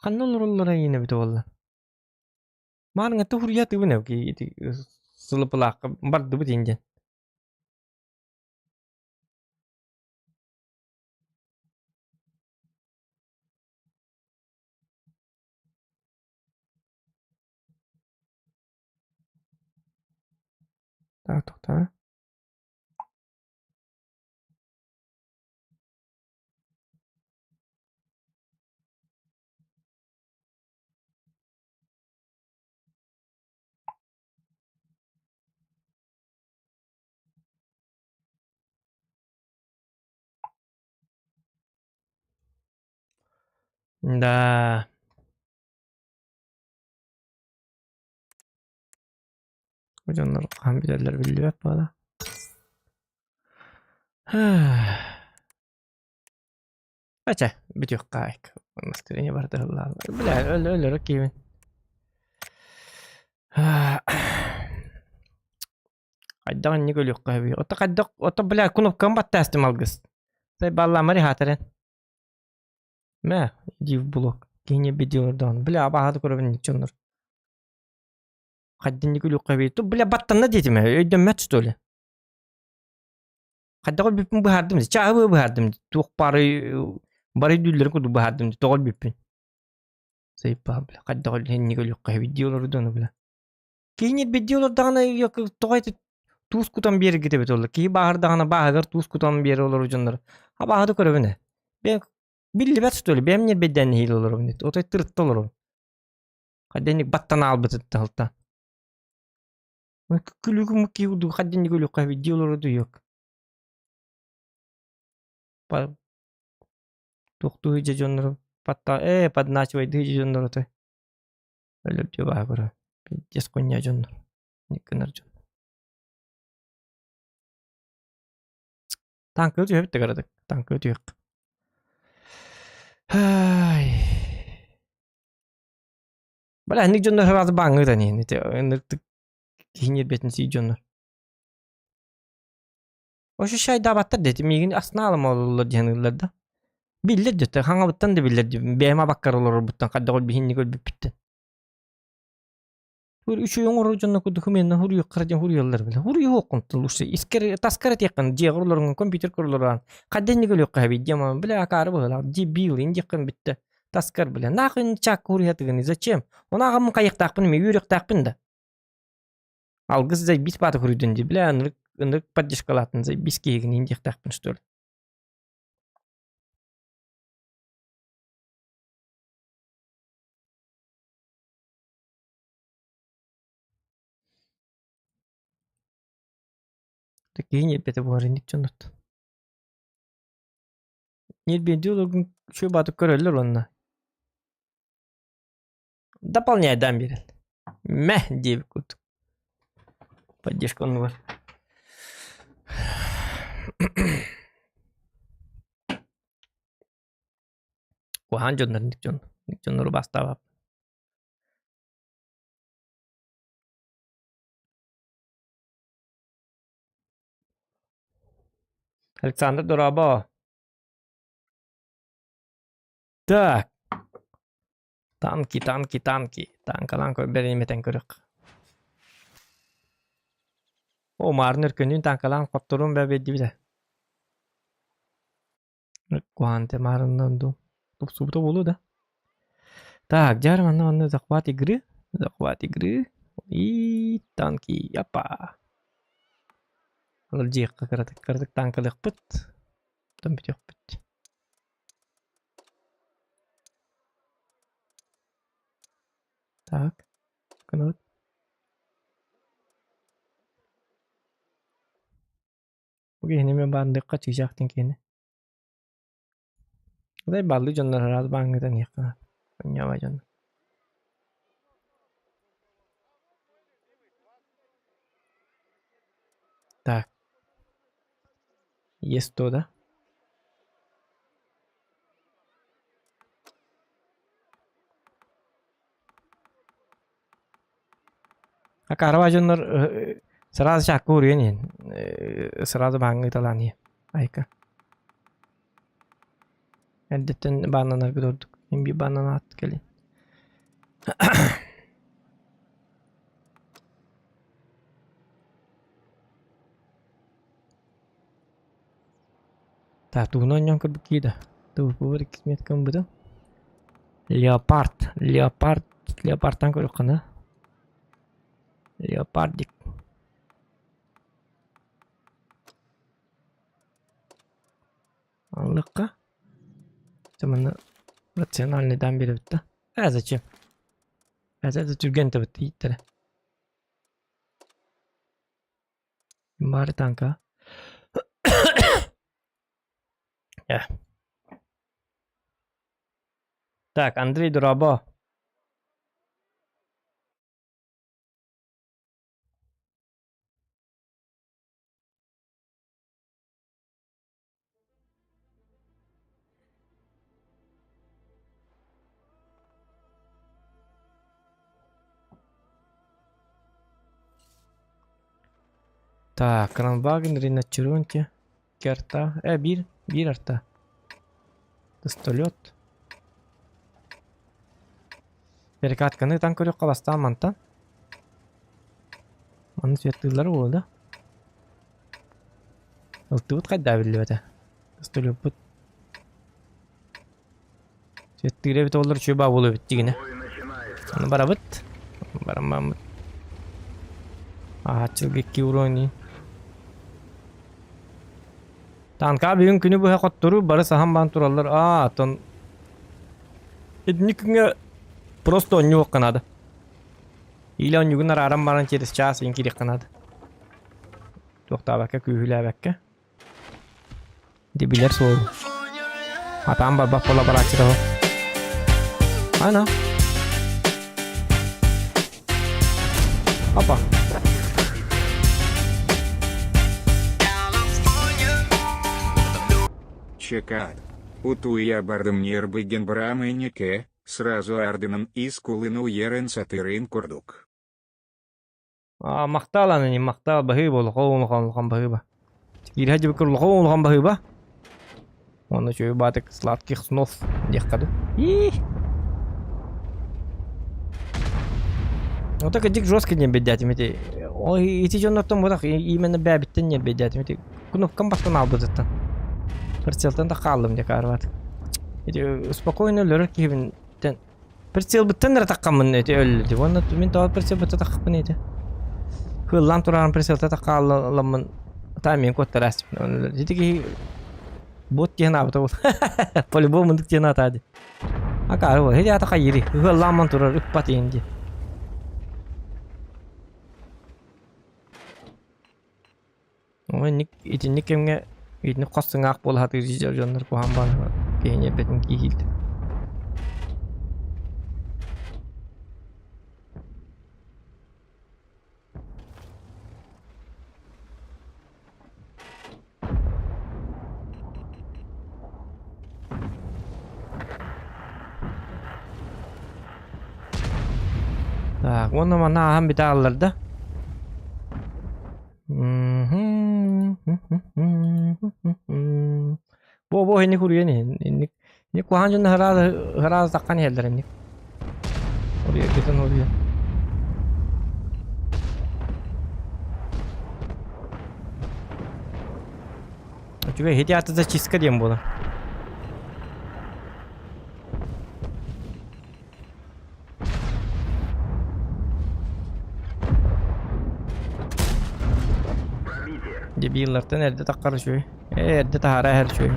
Ханна олороллор эйиэнэ эбитэ буолла? Маарыҥҥа туһуруйа тыыбын эбики ити сылыпылаахха бардыбыт иин диэн. Так, тоқтаа. Да. Бу дьоннор хаһан бүтэллэр биллибэт буола. Ача, бүтүөххэ айк. Настроение барыта ыһыллаан. Бля, өлөрө киһибин. Хайдах инник өлүөххэ сөбүй? Ото хайдах, ото бля, кнопкам баттаастым алгыс. Сай балламари хаатарен. Мэ, иди в блок. Киһини бедиолордоон. Бля, абааһы көрөбүн ничоннор. Хайдах инник өлүөххэ сөбүй? Ту, бля, баттанна диэтим ээ. Өйдөммөт что ли? Хайдах өлбүппүн быһаардым дии. Чааһы быһаардым дии. Туох бары бары өйдүүллэрин курдук быһаардым дии. Тоҕо өлбүппүн. Сайыппаһа бля. Хайдах инник өлүөххэ сөбүй дии олордону бля. Киһини ирбиддии олордоҕуна тоҕо ити туус кутан биэрэргит эбит олор. Киһи бааһырдаҕына бааһыгар туус кутан биэрэ олорор дьоннор. Абааһы да көрөбүн ээ. Бэйэм биллибэт что ли, бэйэм ньирбэйдээн нэһиилэ олоробун. Отой тырытта олоробун. Хайда инник баттан аалбытыттан ылта. Күлүгүм киһи курдук хайда инник өлүөххэ эбит дии олорор дуйуок. Туохтуу дьоннору патта подначивайдыы дьоннору отой. Өлөрдүү баа көрө. Пиздец хуйня дьоннор. Гынар дьон. Танкы түһэбит да кыратык. Танкы түһүөх. Ай. Бля, инник дьоннор сразу бааңҥыта ини. Ынырык киһи ньиэрбэтин сии дьоннор. Ощущайдаабаттар да миигин астынаалым олороллор диэн ыыллар да. Биллэр дьэ, хаҥабыттан да биллэр дии. Бэйэм абаккар олорорбуттан хайдах өлбүһүннүк өлбүппүттэн. Үчүгэй оҥорор дьонно курдук именно хуруйуоххара диэн хуруйаллар бile. Хуруйуоххун лучше искер таскар этиэххин дьиэҕэр олоруҥ компьютер олорон хайдах инник өлүөххэ эбит диэн бile акаары быһыылаах дебил индиэххин бүттэ таскар бile нахуй чаакка хуруйатыгын зачем ону аҕаммын хайыахтаахпын эмиэ үөрүөхтээхпин да алгыс заебись баата хуруйдун дии бile ынырык ынырык поддержкалаатын заебись киһигин индиэхтээхпин что ли Киһи ньиэрбэтэ буолар инник дьоннот. Ньиэрбиэдии олоргун үчүгэй баатык көрөллөр уонна дополняйдаан биэрэл. Мэ диэбит курдук. Поддержка оннугар. Куһаҕан дьоннор инник дьон. Инник дьоннору бастаабап. Александр дорообо. Так. Танки, танки, танки. Танкалаан бэринимэтэн көрөх. О, маарын өркөннүүн танкалаан хотторуун бэ биэрдибитэ. Куһаанте маарыннан дуу. Тупсубута буолуо да. Так, дьэ манна манна захват игры. Захват игры. И танки. Апа. Дьиэххэ кыратык кыратык танкалыахпыт. Оттон бүтүөхпүт. Так. Гынабыт. Бу киһини эмиэ баандыахха чыычаах диэн киһини. Арай бааллыы дьоннор араас бааҥҥытан иһиэххэ Ньама дьон. Так. Есть то, да? Акаарыба дьоннор сразу чаакка уруйан иһин сразу бааҥҥа ыыталаан иһин айка. Эрдэттэн бааннанаргыт ордук. Мин биир бааннанаат кэлин. Так, тугун оонньоон көрбүт кии да. Тубуппубар иккис меткам быта. Леопард. Леопард. Леопардтан көрүөххүнэ. Леопардик. Аллыкка. Манна рациональный дан биэрэбит да. Э, зачем? Это түргэн табыт ииттэрэ. Бары танка. Э. Так, Андрей Дурабо. Так, Кранваген, Риночеронти, Керта. Э, биир, биир арта. Пистолет. Перекатканы ытан көрүөххэ бастаан мантан. Манна светтыыллар буолуо да? Ылтыбыт хайдаа биллибэтэ. Пистолеппут. Светтыыр эбит олор үчүгэй баа буолуо эбит дигинэ. Аны барабыт. Баран бааммыт. Ааччылга икки уровень. Танка бүгүн күнү быһа хотторуу бары саһан баан тураллар. Аа, оттон итинник күҥҥэ просто оонньуохха наада. Или оонньуугун арааран баран через час иин киириэххэ наада. Туохтаабакка, күүһүлээбэккэ. Ити билэр суол. Атаан барбат буола барааччы того. Ана. Опа. Чекат. Утуя бардым нербыген брамынике, сразу ардыным из кулыну ерен сатырын курдук. А, махтал анани, махтал баһыыба улахан улахан улахан баһыыба. Киирэ дьыбыкыр улахан улахан баһыыба. Уонна үчүгэй баатык сладких снов диэххэ дуу. Ии. Вот так жестко не бедятим эти. Ой, ити дьоннортон бутах именно бэбиттен не бедятим эти. Кнопкам бастан албытыттан. Прицелтан да хааллым дьэ каарбат. Эти спокойно өлөрөр киһибин Прицелбыттан эрэ таххаммын эти өллү. Уонна мин тоҕо прицелбытта таххаппын эти. Кыыллаан туран прицелта таххаалламмын таа мин куоттараастым. Ити киһи бот диэн аабыта бол. По-любому мындык диэн аатаа ди. Акаары бол. Хеди ата хайыри. Ыһыаллаамман турар ыппат иин ди. Итинник итинник кэмҥэ итинник хос сыҥаах буола сатыыр дьоннор куһаҕан баҕайы киһини эбэтин кииһиилдэ. Так, уонна манна ааһан бүтэ хаалларда. Бу бу инник уруйан иһин. Инник инник куһаҕан дьонно ыраас ыраас таххан иһэллэр инник. Уруйаргытын уруйан. Үчүгэй ити аата зачистка диэн буолар. Дебиллартан эрдэ таххар үчүгэй. Ээ, эрдэ таһаара иһэр үчүгэй.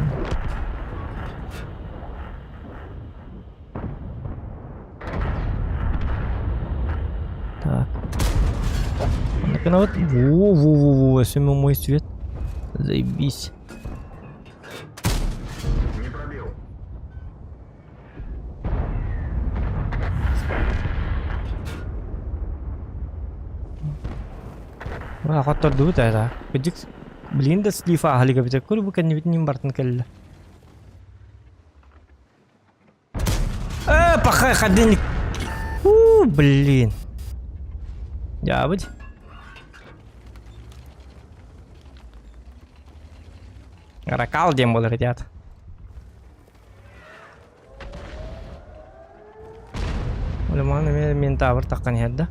Так. Вот. Во-во-во-во, өссө мой свет. Заебись. Хоттордубут это. Кыдьык, блин да слив аһалыга битэ. Көр бу кэннибитин бартын кэллэ. Э, пахай ходильник. У, блин. Дьаабыт. Ракал диэн буолар этият. Олеман эмиэ ментавр таххан иһэр да.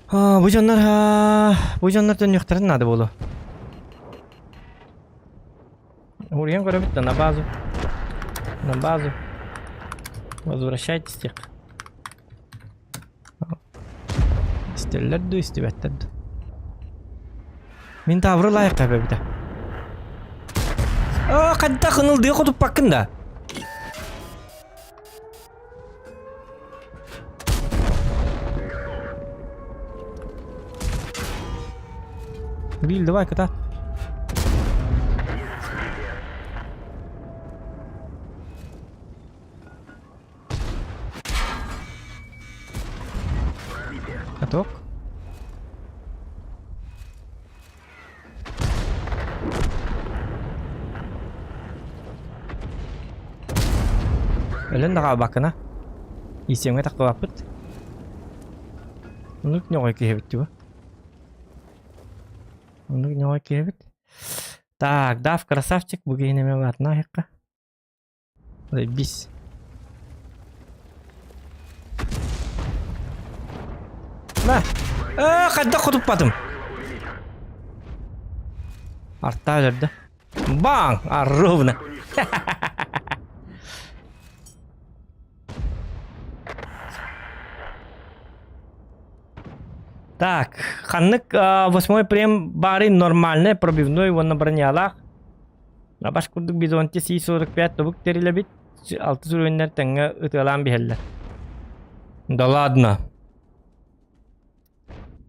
А, бу дьоннор, бу дьоннор төннүөхтэрин наада буолуо. Уруйан көрөбүт да на базу. На базу. Возвращайтесь тех. Истэллэр дуу, истибэттэр дуу. Мин тавры лайыққа эбэбитэ. Аа, хайдах ынылдыы хотуппаккын да? Гриль, давай, кота. Каток. Өлөн да хаалбаккына. Исиэмҥэ таххыбаппыт. Оннук ньоҕой киһибит дуу. Оннук ньоҕой киһибит. Так, Дав красавчик, бу киһини эмиэ улаатына аһыахха. Бис. На! Ээ, хайдах хотуппатым? Артаа өлөрдө. Баң! А, ровно. Так, ханнык восьмой прем бары нормальный пробивной уонна бронялаах. Абаш курдук Бизонти Си-45 тобук тэрилэбит, алты сүрүннэр тэҥҥэ ытыалаан биһэллэр. Да ладно.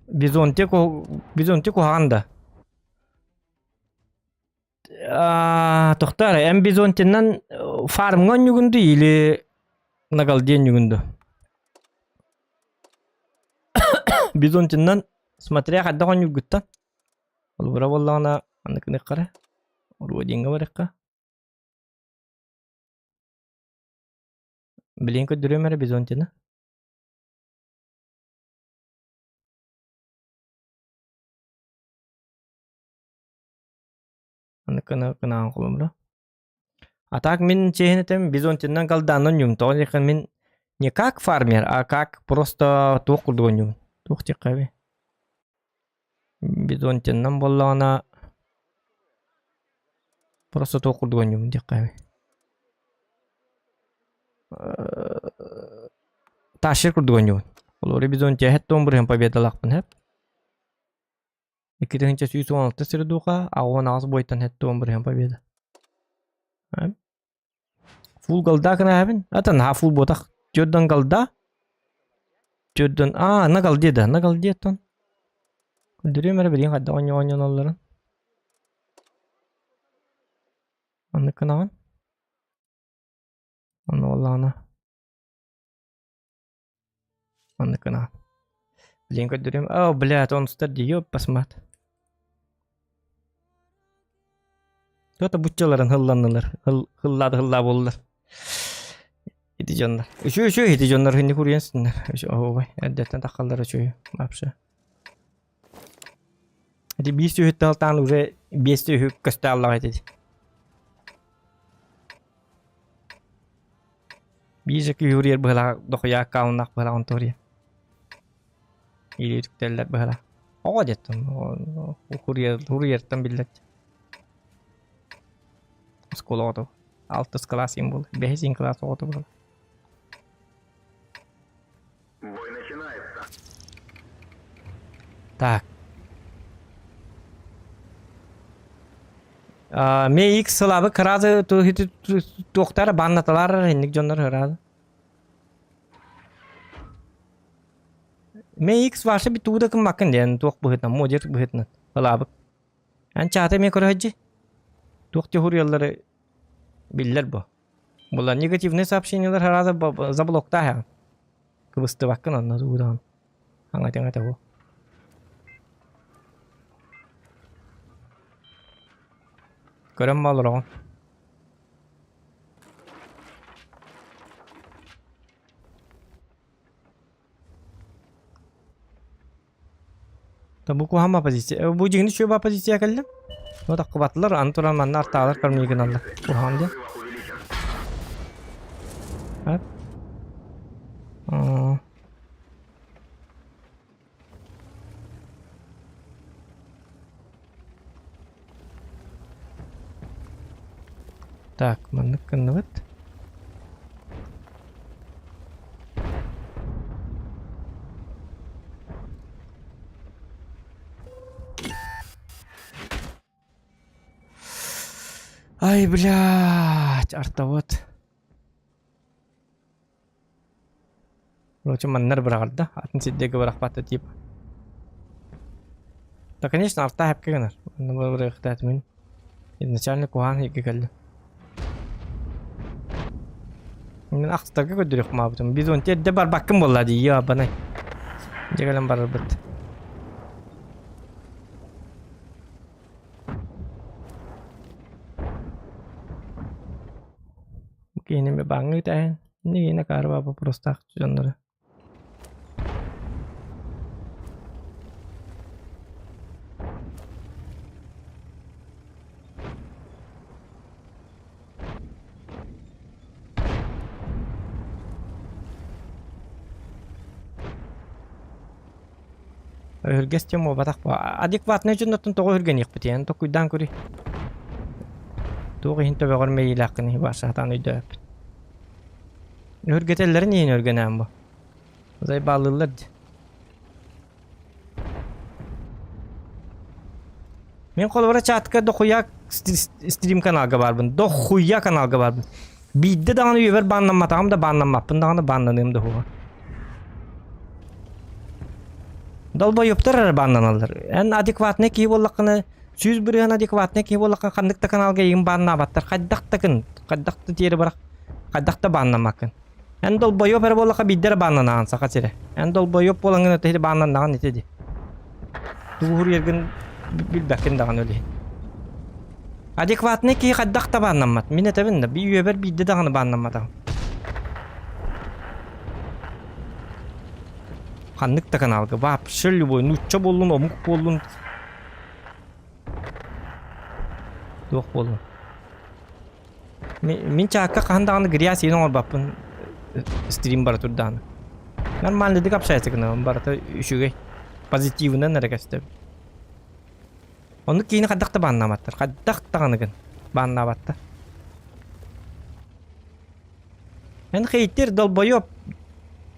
Бизонти, Бизонти куһаҕан да. Тохтоо эрэ, эн Бизонтинан фармҥа онньугун дуу или... Нагалдиэн ньүгүн дуо? Бизонтиннан смотря хайдах оонньуургуттан. Холобура буоллаҕына анныкыныахха эрэ. Родиҥҥа барыахха. Билигин көрдөрүөм эрэ Бизонтины. Анныкына кынаан холобура. А так мин чиэһин этим Бизонтиннан голданан ньум. Тоҕо диэххэ мин не как фармер, а как просто туох курдук оонньуубун. Туох диэххэ эбий. Бизонтиннан буоллаҕына просто туох курдук оонньуубун диэххэ эбий. Тащер курдук оонньуубун. Олору Бизонтия хэт бырыһын победалаахпын хэп. 2116 средуха, 88 бойтан 71 победа. Фул голда кынаабын. Ата наһаа фул буотах. Төрдөн голда. Төрдөн аа на голде да, на голде тон. Көрдөрүөм эрэ билигин хайдах оонньуу оонньоноллорун. Оннук гынаҕын. Онно буоллаҕына. Оннук гынаҕын. Билигин көрдөрүөм. Оо, блядь, он устар дии, ёппасмат. Тута буччаларын хылланнылар. Хыллаады хыллаа буоллар. Ити дьоннор. Үчү үчү ити дьоннор хинни куруйан синнэр. Үчү оһуобай. Эрдэттэн таххаллар үчү вообще. Ити биир сүһүттэн алтаан уже биэс сүһү көстө аллаҕа ити. Биир же күүһүрүйэр быһылаах дохуйа аккауннаах быһылаах онтуоруйа. Или үтүктэллэр быһылаах. Оҕо деттон хуруйартан биллэр. Оскуола оҕото. Алтыс кылаас им буолла. Бэһис ин кылаас оҕото буолла. Так. Ме икс сылабы кыраазы туохтара баннаталар инник дьоннор ыраазы. Ме икс ваша битууда кыммаккын диэн туох быһытынан модер быһытынан ылаабыт. Ан чаата ме көрөһөдьи. Туох тихурияллары биллэр бу. Була негативный сообщениялар аразы заблоктааһа. Кыбыстыбаккын онно туудаан. Аҥа-тэҥэ бу. Көрөн ба олороҕун. Бу куһаҕан позиция. Бу дьиҥин үчүгэй позиция кэллим. Ну таххыбатылар, аны туран манна артаалар кормии гыналлар. Куһаҕан диэн. Так, маннык гынныбыт. Ай, блядь, артовод. Короче, маннар быраҕарда. Атын сирдэргэ бырахпата типа. Да, конечно, арта хэпкэ гынар. Онно бырахтаатым мин. Изначально куһаан иһиккэ кэллим. Мин ахтарга көрдөрүөх маабытым. Бизон эрдэ барбаккын буолла дии, ябанай. Дьэ кэлэн барарбыт. Киһини бааҥҥа үтээһин. Иннигиэнэ каарба боппуруостаах дьоннору. Өһүргэс диэн буолбатах буо. Адекватнай дьоннортон тоҕо өһүргэниэхпитий? Эн толкуйдаан көрүй. Туох иһин төбөҕөр мэйиилээххиний бааса сатаан өйдөөбөппүн. Өһүргэтэллэрин иһин өһүргэнээн бу. Зайбаалыыллар дии. Мин холобура чатка дохуя стрим каналга баарбын. Дохуя каналга баарбын. Биирдэ даҕаны үйэбэр бааннамматаҕым да бааннаммаппын даҕаны бааннаныам да уһуга. Долбоёбтар эрэ бааннаналлар. Эн адекватнай киһи буоллаххына, 100% адекватнай киһи буоллаххына ханнык да каналга эйигин бааннаабаттар. Хайдах да гын, хайдах да тиэрэ бырах, хайдах да бааннаммаккын. Эн долбойуоп эрэ буоллахха биирдэ эрэ бааннанаҕын Саха сирэ. Эн долбойуоп буолаҥҥын өтөһү бааннаннаҕын ити дии. Тугу уруйаргын билбэккин даҕаны ол иһин. Адекватный киһи хайдах да бааннаммат. Мин этэбин да, үйэбэр биирдэ даҕаны бааннамматаҕым. Ханнык да каналга вообще любой нуучча буоллун, омук буоллун туох буоллун. Мин чаакка хаһан даҕаны грязь иһин оҥорбаппын стрим бара турдаҕына. Нормальныйдык общаться гынабын барыта үчүгэй. Позитивынан эрэ көстөбүн. Оннук киһини хайдах да бааннаабаттар. Хайдах даҕаны гын бааннаабаттар. Эн хейтер долбоёб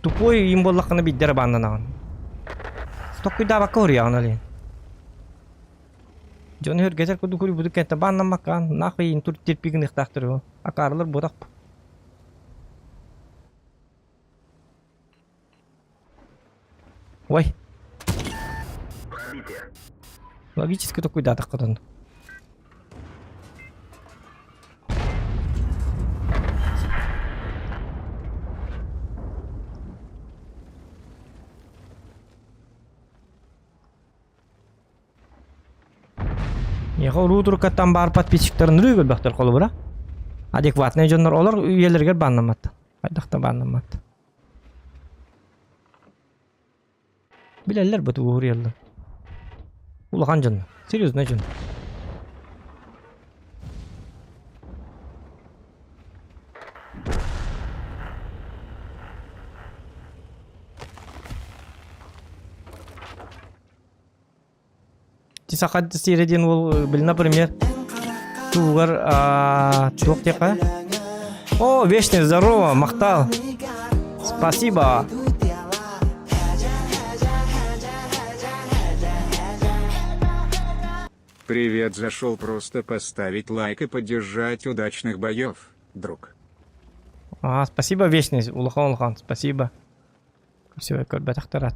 тупой им буоллаххына биирдэ эрэ бааннанаҕын. Токкуйдаабакка уруйаҕын ол иһин. Дьону үргэтэр курдук уруйбуту кэнтэ бааннаммаккаан нахуй иин тур терпи гыныахтаахтар үһү. Акаарылар буотах Ой. Логически токуйдаатаххытын. Миэхэ уруу туруккаттан баар подписчиктарын өрүү көрбөхтөр холобура. Адекватнай дьоннор олор үйэлэригэр бааннаммат. Хайдах да бааннаммат. Билэллэр бу тугу уруйаллар. Улахан дьон, серьезный дьон. Ти саха сиэрэ диэн уол, блин, например, тугар туох диэххэ? О, вечный, здорово, махтал. Спасибо. Привет, зашел просто поставить лайк и поддержать удачных боев, друг. А, спасибо, вечный, улахан улахан, спасибо. Все, көрбөтөхтөр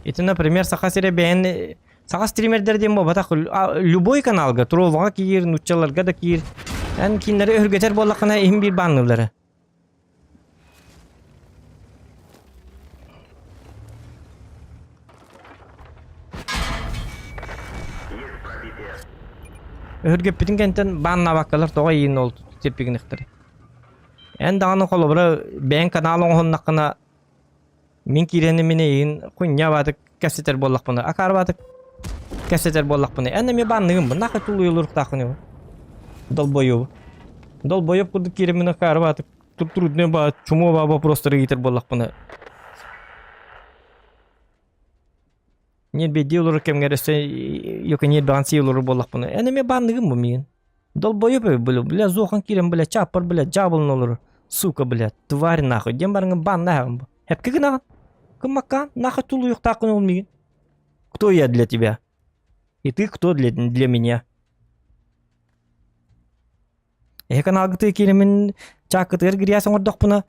Ити, например, Саха сирэ бэйэн саха стримердэр диэн буолбатах любой каналга троллаҕа киир, нуччаларга да киир. Эн кинилэри өһүргэтэр буоллаххына иһин биир баанныыллара. Өһүргэппитин кэнтэн бааннаабаккалар тоҕо иин ол тирпигинэхтэрий? Эн даҕаны холобура бэйэҥ канал оҥоһуннаххына мин киирэни мин эйигин хуйня кэпсэтэр буоллахпына акаарбаатык кэпсэтэр буоллахпына эн эмиэ баанныгын нахуй тулуйулуруктааххын долбоёбу долбоёб курдук киирэммин акаарбаатык трудный ба чумо ба вопростары ыйытар буоллахпына Ньиэрбэйдии олорор кэмҥэр өссө йоко ньиэрбэҕин сии олорор буоллахпына, эн эмиэ баанныгын бу миигин. Долбоёб бля, бля, зохан киирэн, бля, чааппар, бля, дьаабылын олорор. Сука, бля, тварь нахуй, диэн бараҥҥын бааннаһаҕын бу. Эпкэ гынаҕын. Кыммаккаан, нахуй тулуйуохтааххын ол миигин. Кто я для тебя? И ты кто для, для меня? Эһи каналгытыы киирэмин чааккытыгар грязь оҥордохпуна,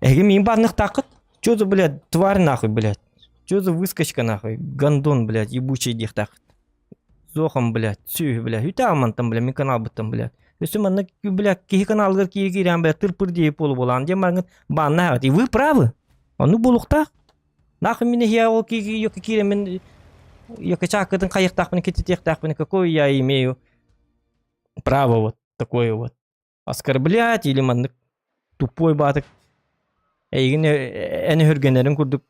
эһиги миин баанныахтааххыт. Чё за, блядь, тварь нахуй, блядь. Чё за выскочка нахуй, гондон, блядь, ебучий диэхтааххыт. Суохом, блядь, сүөһү, блядь, үтэ мантан, блядь, мин каналбыттан, блядь. Өссө манна, блядь, киһи каналыгар киири киирэн, блядь, тыр-пыр диэри буолу буолаан диэн бараҥҥыт бааннаһаҕыт. И вы правы. Оннук буолуохтаах. Нахуй мин эһиэхэ ол киирэммин, ёка чааккытын хайыахтаахпын, кититиэхтээхпин, какой я имею право вот такое вот оскорблять или маннык тупой баатык эйигин эн өһүргэнэрин курдук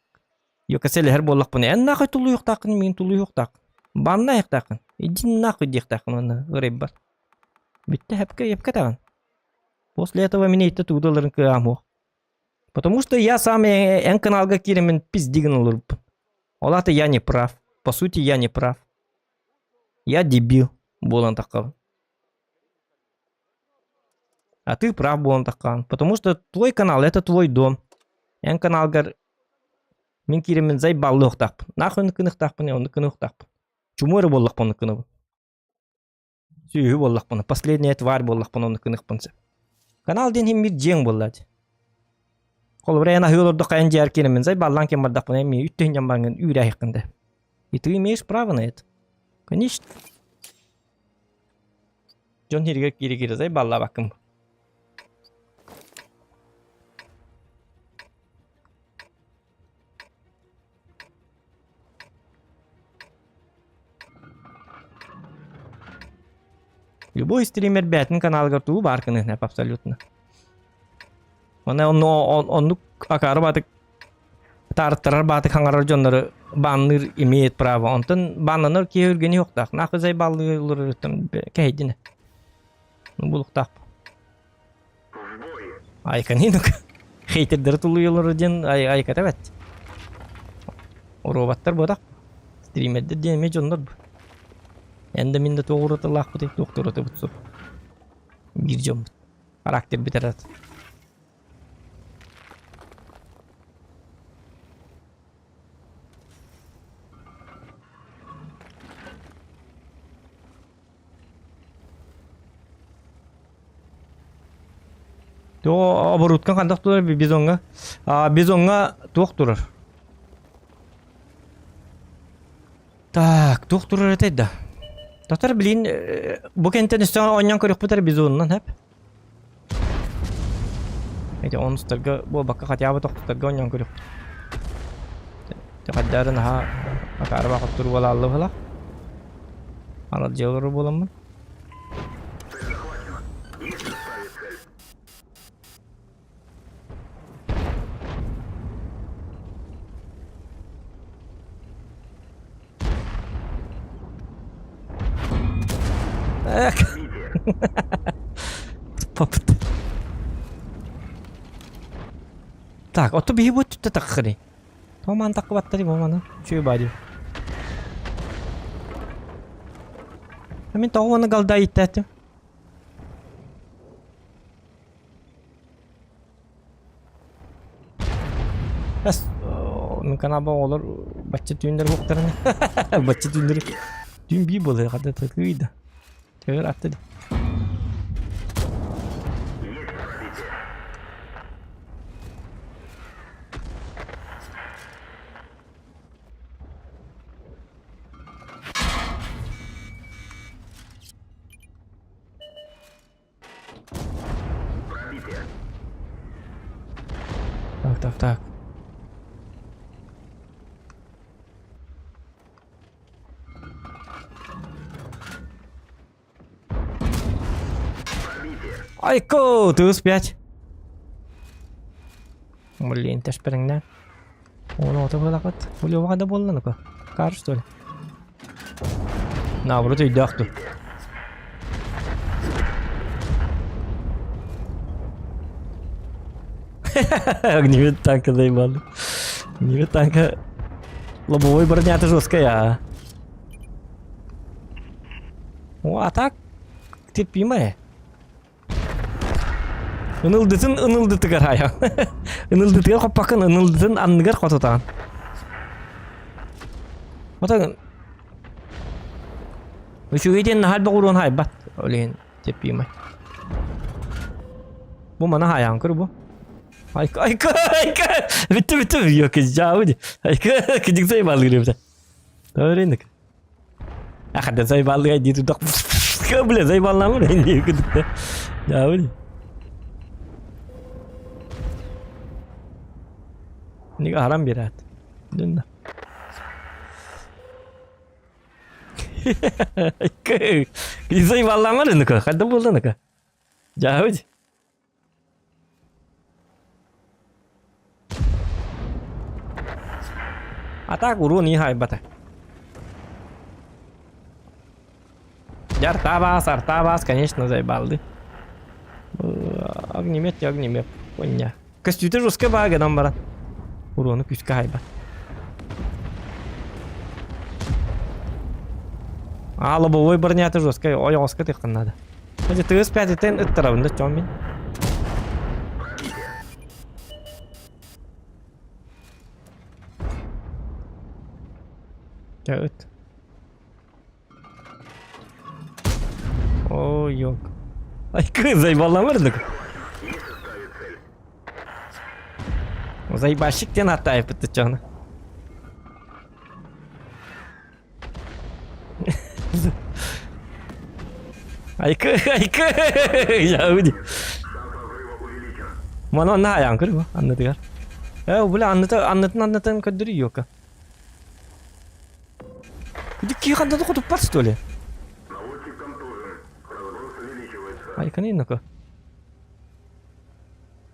сэлэһэр буоллахпына эн нахуй тулуйуохтааххын миигин тулуйуохтааххын баннаайахтааххын иди нахуй диэхтааххын уонна ырайбар бүттэ эпкэ эпкэ таҕын после этого мин эйтэ тугу да ыларын кыаҕым суох потому что я сам эн каналга киирэммин пиздигин олорбун ол аата я не прав по сути я не прав Я дебил буолан таххабын. А ты прав буолан таххаҕын. Потому что твой канал это твой дом. Эн каналгар мин киирэммин зайбаллыахтаахпын. Нахуй оннук гыныахтаахпын, оннук гыныахтаахпын. Чуму эрэ буоллахпын оннук гынабын. Сүөһү буоллахпына, последняя тварь буоллахпына оннук гыныахпын сөп. Канал диэн иһин биир дьиэҥ буолла дии. Холобура эн аһыы олордоххо эн дьиэҕэр киирэммин зайбаллаан ким бардахпына эмиэ үттүһүн дьон бараҥҥын үүрээһиххин да. И ты имеешь право на это. Конечно. Дьон иһигэр киирэ-киирэ заебаллаабаккын. Любой стример бэйэтин каналыгар тугу баар гыныһын абсолютно. Онно оннук акаары баатык таарыттарар баатык хаҥарар дьоннору банныыр имеет право. Онтон баннанар киһи үргэни уохтаах. Нахуй заебаллыыларыттан кэһэйдинэ. Ну булуктаах. Айканинук. Хейтердери тулуйалар диэн айката бэт. Роботтар буотах. Стримердер диэн эмиэ дьоннор бу. Эн да мин да туох уратылаахпытый, туох да уратыбыт суох. Биир дьоммут. Характер бүтэр Туох оборудка хантах турар бизоҥҥа? А, бизоҥҥа туох турар? Так, туох турар этэй да? Татар, блин, бу кэнтэн өссө оонньоон көрүөхпүт эрэ бизонунан хэп. Эти онустарга буолбакка хотя бы тохтутарга оонньоон көрүөхпүт. Тэхэддээрин аһа акаарба хоттур буолааллы быһыла. Анал дьиэлэр буоламмын. Эх. Попыт. Так, ото биһи бу түттэ таххыри. Томан таккыбаттари бу маны. Үчүгэй бади. Мин тоҕо уонна галда иттэтим. Эс, мин канаба оҕолор бачча түүннэр уһуктарына бачча түүннэр түүн бии буолар хата тыкыйда. Төгөр атты да. Так, так, так. Айко, ты успеть. Блин, ты ж переңнә. Оны оты былақыт. Улеуға да болды ну-ка. Кар, что ли? Наоборот, өйдөөх дуу. Огнемет танка заебали. Огнемет танка... Лобовой броня-то жесткая. А. О, а так терпимая. Ынылдытын ынылдытыгар хайа. Ынылдытыгар хоппакын ынылдытын анныгар хотутаан. Отон Үчүгэй диэн наһаа элбэх уруон хайбат. Ол иһин терпимай. Бу мана хайаан көр бу. Айка, айка, айка! Бүттү, бүттү. Yok, жабы. Айка, кидик заебалыыр эбит. Öğrendik. Ахада заебалыга дии тудах. Бля, заебалламыр не күдүктэ. Жабы. Нига харам бират. Дүнна. Заебалламыр нука. Хадда болды нука. Жабы. А так урон и хайбата. Артабас, Артабас, конечно, заебалды. Огнемет, огнемет, хуйня. Көстүүтэ жестко баагадан баран. Урону күүскэ хайбат. А, лобовой бронята жесткая, ойоҕоско тыахтан надо. Дьэ тыас пятитен ыттарабын да чон мин. Дьэ ыт. О, ёк. Ай, заебалламырдык. Заебащик диэн аттаайыппыт чону. Айкы, айкы! Яуди. Маны онно айаан көр бу аннытыгар. Э, бля, анныта, аннытын аннытын көрдөрүү ёка. Кии ханна хотуппат что ли? Айканы ну-ка.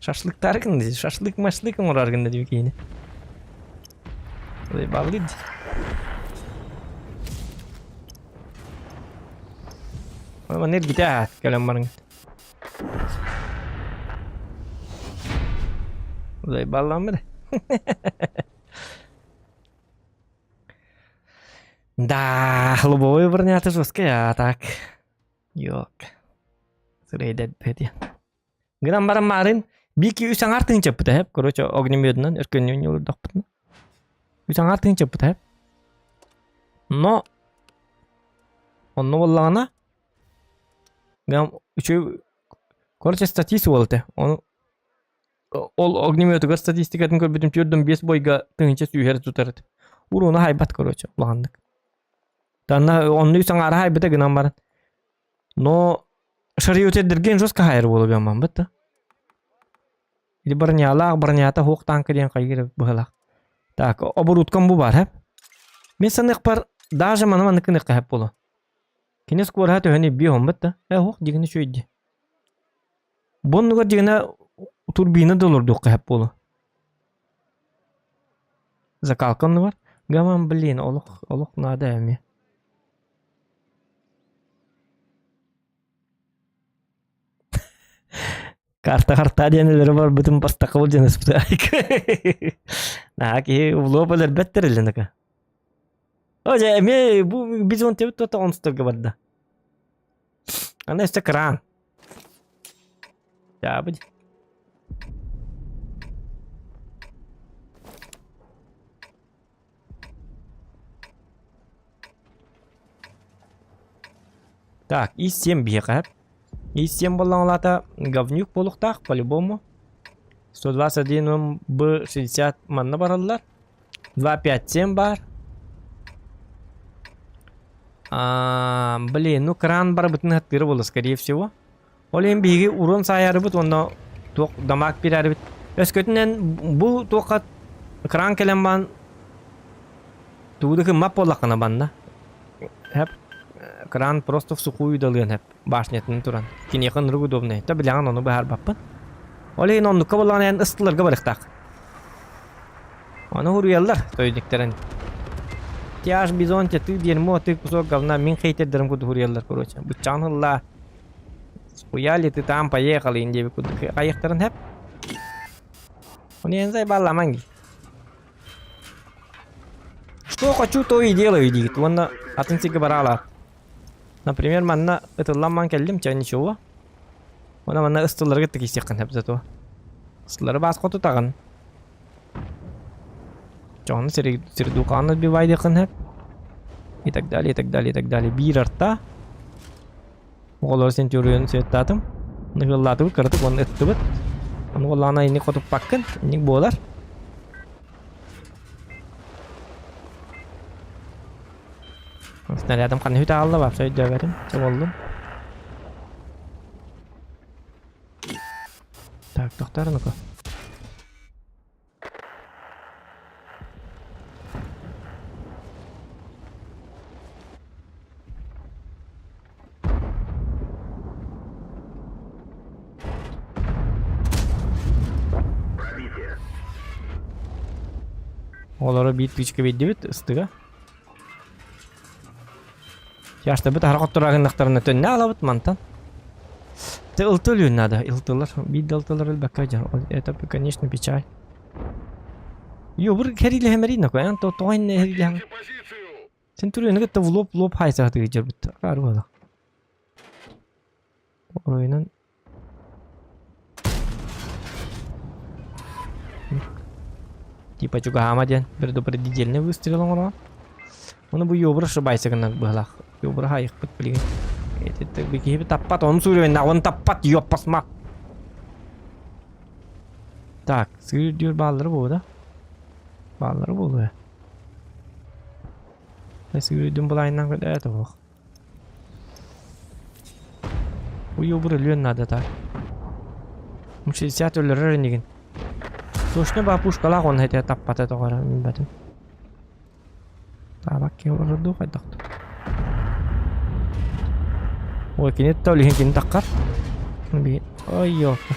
Шашлыктары гын шашлык машлык оҥорор гынна дии киһини. Заебалый дии. Манна эргитэ аат кэлэн барыҥ. Заебалламмыт. Да, лобовой бронята жесткая, а так. Йок. Сырайдат бэти. Гынан баран маарын биики үс аҥаар тыынчаппыта хэп, короче, огнеметынан өркөннүүн олордохпутуна. Үс аҥаар тыынчаппыта хэп. Но онно буоллаҕына гам үчүгэй короче статист уол этэ. Ону ол огнеметугар статистикатын көрбүтүм түөрдүн биэс бойга тыһыынча сүүһэр тутар этэ. Уруна хайбат короче улаханнык. Танна онну үс аҥаара хайбыта гынан баран. Но шариотеддерген жестко хайар буолугамман бытта. Или бронялаах, бронята хуох танка диэн хайгыр быһылаах. Так, оборудкам бу бар, хэп. Мин саныахпар даже маны маннык гыныахха хэп буолуо. Кини скороһа төһөнү биэ хоммут да. Э, хуох дигини үчүгэй Бу оннугар дигинэ турбина да олордуохха хэп буолуо. Закалка оннугар. Гаман, блин, олох, олох наада эмиэ. Карта харта диэн өлөрө барбытым бастакы былдьаныспыта. Наһаа киһи улуоп өлөрбөттөр илленака. О, дьэ, эмиэ бу бизон тебит туота онсторга барда. Аны өстө кран. Дьаабы. Так, И7 биһиэхэ. И7 буоллаҕына говнюк буолуохтаах по-любому. 121 Б60 манна бараллар. 257 баар. А, блин, ну кран барбытын хаттыыра буолла, скорее всего. Ол иһин биһиги урон саайарыбыт уонна туох дамаг биэрэрбит. Өскөтүнэн бу туохха кран кэлэн баан тугу да гыммат буоллаххына банна. Хэп кран просто в сухую далыан хэп башнятын туран. Киниэхэ ынырык удобный. Та билэҕин ону быһаарбаппын. Ол иһин оннукка буоллаҕына эн ыстыларга барыахтаах. Ону хуруйаллар тойдиктэрин. Тяж бизон те ты дерьмо, ты кусок говна, мин хейтердерим курдук хуруйаллар короче. Быччаҕын ылла. Хуяли ты там поехал диэбит курдук хайыахтарын хэп. Ону эн зайбалламаҥ дии. Что хочу, то и делаю диигит уонна атын сиргэ бараалаат. Например, манна ытыллан ман кэллим, чэ ничего. Уонна манна ыстылларга тикисиэххин сөп зато. Ыстыллары баас хотутаҕын. Дьону сирдуукаҕын отбивайдыаххын сөп. И так далее, и так далее, и так далее. Биир арта. Оҕолору сентюриону сүөттаатым. Ныгыллаатыбыт, кыратык уонна ыттыбыт. Ону буоллаҕына инник хотуппаккын, инник буолар. Снарядым ханна үт аалла вообще өйдөөбөтүм. Чэ буоллун. Так, тохтоор ну-ка. Олору биир тычка биэрдибит ыстыга. Чаштабыт аһара хоттораагыннахтарына төннө алабыт мантан. Ты ылты өлүөн надо, ылтылар. Биир да ылтылар өлбөккө дьон. Это, конечно, печаль. Йо, бу кэрилэһэмэрий нако, эн то тоҕо иннэ кэрилэһэм. Сен түрүөнү кытта в лоб лоб хайсаатыгы дьарбыт. Акаары буолла. Оройунан Типа чугаһаама диэн предупредительный выстрел оҥороон. Ону бу ёбура шыбайса гынар быһалаах. Ёбура хайыхпыт билигин. Эти киһи таппат, он суруйна, он таппат, ёппасма. Так, сыыр дүр бааллары буолуо да? Бааллары буолуо. Сыыр үрдүн былаайынан көтөөтө буох. Уйубур өлүөн наада та. 60 өлөрөр инигин. Точно ба пушкалаах он хэтэ таппата тоҕо билбэтим. Таабак киһи олорор дуу хайдах дуу. Ой, кини то илиһин кини таххар. Ой, ёлка.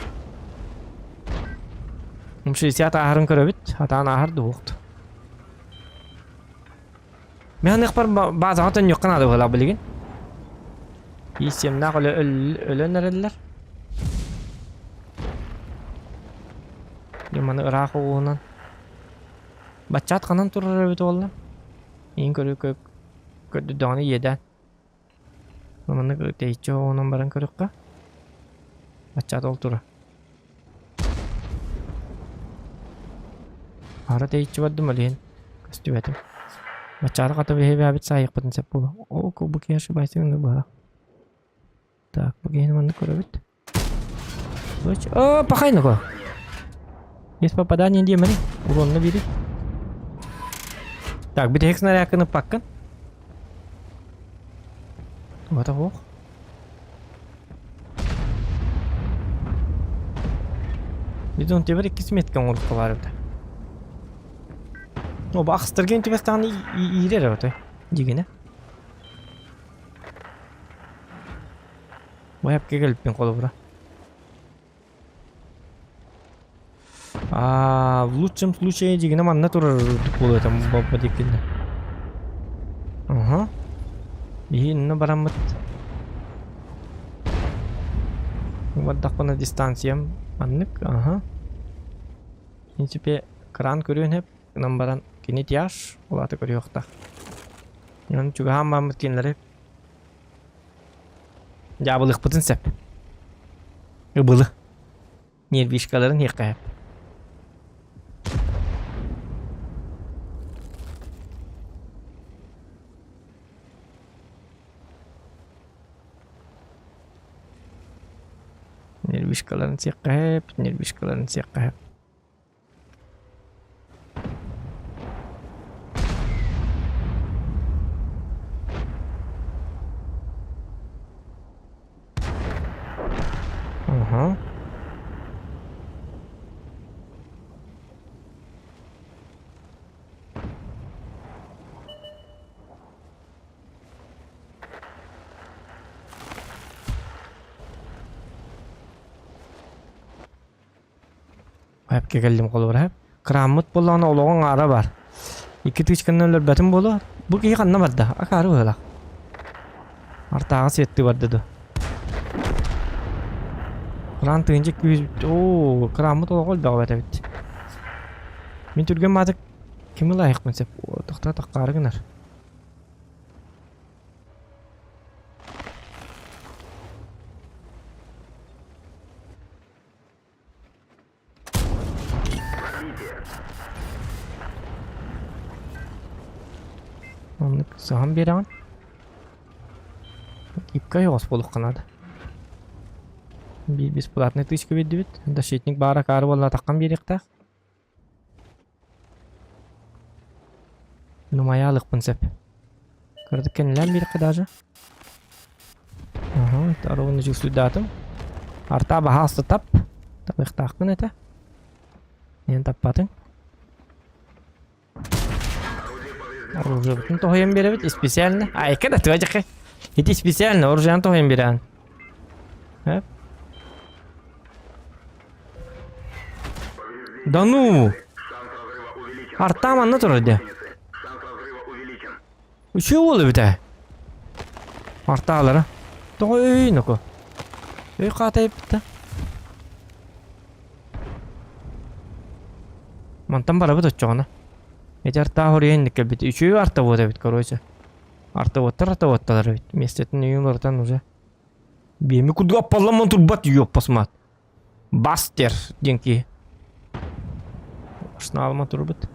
60 ааһарын көрөбүт. Атаан ааһар дуһуохту. Мен аныахпар баазаҕа төннүөххэ наада быһыылаах билигин. Иисиэмнээх өлө өлөн эрэллэр. Дьэ маны ыраах оҕуһунан. Баччаат ханан турар эбит буолла? Иин көрүү көрдөрдөҕүнэ иэдээн. Маннык тэйиччи оҕунан баран көрүөххэ. Баччаат ол турар. Аара тэйиччи бардым ол иһин көстүбэтим. Баччаары хата биһи саайыахпытын сөп буолуо. Оо, бу киһи ошибайся гына быһа. Так, бу киһини маннык көрөбүт. О, пахай нуко. Есть попадание диэмэри. Уронна бири. Так, бүтэһик снарядканы паккын. Вот ох. Бидон тебер иккис метка оҥорукка баар эбит. О, бу ахстаргын түбэстэҕин иирэр эбит дигинэ. Бу эпке кэлбиппин холобура. А, в лучшем случае дигинэ манна турар буолуо этэ бу диккинэ. Ага. Биһи инна бараммыт. Бардахпына дистанциям маннык, ага. В принципе, кран көрүөн сөп, гынан баран кини тяж, улаата көрүөхтаах. Онон чугаһаан бараммыт кинилэри Дьаабылыахпытын сөп. Ыбылы. Нервишкаларын иэххэ сөп. Нервишкаларын сиэххэ сөп, нервишкаларын сиэххэ сөп. Ага. Эпкэ кэллим холобура. Кырааммыт буоллаҕына олоҕуҥ аара бар. Икки тыычканан өлөрбөтүм буолуо. Бу киһи ханна барда? Акаары быһыылаах. Артааҕа сиэттии барда дуо? Кыраан тыынча күүс... Оо, кырааммыт олоҕо элбэҕи бэт эбит. Мин түргэн маатык кими ылаайахпын сөп? Тохтоо таххаары гынар. Оннук саһан биэрэҕин. Ипка ойоҕос буолуохха наада. Биир бесплатный тычка биэрдибит. Защитник баара акаары буолла атаххан биэриэхтээх. Нумайаалыкпын сөп. Кыратык кэннилээн биэриэххэ даже. Аха, ровно чувствуйдаатым. Артаа баһаалыста тап. Табыахтаахпын этэ. Эн таппатыҥ. Оружиебытын тоһуйан биэрэбит специально. Айка да туа Ити специально оружиены тоһуйан биэрэҕин. Эп. Да ну! Артам анна турар дии. Үчүгэй уол эбит ээ. Артаалара. Тоҕо өй ноко. Өй хаатайбыт да. Мантан барабыт оччоҕуна. Эти артаа хоруйан инник кэлбит. Үчүгэй арта буот эбит, короче. Артоводтар артоводталар эбит. Миэстэтин өйүн уларытан уже. Биэми курдук аппалламмын турбат ёппасмаат. Бастер диэн киһи. Арсеналыма турбут.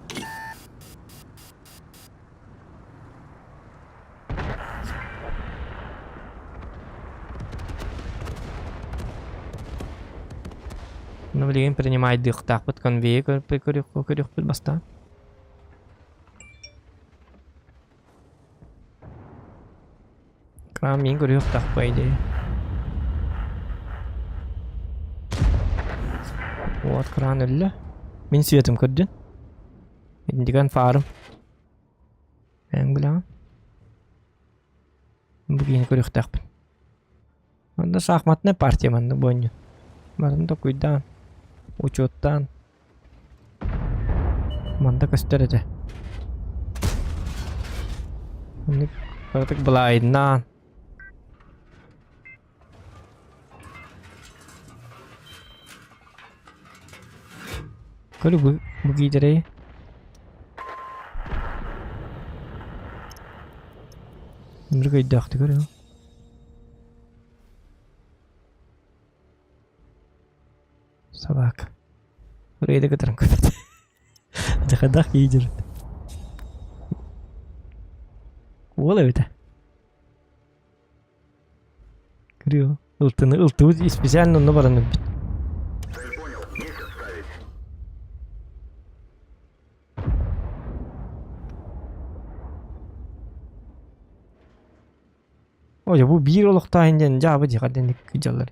Ну, билигин принимайдыахтаахпыт конвейер көрүөхпүт бастаан. Крам миин көрүөхтаах по идее. Уот кыраан өллө. Мин светым көрдүн. Индиган фарым. Эн билэҕин. Бу киһини көрүөхтээхпин. Онно шахматнай партия манна буонньу. Барын токуйдаан, учуоттаан. Манна көстөр этэ. Оннук кыратык былаайыннаан. Көрү бу, бу киитэрэй. Ынырык өйдөөхтүк көрү. Собака. Рейда кытаран көрбөт. Дьахадах киидир. Уол эбитэ. Кырыа. Ылтыны ылтыбыт специально онно баран өлбүт. Ой, бу биир олохтооһун диэн дьаабы дии хардинник дьаллар.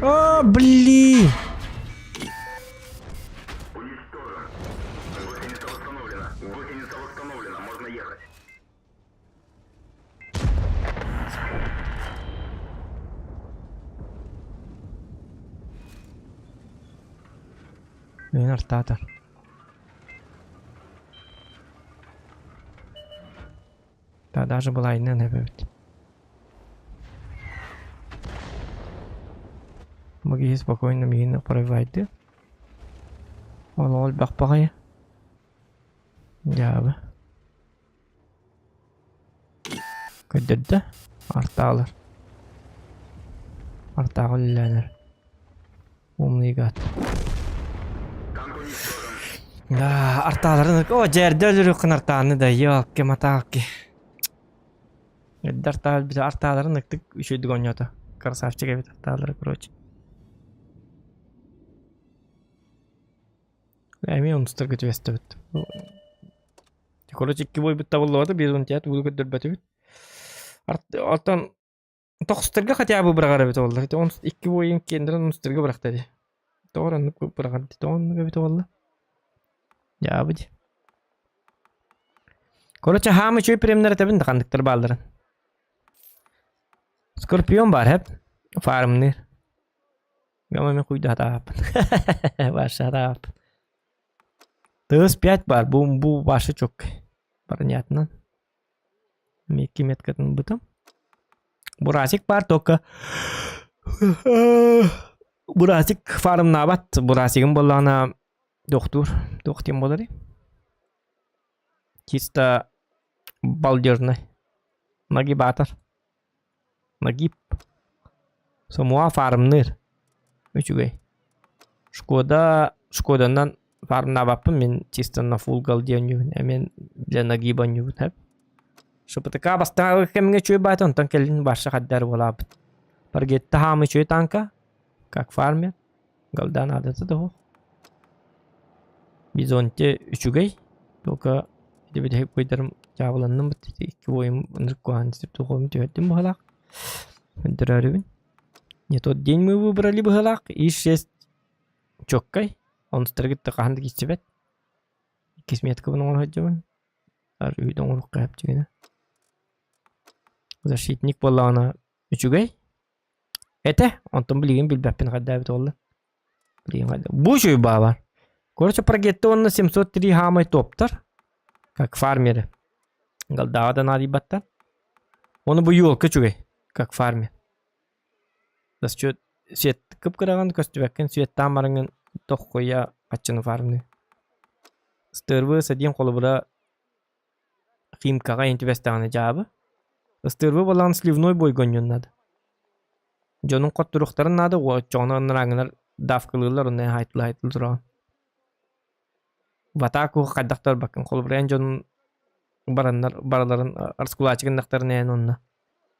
О, блин! Мин артаатар. Да, даже была иннен эбит. Могли спокойно миигин прорывайды. Ол ол бахпаҕай. Дьаабы. Көрдөрдө. Артаалар. Артааҕы үлэлээнэр. Умный гад. Да, артааларын... О, дьээрдэ өлөрүөххүн артааны да, елки-маталки. Эрдэ артаал бит артааларын ыктык үчүгүйдүк оонньоото. Красавчик эбит артаалара, короче. Эмиэ онустарга түбэстэбит. Короче, икки буойбут табыллыбата, биир унтиат ууну көрдөрбөтүбүт. Оттон тохсустарга хотя бы быраҕар эбит буолла. Ити икки буойун киэндэрин онустарга бырахта дии. Тоҕо оннук быраҕар дии. Тоҕо оннук эбит буолла? Дьаабы дии. Короче, хаамы үчүгэй премнэр этэбин да ханныктар баалларын. Скорпион баар хэп. Фармныыр. Гама мен куйда хатааппын. Ваша хатааппын. ТС-5 баар, бу, бу ваша чоккай. Понятно. Микки меткатын бытым. Бурасик баар только Бурасик фармнаабат. Бурасигым буоллаҕына дохтуур. Туох диэн буоларый? Чисто балдежный. Нагибатор. Нагиб. Сомуа фармныыр. Үчүгэй. Шкода Шкоданан фармнаабаппын мин чисто на фулл голде оонньуубун. Эмиэ для нагиба оонньуубун сөп. ШПТК бастаан кэмҥэ үчүгэй баата онтон кэлин барша хаддар буолаабыт. Паргетта хаамы үчүгэй танка, как фармер. Голда наадата да суох. Бизонте үчүгэй, только ити бүтэһик буойдарым дьаабыланным ити икки буойум ынырык куһаҕан духуом түһэрдим быһыылаах. Көрдөрөөрүбүн. Не тот день мы выбрали быһыылаах. И6 чоккай. Онустары кытта хаһан да киирсибэт. Иккис меткабын оҥоро сылдьабын. Ар үүт оҥоруохха сөп Защитник буоллаҕына үчүгэй. Этэ, онтон билигин билбэппин хайдаабыт буолла. Билигин хайда. Бу үчүгэй баабар. Короче, прогетты уонна 703 хаамай топтар. Как фармеры. Галдааҕа да наадыйбаттар. Оны бу елка үчүгэй, как фармер. Засчет свет кып-кыраҕын көстүбэккин светтаан бараҥҥын тоххуйа хаччыны фармныы. Стырвы садиин холобура Химкаҕа иһин түбэстэҕинэ дьаабы. Ыстыырбы буоллаҕына сливной бойго онньуон наада. Дьонуҥ хотторуохтарын наада, оччоҕуна анарааҥҥылар давкалыыллар, онно хаайтылыы-хаайтылыы тураҕын. В атаку хайдах да барбаккын. Холобура эн дьонун бараннар барыларын раскулачик гыннахтарына эн онно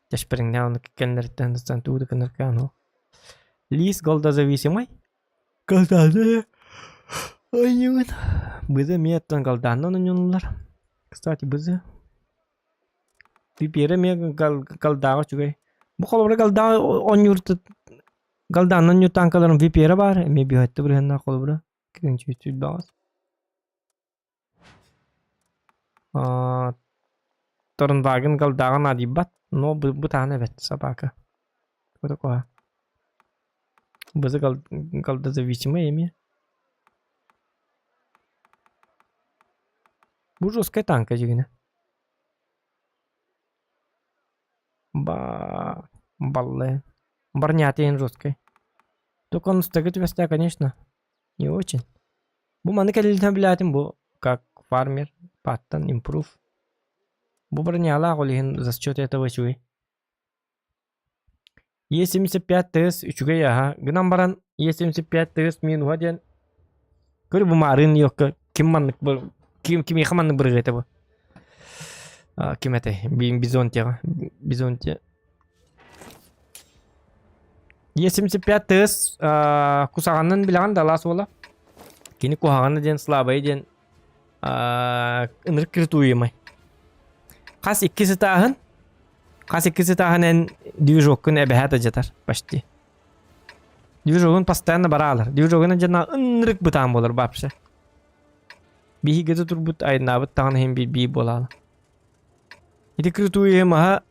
тэшпэриҥнээх онно кэннилэриттэн сыстан тугу да гынар кыаҕын суох. Лиис голдозависимый Голдааны оонньуугун. Бызы эмиэ оттон голдаанна оонньууллар. Кстати, бызы. Пипиэрэ эмиэ галдааҕа үчүгэй. Бу холобура галдааҕы оонньуур галдааннан оонньуур тааҥкаларын VPR баар эмиэ бүһэттэ бырыһыаннаах холобура киҥчүүччүт баҕас. Торнваген галдааҕа наадыйбат, но бытаана эбэт собака. Такое. Бызы голдозависимый эмиэ. Бу жесткая танка дьигинэ. Ба... Баллы. Барнятый жесткий. Только он стыгы түбэстэ, конечно. Не очень. Бу маны кэлилтэн билээтим бу как фармер паттан импрув. Бу бронялаах ол иһин за счет этого үчүгэй. Е75 ТС үчүгэй аһа. Гынан баран Е75 ТС минуһа диэн Көр бу маарыын Нью-Йоркка ким маннык ким кимиэхэ маннык бырыгыата бу? А, ким этэй? Бизонтияҕа. Бизонтия. Е75 ТС кусаҕанын билэҕин да алаас уола. Кини куһаҕана диэн слабай диэн ынырык критуемай. Хас икки сытааһын Хас икки сытааһын эн движоккун эбэһээт адьатар почти. Движогун постоянно бараалар. Движогун дьана ынырык бытаан буолар вообще. Биһиги турбут айнаабыт таҕан иһин биир биир буолаала. Ити крутую маһа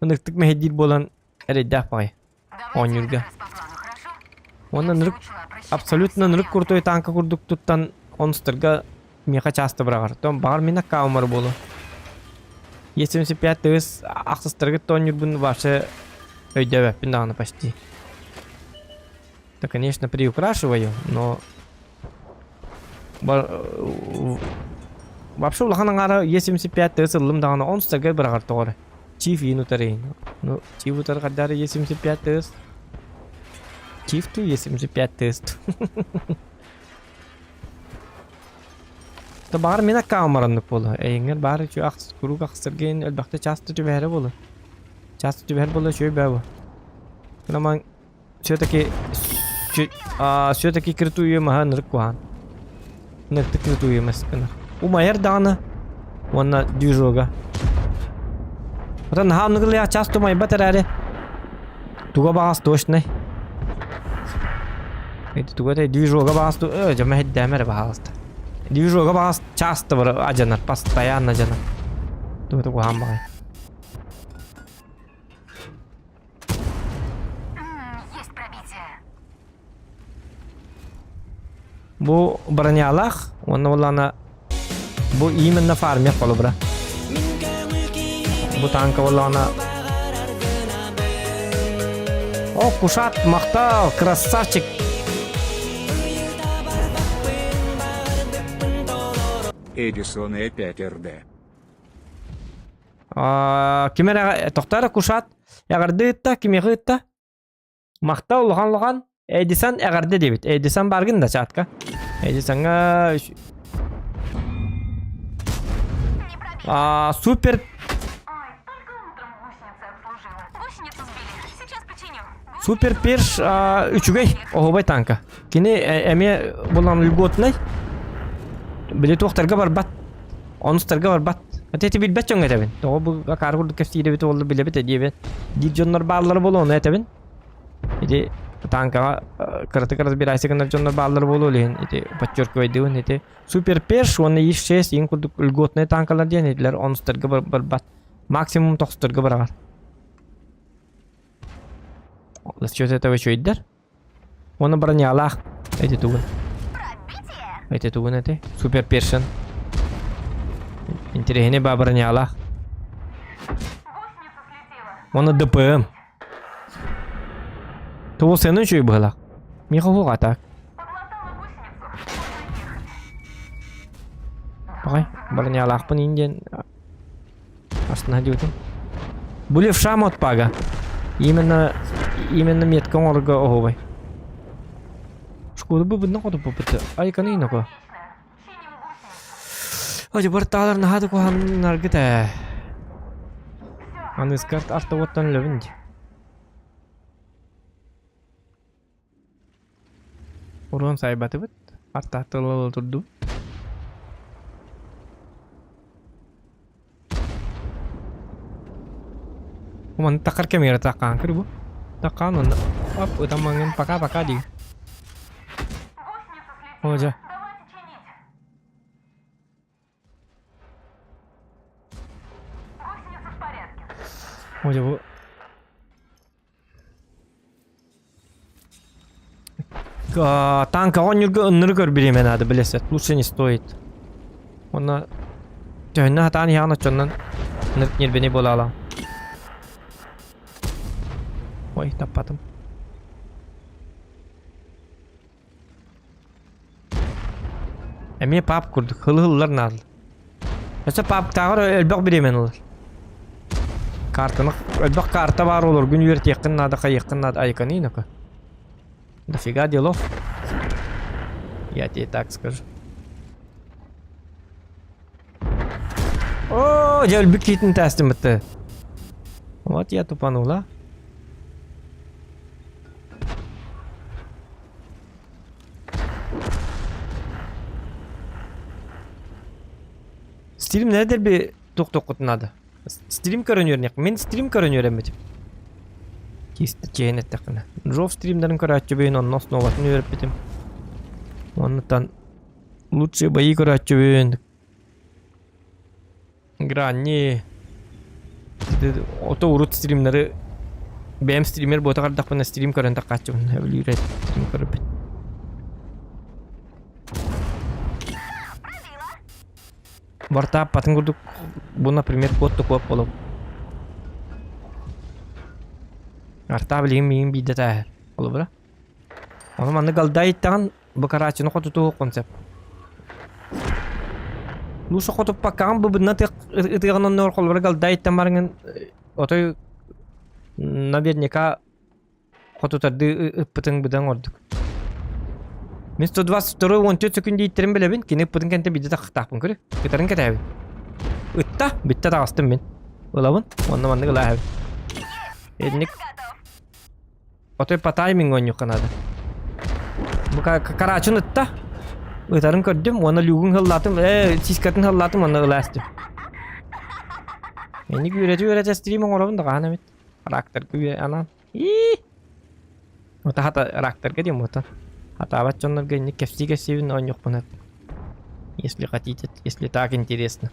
ыныктык мэһэйдиир буолан эрэйдээх баҕайы оонньуурга. Уонна ынырык абсолютно ынырык крутой танка курдук туттан онустарга миэхэ часто быраҕар. Том баҕар мин аккаунмар буолуо. Е75 тыгыс ахсыстаргыт оонньуурбун вообще өйдөөбөппүн даҕаны почти. Да, конечно, приукрашиваю, но Вообще улахан аҥаара Е75 тыас ыллым даҕаны онустарга быраҕар тоҕо эрэ. Чиф иин утары иин. Ну, чиф утары хардары Е75 тыас. Чиф ту Е75 тыас. То баҕар мин аккаунмар оннук буолуо. Эйиҥҥэр баар үчү ахс куруук ахсыргын элбэхтэ часто түбэһэрэ буолуо. Часто түбэһэр буолуо үчүгэй баа бу. Ман Все-таки все-таки критуйу маһа ынырык куһаан. Ынырыктык критуйу мас гынар. Умайар даҕаны уонна движога. Оттон наһаа оннук ылыах часто умайбат эрээри туга баҕас точнай. Ити туга этэй движога баҕас э дьэ мэһэйдээмэ эрэ баһаалыста. Движога баҕас часто бар адьанар, постоянно адьанар. Туга куһаан баҕай. Бу бронялаах уонна буоллаҕына бу именно фармер холобура. Бу танка буоллаҕына О, Кушат, махтал, красавчик! Эдисон опять РД. Ким эрэ тохтоо эрэ Кушат эҕэрдэ ыытта, кимиэхэ ыытта? Махтал улахан-улахан Эдисон эҕэрдэ диэбит. Эдисон бааргын да чатка. Эдисоҥҥа супер Супер Перш үчүгэй оһуобай танка. Кини эмиэ булан льготнай. Били туохтарга барбат. Онустарга барбат. Ати ити билбэт дьоҥҥо этэбин. Тоҕо бу акаары курдук кэпсиирэбит уолла билэбит диэбин. Диир дьоннор бааллара буолуо ону этэбин. Ити танкаҕа кыратык разбирайся гынар дьоннор бааллара буолуо илин ити подчеркивайдыбын ити Супер Перш уонна ИС-6 иин курдук льготнай танкалар диэн итилэр онустарга барбат. Максимум тохсутарга быраҕар. Счет этого үчүгэйдэр. Уонна бронялаах эти тугун. Эти тугун эти? Супер першин. Интэриэһинэй баа бронялаах. Уонна ДПМ. Тугу сыана үчүгэй быһыылаах. Миэхэ уһуох атак. Паҕай, бронялаахпын иин диэн Астына диэбитим. Бу левша модпага. Именно именно метка оҥорго оһуобай. Шкода бу бынна хотуппуппут. Айканы иноко. Ой, бартаалар наһаа да куһаннаргыт ээ. Аныскарт артовоттан өлөбүн дии. Уруон сайбатыбыт. Артааттылала турдубут. Бу манна таххар кэмигэр таххаан көр бу. Таххаан онно оп ытан маҥын пока-пока дии. О дьэ. О дьэ бу Танка оонньуурга ынныры көр бириэмэ наада билэсэт. Лучше не стоит. Уонна төһөннө хатаан иһэҕин оччоннон ынырык ньирбини буолаалаҕын. Ой, таппатым. Эмиэ пап курдук хылы-хыллар наадалар. Өссө паптааҕар элбэх бириэмэни ылар. Картаны элбэх карта баар олоргун үөрэтиэххин наада, хайыаххын наада айыканы инока. Дофига делов. Я тебе так скажу. О, дьэ өлбүт киһитин тээстим бытты. Вот я тупанула. Стрим не дерби тохтоххут надо. Стрим көрөн үөрэнэх. Мин стрим көрөн үөрэммитим. Чиэһин эттэххинэ. Джов стримнарын көрөөччүбүн, онно основатын үөрэппитим. Оннуттан лучшие бои көрөөччүбүн. Гранни ото урут стримнары бэйэм стример буота кардахпына стрим көрөн таххааччыбын өлүүрэ стрим көрөбүн. Бартааппатын курдук бу например куот да куоп болом. Артаа билигин миигин биирдэ тааһар. Холобура. Ону маннык галдай иттаҕын Бу караачыны хотутуоххун сөп. Луша хотуппаккаҕын бу бынна ытыаҕын оннугар холобура галдайыттан барыҥын отой наверняка хотутардыы ыппытыҥ быдан ордук. Мин 122 14 секунд дииттэрин билэбин, кини ыппытын кэнтэ биирдэ тахтаахпын көрү. Ытарын кэтээбин. Ытта, бүтте таҕыстым мин. Ылабын, уонна маннык ылааһабын. Инник Отой по таймингу оонньуохха наада. Бу караачын ытта. Ытарын көрдүм уонна люгун хыллаатым, э, сискатын хыллаатым уонна ылаастым. Эник үөрэтэ-үөрэтэ стрим оҥоробун да хаһан эмит. Ракторга үө анаан. Ии! Ота хата ракторга диэн буотан. Хатаабат дьоннорго инник кэпсии-кэпсиибин оонньуохпун Если хотите, если так интересно.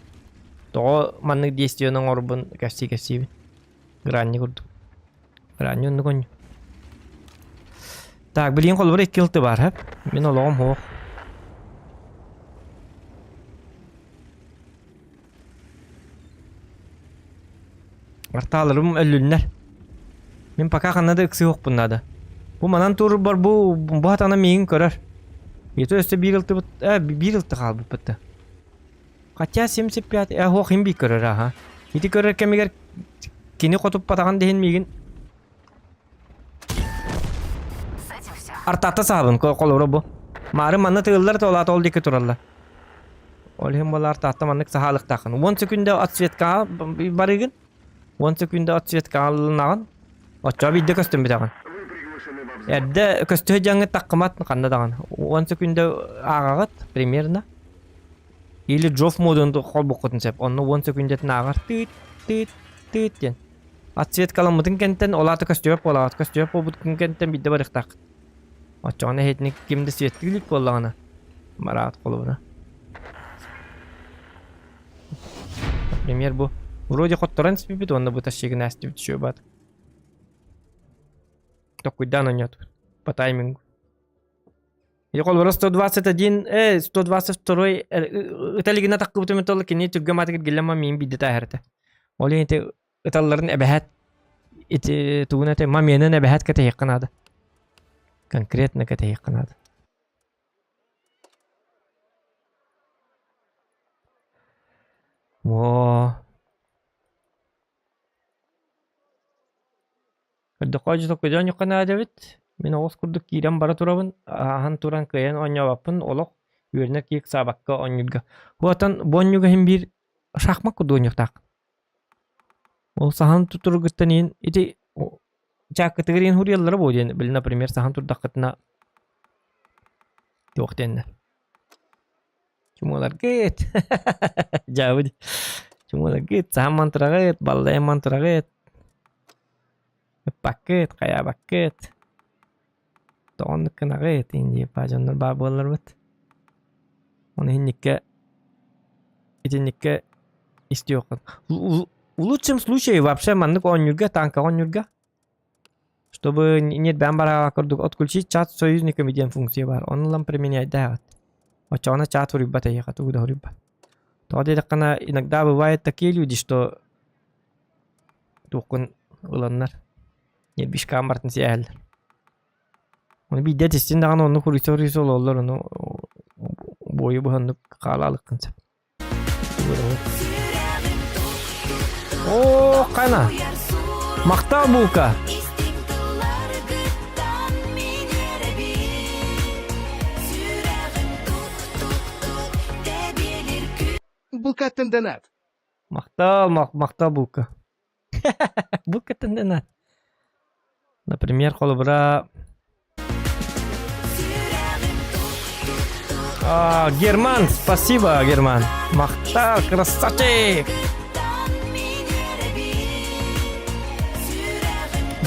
Тоҕо маннык действиены оҥорбун кэпсии-кэпсиибин. Гранни курдук. Гранни оннук онньу. Так, билигин холобура икки ылты баар, һэп. Мин олоҕум суох. Артааларым өллүннэр. Мин пока ханна да ыксыһыахпын наада. Бу манан туурбар бу бу хатана миигин көрөр. Ето өссө биир ылтыбыт, э, биир ылты хаалбыппыт да. Хотя 75 э ох им би көрөр аха. Ити көрөр кэмигэр кини хотуппатаҕын да иһин миигин Артата саабын холобура бу. Маары манна тыыллар туолаат ол диэки тураллар. Ол иһин буолар артаатта маннык саһаалыктааххын. 10 секунда отсветкаҕа барыгын. 10 секунда отсветкаҕа ылынаҕын. Оччоҕо биирдэ көстөн бүтэҕин. Эрдэ көстүһэ дьаҥҥыт таххымат ханна даҕаны. 10 секунда ааҕаҕыт примерно. Или Джофф модун холбуккутун сөп. Онно 10 секундатын ааҕар тыыт, тыыт, тыыт диэн. Отсветкаламмытын кэнтэн, ол аата көстүбэт буолаҕыт. Көстүбэт буолбутун кэнтэн биирдэ барыахтааххыт. Оччоҕуна эһиэтини ким да светтик илик буоллаҕына, бараат холобура. Например, бу вроде хотторон испиппит уонна бу тащигын ээстибит үчүгэй баат. Токкуйдаан оонньоотубут. По таймингу. Или холобура 121, 122 ыта илигинэ таххыбытым этэ кини түргэн маатыгар гиллэмма миин биирдэ тааһар этэ. Ол иһин ити ыталларын эбэһээт ити тугун этэй маменын эбэһээт кэтэһиэххэ наада. Конкретно кэтэһиэххэ наада. Оо. Көрдөххө дьэ оонньуохха наада эбит. Мин оҕус курдук киирэн бара турабын, ааһан туран кыайан оонньообоппун, олох үөрэнэр киһи ыксаабакка оонньуурга. Оттон бу оонньууга иһин биир шахмат курдук оонньуохтаах. Ол саһан тутургуттан иһин ити чааккытыгар иһин суруйаллара буо диэн, били, например, саһан турдаххытына туох диэннэр. Чумуоларгыт. Дьаабы. Чумуоларгыт, саһан мантыраҕыт, баллайан мантыраҕыт. Ыппаккыт, хайаабаккыт. Тоҕо оннук гынаҕыт диэн баа дьоннор баар буолларбыт. Ону иһинниккэ итинниккэ истиэххин. В лучшем случае вообще маннык оонньуурга, танкаҕа оонньуурга, чтобы ньиэрбээн бараабат курдук отключить чат с союзниками диэн функция баар. Ону ылан применяйдаһаҕыт. Оччоҕуна чат суруйбат эйиэхэ тугу да суруйбат. Тоҕо диэтэххинэ иногда бывает такие люди, что туоххун ыланнар ньиэрбишкаан бартын сиэһэллэр. Ону биирдэ этистин даҕаны оннук суруйса-суруйса олороллор, ону буойу быһаннык хаалаалыккын сөп. Оо, хана! Махтал булка! Булкаттан донат. Махтал, махтал булка. Булкаттан донат. Например, холобура А, Герман, спасибо, Герман. Махтал, красавчик!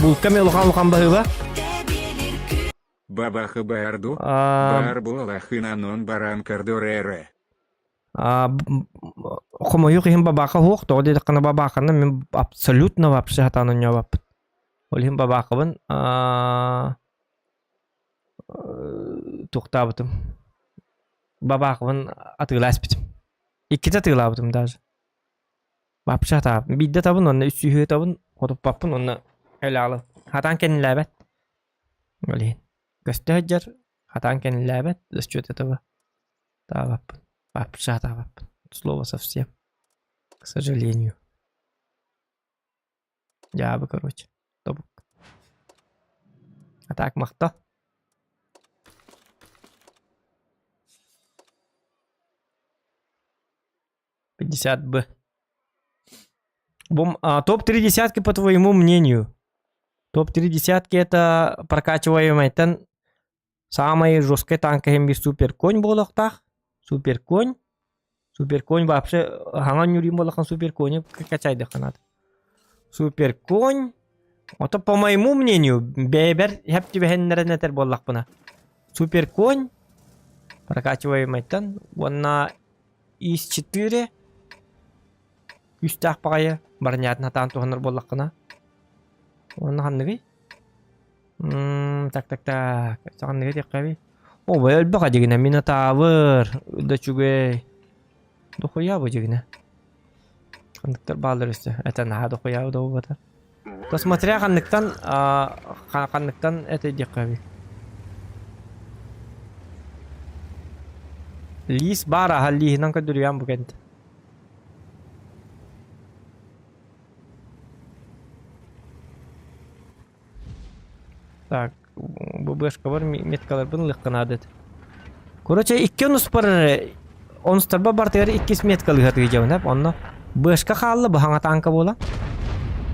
Булка мен улахан-улахан баһыыба. Бабаха барду, бар буолахын баран кардорere. Хомойуох иһин бабаха суох, тоҕо диэтэххинэ бабаханы мин абсолютно вообще сатаан оонньообоппун. Ол иһин бабаахыбын туохтаабытым бабаахыбын атыылаа испитим. Иккитэ атыылаабытым даже. Вообще атаабын. Биирдэ табын уонна үс сүүһү табын, хотуппаппын уонна өлөҕүлүн. Хатаан кэннилээбэт. Ол иһин. Көстө сылдьар, хатаан кэннилээбэт, за счет этого таабаппын. Вообще атаабаппын. Слово совсем. К сожалению. Дьаабы короче. Тобук. А так махто. 50 Б. Бом, а, топ-3 десятки по твоему мнению. Топ-3 десятки это прокачиваемый Саамай жесткай танка иһин биир суперконь буолуохтаах. Суперконь. Суперконь вообще хаҥан ньүрүүм буоллахан суперкони качайдыхха наада. Суперконь. Ото по моему мнению, бэйэбэр хэп түбэһиннэрэн этэр буоллахпына. Суперконь прокачиваемайтан уонна ИС-4 күүстээх баҕайы барньаатын хатаан туһанар буоллаххына. Уонна ханныгый? Так так так саҕанныга этиэххэ О элбэх дьигинэ Минотавр да үчүгэй дохуя бу дьигинэ ханныктар бааллар өссө это наһаа дохуя да буолбата то смотря ханныктан ханныктан это диэххэ Лиис баар аха лииһинэн көрдөрүйээн бу кэнтэ Так, бу быашкабар меткаларбын ылыахха наада этэ. Короче, икки онуспар онустарба бартыгар иккис меткалыһа тыгыдьабын эп. Онно быашка хаалла бу хаҥа танка буола.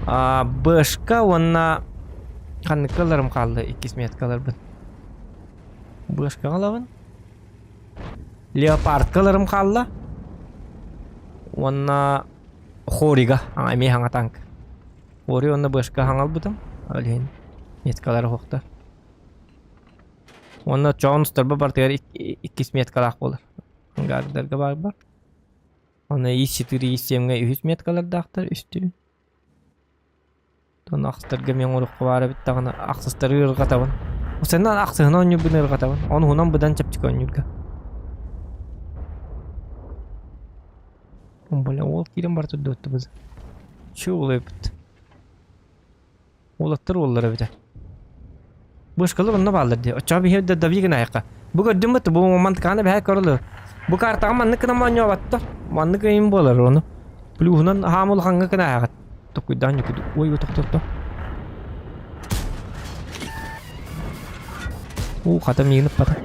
А быашка уонна ханныкка ыларым хаалла иккис меткаларбын. Быашкаҕа ылабын. Леопардка ыларым хаалла. Уонна Хорига, эмиэ хаҥа танк. Хори уонна быашка хаҥалбытым. Ол иһин меткалара суохтар. Уонна чоон устарба бартыгар иккис меткалаах буолар. Ангаардарга баар бар. Уонна ИС-4, ИС-7-ҥэ үһүс меткалардаахтар үстүү. Тон ахстарга мен оҥоруохха баар эбит даҕаны ахсыстары ыарырҕатабын. Осеннан ахсыһына оонньуурбун ыарырҕатабын. Онуһунан быдан чэпчэки оонньуурга. Бля, уол киирэн бара турда оттубут. Чү уолуйбут. Уолаттар уоллара эбитэ. Бышкалар онно бааллар дии. Оччоҕо биһи да дави гынайахха. Бу көрдүм бу бу мантыкааны бэһэ көрөлөр. Бу картаҕа маннык гынан моонньообаттар. Маннык ыйым буолар ону. Плюһунан хаам улахаҥҥа гынаайаҕыт. Токуйдаан ньукуду. Ой, тохтотто. Уу, хата миигин ыппата.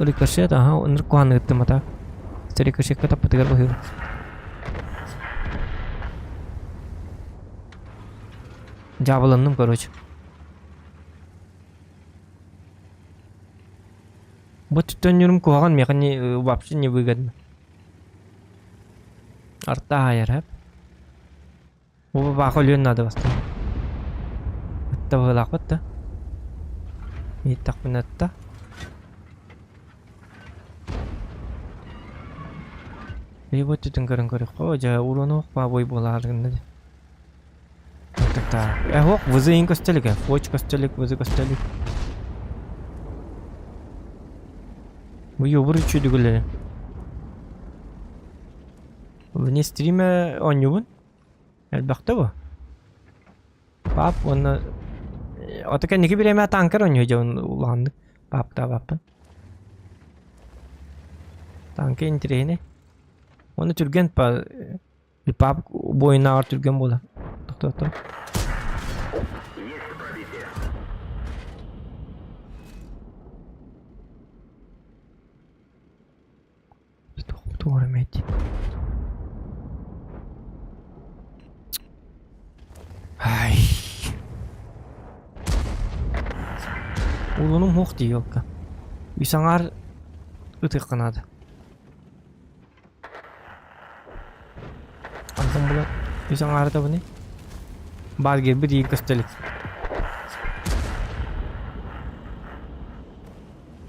Рикошет, ага, ынырык куһаҕаннык ыттым ата. Рикошекка таппытыгар быһыыбын. Дьаабыланным, короче. Бу түттөннүрүм куһаҕан миэхэ не, вообще не выгодно. Арта аайар, хэп. Бу баха өлүөн наада бастаан. Ытта быһыылаахпыт да. Ииттэхпинэ ытта. Бу өттүтүн көрөн көрүөххэ, дьэ уруонуох баабый буолаары гынна дии. Так, Эһох, вызы ин көстөлүк, фоч көстөлүк, вызы көстөлүк. Бу юбур үчүдүгүлэри. Вне стриме оонньуубун. Элбэхтэ бу. Пап уонна ото кэнники бириэмэ танкер оонньуу дьон улаханнык паптаабаппын. Танка интэриэһинэй. Уонна түргэн па пап буойунааҕар түргэн буолар. Тохтоото. Туох эмэ Ай. Улунум суох дии елка. Үс аҥаар ытыахха наада. Антон була үс аҥаары табыный. Баар киирбит иин көстө илик.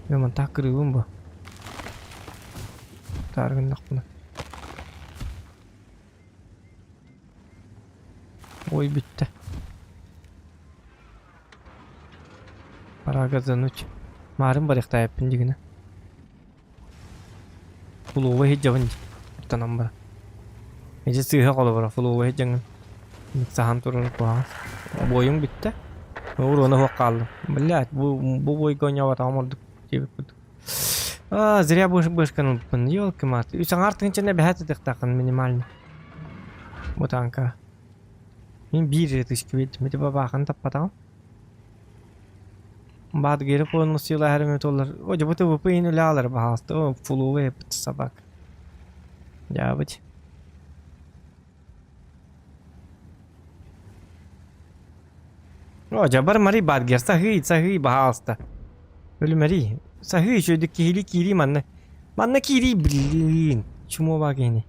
Мин мантаах кырыыбын бу. Таар гыннахпына. Ой бүттэ. Пора газануть. Марын барыахтаайаппын дигинэ. Фулуоба иһдьэбин дии. Оттонон баран. Ити сыыһа холобура фулуоба иһдьэҥҥин. Саһан турар куһаҕан. Буойуҥ бүттэ. Уруона суох хааллым. Блядь, бу бу буойга оонньооботоҕум ордук диэбит курдук. А, зря бышкан ылбыппын. Ёлки-мать. Үс аҥаар тыһыынчаны эбэһээт ытыахтааххын минимально. Бу танка. Мин биир эрэ тысяча биэрдим. Ити бабаахын таппатаҕым. Баадгири полностью лаһарым толлар. О, дьэ бу ТВП иһин үлэ алар баһаалыста. О, фуловый собак. Дьаабыт. О, дьабар Мари Бадгер, саһый, саһый, баһаалыста. Өлүмэри, саһый, үчүгэйдик киһилии киирии манна. Манна киирии, блин, чмо баа киһини.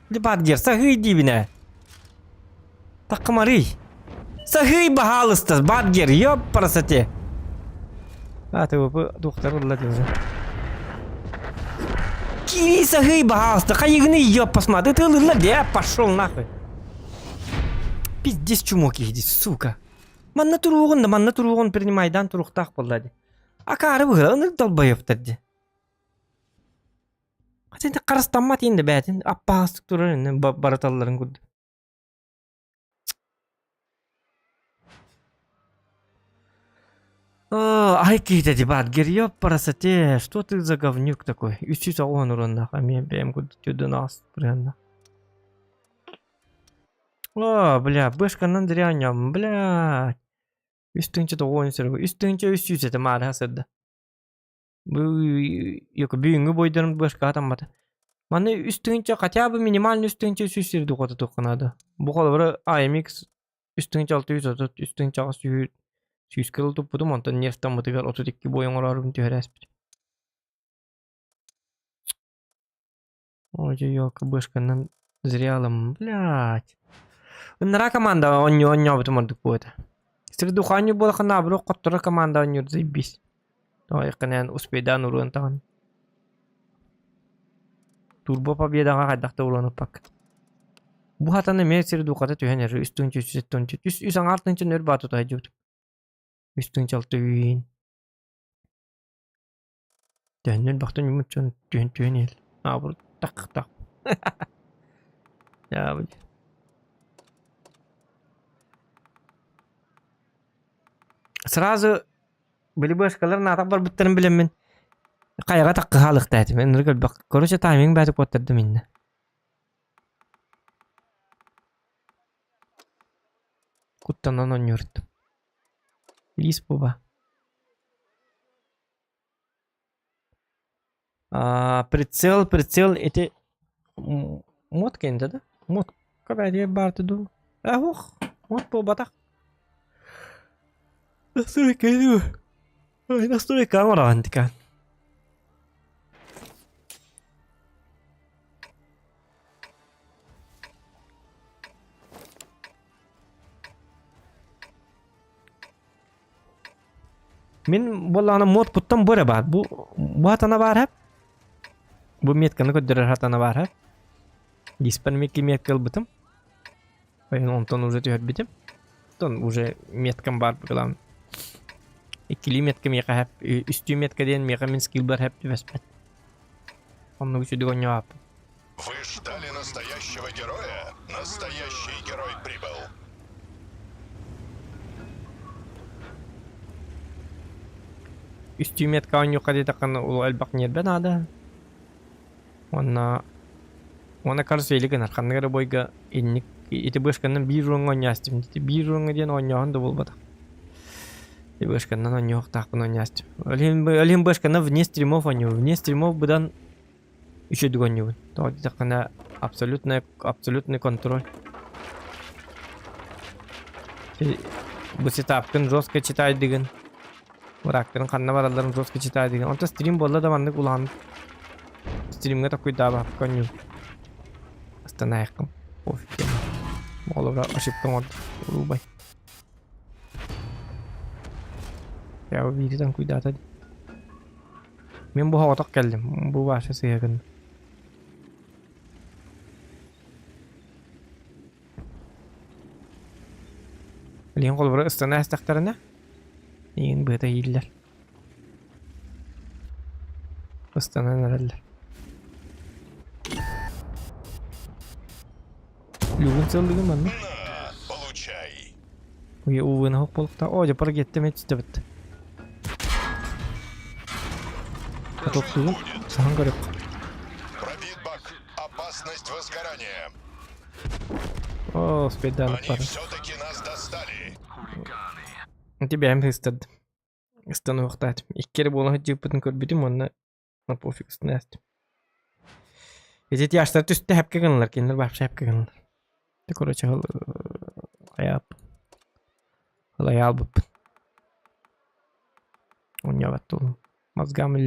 Бадгер, саһый диибин ээ. Таккымарый. Саһый, баһаалыста, Бадгер, ёппарасате. А, ты тухтар ылла дии. Кири саһый, баһаалыста, хайыгыны ёп посмотри, ты ылла, де, пошел нахуй. Пиздец чумок иһди, сука. Манна туруоҕун да, манна туруоҕун принимайдаан туруохтаах буолла дии. Акаары быһыла, ынырык долбоебтар дии. Хата харыстаммат иин да бээтин аппаастык турар иннэ барыталларын курдук. Ай киһитэ дебат герьё парасате, что ты за говнюк такой? Үс оҕуһан уруоннаах эмиэ бэйэм курдук түрдүн аас бырыанна. О, бля, бышканан дрянь, бля. Үс тыһыынча тоҕуон үс үс тыһыынча үс сүүс этэ маарыһа сырда. Бу бүгүҥҥү буойдарын быашкаҕа таммата. Маны үс тыһыынча хотя бы минимально үс тыһыынча үс сүүс сирди тутуохха наада. Бу холобура AMX үс тыһыынча алта жүз отут, үс тыһыынча аҕыс сүүс сүүскэ ыла туппутум, онтон нервтаммытыгар отут икки буой оҥороорубун түһэрээспитим. Ой, ёлка, бышканан зря ылым, блядь. Ыннара команда оонньуу оонньообутум ордук буолуо этэ. Средуханньу буолаххына наоборот хотторор команда оонньуур заебись. Тоҕо успейдаан уруон таҕын. Турбо победаҕа хайдах да уруон ыппакка. Бу хатан эмиэ средухата түһэн эрэр үс тыһыынча үс жүз тыһыынча үс үс аҥаар тыһыынча нөл баата туһайдьыбытым. Үс тыһыынча алта үүн. Төһөннөн бахтан юммут дьон түһэн түһэн иһэл. Аабыр так так. Дьаабыт. Сразу били быашкалар наатах барбыттарын билэммин хайаҕа таккыһаалыхта этим. Ынырык элбэх. Короче, тайминг бааты куоттардым иннэ. Куттанан оонньууртум. Лис буба. А, прицел, прицел эти мод кэннэ да? Мод кабариэ баарты дуу? Ах, мод буолбатах. Ой, настройка оҥороҕун тика. Мин буоллаҕына мод куттан бу эрэ баар. Бу бу хатана баар һэп. Бу метканы көрдөрөр хатана баар һэп. Диспен микки метка ылбытым. Онтон уже түһэрбитим. Онтон уже меткам баар главное. Иккилии метка миэхэ һэп, үстүү метка диэн миэхэ мин скиллбар һэп түбэспэт. Оннук үчүгэй оонньообаппын. Вы ждали настоящего героя? Настоящий герой прибыл. Үстүү метка оонньуохха диэтэххинэ ол элбэх ньиэрбэ наада. Уонна уонна карусели гынар ханнык эрэ бойга инник ити быышканан биир уоҥҥа оонньоостум ити биир уоҥҥа диэн оонньооһун да буолбатах. Ити быышканан оонньуохтаахпын оонньоостум. Ол иһин ол иһин быышканан вне стримов оонньуубун. Вне стримов быдан үчүгэй оонньуубун. Тоҕо диэтэххинэ абсолютный абсолютный контроль. Бу сетапкын жестко читайдыгын. Врагтарын ханна баралларын жестко читайдыгын. Онто стрим буолла да маннык улахан стримҥа такуйдаабапка оонньуу. Останаайыккым. Пофиг диэн. Оҕолоро ошибка оҥордум. Урубай. Я биири таҥкуйдаата дии. Мин бу соҕотох кэллим. Бу Вася сыыһа гынна. Билигин холобура ыстана эстэхтэринэ, иин быата ииллэр. Ыстанан эрэллэр. Люгун сыллыгын манна. На, получай. Уе увына хоп болукта. О, дьэ паргетте метстэбит. Тохтугун сахан көрөк. Пробит бак. Опасность возгорания. О, спеданып Они бар. все-таки нас достали. Ити бэйэм сыстардым. Ыстаныахтаатым. Икки эрэ буолан сылдьыбыппытын көрбүтүм уонна на пофиг ыстанаастым. Ити тяжтар түстэ хэпкэ гыннылар, кинилэр вообще хэпкэ гыннылар. Ты короче хайаап. Ылайаалбыппын. Унньабат туолум. Мозгам.